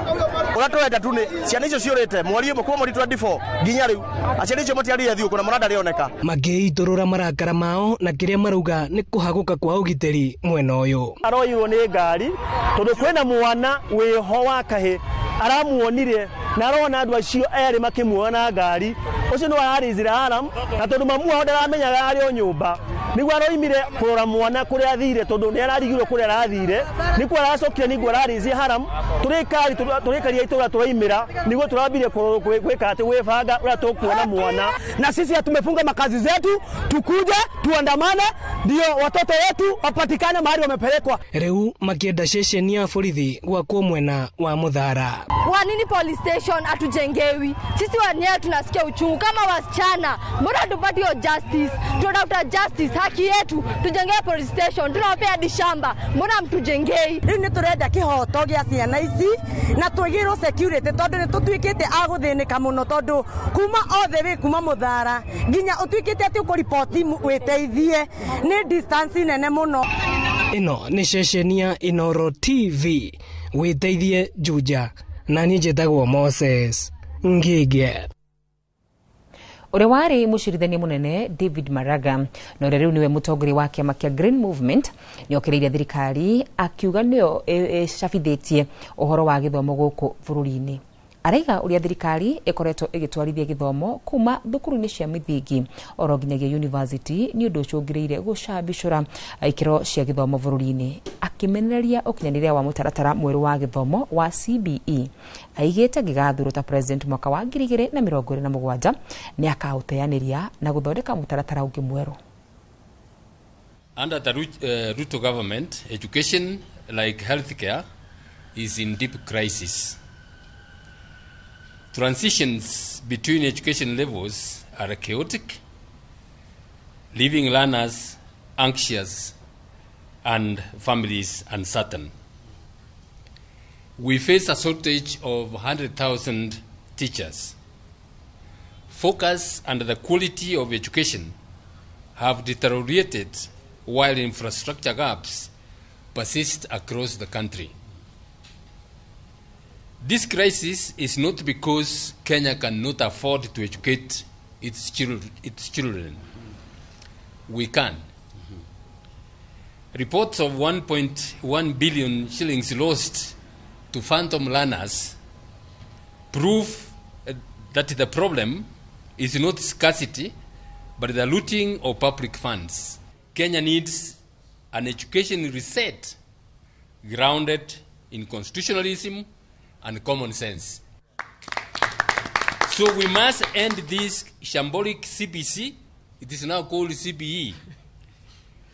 ũrĩa tũrenda tu nĩ ciana icio ciũrĩte mweri ũmwe kuma mweri 24 nginya rĩu, aciari icio matiarire thiũkũ na mwana ndarĩoneka. Makĩitũrũra marakara mao na kĩrĩa marauga nĩ kũhagũka kwa ũgitĩri mwena ũyũ. Aroirwo nĩ ngari tondũ kwĩna mwana wĩho wa kahĩ aramuonire na arona andũ acio erĩ makĩmuona na ngari ũcio nĩ ararĩzira alarm, na tondũ mamu wao ndaramenyaga arĩ o nyũmba nĩguo aroimire kũrora mwana kũrĩa athire, tondũ nĩ ararigirwo kũrĩa arathire, nĩkuo aracokire nĩguo ararĩzie haram. Tũrĩkaria itũra tũraimĩra nĩguo tũrambire gwĩka atĩ gwĩbanga ũrĩa tũkuona mwana. Na sisi tumefunga makazi zetu, tukuje tuandamane ndio watoto wetu wapatikane mahali wamepelekwa. Rĩu makĩenda ceceni ya borithi gwakwo mwena wa Muthara. Kwa nini police station hatujengewi? Sisi wenyewe tunasikia uchungu kama wasichana. Mbona hatupati hiyo justice? Tunatafuta justice, haki yetu. Tujengee police station, tunawapea hadi shamba. Mbona mtujengei? Rĩu nĩ tũrenda kĩhoto gĩa ciana ici na twĩgĩrwo security tondũ nĩ tũtuĩkĩte a gũthĩnĩka mũno, tondũ kuma othe wĩ kuma Muthara nginya ũtuĩkĩte atĩ ũkũriboti wĩteithie nĩ distance nene mũno. Ĩno nĩ ceceni ya Inooro TV wĩteithie Juja, na niĩ njĩtagwo Moses Ngige. Ũrĩa warĩ mũcirithania mũnene David Maraga na ũrĩa rĩu nĩwe mũtongoria wa kĩama kĩa Green Movement nĩokĩrĩire thirikari akiuga nĩyo ĩcabithĩtie ũhoro wa gĩthomo gũkũ bũrũri-inĩ. Araiga ũrĩa thirikari ĩkoretwo ĩgĩtwarithia gĩthomo kuma thukuru-inĩ cia mĩthingi oro nginyagia university nĩ ũndũ ũcũngĩrĩire gũcambicũra ikĩro cia gĩthomo bũrũri-inĩ. Akĩmenereria ũkinyanĩria wa mũtaratara mwerũ wa gĩthomo wa CBE, aigĩte angĩgathurwo ta president mwaka wa 2027 nĩ akaũteanĩria na gũthondeka mũtaratara ũngĩ mwerũ. Under the Ruto government, education, like healthcare, is in deep crisis. Transitions between education levels are chaotic, leaving learners anxious and families uncertain. We face a shortage of 100,000 teachers. Focus and the quality of education have deteriorated while infrastructure gaps persist across the country. This crisis is not because Kenya cannot afford to educate its children. We can. Reports of 1.1 billion shillings lost to phantom learners prove that the problem is not scarcity, but the looting of public funds. Kenya needs an education reset grounded in constitutionalism and common sense. So we must end this shambolic CBC, it is now called CBE,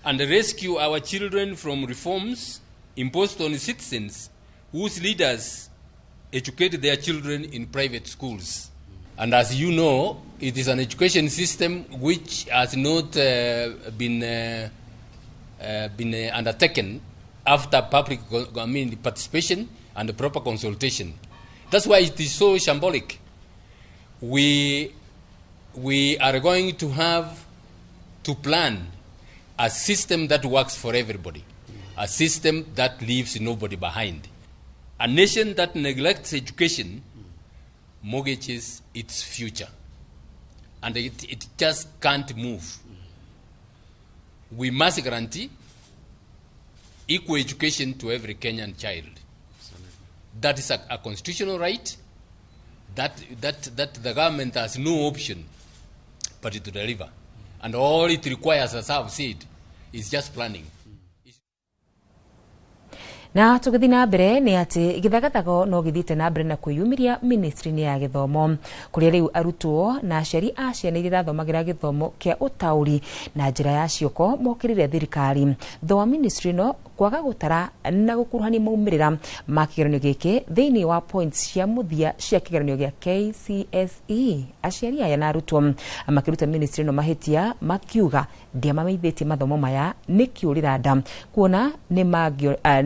and rescue our children from reforms imposed on citizens whose leaders educate their children in private schools. And as you know, it is an education system which has not been undertaken after public participation and proper consultation. That's why it is so shambolic. We are going to have to plan a system that works for everybody, a system that leaves nobody behind. A nation that neglects education mortgages its future, and it just can't move. We must guarantee equal education to every Kenyan child. That is a constitutional right that the government has no option but to deliver. And all it requires, as I've said, is just planning. Na tũgĩthiĩ na mbere nĩ atĩ gĩthagathago no gĩthiĩte na mbere na kwĩyumĩria ministry-inĩ ya gĩthomo kũrĩa rĩu arutwo na aciari a ciana iria irathomagĩra gĩthomo kĩa ũtaũri na njĩra ya cioko mokĩrĩre thirikari thutha wa ministry ĩno kwaga gũtara na gũkuruhania maumĩrĩra ma kĩgeranio gĩkĩ thĩinĩ wa points cia mũthia cia kĩgeranio gĩa KCSE. Aciari aya na arutwo makĩruta ministry ĩno mahĩtia makiuga ndĩamamenyithĩtie mathomo maya nĩ kĩũrĩra nda kuona nĩ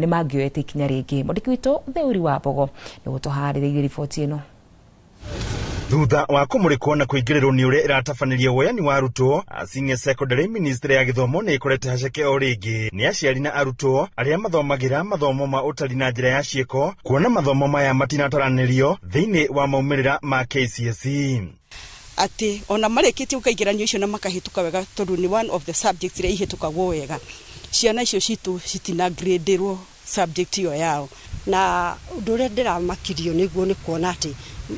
mangĩoete ikinya rĩngĩ. Mwandĩki witũ Theuri wa Mbogo nĩ gũtũharĩrĩirie riboti ĩno. Thutha wa kũmũrĩkwo na kũingĩrĩrwo nĩ ũrĩa ĩratabanĩria woyani wa arutwo a senior secondary, ministry ya gĩthomo nĩ ĩkorete haceke o rĩngĩ nĩ aciari na arutwo arĩa mathomagĩra mathomo ma ũtari na njĩra ya ciĩko kuona mathomo maya matinataranĩrio thĩinĩ wa maumĩrĩra ma KCSE. Atĩ ona marĩkĩtie gwĩka igeranio icio na makahĩtũka wega tondũ nĩ one of the subjects iria ihĩtũkagwo wega, ciana icio citũ citinagradĩrwo subject ĩyo yao. Na ũndũ ũrĩa ndĩramakirio nĩguo nĩ kuona atĩ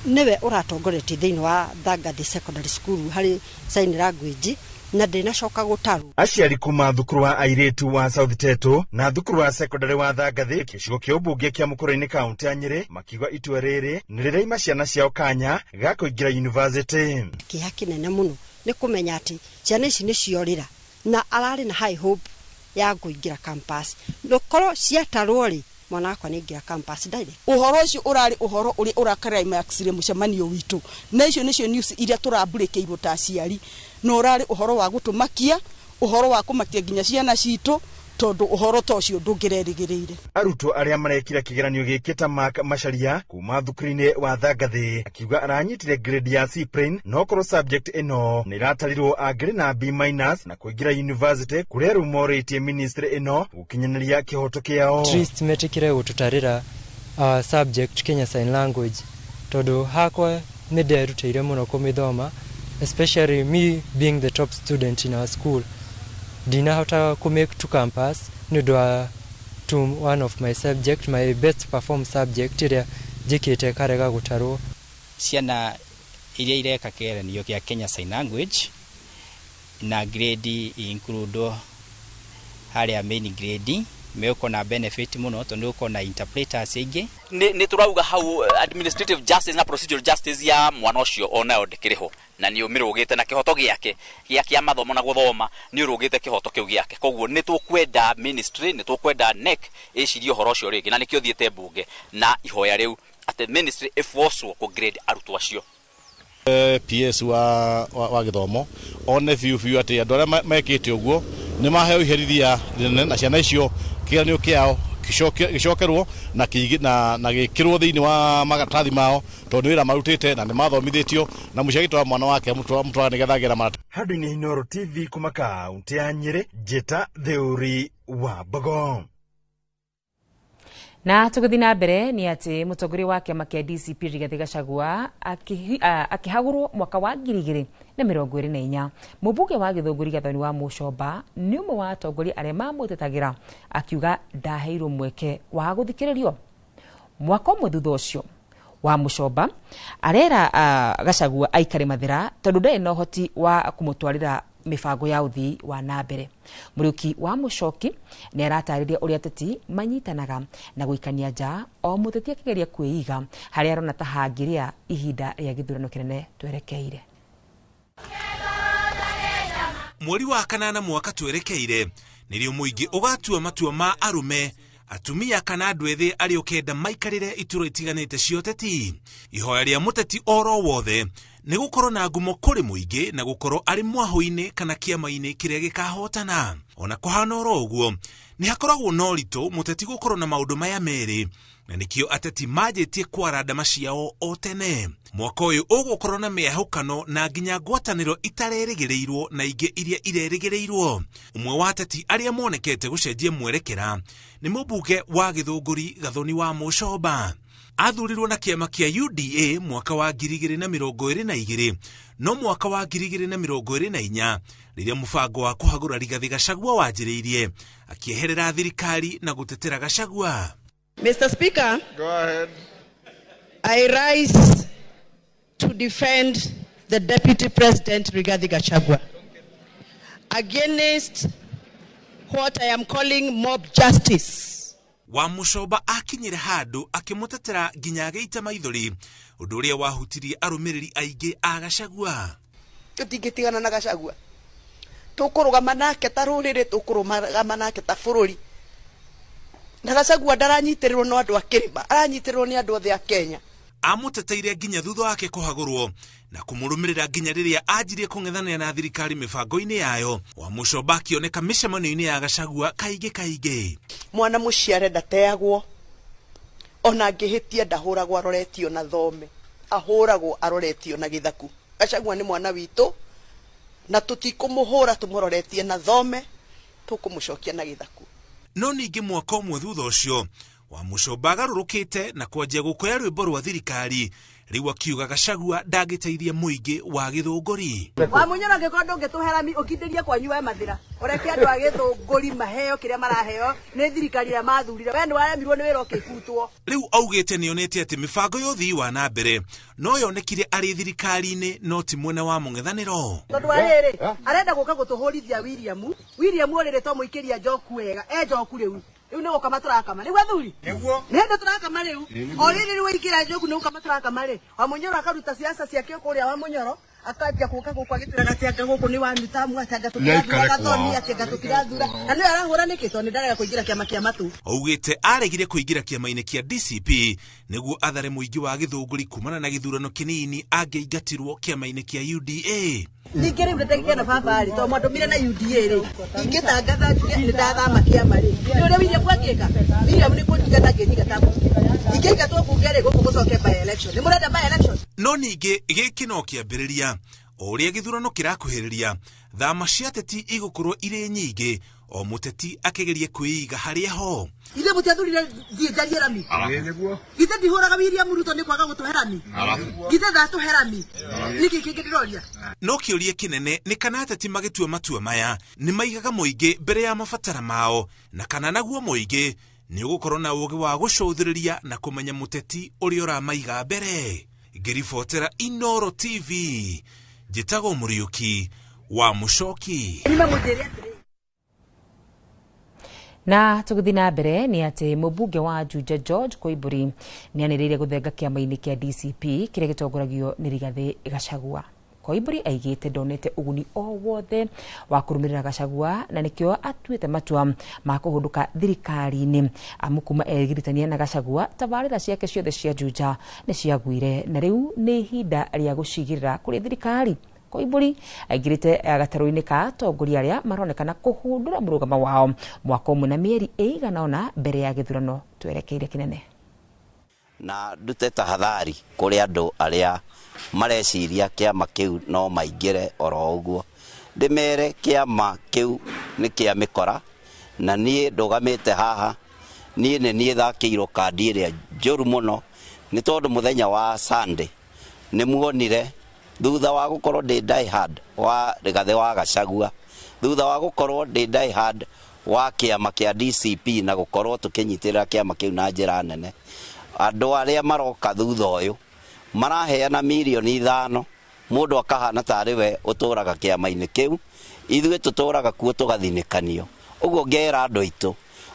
nĩwe ũratongoretie thĩinĩ wa Thangathi Secondary School harĩ sign language na ndĩnacoka gũtarwo. Aciari kuma thukuru wa airĩtu wa South Teto na thukuru wa secondary wa Thangathi gĩcigo kĩa ũmbunge kĩa Mũkũrũ-inĩ kaũntĩ ya Nyĩrĩ makiuga itua rĩrĩ nĩ rĩraima ciana ciao kanya ga kũingĩra university. Kĩeha kĩnene mũno nĩ kũmenya atĩ ciana ici nĩ ciorĩra na ararĩ na high hope ya kũingĩra campus, ndokorwo ciatarwo rĩ mwana wakwa nĩ ingĩra campus direct. Ũhoro ũcio ũrarĩ ũhoro ũrĩa ũrakaraimacire mũcemanio witũ, na icio nĩcio news iria tũrambũrĩkĩirwo ta aciari, na ũrarĩ ũhoro wa gũtũmakia, ũhoro wa kũmakia nginya ciana citũ tondũ ũhoro ta ũcio ndũngĩrerĩgĩrĩire. Arutwo arĩa marekire kĩgeranio gĩkĩ ta Mark Macharia kuma thukuru-inĩ wa Thangathi akiuga aranyitire grade ya C plain no korwo subject ĩno nĩ ĩratarirwo angĩrĩ na B minus na kũingĩra university kũrĩa rĩu morĩtie ministry ĩno gũkinyanĩria kĩhoto kĩao. At least metĩkĩre gũtũtarĩra subject Kenya Sign Language tondũ hakwa nĩ nderutĩire mũno kũmĩthoma, especially me being the top student in our school. Ndinahota ku make to campus nĩ ũndũ wa to one of my subject, my best performed subject ĩrĩa njĩkĩte karega gũtarwo. Ciana iria ireka kĩgeranio kĩa Kenya Sign Language na grade include harĩa main grade megũkorwo na benefit mũno tondũ nĩ gũkorwo na interpreters aingĩ. Nĩ tũrauga hau administrative justice na procedural justice ya mwana ũcio onayo ndĩkĩrĩ ho, na nĩ ũmĩrũgĩte na kĩhoto gĩake gĩa kĩa mathomo na gũthoma, nĩ ũrũgĩte kĩhoto kĩu gĩake. Koguo nĩ tũkwenda ministry, nĩ tũkwenda NEC ĩcirie ũhoro ũcio rĩngĩ, na nĩkĩo thiĩte mbunge na ihoya rĩu atĩ ministry ĩbocwo kũ grade arutwo acio. PS wa gĩthomo one biũ biũ atĩ andũ arĩa mekĩte ũguo nĩ maheo iherithia rĩnene, na ciana icio kĩgeranio kĩao gĩcokerwo na gĩkĩrwo thĩinĩ wa maratathi mao, tondũ nĩ wĩra marutĩte na nĩ mathomithĩtio, na mũciari agĩtwara mwana wake amũtwara nĩgetha agĩe na maratathi. Handũ-inĩ Inooro TV kuma kaunti ya Nyĩrĩ, Njĩta Theuri wa Mbogo. Na tũgĩthiĩ na mbere nĩ atĩ mũtongoria wa kĩama kĩa DCP Rigathĩ Gachagua akĩhagũrwo mwaka wa 2024. Mũmbunge wa Gĩthũngũri Gathoni wa Mũcomba nĩ ũmwe wa atongoria arĩa mamũtetagĩra, akiuga ndaheirwo mweke wa gũthikĩrĩrio. Mwaka ũmwe thutha ũcio wa Mũcomba arera Gachagua aikare Mathĩra tondũ ndarĩ na ũhoti wa kũmũtwarĩra mibango ya uthii wa na mbere. Muriuki wa Mucoki nĩ aratarĩria ũrĩa ateti manyitanaga na gũikania nja o mũteti akĩgeria kwĩiga harĩa arona ta hangĩrĩa ihinda rĩa gĩthurano kĩnene twerekeire. Mweri wa kanana mwaka twerekeire nĩrĩo mũingĩ ũgatua matua ma arũme, atumia kana andũ ethĩ arĩa ũkenda maikarĩre iturwa itiganĩte cia ũteti. Ihoya rĩa mũteti oro wothe nĩ gũkorwo na ngumo kũrĩ mũingĩ na gũkorwo arĩ mwahũ-inĩ kana kĩama-inĩ kĩrĩa gĩkahotana. Ona kũhana oro ũguo, nĩ hakoragwo na ũritũ mũteti gũkorwo na maũndũ maya merĩ, na nĩkĩo ateti manjĩtie kwara ndama ciao o tene. Mwaka ũyũ ũgũkorwo na mĩahũkano na nginya ngwatanĩro itarerĩgĩrĩirwo na ingĩ iria irerĩgĩrĩirwo. Ũmwe wa ateti arĩa monekete gũcenjia mwerekera nĩ mũmbunge wa Gĩthũngũri Gathoni wa Mũcomba. Athurirwo na kĩama kĩa UDA mwaka wa 2022, no mwaka wa 2024 rĩrĩa mũbango wa kũhagũra Rigathĩ Gachagua wanjĩrĩirie, akĩeherera thirikari na gũtetera Gachagua. Mr. Speaker, go ahead. I rise to defend the Deputy President Rigathi Gachagua against what I am calling mob justice. Wa Mũcomba akinyire handũ akĩmũtetera nginya agĩita maithori, ũndũ ũrĩa wahutirie arũmĩrĩri aingĩ a Gachagua. Tũtingĩtigana na Gachagua, tũkũrũgama nake ta rũrĩrĩ, tũkũrũgama nake ta bũrũri. Na Gachagua ndaranyitĩrĩrwo no andũ a kĩrĩma, aranyitĩrĩrwo nĩ andũ othe a Kenya. Amũteteire nginya thutha wake kũhagũrwo na kũmũrũmĩrĩra nginya rĩrĩa anjirie kũng'ethanĩra na thirikari mĩbango-inĩ yayo. Wa Mũcomba akĩoneka mĩcemanio-inĩ ya Gachagua kaingĩ kaingĩ. Mwana mũciare ndateagwo, ona angĩhĩtia ndahũragwo aroretio na thome, ahũragwo aroretio na gĩthaku. Gachagua nĩ mwana witũ na tũtikũmũhũra tũmũroretie na thome, tũkũmũcokia na gĩthaku. No ningĩ mwaka ũmwe thutha ũcio wa Mũcomba agarũrũkĩte na kwanjia gũkoya rwĩmbo rwa thirikari, rĩu akiuga Gachagua ndangĩteithia mũingĩ wa Gĩthũngũri. Wa Mũnyoro, angĩkorwo ndũngĩtũhe rami ũkindĩrie kwanyu we Mathĩra, ũreke andũ a Gĩthũngũri maheo kĩrĩa maraheo nĩ thirikari ĩrĩa mathurire. We nĩwaremirwo nĩ wĩra ũkĩbutwo. Rĩu augĩte nĩonete atĩ mĩbango ya ũthii wa na mbere no yonekire arĩ thirikari-inĩ no ti mwena wa mũng'ethanĩro. Tondũ wa rĩrĩ, arenda gũka gũtũhũrithia William. William ũrĩrĩ to mũikĩria njoku wega, e njoku rĩu. Rĩu nĩ gũkama tũrakama. Nĩguo athuri? Nĩguo. Nĩ hĩndĩ tũrakama rĩu. O rĩrĩ rĩu waingĩra njoku nĩ gũkama tũrakama rĩ. Wa Mũnyoro akaruta siasa ciake kũrĩa Wa Mũnyoro, akanjia gũka gũkũ agĩtwĩraga atĩ anga gũkũ nĩ wanutamu, atĩ anga tũtirathura Gathoni, atĩ anga tũtirathura. Na nĩwe arahũra nĩkĩ? Tondũ nĩ ndarega kũingĩra kĩama kĩa matu. Augĩte aregire kũingĩra kĩama-inĩ kĩa DCP nĩguo athare mũingĩ wa Gĩthũngũri kumana na gĩthurano kĩnini angĩingatirwo kĩama-inĩ kĩa UDA. Ningĩ rĩu nĩndagĩa na baba rĩ, tondũ mwandũmire na UDA rĩ, ingĩtangatha njuge nĩndathama kĩama rĩ, nĩ ũrĩa William angĩka? William nĩ kũnjingata angĩnjingata mbunge. Ingĩingatwo mbunge rĩ, gũkũ gũcoke by election. Nĩ mũrenda by election? No ningĩ gĩkĩ no kĩambĩrĩria. O ũrĩa gĩthurano kĩrakuhĩrĩria, thama cia ateti igũkorwo irĩ nyingĩ, o mũteti akĩgeria kwĩiga harĩa ho. Ithe mũtiathurire thiĩ njarie rami? Githĩ ndihũraga William Ruto nĩ kwaga gũtũhe rami? Githĩ ndatũhe rami? Nĩkĩ kĩngĩ ndĩroria? No kĩũria kĩnene nĩ kana ateti magĩtua matua maya nĩ maigaga mũingĩ mbere ya mabatara mao, na kana naguo mũingĩ nĩ ũgũkorwo na ũũgĩ wa gũcũthĩrĩria na kũmenya mũteti ũrĩa ũramaiga mbere. Ngĩribotera Inoro TV, njĩtagwo Mũriũki wa Mũcoki. Na tũgĩthiĩ na mbere nĩ atĩ mũmbunge wa Juja George Koimburi nĩ anĩrĩire gũthenga kĩama-inĩ kĩa DCP kĩrĩa gĩtongoragio nĩ Rigathĩ Gachagua. Koimburi aigĩte ndonete ũguni o wothe wa kũrũmĩrĩra Gachagua na nĩkĩo atuĩte matua ma kũhũndũka thirikari-inĩ, amu kuma egiritania na Gachagua tabarĩra ciake ciothe cia Juja nĩ ciagwire na rĩu nĩ ihinda rĩa gũcigĩrĩra kũrĩ thirikari. Koimburi aingĩrĩte gatarũ-inĩ ka atongoria arĩa maronekana kũhũndũra mũrũgamo wao mwaka ũmwe na mĩeri ĩigana ũna mbere ya gĩthurano twerekeire kĩnene. Na ndute tahadhari kũrĩ andũ arĩa mareciria kĩama kĩu no maingĩre oro ũguo, ndĩmere kĩama kĩu nĩ kĩa mĩkora, na niĩ ndũgamĩte haha niĩ nĩ niĩ thakĩirwo kandi ĩrĩa njũru mũno, nĩ tondũ mũthenya wa Sunday nĩ muonire thutha wa gũkorwo ndĩ die hard wa Rigathĩ wa Gachagua, thutha wa gũkorwo ndĩ die hard wa kĩama kĩa DCP na gũkorwo tũkĩnyitĩrĩra kĩama kĩu na njĩra nene, andũ arĩa maroka thutha ũyũ maraheana mirioni 5, mũndũ akahana tarĩ we ũtũraga kĩama-inĩ kĩu, ithuĩ tũtũraga kuo tũgathinĩkanio. Ũguo ngera andũ aitũ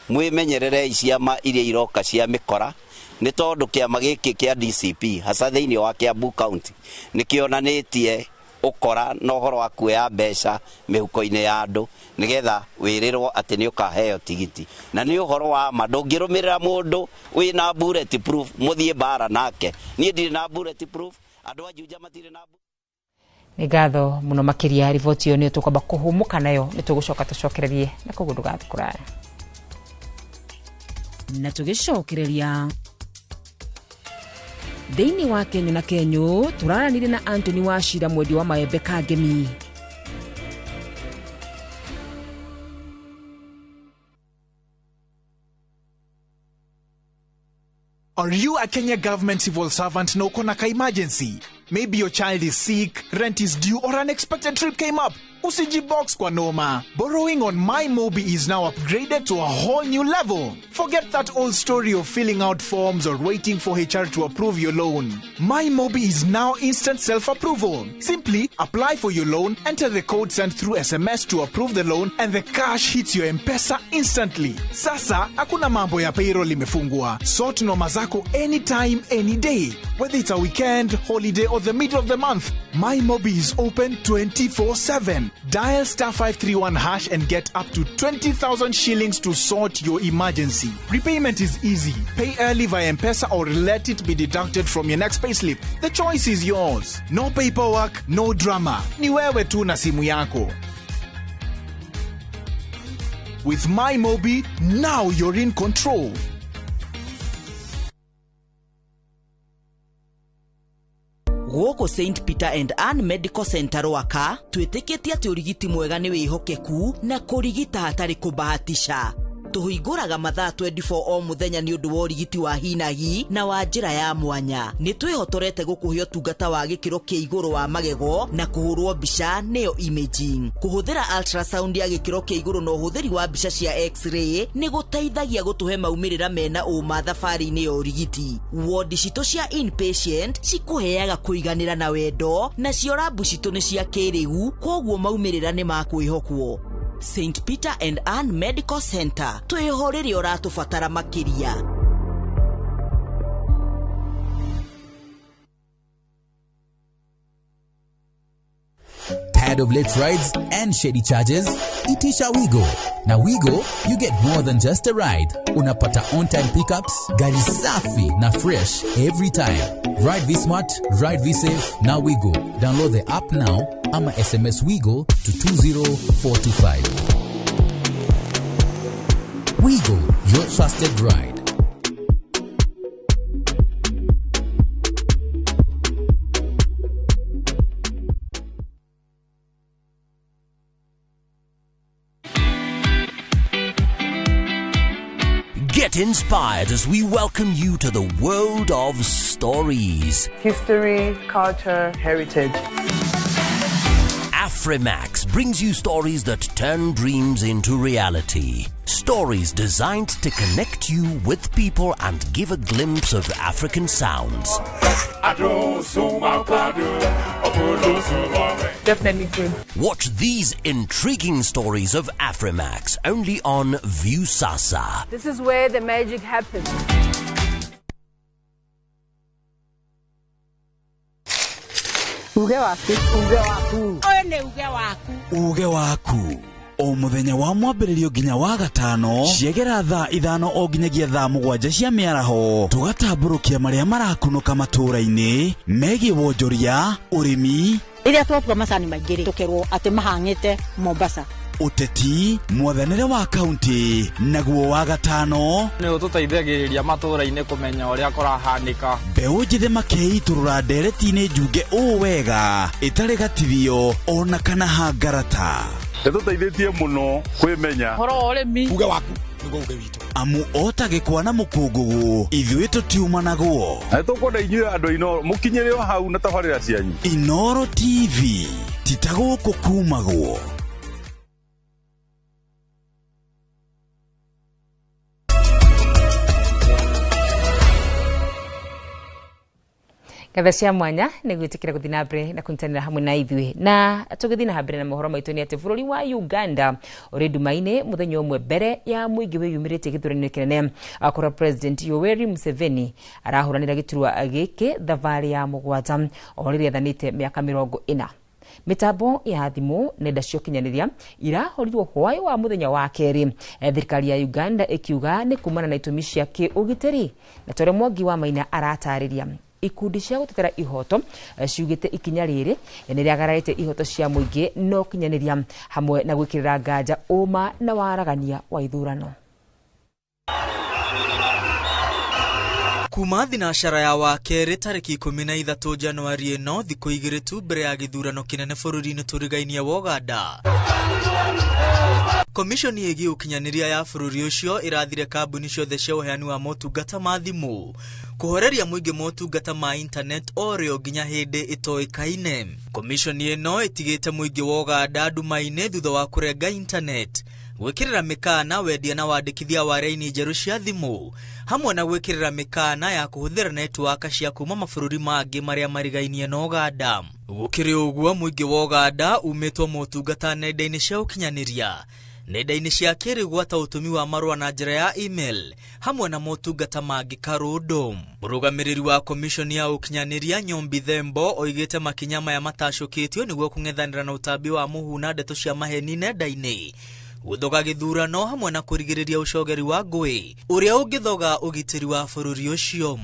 mwĩmenyererei ciama iria iroka cia mĩkora, nĩ tondũ kĩama gĩkĩ kĩa DCP hasa thĩinĩ wa Kiambu County nĩ kĩonanĩtie ũkora na ũhoro wa kuoya mbeca mĩhuko-inĩ ya andũ nĩgetha wĩrĩrwo atĩ nĩ ũkaheo tigiti. Na nĩ ũhoro wa ma, ndũngĩrũmĩrĩra mũndũ wĩna bullet proof mũthiĩ mbara nake. Niĩ ndirĩ na bullet proof, andũ a Juja matirĩ na. Nĩ ngatho mũno makĩria, riboti ĩyo nĩyo tũkwamba kũhũmũka nayo, nĩ tũgũcoka tũcokererie na koguo ndũgathiĩ kũraya. Na tũgĩcokereria thĩinĩ wa Kenyũ na Kenyũ tũraranire na Anthony Wachira mwendia wa maembe Kangemi. Are you a Kenya government civil servant na uko na ka emergency? Maybe your child is sick, rent is due, or an unexpected trip came up. Usijibox kwa noma. Borrowing on MyMobi is now upgraded to a whole new level. Forget that old story of filling out forms or waiting for HR to approve your loan. MyMobi is now instant self-approval. Simply apply for your loan, enter the code sent through SMS to approve the loan, and the cash hits your M-Pesa instantly. Sasa, hakuna mambo ya payroll imefungwa. Sort noma zako anytime, any day. Whether it's a weekend, holiday, or the middle of the month, MyMobi is open 24/7. Dial *531# and get up to 20,000 shillings to sort your emergency. Repayment is easy. Pay early via M-Pesa or let it be deducted from your next payslip. The choice is yours. No paperwork, no drama. Ni wewe tu na simu yako. With MyMobi, now you're in control. Gũkũ St Peter and Ann Medical Center Rwaka twĩtĩkĩtie atĩ ũrigiti mwega nĩ wĩhokeku na kũrigita hatarĩ kũbahatisha. Tũhingũraga mathaa 24 o mũthenya nĩ ũndũ wa ũrigiti wa hinahi na wa njĩra ya mwanya. Nĩ twĩhotorete gũkũhe ũtungata wa gĩkĩro kĩa igũrũ wa magego na kũhũrwo mbica nĩyo imaging. Kũhũthĩra ultrasound ya gĩkĩro kĩa igũrũ na ũhũthĩri wa mbica cia x-ray nĩ gũteithagia gũtũhe maumĩrĩra mena ũma thabarĩ-inĩ ya ũrigiti. Wodi citũ cia inpatient cikũheaga kũiganĩra na wendo, nacio rabu citũ nĩ cia kĩrĩu, kwoguo maumĩrĩra nĩ ma kwĩhokwo. St Peter and Ann Medical Center, twĩho rĩrĩa ũratũbatara makĩria. Tired of late rides and shady charges? Itisha Wigo. Na Wigo, you get more than just a ride. Unapata on-time pickups, gari safi na fresh every time. Ride V-Smart, ride V-Safe, now Wigo. Download the app now ama SMS Wigo to 20425. Wigo, your trusted ride. Get inspired as we welcome you to the world of stories. History, culture, heritage. Afrimax brings you stories that turn dreams into reality. Stories designed to connect you with people and give a glimpse of African sounds. Definitely good. Watch these intriguing stories of Afrimax only on Viusasa. This is where the magic happens. Uge waku. Uge waku. Ũyũ nĩ uge waku. Uge waku. O mũthenya wa mwambĩrĩrio nginya wa gatano ciegera thaa 5 o nginyagia thaa 7 cia mĩaraho tũgatambũrũkia marĩa marakunũka matũũra-inĩ megiĩ wonjoria, ũrĩmi, rĩrĩa twatua macani maingĩ rĩ tũkerwo atĩ mahang'ĩte Mombasa, ũteti, mwathanĩre wa kaunti, naguo wa gatano nĩ ũtũteithagĩrĩria matũũra-inĩ kũmenya ũrĩa kũrahanĩka. Mbeũ njĩthĩ makeitũrũra ndereti-inĩ njunge ũũ wega ĩtarĩ gatithio ona kana hangarata. Nĩtũteithĩtie mũno kwĩmenya ũhoro wa ũrĩmi. Uge waku nĩguo uge witũ, amu ota gĩkwa na mũkũngũgũ ithuĩ tũtiumanagwo. Na nĩtũkwenda inyuĩ andũ a Inooro mũkinyĩre o hau na tabarĩra cianyu. Inooro TV ti ta gũkũ kumagwo. Ngatho cia mwanya nĩ gwĩtĩkĩra gũthiĩ na mbere na kũnyitanĩra hamwe na ithuĩ. Na tũgĩthiĩ na mbere na mohoro maitũ nĩ atĩ bũrũri wa Uganda ũrĩ nduma-inĩ mũthenya ũmwe mbere ya mũingĩ wĩyumĩrĩtie gĩthurano-inĩ kĩnene kũrĩa President Yoweri Museveni arahũranĩra gĩturwa gĩkĩ thabarĩ ya 7 o rĩrĩa athanĩte mĩaka 40. Mitambo ya thimũ nenda cia ũkinyanĩria irahorirwo hwaĩ wa mũthenya wa kerĩ, thirikari ya Uganda ĩkiuga nĩ kumana na itũmi cia kĩũgitĩri. Na torĩa Mwangi wa Maina aratarĩria, ikundi cia gũtetera ihoto ciugĩte ikinya rĩrĩ nĩ rĩagararĩte ihoto cia mũingĩ na ũkinyanĩria hamwe na gwĩkĩrĩra nganja ũma na waragania wa ithurano. Kuma thinacara ya wakerĩ tarĩki 13 Januari ĩno thikũ 2 tu mbere ya gĩthurano kĩnene bũrũri-inĩ tũrigainie wa Uganda. Komishoni ĩgiĩ ũkinyanĩria ya bũrũri ũcio ĩrathire kambuni ciothe cia ũheani wa motungata ma thimũ kũhoreria mũingĩ motungata ma internet o rĩo nginya hĩndĩ ĩtoĩkaine. Komishoni ĩno ĩtigĩte mũingĩ wa Uganda nduma-inĩ thutha wa kũrenga internet, gwĩkĩrĩra mĩkana wendia na wandĩkithia wa raini njerũ cia thimũ hamwe na gwĩkĩrĩra mĩkana ya kũhũthĩra netiwaka cia kuma mabũrũri mangĩ marĩa marigainie na Uganda. Gũkĩrĩ ũguo, mũingĩ wa Uganda umĩtwo motungata nenda-inĩ cia ũkinyanĩria, nenda-inĩ cia kĩrĩu gwata ũtũmi wa marũa na njĩra ya email hamwe na motungata mangĩ karũndũ. Mũrũgamĩrĩri wa komishoni ya ũkinyanĩria Nyombi Thembo oigĩte makinya maya matacũkĩtio nĩguo kũng'ethanĩra na ũtambi wa mũhu na ndeto cia maheni nenda-inĩ, gũthoga gĩthurano hamwe na kũrigĩrĩria ũcogeri wa ngũĩ ũrĩa ũngĩthoga ũgitĩri wa bũrũri ũcio.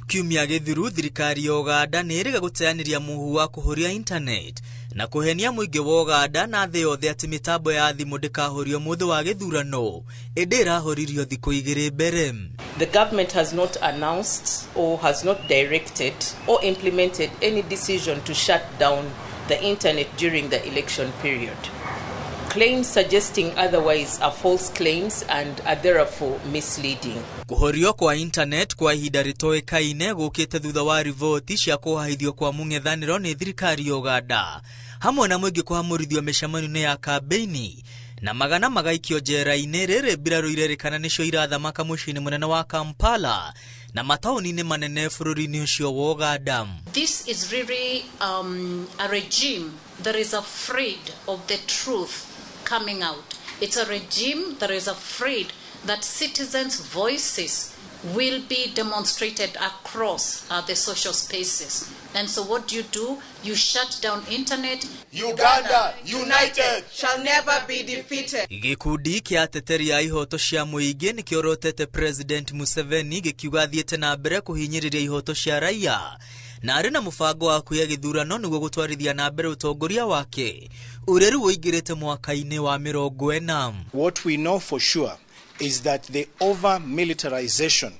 Kiumia gĩthiru, thirikari ya Uganda nĩ ĩrĩga gũteanĩria mũhu wa kũhoria internet na kũhenia mũingĩ wa Uganda na thĩ yothe atĩ mĩtambo ya thimũ ndĩkahorio mũthĩ wa gĩthurano ĩndĩ ĩrahoririo thikũ 2 mbere. The government has not announced or has not directed or implemented any decision to shut down the internet during the election period. Claims suggesting otherwise are false claims and are therefore misleading. Kũhorio kwa internet kwa ihinda rĩtoĩkaine gũkĩte thutha wa riboti cia kũhahithio kwa mũng'ethanĩro nĩ thirikari ya Uganda hamwe na mũingĩ kũhamũrithio mĩcemanio-inĩ ya kambĩini na magana magaikio njera-inĩ rĩrĩ mbirarũ irerĩkana nĩcio irathamaka mũciĩ-inĩ mũnene wa Kampala na mataũni-inĩ manene bũrũri-inĩ ũcio wa Uganda. This is really a regime that is afraid of the truth coming out. It's a regime that is afraid that citizens' voices will be demonstrated across the social spaces. And so what do? You shut down internet. Uganda united shall never be defeated. Gĩkundi kĩa ateteri a ihoto cia mũingĩ nĩkĩorotete President Museveni gĩkiuga athiĩte na mbere kũhinyĩrĩria ihoto cia raia na arĩ na mũbango wa kuoya gĩthurano nĩguo gũtwarithia na mbere ũtongoria wake ũrĩa rĩu ũingĩrĩte mwaka-inĩ wa 40. What we know for sure is that the over-militarization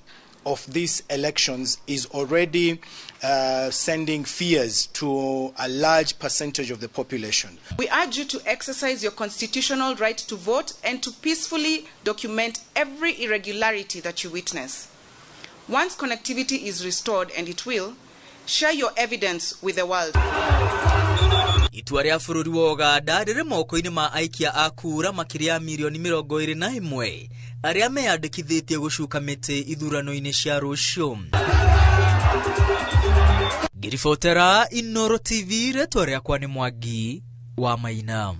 of these elections is already sending fears to a large percentage of the population. We urge you to exercise your constitutional right to vote and to peacefully document every irregularity that you witness. Once connectivity is restored, and it will, share your evidence with the world. Itua rĩa bũrũri wa Uganda rĩrĩ moko-inĩ ma aikia a kura makĩria ya mirioni 21 arĩa meyandĩkithĩtie gũcuka mĩtĩ ithurano-inĩ cia rũciũ. Ngĩribotera Inooro TV, rĩtwa rĩakwa nĩ Mwangi wa Maina.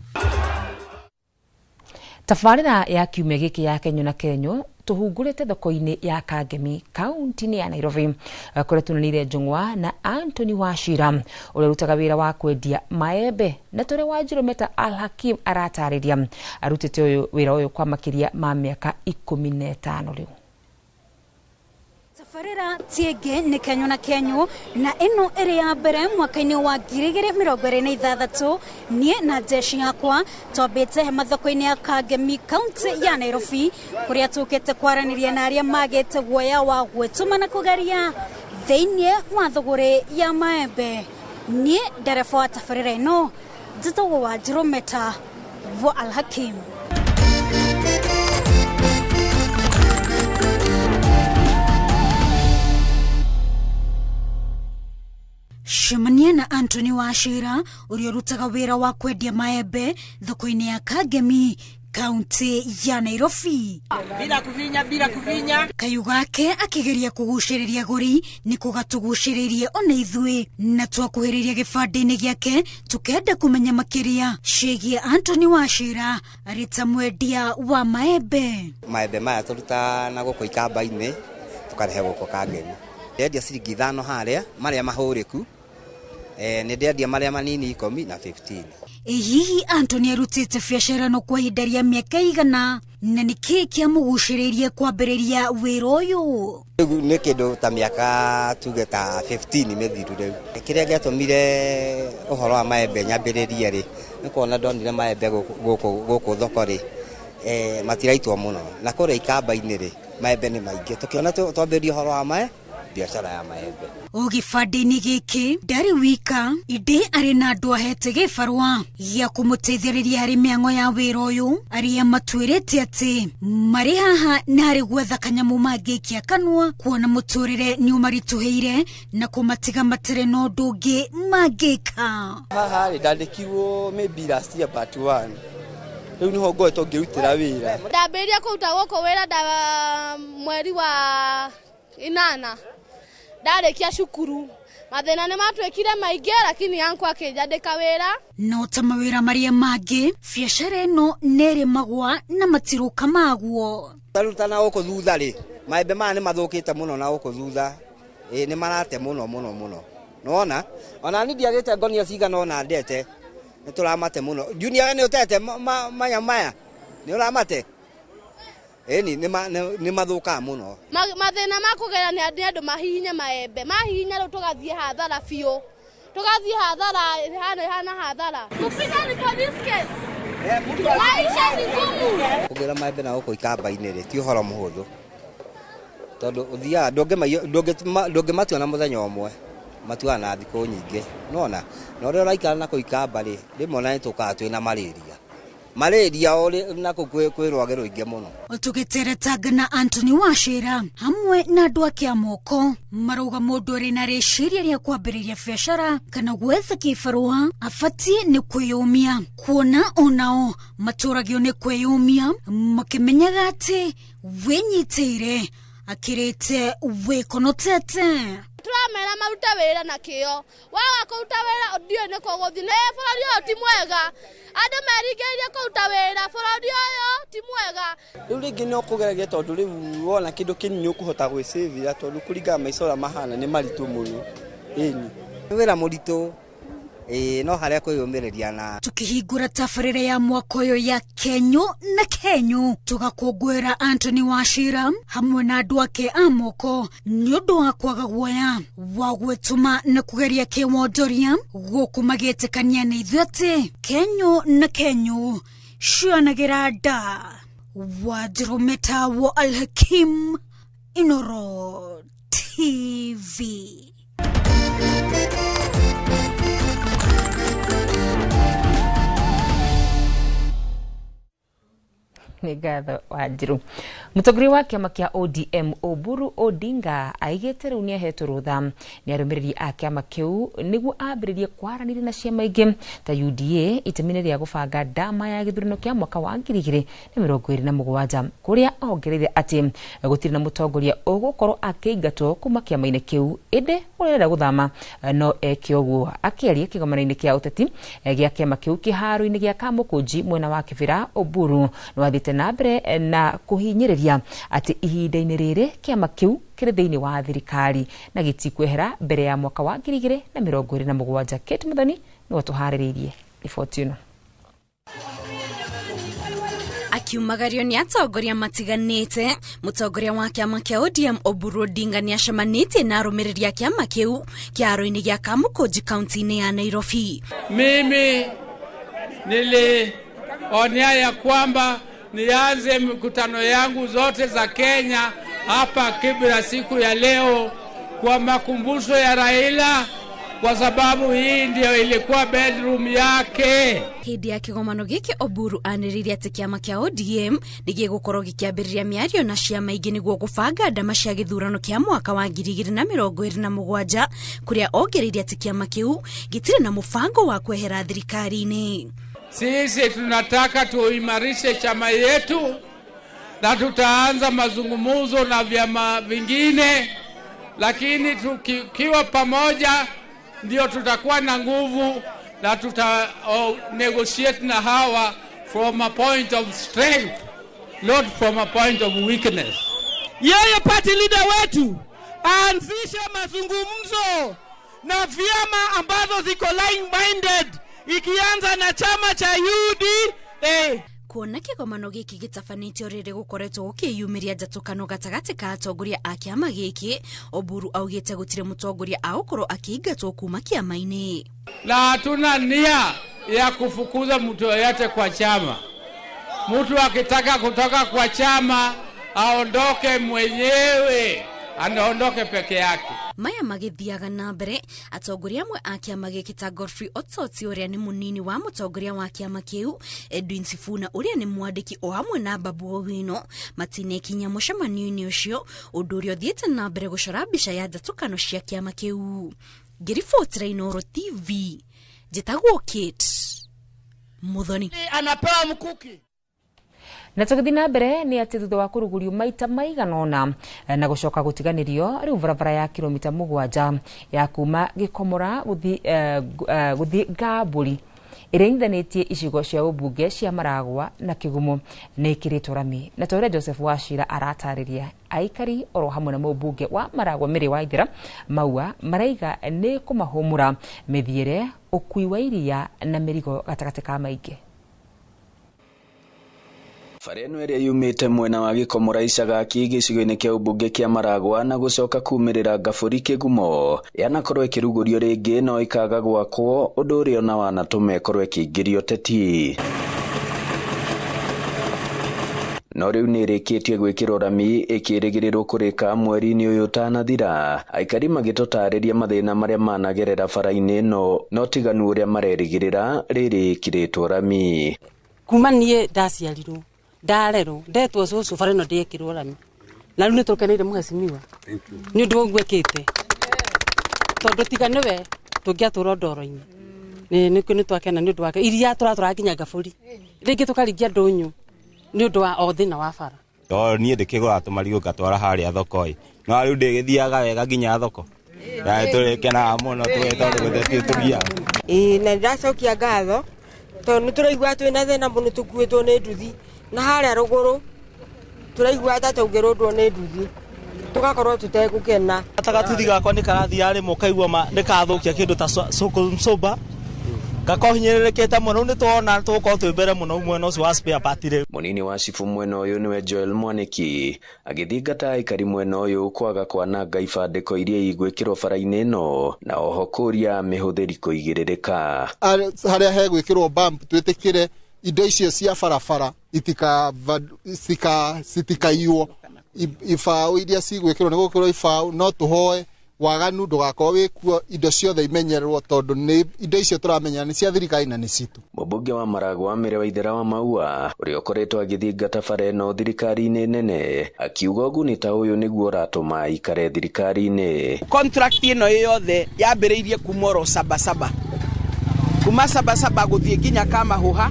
Tabarĩra ya kiumia gĩkĩ ya Kenyũ na Kenyũ tũhungurĩte thoko-inĩ ya Kangemi kaunti-inĩ ya Nairobi kũrĩa tunanĩire Njũng'wa na Anthony Wachira ũrĩa ũrutaga wĩra wa kwendia maembe na tũrĩa Wanjirũ Meta Al Hakim aratarĩria arutĩte wĩra ũyũ kwa makĩria ma mĩaka 15 rĩu. Tabarĩra tiĩngĩ nĩ Kenyũ na Kenyũ na ĩno ĩrĩ ya mbere mwaka-inĩ wa 2026 niĩ na jeshi yakwa twambĩte hema thoko-inĩ ya Kangemi kaunti ya Nairobi kũrĩa tũkĩte kwaranĩria na arĩa magĩte guoya wa gwĩtũma na kũgeria thĩinĩ wa thũgũrĩ ya maembe. Niĩ ndereba wa tabarĩra ĩno njĩtagwo Wanjirũ Meta wa Al Hakim. Cemania na Anthony Wachira ũrĩa ũrutaga wĩra wa kwendia maembe thoko-inĩ ya Kangemi kaunti ya Nairobi. Bila kuvinya, bila kuvinya. Kayu gake akĩgeria kũgucĩrĩria agũri nĩ kũgatũgucĩrĩrie ona ithuĩ na twakuhĩrĩria gĩbandĩ-inĩ gĩake tũkenda kũmenya makĩria ciĩgiĩ Anthony Wachira arĩ ta mwendia wa maembe. Maembe maya tũrutaga na gũkũ ikamba-inĩ tũkarehe gũkũ Kangemi. Ndendia ciringi 5 harĩa marĩa mahũrĩku, nĩ ndendia marĩa manini 10 na 15. Hihi Anthony arutĩte biacara no kwa ihinda rĩa mĩaka igana na nĩ kĩĩ kĩamũgucĩrĩirie kwambĩrĩria wĩra ũyũ? Rĩu nĩ kĩndũ ta mĩaka tuge ta 15 mĩthiru rĩu. Kĩrĩa gĩatũmire ũhoro wa maembe nyambĩrĩrie rĩ, nĩ kuona ndonire maembe gũkũ thoko rĩ, matiraitwo mũno na kũrĩa ikamba-inĩ rĩ maembe nĩ maingĩ, tũkĩona twambĩrĩrie ũhoro wa maembe biashara ya maembe. O gĩbandĩ-inĩ gĩkĩ ndarĩ wika indĩ arĩ na andũ ahete gĩbarũa gĩa kũmũteithĩrĩria harĩ mĩang'o ya wĩra ũyũ arĩa matwĩrĩte atĩ marĩ haha nĩ harĩ gwetha kanyamũ mangĩikia kanua kuona mũtũrĩre nĩ ũmaritũhĩire na kũmatiga matarĩ na ũndũ ũngĩ mangĩka. Haha rĩ ndandĩkirwo maybe last year part 1 rĩu nĩho ngoretwo ngĩrutĩra wĩra. Ndambĩrĩria kũruta gũkũ wĩra nda mweri wa 8 ndarĩkia cukuru mathĩna nĩ matuĩkire maingĩ lakini yangu akĩnjandĩka wĩra. No ta mawĩra marĩa mangĩ biacara ĩno nĩ ĩrĩ magwa na matirũka maguo. Taruta na gũkũ thutha rĩ maembe maya nĩ mathũkĩte mũno na gũkũ thutha nĩ marate mũno mũno mũno nĩwona ona niĩ ndiagĩte ngonia cigana ona ndete nĩ tũramate mũno. Junior nĩ ũtete maya maya nĩ ũramate ĩni nĩ mathũkaga mũno. Mathĩna ma kũgera nĩ andũ mahihinye maembe mahihinya rĩu tũgathiĩ hathara biũ tũgathiĩ hathara hana hathara. Kupita ni kwa this case. Maisha ni ngumu. Kũgĩra maembe na gũkũ ikamba-inĩ rĩ ti ũhoro mũhũthũ tondũ ũthiaga ndũngĩmatua na mũthenya ũmwe, matuaga na thikũ nyingĩ nĩwona na ũrĩa ũraikara na kũu ikamba rĩ rĩmwe ona nĩ tũkaga twĩna malaria malaria na kũu kwĩ rwagĩ rũingĩ mũno. Tũgĩteretanga na Anthony Wachira hamwe na andũ ake a moko marauga mũndũ ũrĩ na rĩciria rĩa kwambĩrĩria biacara kana gwetha kĩbarũa abatiĩ nĩ kwĩyũmia kuona onao matũragio nĩ kwĩyũmia makĩmenyaga atĩ wĩnyitĩire akĩrĩte wĩkonotete. Tũramera marute wĩra na kĩo waga kũruta wĩra ndiũĩ nĩ kũ gũthiĩ nĩ bũrũri ũyũ ti mwega andũ meringĩrĩirie kũruta wĩra bũrũri ũyũ ti mwega. Rĩu rĩngĩ no kũgeragia tondũ rĩu wona kĩndũ kĩnini nĩ ũkũhota gwĩcĩvĩra tondũ kũringana maica ũrĩa mahana nĩ maritũ mũno. Ĩni nĩ wĩra mũritũ no harĩa kwĩyũmĩrĩria na tukĩhingũra tabarĩra ya mwaka ũyũ ya Kenyũ na Kenyũ tũgakũngũĩra Anthony Wachira hamwe na andũ ake a moko nĩ ũndũ wa kwaga guoya wa gwĩtũma na kũgeria kĩwonjoria gũkũ magĩtĩkania na ithuĩ atĩ Kenyũ na Kenyũ cionagĩra nda. Wanjirũ Meta wa Al Hakim, Inooro TV. Nĩ ngatho Wanjirũ. Mũtongoria wa kĩama kĩa ODM Oburu Odinga aigĩte rĩu nĩahetwo rũtha nĩ arũmĩrĩri a kĩama kĩu nĩguo ambĩrĩrie kwaranĩria na ciama ingĩ ta UDA itemi-inĩ rĩa gũbanga ndama ya gĩthurano kĩa mwaka wa 2027 kũrĩa ongereire atĩ gũtirĩ na mũtongoria ũgũkorwo akĩingatwo kuma kĩama-inĩ kĩu ĩndĩ ũrĩa ũrenda gũthama no eke ũguo. Akĩaria kĩgomano-inĩ kĩa ũteti gĩa kĩama kĩu kĩharo-inĩ gĩa Kamũkũnji mwena wa Kĩbĩra, Oburu nĩwathiĩte na mbere na kũhinyĩrĩria atĩ ihinda-inĩ rĩrĩ kĩama kĩu kĩrĩ thĩinĩ wa thirikari na gĩtikwehera mbere ya mwaka wa 2027. Kate Muthoni nĩwe tũharĩrĩirie riboti ĩno. Akiumagario nĩ atongoria matiganĩte, mũtongoria wa kĩama kĩa ODM Oburu Odinga nĩacemanĩtie na arũmĩrĩri a kĩama kĩu kĩharo-inĩ gĩa Kamũkũnji kaunti-inĩ ya Nairobi. Mimi nilionea ya kwamba nianze mikutano yangu zote za Kenya hapa Kibra siku ya leo kwa makumbusho ya Raila, kwa sababu hii ndio ilikuwa bedroom yake. Hĩndĩ ya kĩgomano gĩkĩ Oburu anĩrĩire atĩ kĩama kĩa ODM nĩgĩgũkorwo gĩkĩambĩrĩria mĩario na ciama ingĩ nĩguo gũbanga ndama cia gĩthurano kĩa mwaka wa 2027 kũrĩa ongereire atĩ kĩama kĩu gĩtirĩ na mũbango wa kwehera thirikari-inĩ. Sisi tunataka tuimarishe chama yetu na tutaanza mazungumzo na vyama vingine, lakini tukiwa pamoja ndio tutakuwa na nguvu na tuta negotiate na hawa from a point of strength, not from a point of weakness. Yeye party leader wetu aanzishe mazungumzo na vyama ambazo ziko like-minded, ikianza na chama cha UDA. Kuona kĩgomano gĩkĩ gĩtabanĩtio rĩrĩ gũkoretwo gũkĩyumĩria njatũkano gatagatĩ ka atongoria a kĩama gĩkĩ, Oburu augĩte gũtirĩ mũtongoria agũkorwo akĩingatwo kuma kĩama-inĩ. Na hatuna nia ya kufukuza mtu yoyote kwa chama. Mtu akitaka kutoka kwa chama aondoke mwenyewe, anaondoke peke yake. Maya magĩthiaga na mbere, atongoria amwe a kĩama gĩkĩ ta Godfrey Otsotsi ũrĩa nĩ mũnini wa mũtongoria wa kĩama kĩu, Edwin Sifuna ũrĩa nĩ mwandĩki o hamwe na Babu Owino matinekinya mũcemanio-inĩ ũcio, ũndũ ũrĩa ũthiĩte na mbere gũcora mbica ya njatũkano cia kĩama kĩu. Ngĩribotera Inooro TV, njĩtagwo Kate Muthoni. Anapewa mkuki. Na tũgĩthiĩ na mbere nĩ atĩ thutha wa kũrugũrio maita maigana ũna na gũcoka gũtiganĩrio, rĩu barabara ya kilomita 7 ya kuma Gĩkomora gũthiĩ Ngambũri ĩrĩa ĩnyitithanĩtie icigo cia ũmbunge cia Maragwa na Kĩgumo nĩ ĩkĩrĩtwo rami. Na ta ũrĩa Joseph Wachira aratarĩria, aikari oro hamwe na mũmbunge wa Maragwa Mary Waithera Maua maraiga nĩ kũmahũmũra mĩthiĩre, ũkui wa iria na mĩrigo gatagatĩ ka maingĩ. Bara ĩno ĩrĩa yumĩte mwena wa Gĩkomora Icagaki gĩcigo-inĩ kĩa ũmbunge kĩa Maragwa na gũcoka kumĩrĩra Ngabũri Kĩgumo yanakorwo ĩkĩrugũrio rĩngĩ no ĩkaga gwakwo, ũndũ ũrĩa ona wanatũma ĩkorwo ĩkĩingĩrio teti. No rĩu nĩ ĩrĩkĩtie gwĩkĩrwo rami ĩkĩrĩgĩrĩrwo kũrĩka mweri-inĩ ũyũ ũtanathira. Aikari magĩtũtarĩria mathĩna marĩa managerera bara-inĩ ĩno no tiganu ũrĩa marerĩgĩrĩra rĩrĩ ĩkĩrĩtwo rami. Kuma niĩ ndaciarirwo ndarerwo ndetwo cũcũ bara ĩno ndĩekĩrwo rami na rĩu nĩ tũkeneire mũhecimiwa nĩ ũndũ wa ũguo ekĩte, tondũ tiga nĩwe tũngĩatũra ndoro-inĩ. Nĩ twakena nĩ ũndũ wake. Iria tũratwara nginya Ngabũri, rĩngĩ tũkaringia ndũnyũ nĩ ũndũ wa o thĩna wa bara. Tondũ niĩ ndĩkĩgũra tũmarigũ ngatwara harĩa thoko-ĩ, no rĩu ndĩgĩthiaga wega nginya thoko na nĩtũrĩkenaga mũno tondũ gũtirĩ tũgiaga. Ĩĩ na nĩndacokia ngatho tondũ nĩtũraigua twĩna thĩna mũno tũkuĩtwo nĩ nduthi na harĩa rũgũrũ tũraigua ta tũngĩrũndwo nĩ nduthi tũgakorwo tũtegũkena. Gatuthi gakwa nĩ karathiaga rĩmwe ũkaigua nĩ kathũkia kĩndũ ta sũkũmsũmba gakohinyĩrĩrĩkĩte mũno, nĩ tuona tũgũkorwo twĩ mbere mũno mwena ũcio wa spare part rĩu. Mũnini wa cibũ mwena ũyũ nĩwe Joel Mwaniki agĩthingata aikari mwena ũyũ kwaga kwananga ibandĩko iria igwĩkĩrwo bara-inĩ ĩno na oho kũria mĩhũthĩri kũigĩrĩrĩka. Harĩa hegwĩkĩrwo bump twĩtĩkĩre indo icio cia barabara citikaiywo. Ibaũ iria cigwĩkĩrwo nĩ gwĩkĩrwo ibaũ, no tũhoe Waganu ndũgakorwo wĩkuo, indo ciothe imenyererwo tondũ nĩ indo icio tũramenya nĩ cia thirikari na nĩ citũ. Mũmbunge wa Maragwa Mary Waithera wa Maua ũrĩa ũkoretwo agĩthingata bara ĩno thirikari-inĩ nene akiuga ũguni ta ũyũ nĩguo ũratũma aikare thirikari-inĩ. Contract ĩno yothe yambĩrĩirie kuma oro Sabasaba, kuma Sabasaba gũthiĩ nginya Kamahuha,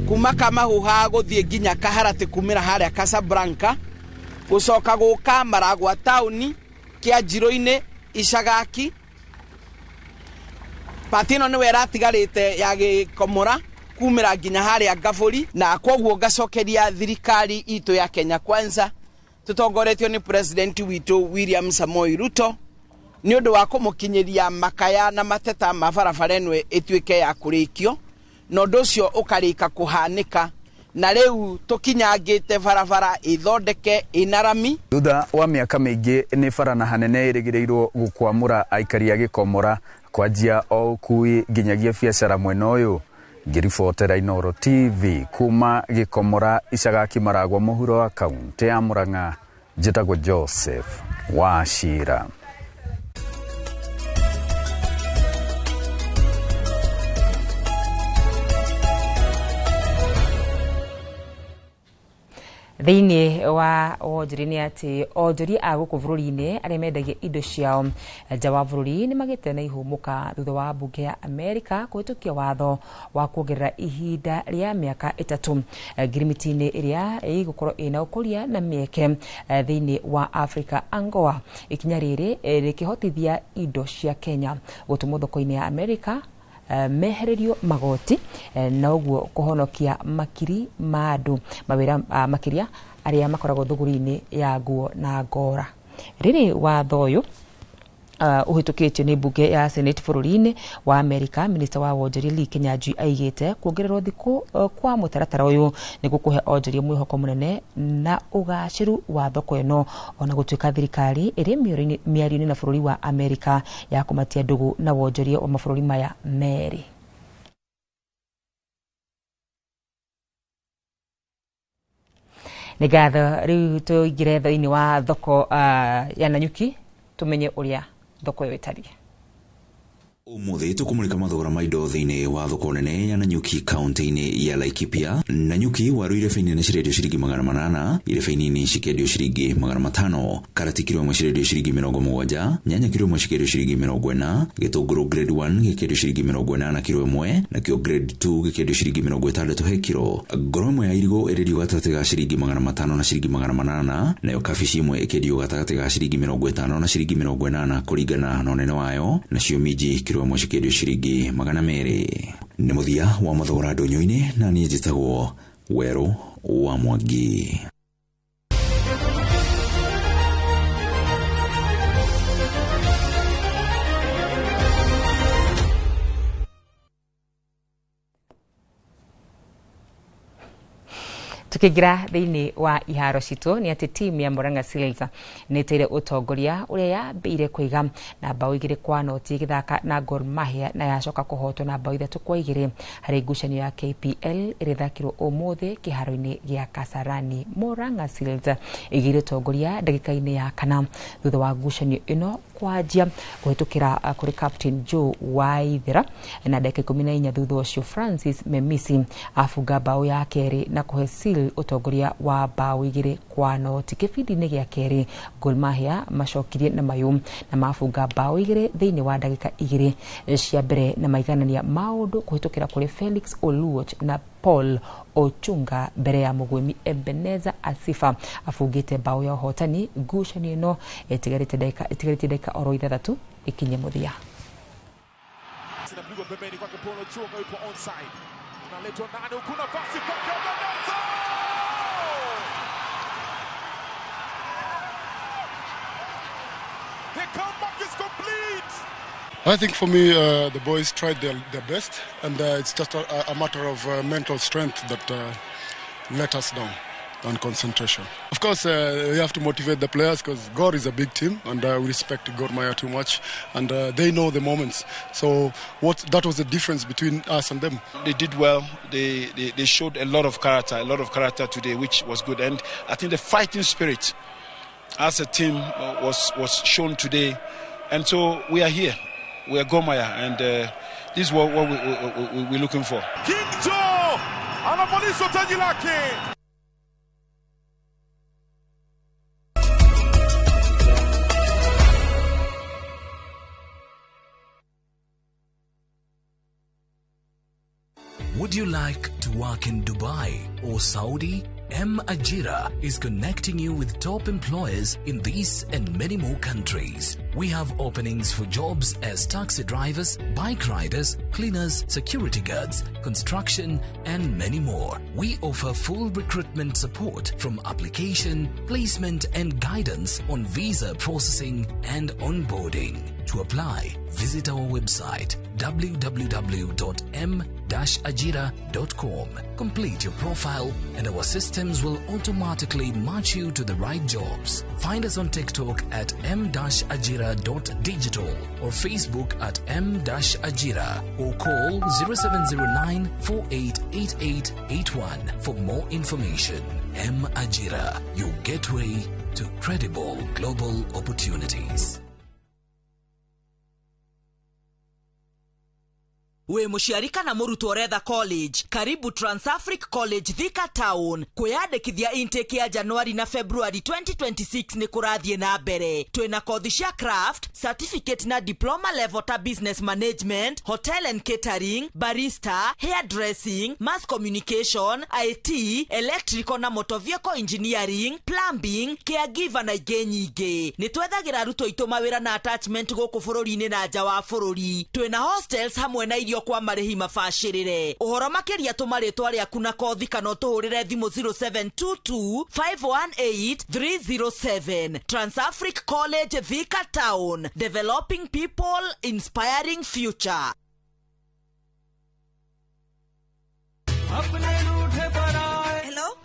kuma Kamahuha gũthiĩ nginya Kaharatĩ, kumĩra harĩa Casablanca, gũcoka gũka Maragwa taũni, Kĩanjirũ-inĩ, Icagaki. Pati ĩno nĩwe ĩratigarĩte ya Gĩkomora kumĩra nginya harĩa Ngabũri, na koguo ngacokeria thirikari itũ ya Kenya Kwanza tũtongoretio nĩ president witũ William Samoei Ruto nĩ ũndũ wa kũmũkinyĩria makaya na mateta ma barabara ĩno ĩtuĩke ya kũrĩkio, na ũndũ ũcio ũkarĩka kũhanĩka, na rĩu tũkinyangĩte barabara ĩthondeke ĩna rami. Thutha wa mĩaka mĩingĩ nĩ bara na hanene ĩrĩgĩrĩirwo gũkwamũra aikari a Gĩkomora kwanjia o ũkui nginyagia biacara mwena ũyũ. Ngĩribotera Inooro TV kuma Gĩkomora, Icagaki, Maragwa, mũhuro wa kaũntĩ ya Murang'a, njĩtagwo Joseph Wachira. Thĩinĩ wa wonjoria nĩ atĩ onjoria a gũkũ bũrũri-inĩ arĩa mendagia indo ciao nja wa bũrũri nĩ magĩte na ihũmũka thutha wa mbunge ya Amerika kũhĩtũkia watho wa kuongerera ihinda rĩa mĩaka 3 ngirimiti-inĩ ĩrĩa ĩgũkorwo ĩna ũkũria na mĩeke thĩinĩ wa Africa AGOA. Ikinya rĩrĩ rĩkĩhotithia indo cia Kenya gũtũmwo thoko-inĩ ya Amerika mehererio magoti na ũguo kũhonokia makiri ma andũ mawĩra makĩria arĩa makoragwo thũgũri-inĩ ya nguo na ngora. Rĩrĩ watho ũyũ ũhĩtũkĩtio nĩ mbunge ya Senate bũrũri-inĩ wa Amerika, minista wa wonjoria Lee Kinyanjui aigĩte kuongererwo thikũ kwa mũtaratara ũyũ nĩ gũkũhe onjoria mwĩhoko mũnene na ũgacĩru wa thoko ĩno, ona gũtuĩka thirikari ĩrĩ mĩario-inĩ na bũrũri wa Amerika ya kũmatia ndũgũ na wonjoria wa mabũrũri maya merĩ. Nĩ ngatho. Rĩu tũingĩre thĩinĩ wa thoko ya Nanyuki tumenye ũrĩa thoko ĩyo ĩtariĩ. Ũmũthĩ tũkũmũrĩka mathogora ma indo thĩinĩ wa thoko nene ya Nanyuki kaunti-inĩ ya Laikipia. Nanyuki waru irebe nene cirendio ciringi 800, irebe nini cikendio ciringi 500, karati kiro ĩmwe cirendio ciringi 70, nyanya kiro ĩmwe cikendio ciringi 40, gĩtũngũrũ grade 1 gĩkendio ciringi 80 kiro ĩmwe, nakĩo grade 2 gĩkendio ciringi 60 he kiro. Ngoro ĩmwe ya irigũ ĩrendio gatagatĩ ga ciringi 500 na ciringi 800, nayo kabici ĩmwe ĩkendio gatagatĩ ga ciringi 50 na ciringi 80 kũringana na ũnene wayo, nacio minji kiro ĩmwe cikendio ciringi 200. Nĩ mũthia wa mathogora ndũnyũ-inĩ, na niĩ njĩtagwo Werũ wa Mwangi. Tukigira thiini wa iharo citũ ni ati timu ya Murang'a Seals nĩ ĩteire ũtongoria ũrĩa yambĩire kũiga na bao 2-0 ĩgĩthaka na Gor Mahia na yacoka kũhotwo na bao 3-2 harĩ ngucanio ya KPL ĩrĩa ĩthakirwo ũmũthĩ kĩharo-inĩ gĩa Kasarani. Murang'a Seals ĩgĩire ũtongoria ndagĩka-inĩ ya 4 thutha wa ngucanio ĩno kwanjia kũhĩtũkĩra kũrĩ Captain Joe Waithera, na ndagĩka 14 thutha ũcio Francis Memisi abunga bao ya kerĩ na kũhe Seal ũtongoria wa bao 2-0. Kĩbindi-inĩ gĩa kerĩ Gor Mahia macokirie na mayũ na mabunga bao 2 thĩinĩ wa ndagĩka 2 cia mbere na maiganania maũndũ kũhĩtũkĩra kũrĩ Felix Oluoch na Paul Ochunga mbere ya mũgwĩmi Ebeneza Asifa abungĩte bao ya ũhotani. Ngucanio ĩno ĩtigarĩte ndagĩka oro 6 ikinye mũthia. Inapigwa pembeni kwake Paul Ochunga, yupo onside, analetwa ndani huku, nafasi kwake Ebeneza. The comeback is complete. I think for me, the boys tried their best, and it's just a matter of mental strength that let us down and concentration. Of course, we have to motivate the players because Gor is a big team, and we respect Gor Mahia too much, and they know the moments. So that was the difference between us and them. They did well. They showed a lot of character today, which was good. And I think the fighting spirit as a team was shown today. And so we are here. We are Gor Mahia, and this is what we're looking for. King Joe anavalishwa taji lake. Would you like to work in Dubai or Saudi? M Ajira is connecting you with top employers in these and many more countries. We have openings for jobs as taxi drivers, bike riders, cleaners, security guards, construction, and many more. We offer full recruitment support from application, placement, and guidance on visa processing and onboarding. To apply, visit our website www.m-ajira.com. Complete your profile and our systems will automatically match you to the right jobs. Find us on TikTok at m-ajira.digital or Facebook at m-ajira or call 0709 488881 for more information. M Ajira, your gateway to credible global opportunities. Wĩ mũciari kana mũrutwo ũretha college, karibu Transafric College Thika Town. Kwĩyandĩkithia intake ya Januari na February 2026 nĩ kũrathiĩ na mbere. Twĩna kothi cia craft, certificate na diploma level ta business management, hotel and catering, barista, hairdressing, mass communication, IT, electrical na motor vehicle engineering, plumbing, caregiver na ingĩ nyingĩ. Nĩ twethagĩra arutwo aitũ mawĩra na attachment gũkũ bũrũri-inĩ na nja wa bũrũri. Twĩna hostels hamwe na irio kwa marĩhi mabacĩrĩre. Ũhoro makĩria tũma rĩtwa rĩaku na kothi kana ũtũhũrĩre thimũ 0722 518 307. Transafric College Thika Town, developing people, inspiring future. Hello?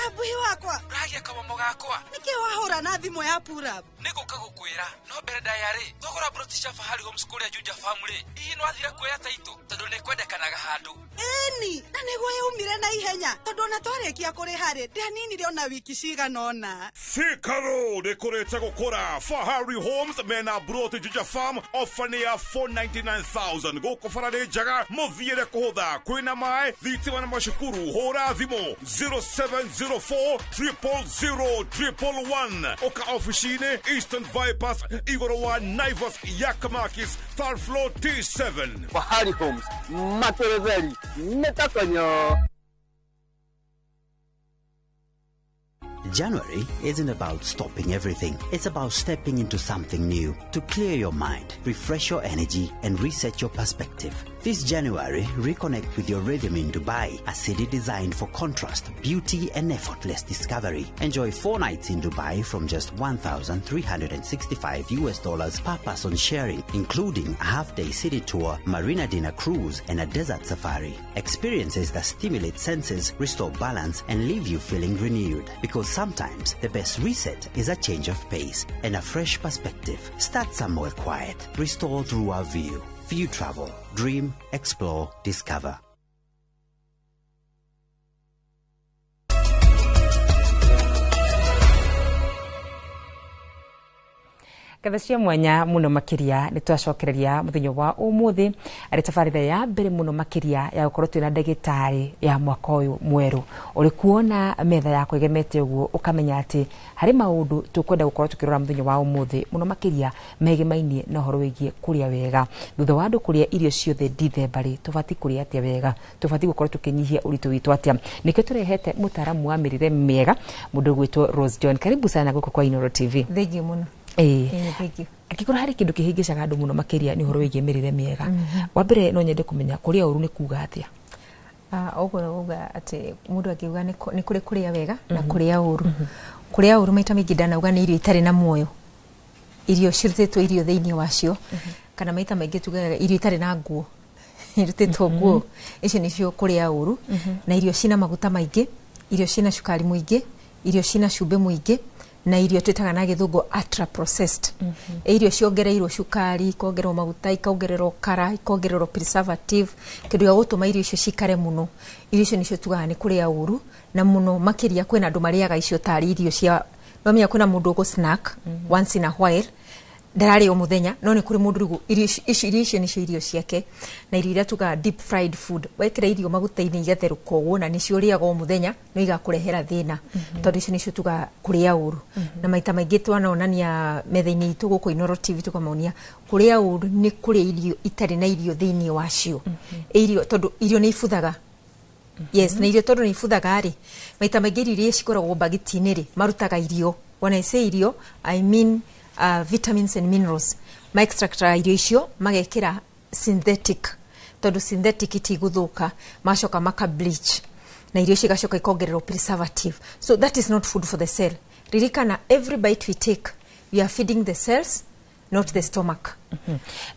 Abuhi wakwa. Uragia kamomo gakwa. Nĩkĩ wahũra na thimũ ya Purab? Nĩ gũka gũkwĩra no mbere ndaya rĩ thogora broti cia Fahari Homes kũrĩa Juja Farm rĩ hihi no athira kuoya taitũ tondũ nĩ kwendekanaga handũ. Ĩni, na nĩguo yaumire na ihenya tondũ ona twarĩkia kũrĩha rĩ ndianinire ona wiki cigana ũna. Thika Road ĩkũrĩte gũkũra. Fahari Homes mena broti Juja Farm ofa nĩ ya 499,000 gũkũ bara nĩ njega mũthiĩre kũhũtha kwĩna maĩ thitima na macukuru. Hũra thimũ 0704 000 111 oka ofici-inĩ Eastern Bypass igũrũ wa Naivas Yakamakis third floor T7. Fahari Homes materetheri nĩtakonyo. January isn't about stopping everything. It's about stepping into something new to clear your mind, refresh your energy, and reset your perspective. This January, reconnect with your rhythm in Dubai, a city designed for contrast, beauty, and effortless discovery. Enjoy 4 nights in Dubai from just $1,365 per person sharing, including a half-day city tour, marina dinner cruise, and a desert safari. Experiences that stimulate senses, restore balance, and leave you feeling renewed. Because sometimes the best reset is a change of pace and a fresh perspective. Start somewhere quiet. Restore through our view. View Travel. Dream, explore, discover. Ngatho cia mwanya muno makiria ni twacokereria muthenya wa umuthi ari tabarira ya mbere muno makiria ya gukorwo twina ndagitari ya mwaka uyu mweru. Uri kuona metha yakwa igemete uguo ukamenya ati hari maundu tukwenda gukorwo tukirora muthenya wa umuthi muno makiria megemainie na uhoro wigie kuria wega. Thutha wa andu kuria irio ciothe ndithemba ri tubati kuria atia wega, tubati gukorwo tukinyihia uritu witu atia. Nikio turehete mutaramu wa mirire miega mundu gwitwo Rose John. Karibu sana guku kwa Inooro TV. Thank you muno. Thank you. Angĩkorwo harĩ kĩndũ kĩhĩngĩcaga andũ mũno makĩria nĩ ũhoro wĩgiĩ mĩrĩre mĩega, wa mbere no nyende kũmenya kũrĩa ũru nĩ kuga atĩa? Ũguo nĩ kuga atĩ mũndũ angiuga nĩ kũrĩ kũrĩa wega na kũrĩa ũru. Kũrĩa ũru maita maingĩ ndanauga nĩ irio itarĩ na muoyo, irio cirutĩtwo irio thĩinĩ wacio, kana maita maingĩ tugaga irio itarĩ na nguo, irutĩtwo nguo, icio nĩcio kũrĩa ũru. Na irio cina maguta maingĩ, irio cina cukari mũingĩ, irio cina cumbĩ mũingĩ, na irio twĩtaga na gĩthũngũ ultra processed. Irio ciongereirwo cukari, ikongererwo maguta, ikongererwo kara, ikongererwo preservative, kĩndũ gĩa gũtũma irio icio cikare mũno. Irio icio nĩcio tugaga nĩ kũrĩa ũru, na mũno makĩria kwĩna andũ marĩaga icio tarĩ irio cia, no menya kwĩna mũndũ ũgũ snack once in a while, Ndararĩa o mũthenya, no nĩ kũrĩ mũndũ rĩu irio ici, irio icio nĩcio irio ciake, na irio iria tugaga deep fried food, wekĩra irio maguta-inĩ igatherũka ũguo na nĩcio ũrĩaga o mũthenya, no igakũrehera thĩna, tondũ icio nĩcio tugaga kũrĩa ũru. Na maita maingĩ twanonania metha-inĩ itũ gũkũ Inooro TV, tũkamonia kũrĩa ũru nĩ kũrĩa irio itarĩ na irio thĩinĩ wacio, irio tondũ irio nĩ ibuthaga. Yes, na irio tondũ nĩ ibuthaga rĩ, maita maingĩ irio iria cikoragwo mbagiti-inĩ rĩ, marutaga irio. When I say irio, I mean vitamins and minerals. Ma extractaga irio icio magekĩra synthetic, tondũ synthetic itigũthũka, magacoka maka bleach na irio icio igacoka ikongererwo preservative. So that is not food for the cell. Ririkana, every bite we take, we are feeding the cells, not the stomach.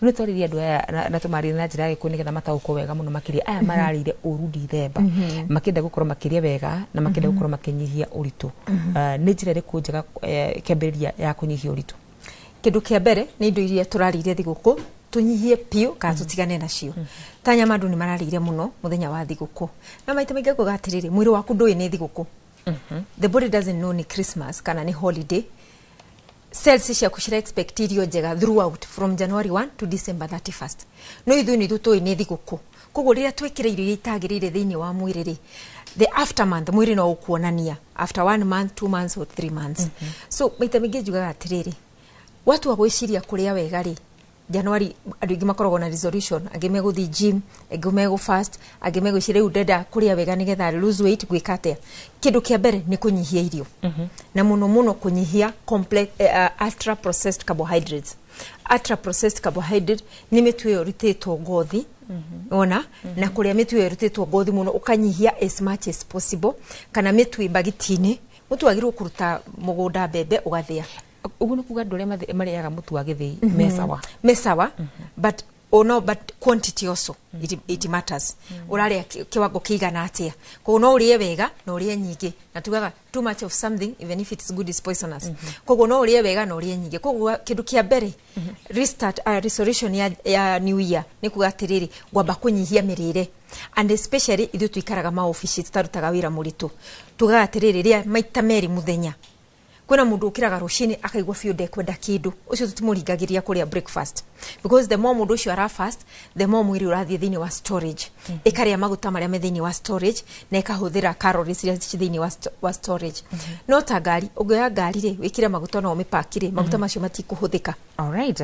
Nĩ twarĩrie andũ aya na tũmarĩrie na njĩra ya gĩkũyũ nĩgetha mataũkwo wega mũno makĩria, aya mararĩire ũru Dithemba, makĩenda gũkorwo makĩrĩa wega na makĩenda gũkorwo makĩnyihia ũritũ. Nĩ njĩra ĩrĩkũ njega kĩambĩrĩria ya kũnyihia ũritũ? Kĩndũ kĩa mbere nĩ indo iria tũrarĩire thigũkũ tũnyihie biũ kana tũtigane nacio. Ta nyama, andũ nĩ mararĩire mũno mũthenya wa thigũkũ, na maita maingĩ nguga atĩrĩrĩ, mwĩrĩ waku ndũĩ nĩ thigũkũ. The body doesn't know nĩ Christmas kana nĩ holiday. Cells ciaku cira expect irio njega throughout from January 1 to December 31st, no ithuĩ nĩ ithuĩ tũĩ nĩ thigũkũ. Koguo rĩrĩa twĩkĩra irio iria itagĩrĩire thĩinĩ wa mwĩrĩ rĩ, the aftermath mwĩrĩ no ũkuonania after one month, 2 months or 3 months. So maita maingĩ njugaga atĩrĩrĩ, watua gwĩciria kũrĩa wega rĩ, January andũ aingĩ makoragwo na resolution, angĩ megũthiĩ gym, angĩ megũ fast, angĩ megwĩciria rĩu ndenda kũrĩa wega nĩgetha lose weight, gwĩka atĩa. Kĩndũ kĩa mbere nĩ kũnyihia irio, na mũno mũno kũnyihia complex, ultra processed carbohydrates. Ultra processed carbohydrate nĩ mĩtu ĩyo ĩrutĩtwo ngothi ona, na kũrĩa mĩtu ĩyo ĩrutĩtwo ngothi mũno ũkanyihia as much as possible, kana mĩtu ĩ mbagiti-inĩ. Mũtu wagĩrĩirwo kũruta mũgũnda, mbembe ũgathĩa. Ũguo nĩ kuga andũ arĩa marĩaga mũtu wa gĩthĩi me sawa? Me sawa, but oh no, but quantity also, it matters. Ũrarĩa kiwango kĩigana atĩa. Koguo no ũrĩe wega na ũrĩe nyingĩ, na tugaga too much of something, even if it is good, is poisonous. Koguo no ũrĩe wega na ũrĩe nyingĩ. Koguo kĩndũ kĩa mbere, restart, resolution ya new year nĩ kuga atĩrĩrĩ, ngwamba kũnyihia mĩrĩre, and especially ithuĩ tuikaraga maobici, tũtarutaga wĩra mũritũ, tugaga atĩrĩrĩ, rĩa maita merĩ mũthenya. Kwĩna mũndũ ũkĩraga rũcinĩ akaigua biũ ndekwenda kĩndũ, ũcio tũtimũringagĩria kũrĩa breakfast, because the more mũndũ ũcio ara fast, the more mwĩrĩ ũrathiĩ thĩinĩ wa storage, ĩkarĩa maguta marĩa me thĩinĩ wa storage na ĩkahũthĩra calories iria ci thĩinĩ wa storage. No ta ngari, ũngĩoya ngari rĩ, wĩkĩre maguta na ũmĩpaki rĩ, maguta macio matikũhũthĩka. Alright.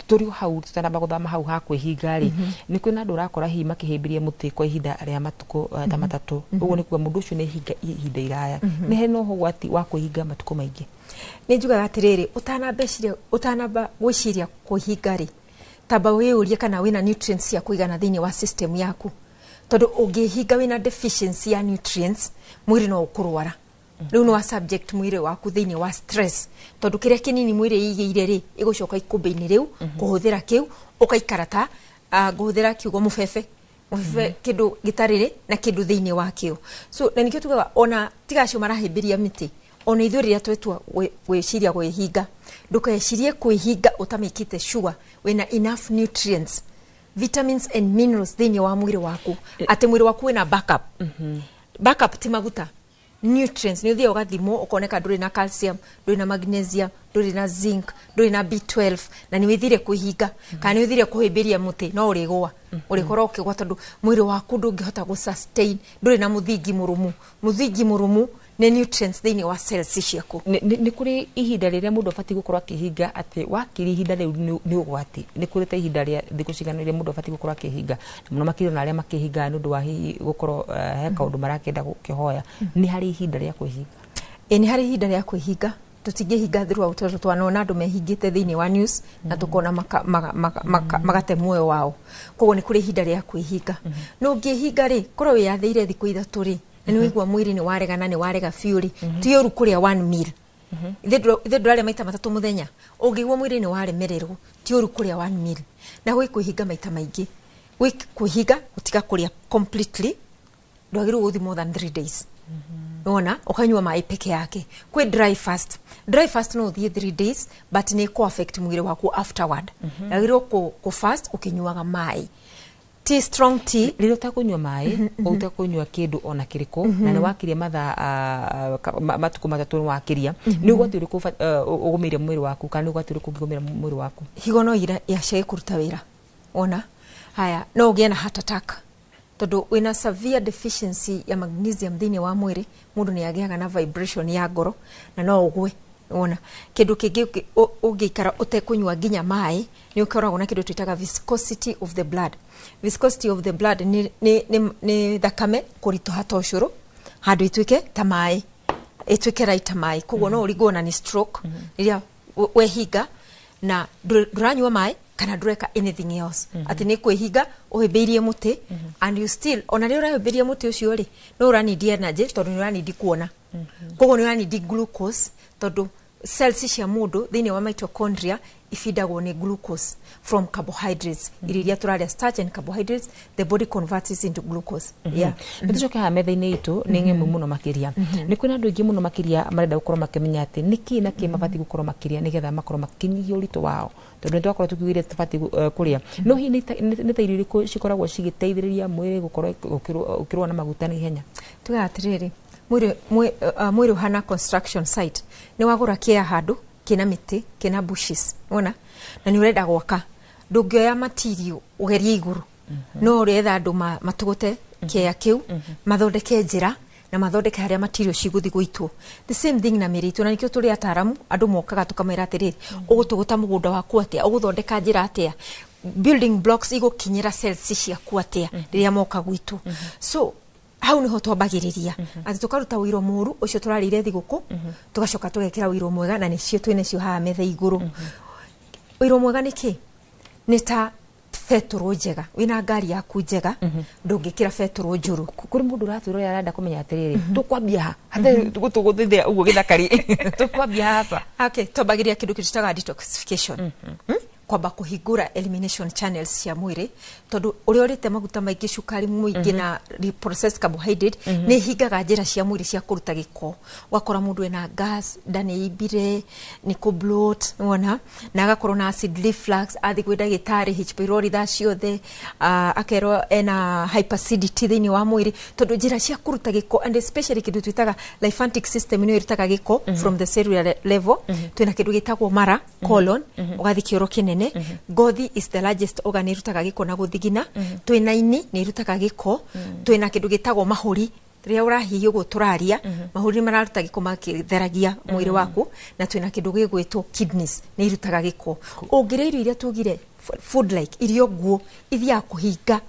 Tũrĩ o hau, tũtanamba gũthama hau ha kwĩhinga rĩ, nĩ kwĩna andũ ũrakora hihi makĩhĩmbĩria mũtĩ kwa ihinda rĩa matukũ ta 3. Ũguo nĩ kuga mũndũ ũcio nĩ hinga ihinda iraya. Nĩ he no ũgwati wa kwĩhinga matukũ maingĩ? Nĩ njugaga atĩrĩrĩ, ũtanamba gwĩciria kwĩhinga rĩ, tamba wĩyũrie kana wĩna nutrients cia kũigana thĩinĩ wa system yaku, tondũ ũngĩhinga wĩna deficiency ya nutrients, mwĩrĩ no ũkũrwara. Rĩu nĩ wa subject mwĩrĩ waku thĩinĩ wa stress, tondũ kĩrĩa kĩnini mwĩrĩ ĩigĩire rĩ, ĩgũcoka ikũmbĩ-inĩ rĩu kũhũthĩra kĩu, ũgaikara ta ngũhũthĩra kiugo mũbebe, mũbebe, kĩndũ gĩtarĩ rĩ na kĩndũ thĩinĩ wakĩo. So na nĩkĩo tugaga ona tiga acio marahĩmbĩria mĩtĩ, ona ithuĩ rĩrĩa twetua gwĩciria kwĩhinga, ndũkecirie kwĩhinga ũtamĩkĩte sure wĩna enough nutrients, vitamins and minerals thĩinĩ wa mwĩrĩ waku, atĩ mwĩrĩ waku wĩna backup. Backup ti maguta, nutrients. Nĩ ũthiaga ũgathimwo ũkoneka ndũrĩ na calcium, ndũrĩ na magnesium, ndũrĩ na zinc, ndũrĩ na B12, na nĩ wĩthire kwĩhinga kana nĩ wĩthire kũhĩmbĩria mũtĩ, no ũrĩgũa, ũrĩkorwo ũkĩgwa, tondũ mwĩrĩ waku ndũngĩhota gũ sustain, ndũrĩ na mũthingi mũrũmu. Mũthingi mũrũmu nĩ nutrients thĩinĩ wa cells ciaku. Nĩ kũrĩ ihinda rĩrĩa mũndũ abatiĩ gũkorwo akĩhinga, atĩ wakĩria ihinda rĩu nĩ ũgwati? Nĩ kũrĩ ta ihinda rĩa thikũ cigana rĩrĩa mũndũ abatiĩ gũkorwo akĩhinga, na mũno makĩria ona arĩa makĩhingaga nĩ ũndũ wa hihi gũkorwo he kaũndũ marakĩenda gũkĩhoya? Nĩ harĩ ihinda rĩa kwĩhinga? Ĩ, nĩ harĩ ihinda rĩa kwĩhinga. Tũtingĩhinga throughout, tondũ twanona andũ mehingĩte thĩinĩ wa news na tũkona magate muoyo wao. Koguo nĩ kũrĩ ihinda rĩa kwĩhinga. No ũngĩhinga rĩ, korwo wĩyathĩire thikũ 3 rĩ, na nĩ waigua mwĩrĩ nĩ warega na nĩ warega biũ rĩ, ti ũru kũrĩa one meal. Ithuĩ ndũrarĩa maita matatũ mũthenya. Ũngĩigua mwĩrĩ nĩ waremererwo, ti ũru kũrĩa one meal. Na gwĩ kwĩhinga maita maingĩ, gwĩ kwĩhinga gũtiga kũrĩa completely, ndwagĩrĩirwo gũthiĩ more than 3 days, wona ũkanyua maĩ peke yake. Kwĩ dry fast. Dry fast no ũthiĩ 3 days, but nĩ kũ affect mwĩrĩ waku afterward. Wagĩrĩirwo kũ fast ũkĩnyuaga maĩ. Tea, strong tea. Rĩrĩa ũtakũnyua maĩ, ũtakũnyua kĩndũ ona kĩrĩkũ, na nĩ wakiria mathaa matukũ 3 nĩ wakiria, nĩ ũgwati ũrĩkũ ũgũmĩire mwĩrĩ waku, kana nĩ ũgwati ũrĩkũ ũngĩgũmĩra mwĩrĩ waku? Higo no ira yacage kũruta wĩra. Wona haya, no ũgĩe na heart attack tondũ wĩna severe deficiency ya magnesium thĩinĩ wa mwĩrĩ. Mũndũ nĩ agĩaga na vibration ya ngoro na no ũgwe. Wona kĩndũ kĩngĩ, ũngĩikara ũtekũnyua nginya maĩ, nĩ ũkoragwo na kĩndũ twĩtaga viscosity of the blood. Viscosity of the blood nĩ thakame kũritũha ta ũcũrũ handũ ĩtuĩke ta maĩ, ĩtuĩke right ta maĩ. Koguo no ũringwo na nĩ stroke rĩrĩa wehinga na ndũranyua maĩ kana ndũreka anything else, atĩ nĩ kwĩhinga ũhĩmbĩirie mũtĩ, and you still, ona rĩrĩa ũrahĩmbĩria mũtĩ ũcio rĩ, no ũranindi energy tondũ nĩ ũranindi kuona. Koguo nĩ ũranindi glucose tondũ cells cia mũndũ thĩinĩ wa mitochondria ibindagwo nĩ glucose from carbohydrates. Irio iria tũrarĩa, starch and carbohydrates, the body converts it into glucose, yeah. Nĩ tũcoke haha metha-inĩ itũ nĩ ng'emu mũno makĩria. Nĩ kwĩna andũ aingĩ mũno makĩria marenda gũkorwo makĩmenya atĩ nĩ kĩ na kĩ mabatiĩ gũkorwo makĩria nĩgetha makorwo makĩnyihia ũritũ wao, tondũ nĩ twakorwo tukiugire tũbatiĩ kũrĩa, no hihi nĩ ta irio irĩkũ cikoragwo cigĩteithĩrĩria mwĩrĩ gũkorwo ũkĩrũa na maguta na ihenya? Tugaga atĩrĩrĩ, mwĩrĩ ũhana construction site. Nĩ wagũra kĩa handũ kĩna mĩtĩ, kĩna bushes, wona, na nĩ ũrenda gwaka, ndũngĩoya material ũgerie igũrũ, no ũretha andũ matũgũte kĩea kĩu, mathondeke njĩra na mathondeke harĩa material cigũthiĩ gũitwo. The same thing na mĩrĩ itũ, na nĩkĩo tũrĩ ataaramu. Andũ mokaga tũkamera atĩrĩrĩ, ũgũtũgũta mũgũnda waku atĩa, ũgũthondeka njĩra atĩa, building blocks igũkinyĩra cells ciaku atĩa rĩrĩa moka gwitũ. So hau niho twambagĩrĩria atĩ tũkaruta ũiro mũru ũcio tũrarĩire thigũkũ, tũgacoka tũgekĩra ũiro mwega, na nĩcio twĩnacio haha metha igũrũ. Ũiro mwega nĩ kĩ? Nĩ ta betũrũ njega. Wĩna ngari yaku njega, ndũngĩkĩra betũrũ njũru. Kũrĩ mũndũ ũratwĩrorera arenda kũmenya atĩrĩrĩ, tũkwambia ha hatarĩ gũtũgũthithia ũguo gĩthakari, tũkwambia hapa? Okay, twambagĩrĩria kĩndũ kĩtwĩtaga detoxification. Kwamba kũhingũra elimination channels cia mwĩrĩ, tondũ ũrĩa ũrĩte maguta maingĩ, cukari mũingĩ na processed carbohydrate, nĩ ihingaga njĩra cia mwĩrĩ cia kũruta gĩko. Ũgakora mũndũ ena gas, nda nĩ imbire, nĩ kũ bloat, wona, na agakorwo na acid reflux. Athiĩ kwĩ ndagĩtarĩ, H pylori thaa ciothe, akerwo ena hyperacidity thĩinĩ wa mwĩrĩ, tondũ njĩra cia kũruta gĩko, and especially kĩndũ twĩtaga lymphatic system, nĩyo ĩrutaga gĩko from the cellular level. Twĩna kĩndũ gĩtagwo mara, colon, ũgathiĩ kĩoro kĩnene. Ngothi is the largest organ, ĩrutaga gĩko na gũthigina. Twĩna ini, nĩ ĩrutaga gĩko. Twĩna kĩndũ gĩtagwo mahũri. Rĩrĩa ũrahihia ũguo tũraria, mahũri nĩ mararuta gĩko makĩtheragia mwĩrĩ waku. Na twĩna kĩndũ gĩgwĩtwo kidneys, nĩ irutaga gĩko. Ũngĩrĩa irio iria tugire food like irio nguo, ithiaga kũhinga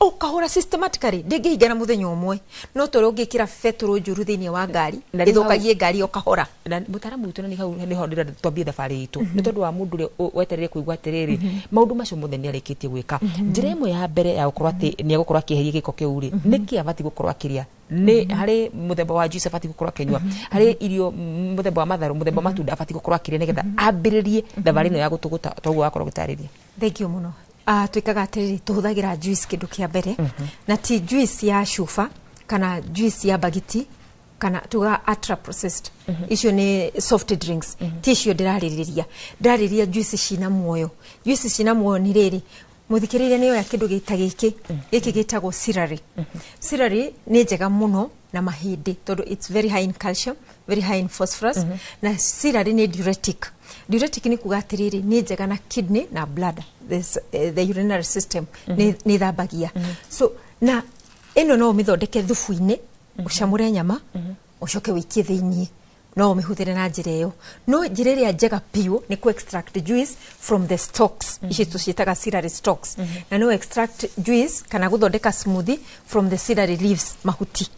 ũkahũra systematically, ndĩngĩhinga na mũthenya ũmwe, no tũrĩa ũngĩkĩra betũrũ njũru thĩinĩ wa ngari, Na rĩu ĩthũkagie ngari o kahora. Na mũtaaramu witũ, na nĩ hau nĩho ndĩrenda twambie thabarĩ itũ, nĩ tondũ wa mũndũ ũrĩa wetereire kũigua atĩrĩrĩ, maũndũ macio mothe nĩ arĩkĩtie gwĩka, njĩra ĩmwe ya mbere ya gũkorwo atĩ nĩ egũkorwo akĩeheria gĩko kĩu rĩ, nĩkĩ abatiĩ gũkorwo akĩrĩa? Nĩ harĩ mũthemba wa juice abatiĩ gũkorwo akĩnyua, harĩ irio, mũthemba wa matharũ, mũthemba wa matunda abatiĩ gũkorwo akĩrĩa nĩgetha ambĩrĩrie thabarĩ ĩno ya gũtũgũta toguo wakorwo ũgĩtarĩria? Thank you mũno. Twĩkaga atĩrĩrĩ, tũhũthagĩra juice kĩndũ kĩa mbere, na ti juice ya cuba kana juice ya bagiti kana tuga ultra processed. Icio nĩ soft drinks, ti icio ndĩrarĩrĩria. Ndĩrarĩrĩria juice cina muoyo. Juice cina muoyo nĩ rĩrĩ, mũthikĩrĩria, nĩ oya kĩndũ gĩta gĩkĩ, gĩkĩ gĩtagwo celery. Celery nĩ njega mũno na mahĩndĩ tondũ it's very high in calcium, very high in phosphorus. Na celery nĩ diuretic. Diuretic nĩ kuga atĩrĩrĩ, nĩ njega na kidney na bladder, the urinary system, nĩ thambagia. So na ĩno no ũmĩthondeke thubu-inĩ, ũcamũre nyama, ũcoke wĩikie thĩiniĩ. No ũmĩhũthĩre na njĩra ĩyo, no njĩra ĩrĩa njega biũ nĩ kũ extract juice from the stalks. Ici tũciĩtaga celery stalks, na no extract juice kana gũthondeka smoothie from the celery leaves, mahuti.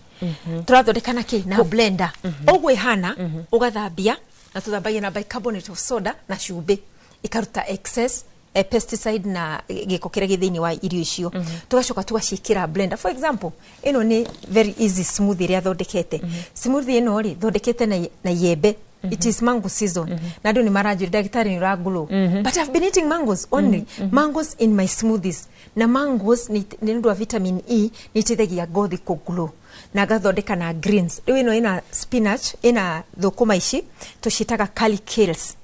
Tũrathondeka na kĩ? Na blender. Ũguo ĩhana, ũgathambia, na tũthambagia na bicarbonate of soda na cumbĩ, ikaruta excess pesticide na gĩko kĩrĩa gĩ thĩinĩ wa irio icio. Tũgacoka tũgaciĩkĩra blender. For example, ĩno nĩ very easy smoothie ĩrĩa thondekete. Smoothie ĩno rĩ, thondekete na iembe. It is mango season, na andũ nĩ maranjũria, "Ndagĩtarĩ, nĩ ũra glow?" But I've been eating mangoes only, mangoes in my smoothies. Na mangoes nĩ ũndũ wa vitamin E, nĩ iteithagia ngothi kũ glow. Na ngathondeka na greens. Rĩu ĩno ĩna spinach, ĩna thũkũma ici tũciĩtaga curly kales,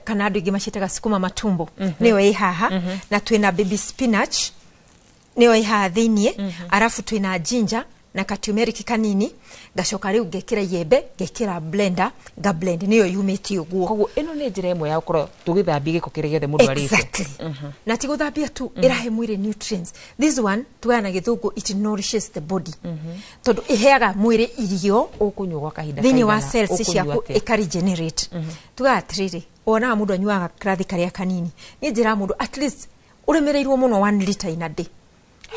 kana andũ aingĩ maciĩtaga sukuma matumbo, nĩyo ĩ haha. Na twĩna baby spinach. Nĩyo ĩ haha thĩiniĩ. Arabu twĩna ginger na katumeric kanini. Ngacoka rĩu ngekĩra iembe, ngekĩra blender, nga blend, nĩyo yumĩte ũguo. Koguo ĩno nĩ njĩra ĩmwe ya gũkorwo tũgĩthambia gĩko kĩrĩa gĩothe mũndũ arĩte. Exactly. Na ti gũthambia tu, ĩrahe mwĩrĩ nutrients. This one tugaga na Gĩthũngũ it nourishes the body, tondũ ĩheaga mwĩrĩ irio Ũkũnyua gwa kahinda thĩinĩ wa kaigana? cells Ũkũnyua ciaku. atĩa? Ĩka regenerate. Tugaga atĩrĩrĩ, wonaga mũndũ anyuaga karathi karĩa kanini. Niĩ njĩraga mũndũ at least ũremereirwo mũno 1 liter in a day.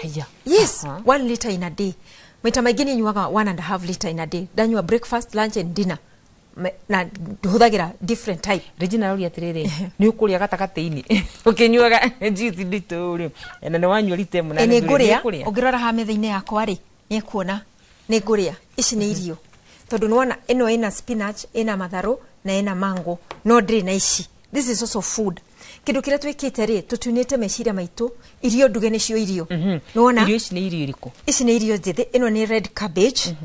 Haya. Yes, 1 liter in a day. Maita maingĩ niĩ nyuaga 1.5 liter in a day. Ndanyua breakfast, lunch and dinner. Na hũthagĩra different type. Regina aroria atĩrĩrĩ, nĩ ũkũrĩa gatagatĩ-inĩ ũkĩnyuaga juice nditũ rĩ, na nĩ wanyua rita ĩmwe na Ĩ, nĩ nuthu rĩ, nĩ ngũrĩa. ũkũrĩa? Ũngĩrora haha metha-inĩ yakwa rĩ, nĩ ekuona nĩ ngũrĩa. Ici nĩ irio, tondũ nĩwona ĩno ĩna spinach, ĩna matharũ na ĩna mango, no ndĩrĩ na ici. This is also food. Kĩndũ kĩrĩa twĩkĩte rĩ, tũtunĩte meciria maitũ irio nduge nĩcio irio. Nĩwona? Irio ici nĩ irio irĩkũ? Ici nĩ irio njĩthĩ. Ĩno nĩ red cabbage,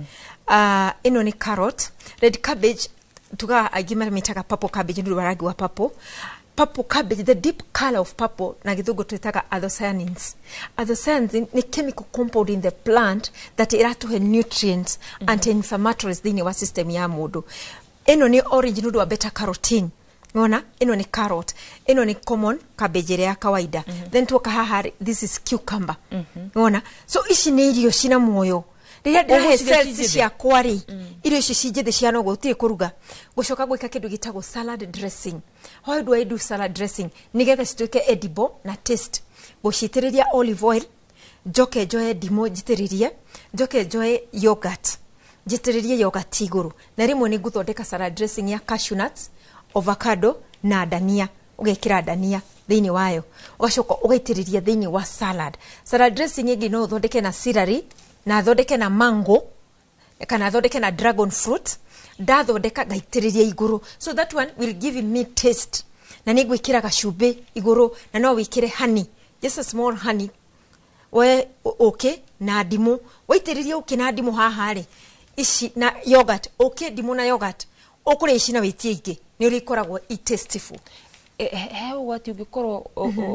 ĩno nĩ carrot. Red cabbage tugaga aingĩ mamĩtaga purple cabbage nĩ ũndũ wa rangi wa purple. Purple cabbage, the deep color of purple, na Gĩthũngũ twĩtaga anthocyanins. Anthocyanins nĩ chemical compound in the plant that ĩratũhe nutrients, anti-inflammatories thĩinĩ wa system ya mũndũ. Ĩno nĩ orange nĩ ũndũ wa beta carotene. Nona ĩno nĩ carrot, ĩno nĩ common cabbage ĩrĩa ya kawaida. Then tuoka haha rĩ, this is cucumber. Nona so ici nĩ irio cina muoyo. Rĩrĩa ndĩrahe Ũgũcirĩa cells ci njĩthĩ? ciakwa rĩ, irio ici ci njĩthĩ ciana ũguo, gũtirĩ kũruga. Gũcoka gwĩka kĩndũ gĩtagwo salad dressing. How do I do salad dressing nĩgetha cituĩke edible na taste? Gũcitĩrĩria olive oil, njoke njoe ndimũ njitĩrĩrie, njoke njoe yogurt njitĩrĩrie yogurt igũrũ. Na rĩmwe nĩ ngũthondeka salad dressing ya cashew nuts, avocado na dania. Ũgekĩra dania thĩinĩ wayo, ũgacoka ũgaitĩrĩria thĩinĩ wa salad. Salad dressing ĩngĩ no ũthondeke na celery, na thondeke na mango, kana thondeke na dragon fruit. Ndathondeka ngaitĩrĩria igũrũ, so that one will give me taste. Na nĩ ngwĩkĩra gacumbĩ igũrũ, na no wĩkĩre honey, just a small honey. We ũkĩ na ndimũ, waitĩrĩria ũkĩ na ndimũ haha rĩ, ici na yogurt, ũkĩ, ndimũ na yogurt, ũkũrĩa ici na wĩtie ingĩ, nĩ ũrĩa ikoragwo i tasteful. He ũgwati ũngĩkorwo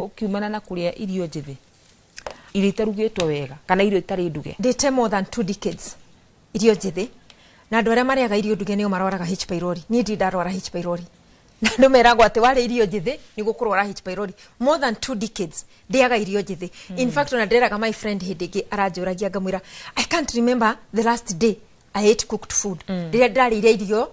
ũkiumana na kũrĩa irio njĩthĩ, irio itarugĩtwo wega kana irio itarĩ nduge? Ndĩte more than 2 decades irio njĩthĩ, na andũ arĩa marĩaga irio nduge nĩo marwaraga H pylori. Niĩ ndirĩ ndarwara H pylori, na andũ meragwo atĩ warĩa irio njĩthĩ nĩ gũkũrwara H pylori. More than 2 decades ndĩaga irio njĩthĩ. In fact, ona ndĩreraga my friend hĩndĩ ĩngĩ aranjũragia, ngamwĩra I can't remember the last day I ate cooked food. Rĩrĩa ndĩrarĩire irio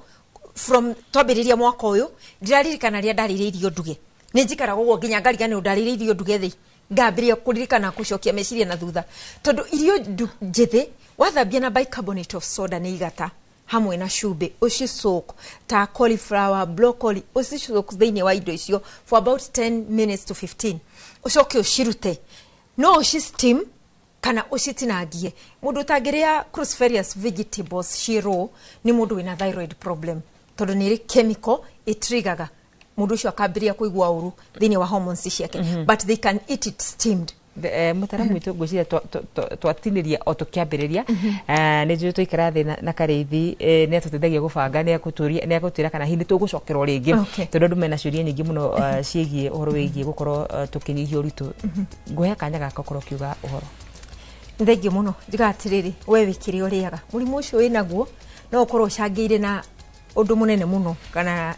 from twambĩrĩria mwaka ũyũ, ndĩraririkana rĩrĩa ndarĩire irio nduge. Nĩ njikaraga ũguo nginya ngariganĩrwo ndarĩire irio nduge thĩ, ngambĩrĩria kũririkana, gũcokia meciria na thutha, tondũ irio njĩthĩ wathambia na bicarbonate of soda nĩ igata hamwe na cumbĩ, ũcisoak ta cauliflower, broccoli, ũcisoak thĩinĩ wa indo icio for about 10 minutes to 15, ũcoke ũcirute. No ũci steam kana ũcitinangie. Mũndũ ũtangĩrĩa cruciferous vegetables ci raw nĩ mũndũ wĩna thyroid problem, tondũ nĩ ĩrĩ chemical ĩtrigaga mũndũ ũcio akambĩrĩria kũigua ũru thĩinĩ wa hormones ciake. But they can eat it steamed. Mũtaramu witũ, ngwĩciria twatinĩria o tũkĩambĩrĩria. Nĩ njũĩ twaikara thĩ na Karĩithi, nĩ atũteithagia gũbanga, nĩ egũtwĩra kana hihi nĩ tũgũcokerwo rĩngĩ, tondũ andũ mena ciũria nyingĩ mũno ciĩgiĩ ũhoro wĩgiĩ gũkorwo tũkĩnyihia ũritũ. Ngũhe kanya gaka ũkorwo ũkiuga ũhoro. Nĩ thengiũ mũno. Njugaga atĩrĩrĩ, we wĩ kĩrĩa ũrĩaga. Mũrimũ ũcio wĩnaguo no ũkorwo ũcangĩire na ũndũ mũnene mũno kana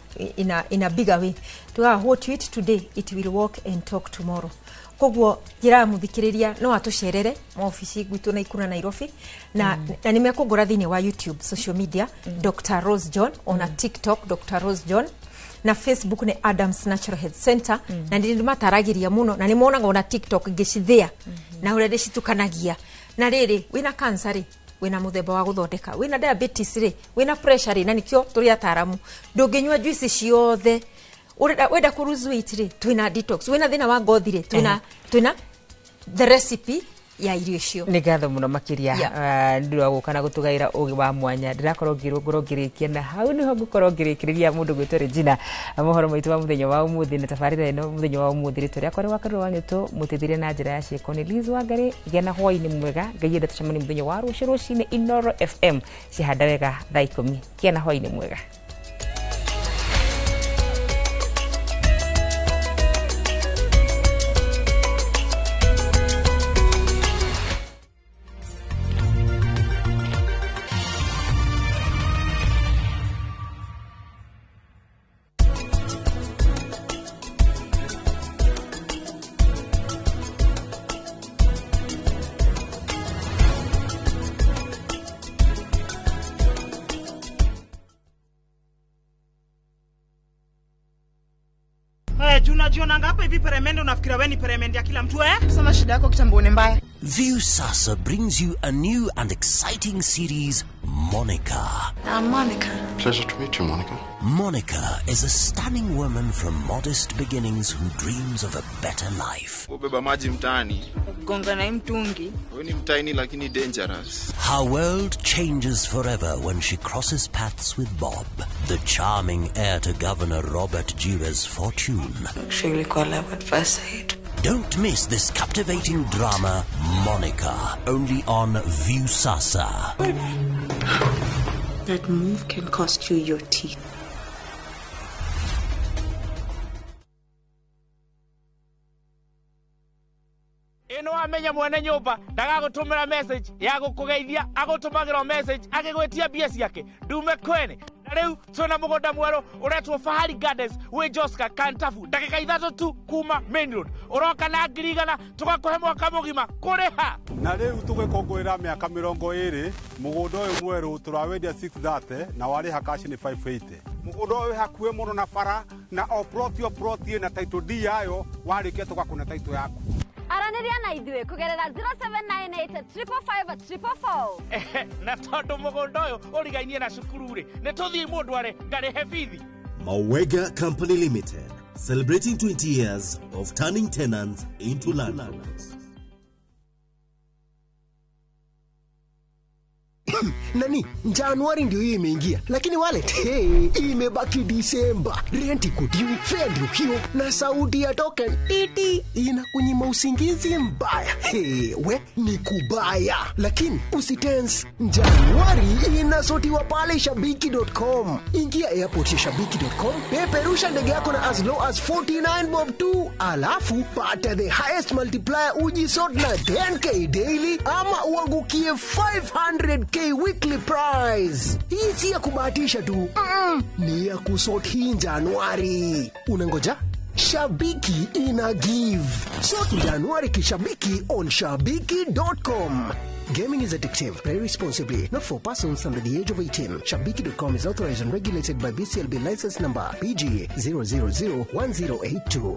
in a bigger way. Tugaga what you eat today, it will walk and talk tomorrow. Koguo njĩraga mũthikĩrĩria no atũcerere maobici gwitũ Naikuru na Nairobi, na nĩ mekũngora thĩinĩ wa YouTube, social media, Dr Rose John, ona TikTok Dr Rose John, na Facebook nĩ Adams Natural Health Center. Na nĩ mataragĩria mũno, na nĩ monaga ona TikTok ngĩcithĩa na ũrĩa ndĩcitukanagia. Na rĩrĩ, wĩna cancer rĩ, wĩna mũthemba wa gũthondeka, wĩna diabetes rĩ, wĩna pressure rĩ, na nĩkĩo tũrĩ ataramu. Ndũngĩnyua juice ciothe. Wenda kũ lose weight rĩ, twĩna detox. Wĩna thĩna wa ngothi rĩ, twĩna the recipe ya irio icio. Nĩ ngatho mũno makĩria nĩ ũndũ wa gũka na gũtũgaĩra ũgĩ wa mwanya. Ndĩrakorwo ngĩrwo ngĩrĩkia na hau nĩho ngũkorwo ngĩrĩkĩrĩria mũndũ gwĩtwo Regina mohoro maitũ wa mũthenya wa ũmũthĩ na tabarĩra ĩno mũthenya wa ũmũthĩ. Rĩtwa rĩakwa rĩ wakarũra wa nyũtũ, mũteithĩrĩria na njĩra ya ciĩko nĩ Liz Wangari. Gĩa na hwaĩ-inĩ mwega. Ngai enda tũcemanie mũthenya wa rũciũ rũcinĩ Inoro FM cihanda wega thaa 10. Gĩa na hwaĩ-inĩ mwega. Unajionanga hapa hivi peremende, unafikira wewe ni peremende ya kila mtu eh? Sema shida yako kitambo ni mbaya. Viusasa brings you a new and exciting series, Monica. I'm Monica. Pleasure to meet you, Monica. Monica is a stunning woman from modest beginnings who dreams of a better life. Ubeba maji mtaani. Gonga na mtungi. Wewe ni mtaini lakini dangerous. Her world changes forever when she crosses paths with Bob, the charming heir to Governor Robert Jira's fortune. Actually, call love at first sight. Don't miss this captivating drama, Monica, only on Viusasa. That move can cost you your teeth. Ino amenya mwene nyumba ndagagũtũmĩra message ya gũkũgeithia, agũtũmagĩra message agĩgwĩtia mbia ciake ndume kwene. Na rĩu twĩna mũgũnda mwerũ ũretwo Fahari Gardens wĩ Joska Kantafu, ndagĩka 3 tu kuma main road. Ũroka na 100,000 tũgakũhe mwaka mũgima kũrĩha. Na rĩu tũgĩkũngũĩra mĩaka 20 mũgũnda ũyũ mwerũ tũrawendia 630 na warĩha cash nĩ 580. Mũgũnda ũyũ wĩ hakuhĩ mũno na bara na o plot ĩna title deed yayo, warĩkia tũgakũne title yaku. Aranĩria na ithuĩ kũgerera 0798 555 444. Na tondũ mũgũnda ũyũ ũrigainie na cukuru rĩ, nĩ tũthiĩ mũndũ arĩ ngarĩhe bithi. Mawega Company Limited, celebrating 20 years of turning tenants into landlords. Nani, Januari ndio hiyo imeingia, lakini wallet, hey, imebaki Disemba. Rent iko due, fare ndio hiyo, na sauti ya token titi inakunyima usingizi mbaya. Hey, we ni kubaya, lakini usitense. Januari inasotiwa pale shabiki.com. Ingia airport ya shabiki.com, peperusha ndege yako na as low as 49 bob tu, alafu pata the highest multiplier, ujisort na 10k daily ama uangukie 500k weekly prize. Hii si ya kubahatisha tu. Ni ya kusort hii Januari. Unangoja? Shabiki ina give. Sort Januari kishabiki on shabiki.com. Gaming is addictive. Play responsibly. Not for persons under the age of 18. Shabiki.com is authorized and regulated by BCLB license number PG 0001082.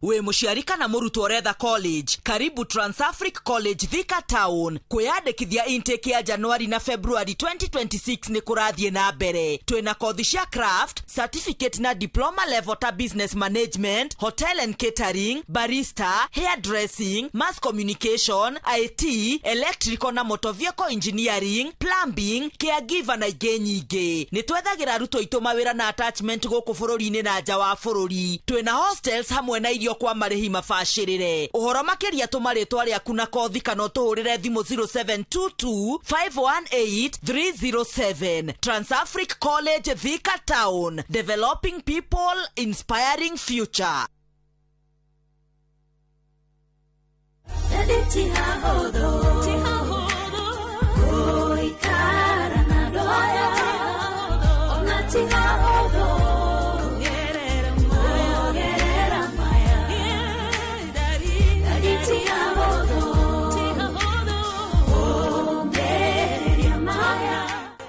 Wĩ mũciari kana mũrutwo ũretha college, karibu Transafric College Thika Town. Kwĩyandĩkithia intake ya Januari na February 2026 nĩ kũrathiĩ na mbere. Twĩna kothi cia craft, certificate na diploma level ta business management, hotel and catering, barista, hairdressing, mass communication, IT, electrical na motor vehicle engineering, plumbing, caregiver na ingĩ nyingĩ. Nĩ twethagĩra arutwo aitũ mawĩra na attachment gũkũ bũrũri-inĩ na nja wa bũrũri. Twĩna hostels hamwe na irio kwa marĩhi mabacĩrĩre. Ũhoro makĩria tũma rĩtwa rĩaku na kothi kana ũtũhũrĩre thimũ 0722 518 307. Transafric College Thika Town, developing people, inspiring future.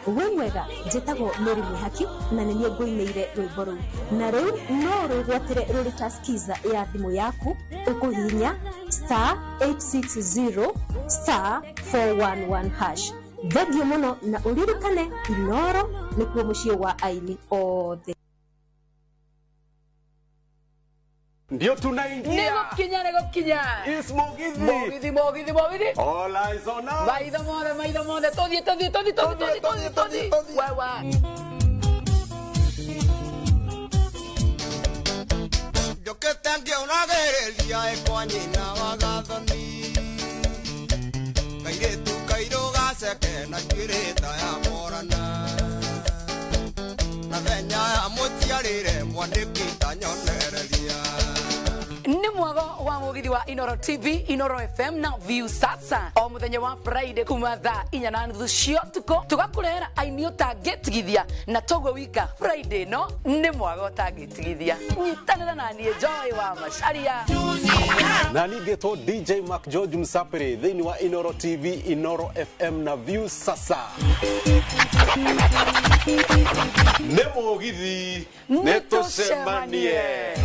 Wĩ mwega, njĩtagwo Mary Mwĩhaki na nĩ niĩ ngũinĩire rwĩmbo rũu, na rĩu no rwĩgwatĩre rũrĩ ta skiza ya thimũ yaku ũkũhihinya star 860 star 411 hash. Thengiũ mũno na ũririkane Inoro nĩkuo mũciĩ wa aini othe. Ndio tunaingia. Nĩgũkinya, nĩgũkinya. Is Mugithi. Mugithi, Mugithi, Mugithi. All eyes on us. Maitho mothe, maitho mothe. Tũthiĩ, tũthiĩ, tũthiĩ, tũthiĩ, tũthiĩ, tũthiĩ, tũthiĩ. Wewe. Njũkĩte ngĩonagĩrĩria ĩkwa nyina wa gathoni, kairĩtu kairũ gaceke na njuĩrĩ ta ya morana, na thenya ya mũciarĩre mwandĩki ta nyonereria. Nĩ mwago wa Mugithi. wa Inoro TV, Inoro FM na View Sasa o muthenya wa Friday kuma thaa 4:30 cia ũtukũ tũgakũrehera aini ũtangĩtigithia na toguo wika Friday no nĩ mwaga ũtangĩtigithia. Nyitanĩra na niĩ Joy wa Macharia. Na ningĩtwo DJ Mark George Msapiri thĩinĩ wa Inoro TV, Inoro FM na View Sasa. Nĩ mũgithi nĩ tũcemanie.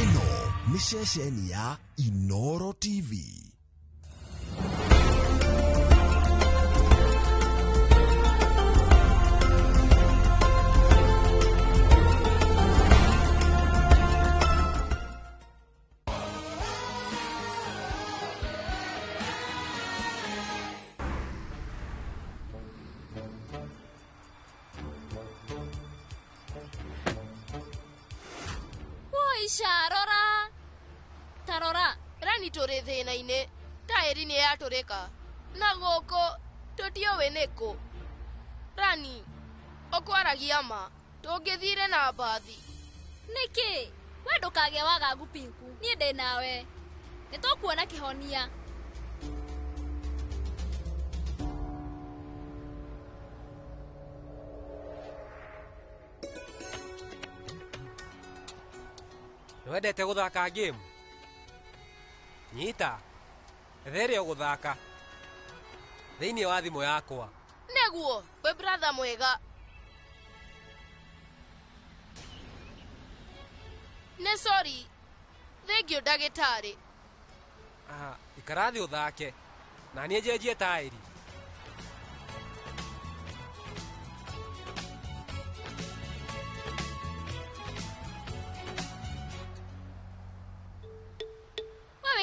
Ĩno nĩ ceceni ya Inoro TV. Rora tarora rani tũrĩ thĩna-inĩ taĩri nĩ yatũrĩka na gũkũ tũtiũĩ nĩkũ. Rani ũkwaragia ma tũngĩthire na mbathi nĩkĩ? We ndũkagĩa wagagu Pinku, niĩ ndĩ nawe, nĩ tũkuona kĩhonia. Nĩwendete gũthaka game? Nyita etha ĩrĩa ũgũthaka thĩinĩ wa thimũ yakwa. Nĩguo wĩ brother mwega. Nĩ sorry, thengiũ ndagĩtarĩ. Ikara thĩ ũthake na niĩ njenjie taĩri.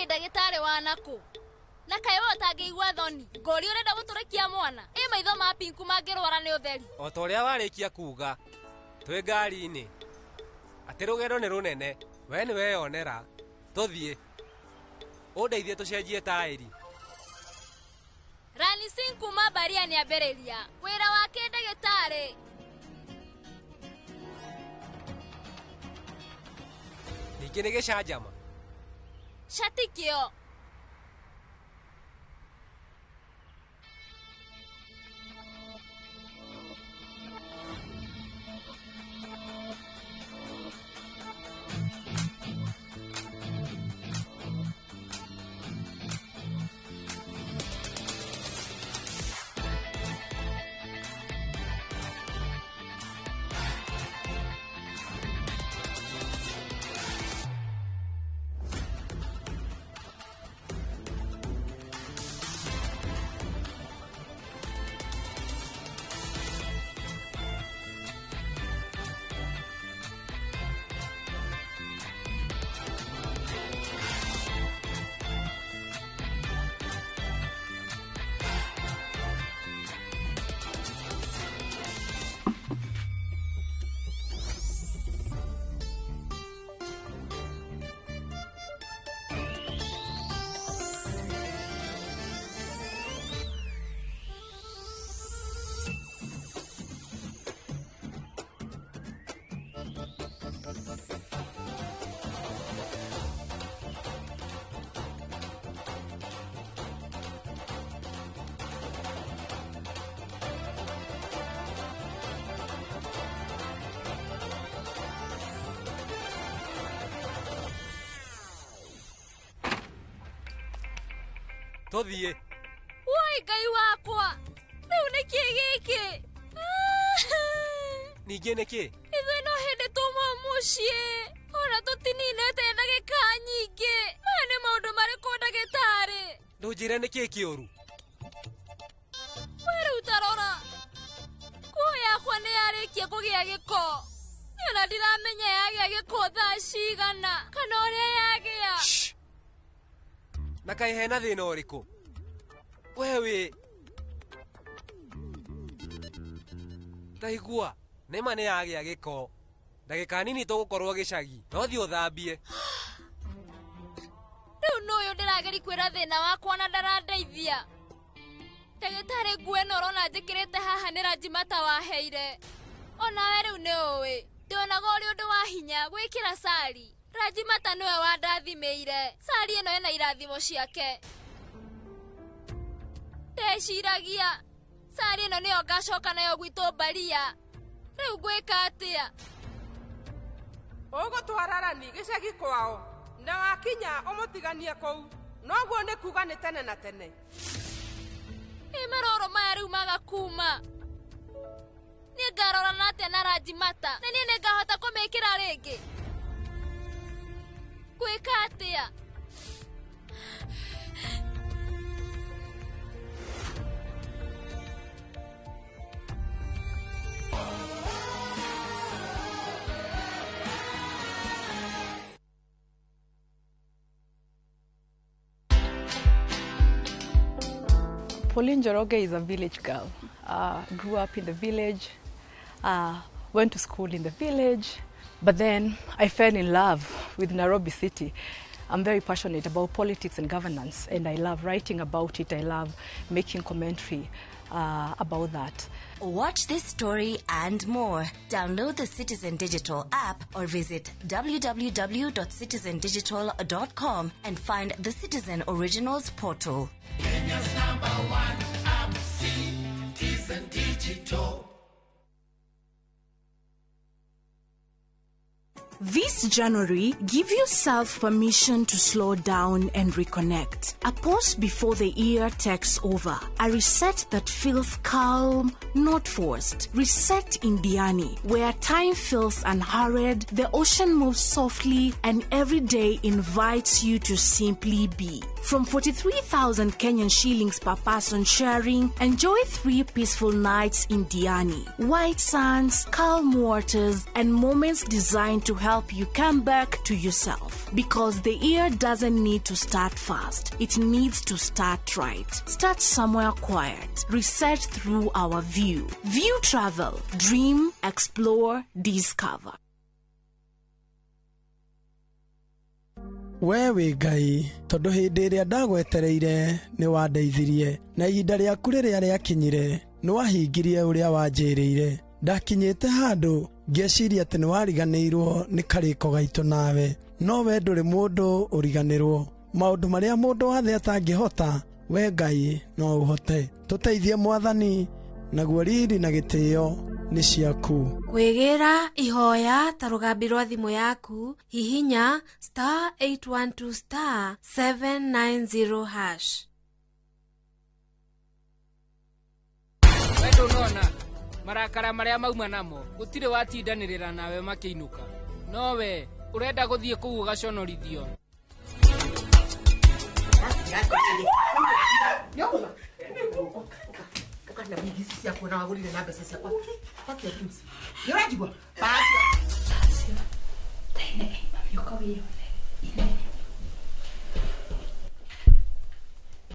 Wĩ ndagĩtarĩ wa nakũ? Na kaĩ we ũtangĩigua thoni ngũri ũrenda gũtũrĩkia mwana? Ĩ maitho ma Pinku mangĩrwara nĩ ũtheri. O ta ũrĩa warĩkia kuga twĩ ngari-inĩ atĩ rũgendo nĩ rũnene, we nĩ weyonera. Tũthiĩ ũndeithie tũcenjie taĩri. Rani Singh kuma Baria nĩambĩrĩria wĩra wa kĩndagĩtarĩ. Ningĩ nĩ gĩcanjama Shati kĩo. Tũthiĩ. Woi Ngai wakwa, rĩu nĩkĩ gĩkĩ? Ningĩ nĩkĩ? Ithuĩ no hĩndĩ tuma mũciĩ ona tũtininĩte ndagĩka nyingĩ. Maya nĩ maũndũ marĩkũ ndagĩtarĩ? Ndũnjĩre nĩkĩ kĩũru? We rĩu tarora, nguo yakwa nĩ yarĩkia kũgĩa gĩko. Niĩ ona ndiramenya yagĩa gĩko thaa cigana kana ũrĩa yagĩa. Na kaĩ hena thĩna ũrĩkũ? We wĩ taigua nĩma nĩ yagĩa gĩko. Ndagĩka nini tũgũkorwo gĩcagi, no thiĩ ũthambie. Rĩu nũyũ ndĩra Ndĩrageri kwĩra thĩna wakwa na ndarandeithia. Ndagĩtarĩ, nguo ĩno ũrona njĩkĩrĩte haha nĩ Rajimata waheire. Onawe rĩu nĩ ũĩ ndionaga ũrĩ ũndũ wa hinya gwĩkĩra sari. Rajimata nĩwe wandathimĩire. Sari ĩno ĩna irathimo ciake. Ndeciragia sari ĩno nĩyo ngacoka nayo gwitũ Mbaria. Rĩu ngwĩka atĩa? Ũgũtwara Rani gĩcagi kwao na wakinya ũmũtiganie kũu, noguo nĩ kuga nĩ tene na tene. Ĩ maroro maya rĩu maga kuma. Niĩ ngarorana atĩa na Rajimata? Na niĩ nĩngahota kũmĩkĩra rĩngĩ? Ngwĩka atĩa? Pauline Njoroge is a village girl. Grew up in the village, went to school in the village, but then I fell in love with Nairobi City. I'm very passionate about politics and governance, and I love writing about it. I love making commentary about that. Watch this story and more. Download the Citizen Digital app or visit www.citizendigital.com and find the Citizen Originals portal. Kenya's number one app, Citizen Digital. This January, give yourself permission to slow down and reconnect. A pause before the year takes over. A reset that feels calm, not forced. Reset in Diani, where time feels unhurried, the ocean moves softly, and every day invites you to simply be. From 43,000 Kenyan shillings per person sharing, enjoy 3 peaceful nights in Diani. White sands, calm waters, and moments designed to help you come back to yourself. Because the year doesn't need to start fast, it needs to start right. Start somewhere quiet. Research through our view. View Travel. Dream, explore, discover. We wĩ Ngai, tondũ hĩndĩ ĩrĩa ndagwetereire nĩ wandeithirie, na ihinda rĩaku rĩrĩa rĩakinyire nĩ wahingirie ũrĩa wanjĩrĩire. Ndakinyĩte handũ ngĩciria atĩ nĩ wariganĩirwo nĩ karĩko gaitũ nawe, no we ndũrĩ mũndũ ũriganĩrwo. Maũndũ marĩa mũndũ wa thĩ atangĩhota, we Ngai no ũhote. Tũteithie Mwathani, naguo riri na gĩtĩo nĩ ciaku. Kwĩgĩra ihoya ta rũgambi rwa thimũ yaku, hihinya star 812 star 790 hash. We ndũnona marakara marĩa mauma namo, gũtirĩ watindanĩrĩra nawe makĩinũka. No we ũrenda gũthiĩ kũu ũgaconorithio. Ukana wigi ici ciakwa na wagũrire na mbeca ciakwa. Pack your things. Nĩ ũranjigua? Pack. Tene, mami ũka wĩyone.